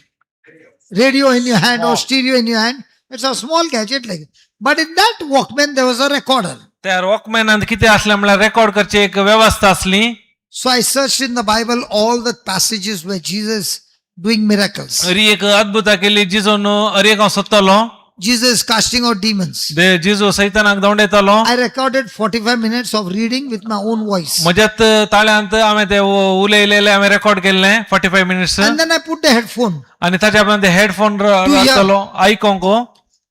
radio in your hand or stereo in your hand. It's a small gadget like. But in that Walkman, there was a recorder. त्या वॉकमॅनान कितें आसलें म्हळ्यार record करची एक वेवस्था आसली. So I searched in the Bible all the passages where Jesus doing miracles. अरी एक अद्भुता केली जिजून, अरी एक हांव सोदतालो. Jesus casting out demons. De जिजू सैतानाक धांवडयतालो. I recorded 45 minutes of reading with my own voice. म्हज्यात ताळ्यांत हांवें ते उलयलेले हांवें रेकॉर्ड केल्ले 45 minutes. And then I put the headphone. आनी ताच्या उपरांत ते headphone hear. घालतालो आयकोंक.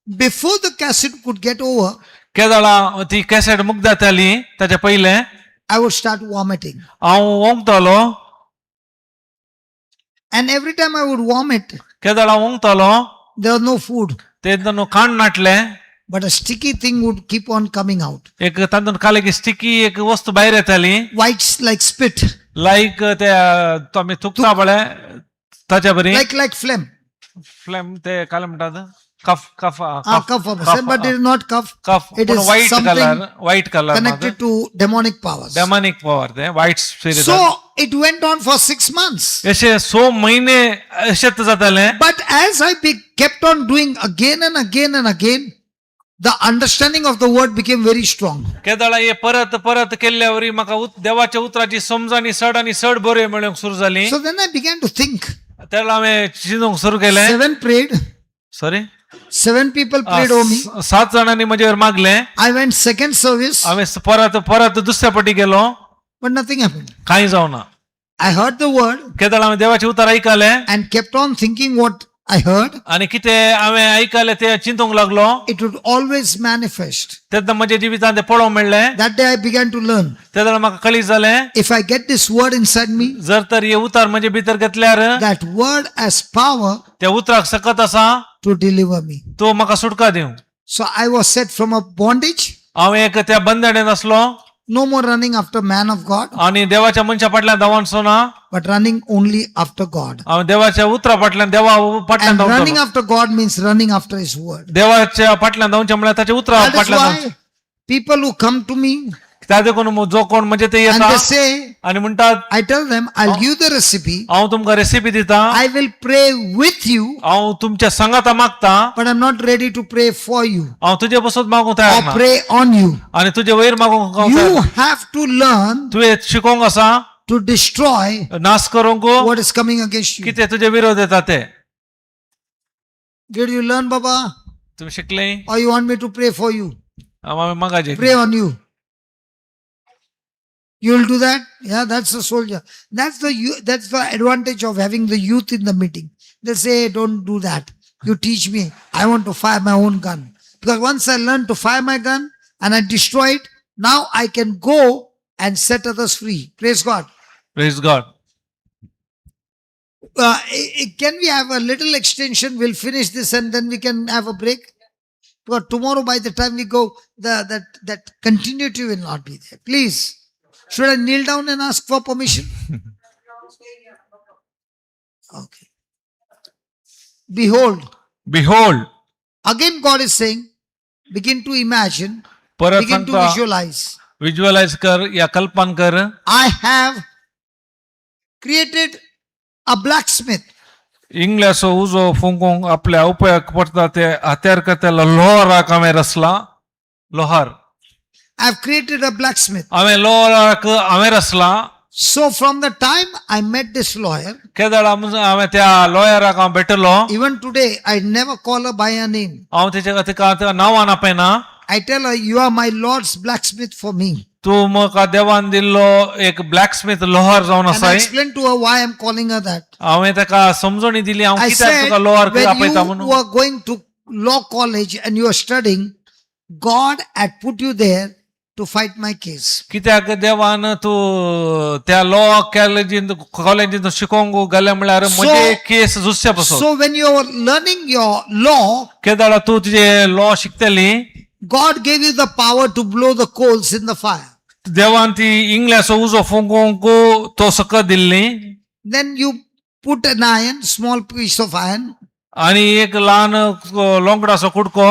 Before the cassette could get over, केदळा ती कॅसेट मुग्ध जाताली ताच्या पयलें I would start vomiting. हांव ओंकतालो. And every time I would vomit, केदळा ओंकतालो, there was no food, ते न्हू खाण नाटलें. But a sticky thing would keep on coming out. एक तातूंत खाली स्टिकी एक वस्तू भायर येताली. White like spit, लायक ते आमी थुकता पळय ताच्या बरी. like phlegm. Flame ते काय म्हणटात, कफ कफ. Ah, cough, but it is not cough. Cough. It is white something colour, white colour connected to demonic powers. Demonic power ते white spirit. So it went on for 6 months. अशे 6 महिने अशेच जाताले. But as I kept on doing again and again and again, the understanding of the word became very strong. केदळा हे परत परत केल्ल्या वरी म्हाका देवाच्या उतराची समजणी चड आनी चड बरी मेळूंक सुरू जाली. So then I began to think. तेन्ना हांवें चिंतूंक सुरू केलें. Seven prayed, sorry. Seven people prayed over me. 7 जाणांनी म्हजेर मागलें. I went second service, हांवें परत परत दुसऱ्या पटी गेलो. But nothing happened. कांय जावना. I heard the word केदळ हांवें देवाचें उतर आयकलें and kept on thinking what I heard. आनी कितें हांवें आयकलें तें चिंतूंक लागलो. It would always manifest. तेन्ना म्हज्या जिवितांत तें पळोवंक मेळ्ळें. That day I began to learn. तेन्ना म्हाका कळीत जालें. If I get this word inside me, जर तर हे उतर म्हजे भितर घेतल्यार, that word has power त्या उतराक सकत आसा to deliver me. तो म्हाका सुटका दिवं. So I was set from a bondage हांव एक त्या बंधनेन आसलो. No more running after man of God, आणि देवाच्या मनशा फाटल्यान धांवचो ना, but running only after God. हांव देवाच्या उतरा फाटल्यान, देवा फाटल्यान And running धांवतलो. After God means running after His word. देवाच्या फाटल्यान धांवचें म्हळ्यार ताच्या उतरा That is फाटल्यान why धांवचें. people who come to me त्या देखून जो कोण म्हणजे ते and येता they say, आणि म्हणटात, I tell them, I'll give the recipe, हांव तुमकां रेसिपी दिता, I will pray with you, हांव तुमच्या संगाता मागता, but I'm not ready to pray for you हांव तुजे बसत मागूंक तयार or ना pray on you. आणि तुजे वयर मागूंक हांव तयार You ना. have to learn तुवें शिकोवंक आसा to destroy नाश करूंक what is coming against you. कितें तुजे विरोध येता ते. Did you learn, Baba? तुमी शिकले? Or you want me to pray for you? हांव मागाचे. Pray on you. You will do that? Yeah, that's the soldier. That's the advantage of having the youth in the meeting. They say, "Don't do that. You teach me. I want to fire my own gun. Because once I learn to fire my gun and I destroy it, now I can go and set others free." Praise God. Praise God. Can we have a little extension? We'll finish this and then we can have a break. Because tomorrow, by the time we go, the that continuity will not be there. Please, should I kneel down and ask for permission? Okay. Behold, Behold, again God is saying, begin to imagine, परत begin to सांगता, visualize. Visualise कर या कल्पन कर. I have created a blacksmith. इंग्ल्याचो उजो फुंकूंक आपल्या उपयोग पडटा ते हत्यार करता लोहाराक हांवें रचला लोहार. I have created a blacksmith. हांवें लोहाराक हांवें रचला. So from the time I met this lawyer, केदळ हांवें त्या लॉयराक हांव भेटलो, even today I never call her by her name. हांव तेच्या तिका तिका नांवान आपयना. I tell her, "You are my Lord's blacksmith for me." तूं म्हाका देवान दिल्लो एक ब्लॅक स्मिथ लोहार जावन And I आसाय. explained to her why I'm calling her that. हांवें ताका समजणी दिली हांव I कित्याक said, तुका लोहार when आपयता you म्हणून. were going to law college and you were studying, God had put you there to fight my case. कित्याक देवान तूं त्या लॉ कॉलेजींत कॉलेजींत शिकोवंक गेले म्हळ्यार म्हजे केस झुजचे पसून. So when you are learning your law, केदळा तूं तुजे law शिकतली, God gave you the power to blow the coals in the fire. देवान ती इंग्ल्याचो उजो फुंकूंक तो सकत दिल्ली. Then you put an iron, small piece of iron, आणि एक ल्हान लोंगडाचो कुडको,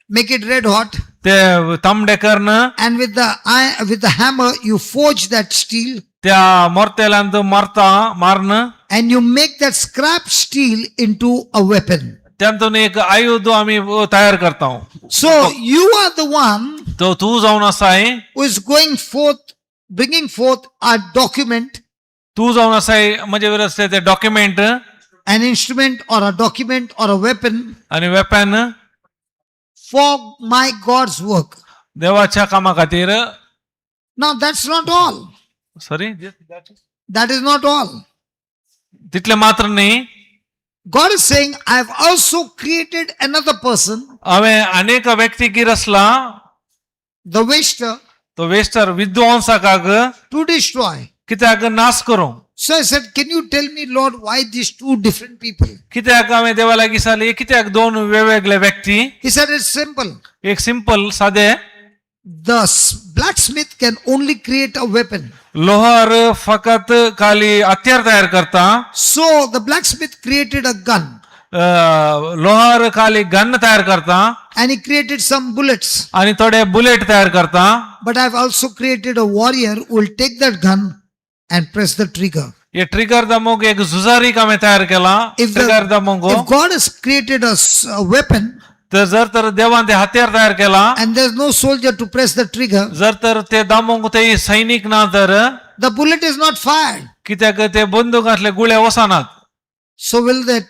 make it red hot, ते तांबडे करन, and with the iron, with the hammer you forge that steel, त्या मोर्तेल्यान तूं मारता मारन, and you make that scrap steel into a weapon. तातूंत एक आयुध आमी तयार करता. So you are the one तो तूं जावन आसाय who is going forth, bringing forth a document, तूं जावन आसाय म्हजे वयर आसले ते document, an instrument or a document or a weapon आनी weapon for my God's work. देवाच्या कामा खातीर. Now that's not all. Sorry, That is not all. तितले मात्र न्ही. God is saying, I have also created another person, हांवें अनेक व्यक्तीक रचला, the waster, तो वेस्टर विद्वांसाक, to destroy. कित्याक नाश करूं. So I said, "Can you tell me, Lord, why these two different people?" कित्याक हांवें देवा लागीं विचारलें कित्याक दोन वेगवेगळे व्यक्ती? He said, "It's simple. एक सिंपल सादे. The blacksmith can only create a weapon. लोहार फकत खाली हत्यार तयार करता. So the blacksmith created a gun लोहार खाली गन तयार करता and he created some bullets. आणि थोडे बुलेट तयार करता. But I've also created a warrior who will take that gun and press the trigger." हे ट्रिगर दमोंक एक झुजारी हांवें तयार केला. If, trigger दमोंक. if God has created a weapon तर जर तर देवान ते हत्यार तयार केला and there's no soldier to press the trigger, जर तर ते दामोंक ते सैनिक ना तर the bullet is not fired. कित्याक ते बंदूक असले गुळे वचनात. So will that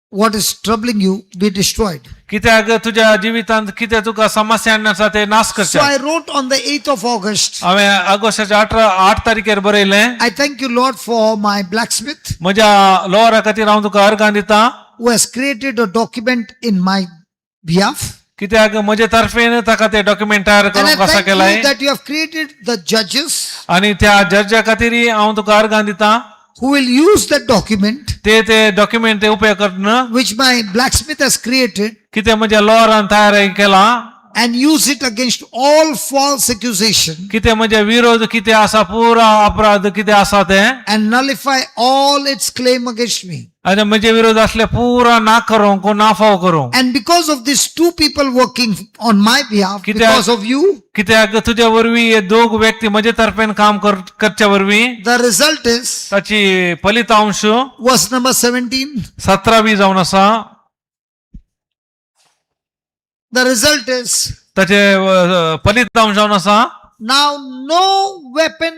what is troubling you be destroyed? कित्याक तुज्या जिवितांत कितें तुका समस्या हाडून ते नाश So करचे. I wrote on the 8th of August, हांवें ऑगस्टाच्या 8 तारखेर बरयलें, I thank you, Lord, for my blacksmith म्हज्या लोवरा खातीर हांव तुका अर्गां दिता, who has created a document in my behalf. कित्याक म्हजे तर्फेन ताका ते डॉक्युमेंट तयार And करूंक I आसा thank केलाय. you that you have created the judges आनी त्या जजा खातीर हांव तुका अर्गां दिता, who will use that document ते ते डॉक्युमेंट ते उपयोग करून which my blacksmith has created कितें म्हज्या लोवरान तयार केला. And use it against all false accusation कितें म्हणजे विरोध कितें आसा पुरा अपराध कितें आसा तें and nullify all its claim against me. आनी म्हजे विरोध असले पुरा ना करूंक नाफाव करूंक. And because of these two people working on my behalf, because of you, कित्याक तुज्या वरवीं हे दोग व्यक्ती म्हजे तर्फेन काम करच्या वरवीं the result is ताची फलितांश verse number 17. सतरावी जावन आसा. The result is ताचे फलितांश जावन आसा now no weapon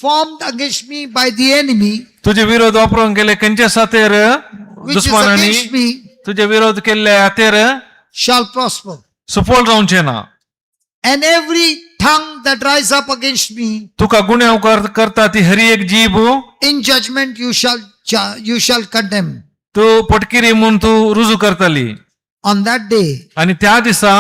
formed against me by the enemy, तुजे विरोध वापरून गेले खंयचे सातेर which is दुस्मानांनी against me, तुजे विरोध केल्ले हातेर shall prosper. सुफळ जावचें ना. And every tongue that rise up against me तुका गुन्यांव करता ती हरी एक जीब in judgment you shall condemn. तूं पटकिरी म्हूण तूं रुजू करतली. On that day, आनी त्या दिसा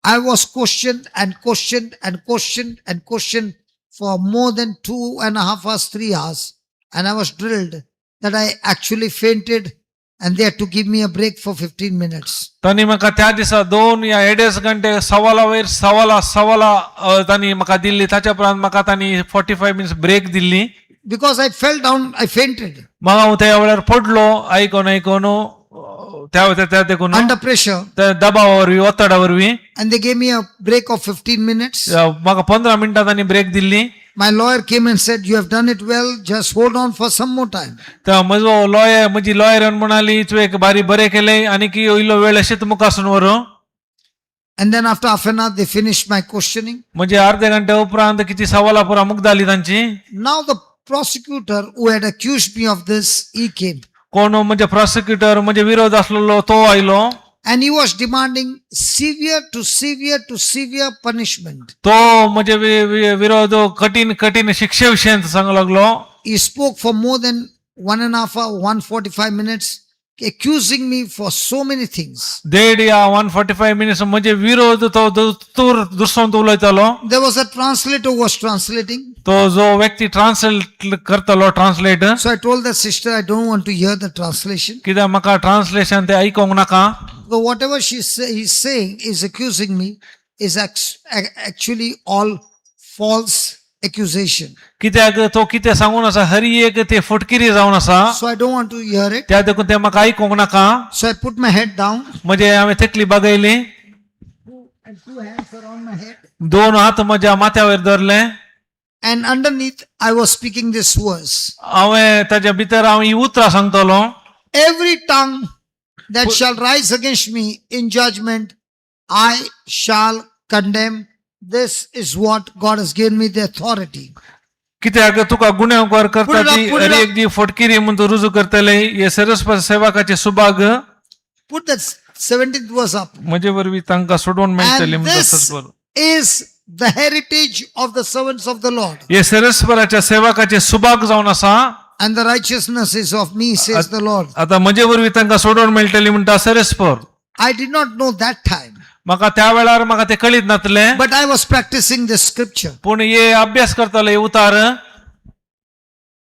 I was questioned and questioned and questioned and questioned for more than 2.5 hours, 3 hours, and I was drilled that I actually fainted, and they had to give me a break for 15 minutes. तांणी म्हाका त्या दिसा दोन या एडेच घंटे सवाला वयर सवाला सवाला तांणी म्हाका दिल्ली. ताच्या उपरांत म्हाका तांणी 45 मिनिट्स ब्रेक दिल्ली. Because I fell down, I fainted म्हाका हांव त्या वेळार पडलो आयकोन आयकोन त्या त्या- त्या देखून under pressure, त्या दबावा वरवीं ओतडा वरवीं and they gave me a break of 15 minutes. म्हाका 15 मिनटां तांणी ब्रेक दिल्ली. My lawyer came and said, "You have done it well, just hold on for some more time." तर म्हजो लॉयर म्हजी लॉयर येवन म्हणाली तुवें एक बारी बरें केलें आनी की इल्लो वेळ अशेंच मुखासून व्हरू. And then after half an hour, they finished my questioning. म्हणजे अर्धे घंटे उपरांत किती सवाला पुरा मुगदाली तांची. Now the prosecutor who had accused me of this, he came. कोण म्हणजे प्रॉसिक्युटर म्हणजे विरोध आसलेलो तो आयलो. And he was demanding severe to severe to severe punishment. तो म्हणजे विरोध कठीण कठीण शिक्षे विशयी सांगू लागलो. He spoke for more than 1.5 hour, 145 minutes, accusing me for so many things. देड या 145 मिनिट्स म्हणजे विरोध तो तूर दुसरो उलयतालो. There was a translator who was translating. तो जो व्यक्ती ट्रान्सलेट करतालो translate. So I told that sister, I don't want to hear the translation. कित्याक म्हाका ट्रान्सलेशन ते आयकोंक नाका. So whatever he's saying is accusing me is actually all false accusation. कित्याक तो कितें सांगून आसा हरी एक ते फटकिरी जावन आसा. So I don't want to hear it. त्या देखून ते म्हाका आयकोंक नाका. So I put my head down म्हणजे हांवें तकली बागयली. And two hands were on my head. दोन हात म्हज्या माथ्यावयर धरले. And underneath, I was speaking this verse. हांवें ताच्या भितर हांव ही उतरां सांगतलो. Every tongue that shall rise against me in judgment, I shall condemn. This is what God has given me the authority. कित्याक तुका गुन्यांवकार करता Put it up, ती put it हर up. एक जी फटकिरी म्हूण तूं रुजू करतले हे सरस्पत सेवकाचे Subhag. Put that 17th verse up. म्हजे वरवीं तांकां सोडोवन मेळटली And म्हणटा this सरस्पर. is the heritage of the servants of the Lord. हे सरस्पराच्या सेवकाचे सुभाग जावन आसा. And the righteousness is of me, says the Lord. आता म्हजे वरवीं तांकां सोडोवन मेळटली म्हणटा सरस्पर. I did not know that time, म्हाका त्या वेळार म्हाका ते कळीत नातलें. but I was practicing this scripture, पूण हे अभ्यास करताले हे उतार.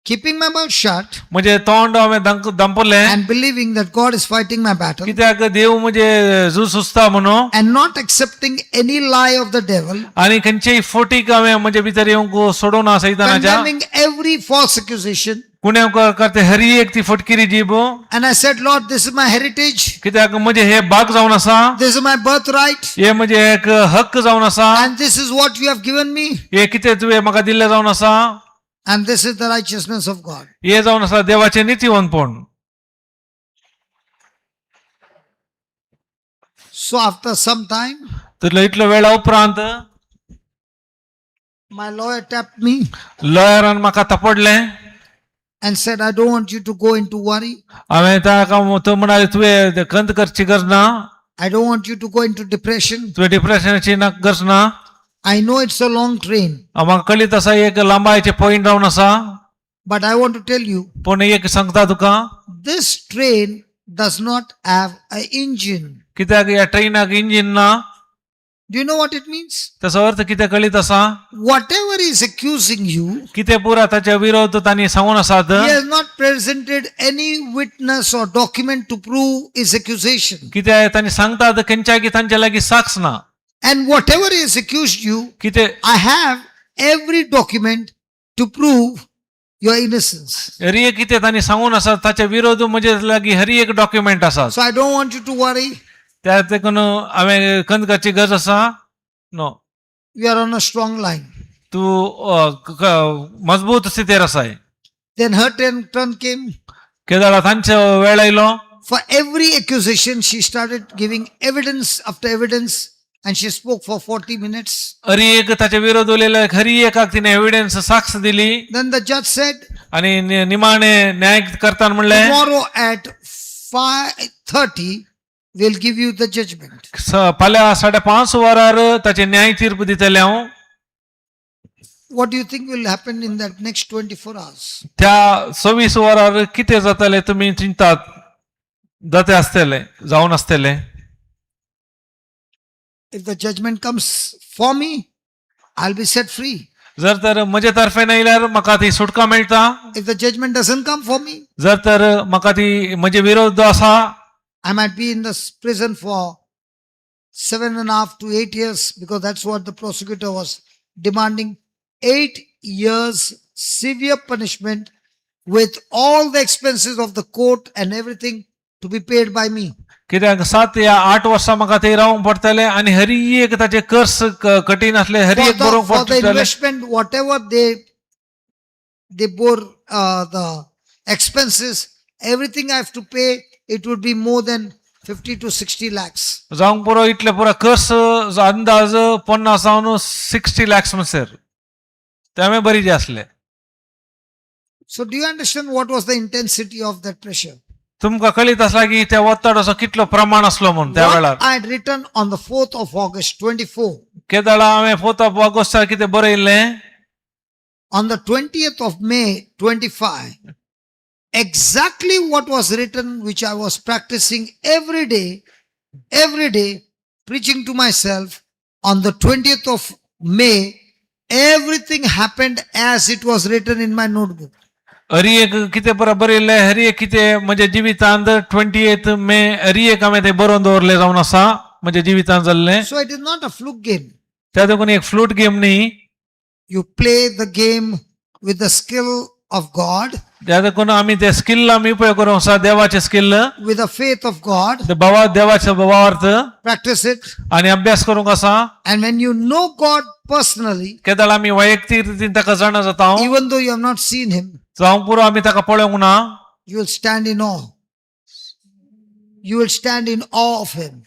Keeping my mouth shut म्हणजे तोंड हांवें दंपलें and believing that God is fighting my battle कित्याक देव म्हणजे झूज सुचता म्हणून and not accepting any lie of the devil, आणि खंयचेय फोटीक हांवें म्हजे भितर येवंक सोडूना सैतानाच्या condemning every false accusation. गुन्यांवकार करते हरी एक ती फटकिरी जीब. And I said, "Lord, this is my heritage, कित्याक म्हणजे हे भाग जावन आसा. This is my birthright, हे म्हणजे एक हक्क जावन आसा. And this is what you have given me, हे कितें तुवें म्हाका दिल्लें जावन आसा. And this is the righteousness of God." हे जावन आसा देवाचें नितीवंतपण. So after some time, तितलो इतलो वेळा उपरांत my lawyer tapped me लॉयरान म्हाका थापडलें and said, "I don't want you to go into worry. हांवें ताका तो म्हणाले तुवें खंत करची गरज ना. I don't want you to go into depression. तुवें डिप्रेशनाची ना गरज ना. I know it's a long train, म्हाका कळीत आसा एक लांबायचे पॉयंट जावन आसा. But I want to tell you, पूण एक सांगता तुका this train does not have an engine." कित्याक ह्या ट्रेनाक इंजीन ना. Do you know what it means? ताचो अर्थ कितें कळीत आसा? Whatever is accusing you, कितें पुरा ताच्या विरोध तांणी सांगून आसात, he has not presented any witness or document to prove his accusation. कितें तांणी सांगतात खंयच्या की तांच्या लागीं साक्ष ना. And whatever he has accused you, कितें I have every document to prove your innocence. Hari एक कितें तांणी सांगून आसात ताच्या विरोध म्हजे लागीं हरी एक डॉक्युमेंट आसा. So I don't want you to worry. त्या देखून हांवें खंत करची गरज आसा no. You are on a strong line. तूं मजबूत स्थितीर आसाय. Then her turn came. केदाळा तांचो वेळ आयलो. For every accusation, she started giving evidence after evidence, and she spoke for 40 minutes. Hari एक ताच्या विरोध उलयले, हरी एकाक तिणे एविडन्स साक्ष दिली. Then the judge said, आणि निमाणे न्याय करताना म्हणलें, "Tomorrow at 5:30, we'll give you the judgment." फाल्यां 5:30 वरार ताचे न्याय तीर्प दितले हांव. What do you think will happen in that next 24 hours? त्या 24 वरार कितें जातलें तुमी चिंतात जाते आसतलें जावन आसतलें? If the judgment comes for me, I'll be set free. जर तर म्हजे तर्फेन आयल्यार म्हाका ती सुटका मेळटा. If the judgment doesn't come for me, जर तर म्हाका ती म्हजे विरोध आसा, I might be in the prison for 7.5 to 8 years because that's what the prosecutor was demanding. 8 years severe punishment with all the expenses of the court and everything to be paid by me. कित्याक 7 या 8 वर्सां म्हाका थंय रावंक पडटलें आनी हरी एक ताचे कर्स कठीण आसले हरी For एक the, बरोवंक for the पडटलें. Investment, whatever they bore the expenses, everything I have to pay, it would be more than 50 to 60 lakhs. जावंक पुरो इतले पुरो कर्स अंदाज 50 जावन 60 लॅक्स म्हणसर ते बरी जे आसले. So do you understand what was the intensity of that pressure? तुमकां कळीत आसला की त्या ಒತ್ತಡचो कितलो प्रमाण आसलो म्हूण त्या वेळार. What I had written on the 4th of August 24, केदळा हांवें फोर्थ ऑफ ऑगस्टार कितें बरयल्लें, on the 20th of May 25, exactly what was written, which I was practicing every day, preaching to myself, on the 20th of May, everything happened as it was written in my notebook. Hari एक कितें बरो बरयल्लें, हरी एक कितें म्हज्या जिवितांत 28 मे हरी एक हांवें तें बरोवन दवरलें जावन आसा म्हज्या जिवितांत जाल्लें. So it is not a fluke game. त्या देखून एक फ्लूट गेम न्ही. You play the game with the skill of God, त्या देखून आमी ते स्किल आमी उपयोग करूंक आसा देवाचे skill, with the faith of God, ते भावा देवाचे भावार्थ practice it. आनी अभ्यास करूंक आसा. And when you know God personally, केदळ आमी वैयक्तीक रितीन ताका जाणा जाता, even though you have not seen Him, जावंक पुरो आमी ताका पळोवंक ना, you will stand in awe. You will stand in awe of Him.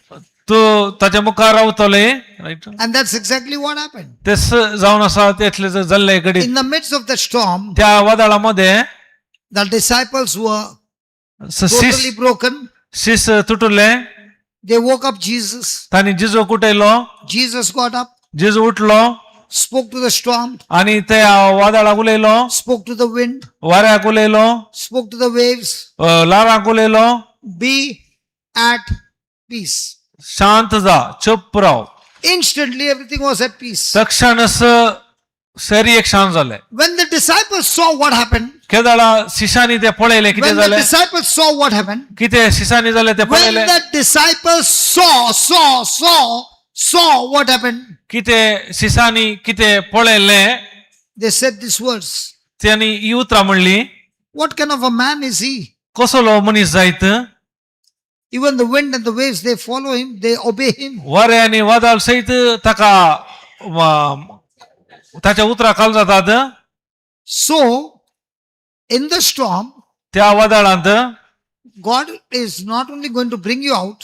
तूं ताच्या मुखार रावतले right. And that's exactly what happened. तेच जावन आसा तेतले जाल्ले घडीत. In the midst of the storm, त्या वादळा मध्ये the disciples were totally शीस broken. शीस तुटले. They woke up Jesus. तांणी जिजू कुटयलो. Jesus got up, जिजू उठलो, spoke to the storm, आणि त्या वादळाक उलयलो, spoke to the wind, वाऱ्याक उलयलो, spoke to the waves. ल्हारांक उलयलो. Be at peace. शांत जा, चुप राव. Instantly, everything was at peace. तक्षणच सरी एक शांत जालें. When the disciples saw what happened, केदळा शिशांनी ते पळयलें कितें when the जालें, disciples saw what happened, कितें शिशांनी जालें ते when पळयलें, the disciples saw, saw, saw, saw what happened, कितें शिशांनी कितें पळयलें, they said these words. तांणी ही उतरां म्हणली, What kind of a man is he? कसलो मनीस जायत? Even the wind and the waves, they follow him, they obey him. वारें आनी वादळ सयत ताका ताच्या उतरां खाल जातात. So, in the storm, त्या वादळांत God is not only going to bring you out,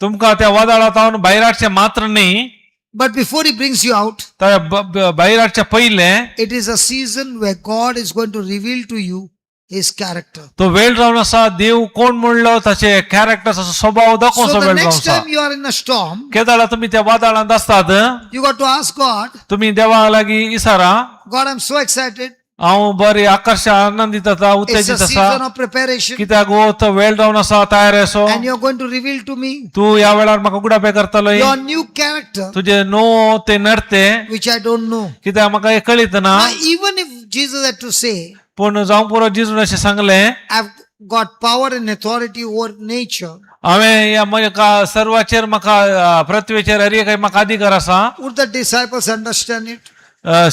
तुमकां त्या वादळांत भायर हाडचें मात्र न्ही, but before He brings you out, त्या भायर हाडच्या पयलें it is a season where God is going to reveal to you His character. तो वेळ जावन आसा देव कोण म्हणलो ताचे कॅरेक्टर स्वभाव दाखोवचो So, the वेळ जावन next आसा. time you are in a storm, केदळा तुमी त्या वादळांत आसतात, you got to ask God, तुमी देवा लागीं इसारा, God, I'm so excited. हांव बरी आकर्श आनंदीत आसा It's a उत्तेजीत आसा season of preparation. कित्याक हो तो वेळ जावन आसा तयार असो And you're going to reveal to me तूं ह्या वेळार म्हाका उगडापे करतलो your new character, तुजे नो ते नडते which I don't know. कित्याक म्हाका हें कळीत ना Now, even if Jesus had to say, पूण जावं पुरो जेजून अशें सांगलें I've got power and authority over nature, हांवें ह्या म्हज्या सर्वाचेर म्हाका पृथ्वीचेर हर एक म्हाका अधिकार आसा would the disciples understand it?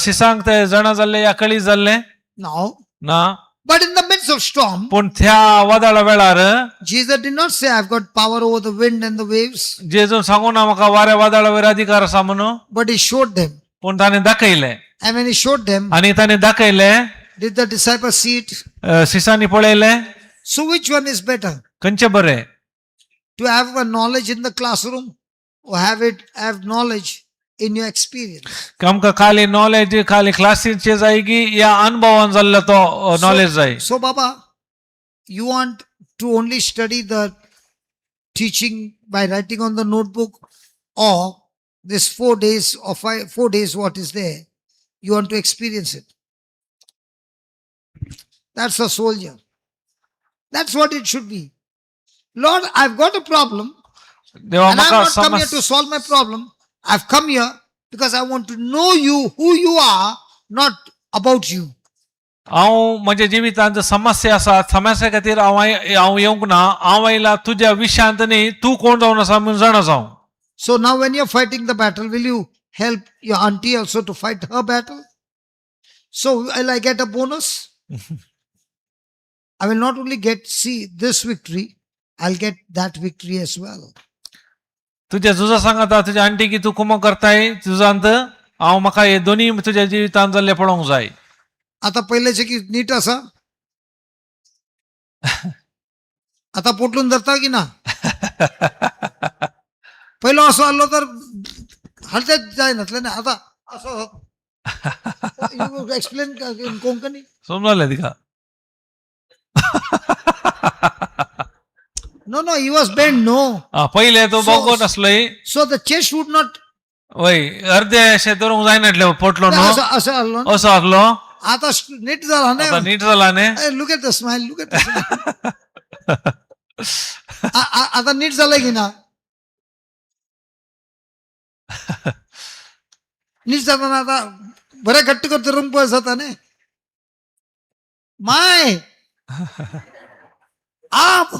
शिसांक ते जाणा जाल्ले या कळी जाल्ले No. ना But in the midst of storm, पूण त्या वादळा वेळार Jesus did not say, I've got power over the wind and the waves, जेजून सांगू ना म्हाका वाऱ्या वादळा वयर अधिकार आसा म्हणून but he showed them. पूण ताणें दाखयलें And when he showed them, आनी ताणें दाखयलें did the disciples see it? शिसांनी पळयलें So, which one is better? खंयचें बरें To have a knowledge in the classroom or have knowledge in your experience? आमकां खाली नॉलेज खाली क्लासीचे जाय की या अनुभवान जाल्लो तो नॉलेज जाय So, Baba, you want to only study the teaching by writing on the notebook or this 4 days or 5, 4 days, what is there, you want to experience it. That's a soldier. That's what it should be. Lord, I've got a problem देवा and I've म्हाका not come here समज to solve my problem. I've come here because I want to know you, who you are, not about you. हांव म्हज्या जिवितांत समस्या आसा समस्या खातीर हांव हांव येवंक ना हांव आयला तुज्या विशयांत न्ही तूं कोण जावन आसा म्हणून जाणा जावं So now when you're fighting the battle, will you help your auntie also to fight her battle? So will I get a bonus? I will not only get see this victory, I'll get that victory as well. तुज्या झुजा सांगता तुज्या aunty की तूं कुमो करताय तुझांत हांव म्हाका हे दोनी तुज्या जिवितांत जाल्लें पळोवंक जाय आता पहिल्याचे की नीट असा आता पोटलून धरता की ना पहिलो असो आलो तर हलतेच जायनासलें ना आता असो एक्सप्लेन इन कोंकणी समजलें तिका No, he was bent, no. आं, पयलें तूं बोगो नासलोय So the chest would not वय अर्दे अशें धरूंक जायनासलें पोटलो न्हू असं असं आसलो ना. असो आसलो आता नीट झाला आतां ना नीट जाला न्ही look at the smile, look at आता नीट झालं की ना नीट जाताना आता बरे घट्ट करतो रंग पळस जाता न्ही माय आप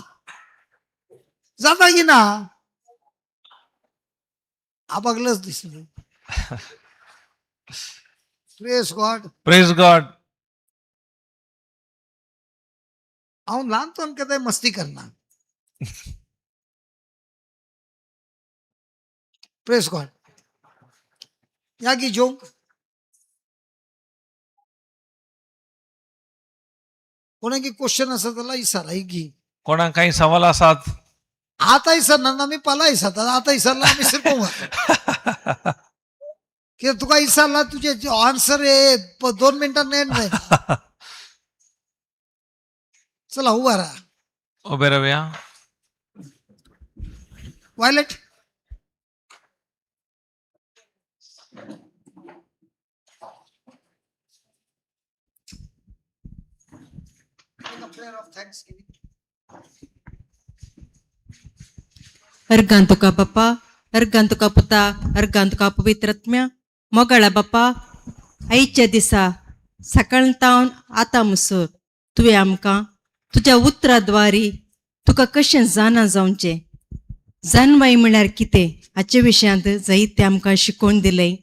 जाता की ना आपाकलंच दिसलं प्रेस गॉड प्रेज गॉड हांव ल्हानपण केदाय मस्ती करना प्रेस गॉड या की जोंक कोणाकी क्वेश्चन आसा जाल्यार विचार की कोणाक काही सवाल आसात आता विसरणार ना मी पाला विसरता आता विसरला आमी शिरपोंक वता कित्याक तुका विसरला तुजे आन्सर हे 2 मिनटां एंड जायना चला उभा राहा उबे रावया Violet. Make a prayer of thanksgiving. Organ तुका बाप्पा, अर्गान तुका पुता, अर्गान तुका पवित्रत्म्या मोगाळा बाप्पा. आयच्या दिसा सकाळ तावन आतां मुसर तुवें आमकां तुज्या उतरा द्वारी तुका कशें जाणा जावचें, जानवाय म्हळ्यार कितें हाचे विशयांत जायतें आमकां शिकोवन दिलें.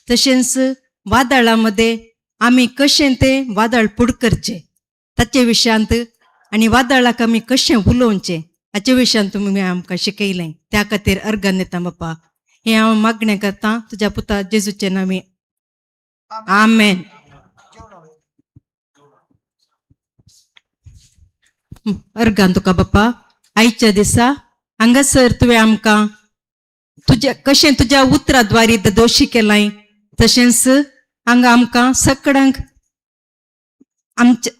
तशेंच वादळा मदें आमी कशें तें वादळ पुड करचें ताचे विशयांत आनी वादळाक आमी कशें उलोवचें हाचे विशयान तुमी आमकां शिकयलें. त्या खातीर अर्गान दिता बापा. हें हांव मागणें करतां तुज्या पुता जेजूचे नांवी, आमेन. अर्गान तुका बापा. आयच्या दिसा हांगासर तुवें आमकां तुज्या कशें तुज्या उतरा द्वारी दोशी केलाय, तशेंच हांगा आमकां सगळ्यांक आमच्या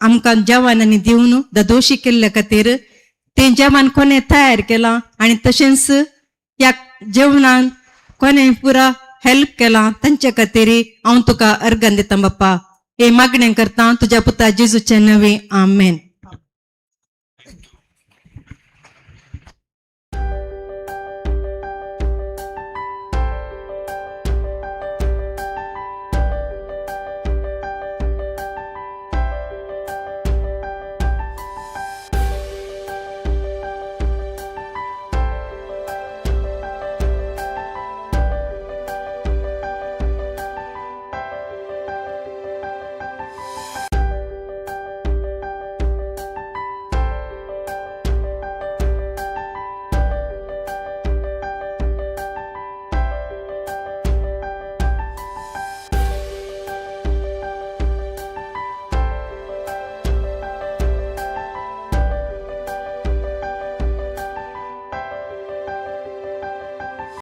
आमकां जेवणांनी दिवन ददोशी केल्ल्या खातीर तें जेवण कोणें तयार केलां आनी तशेंच ह्या जेवणान कोणें पुरा हेल्प केलां तांचे खातीर हांव तुका अर्गां दिता बाप्पा. हे मागणें करता तुज्या पुता जेजूचे नवी, आमेन.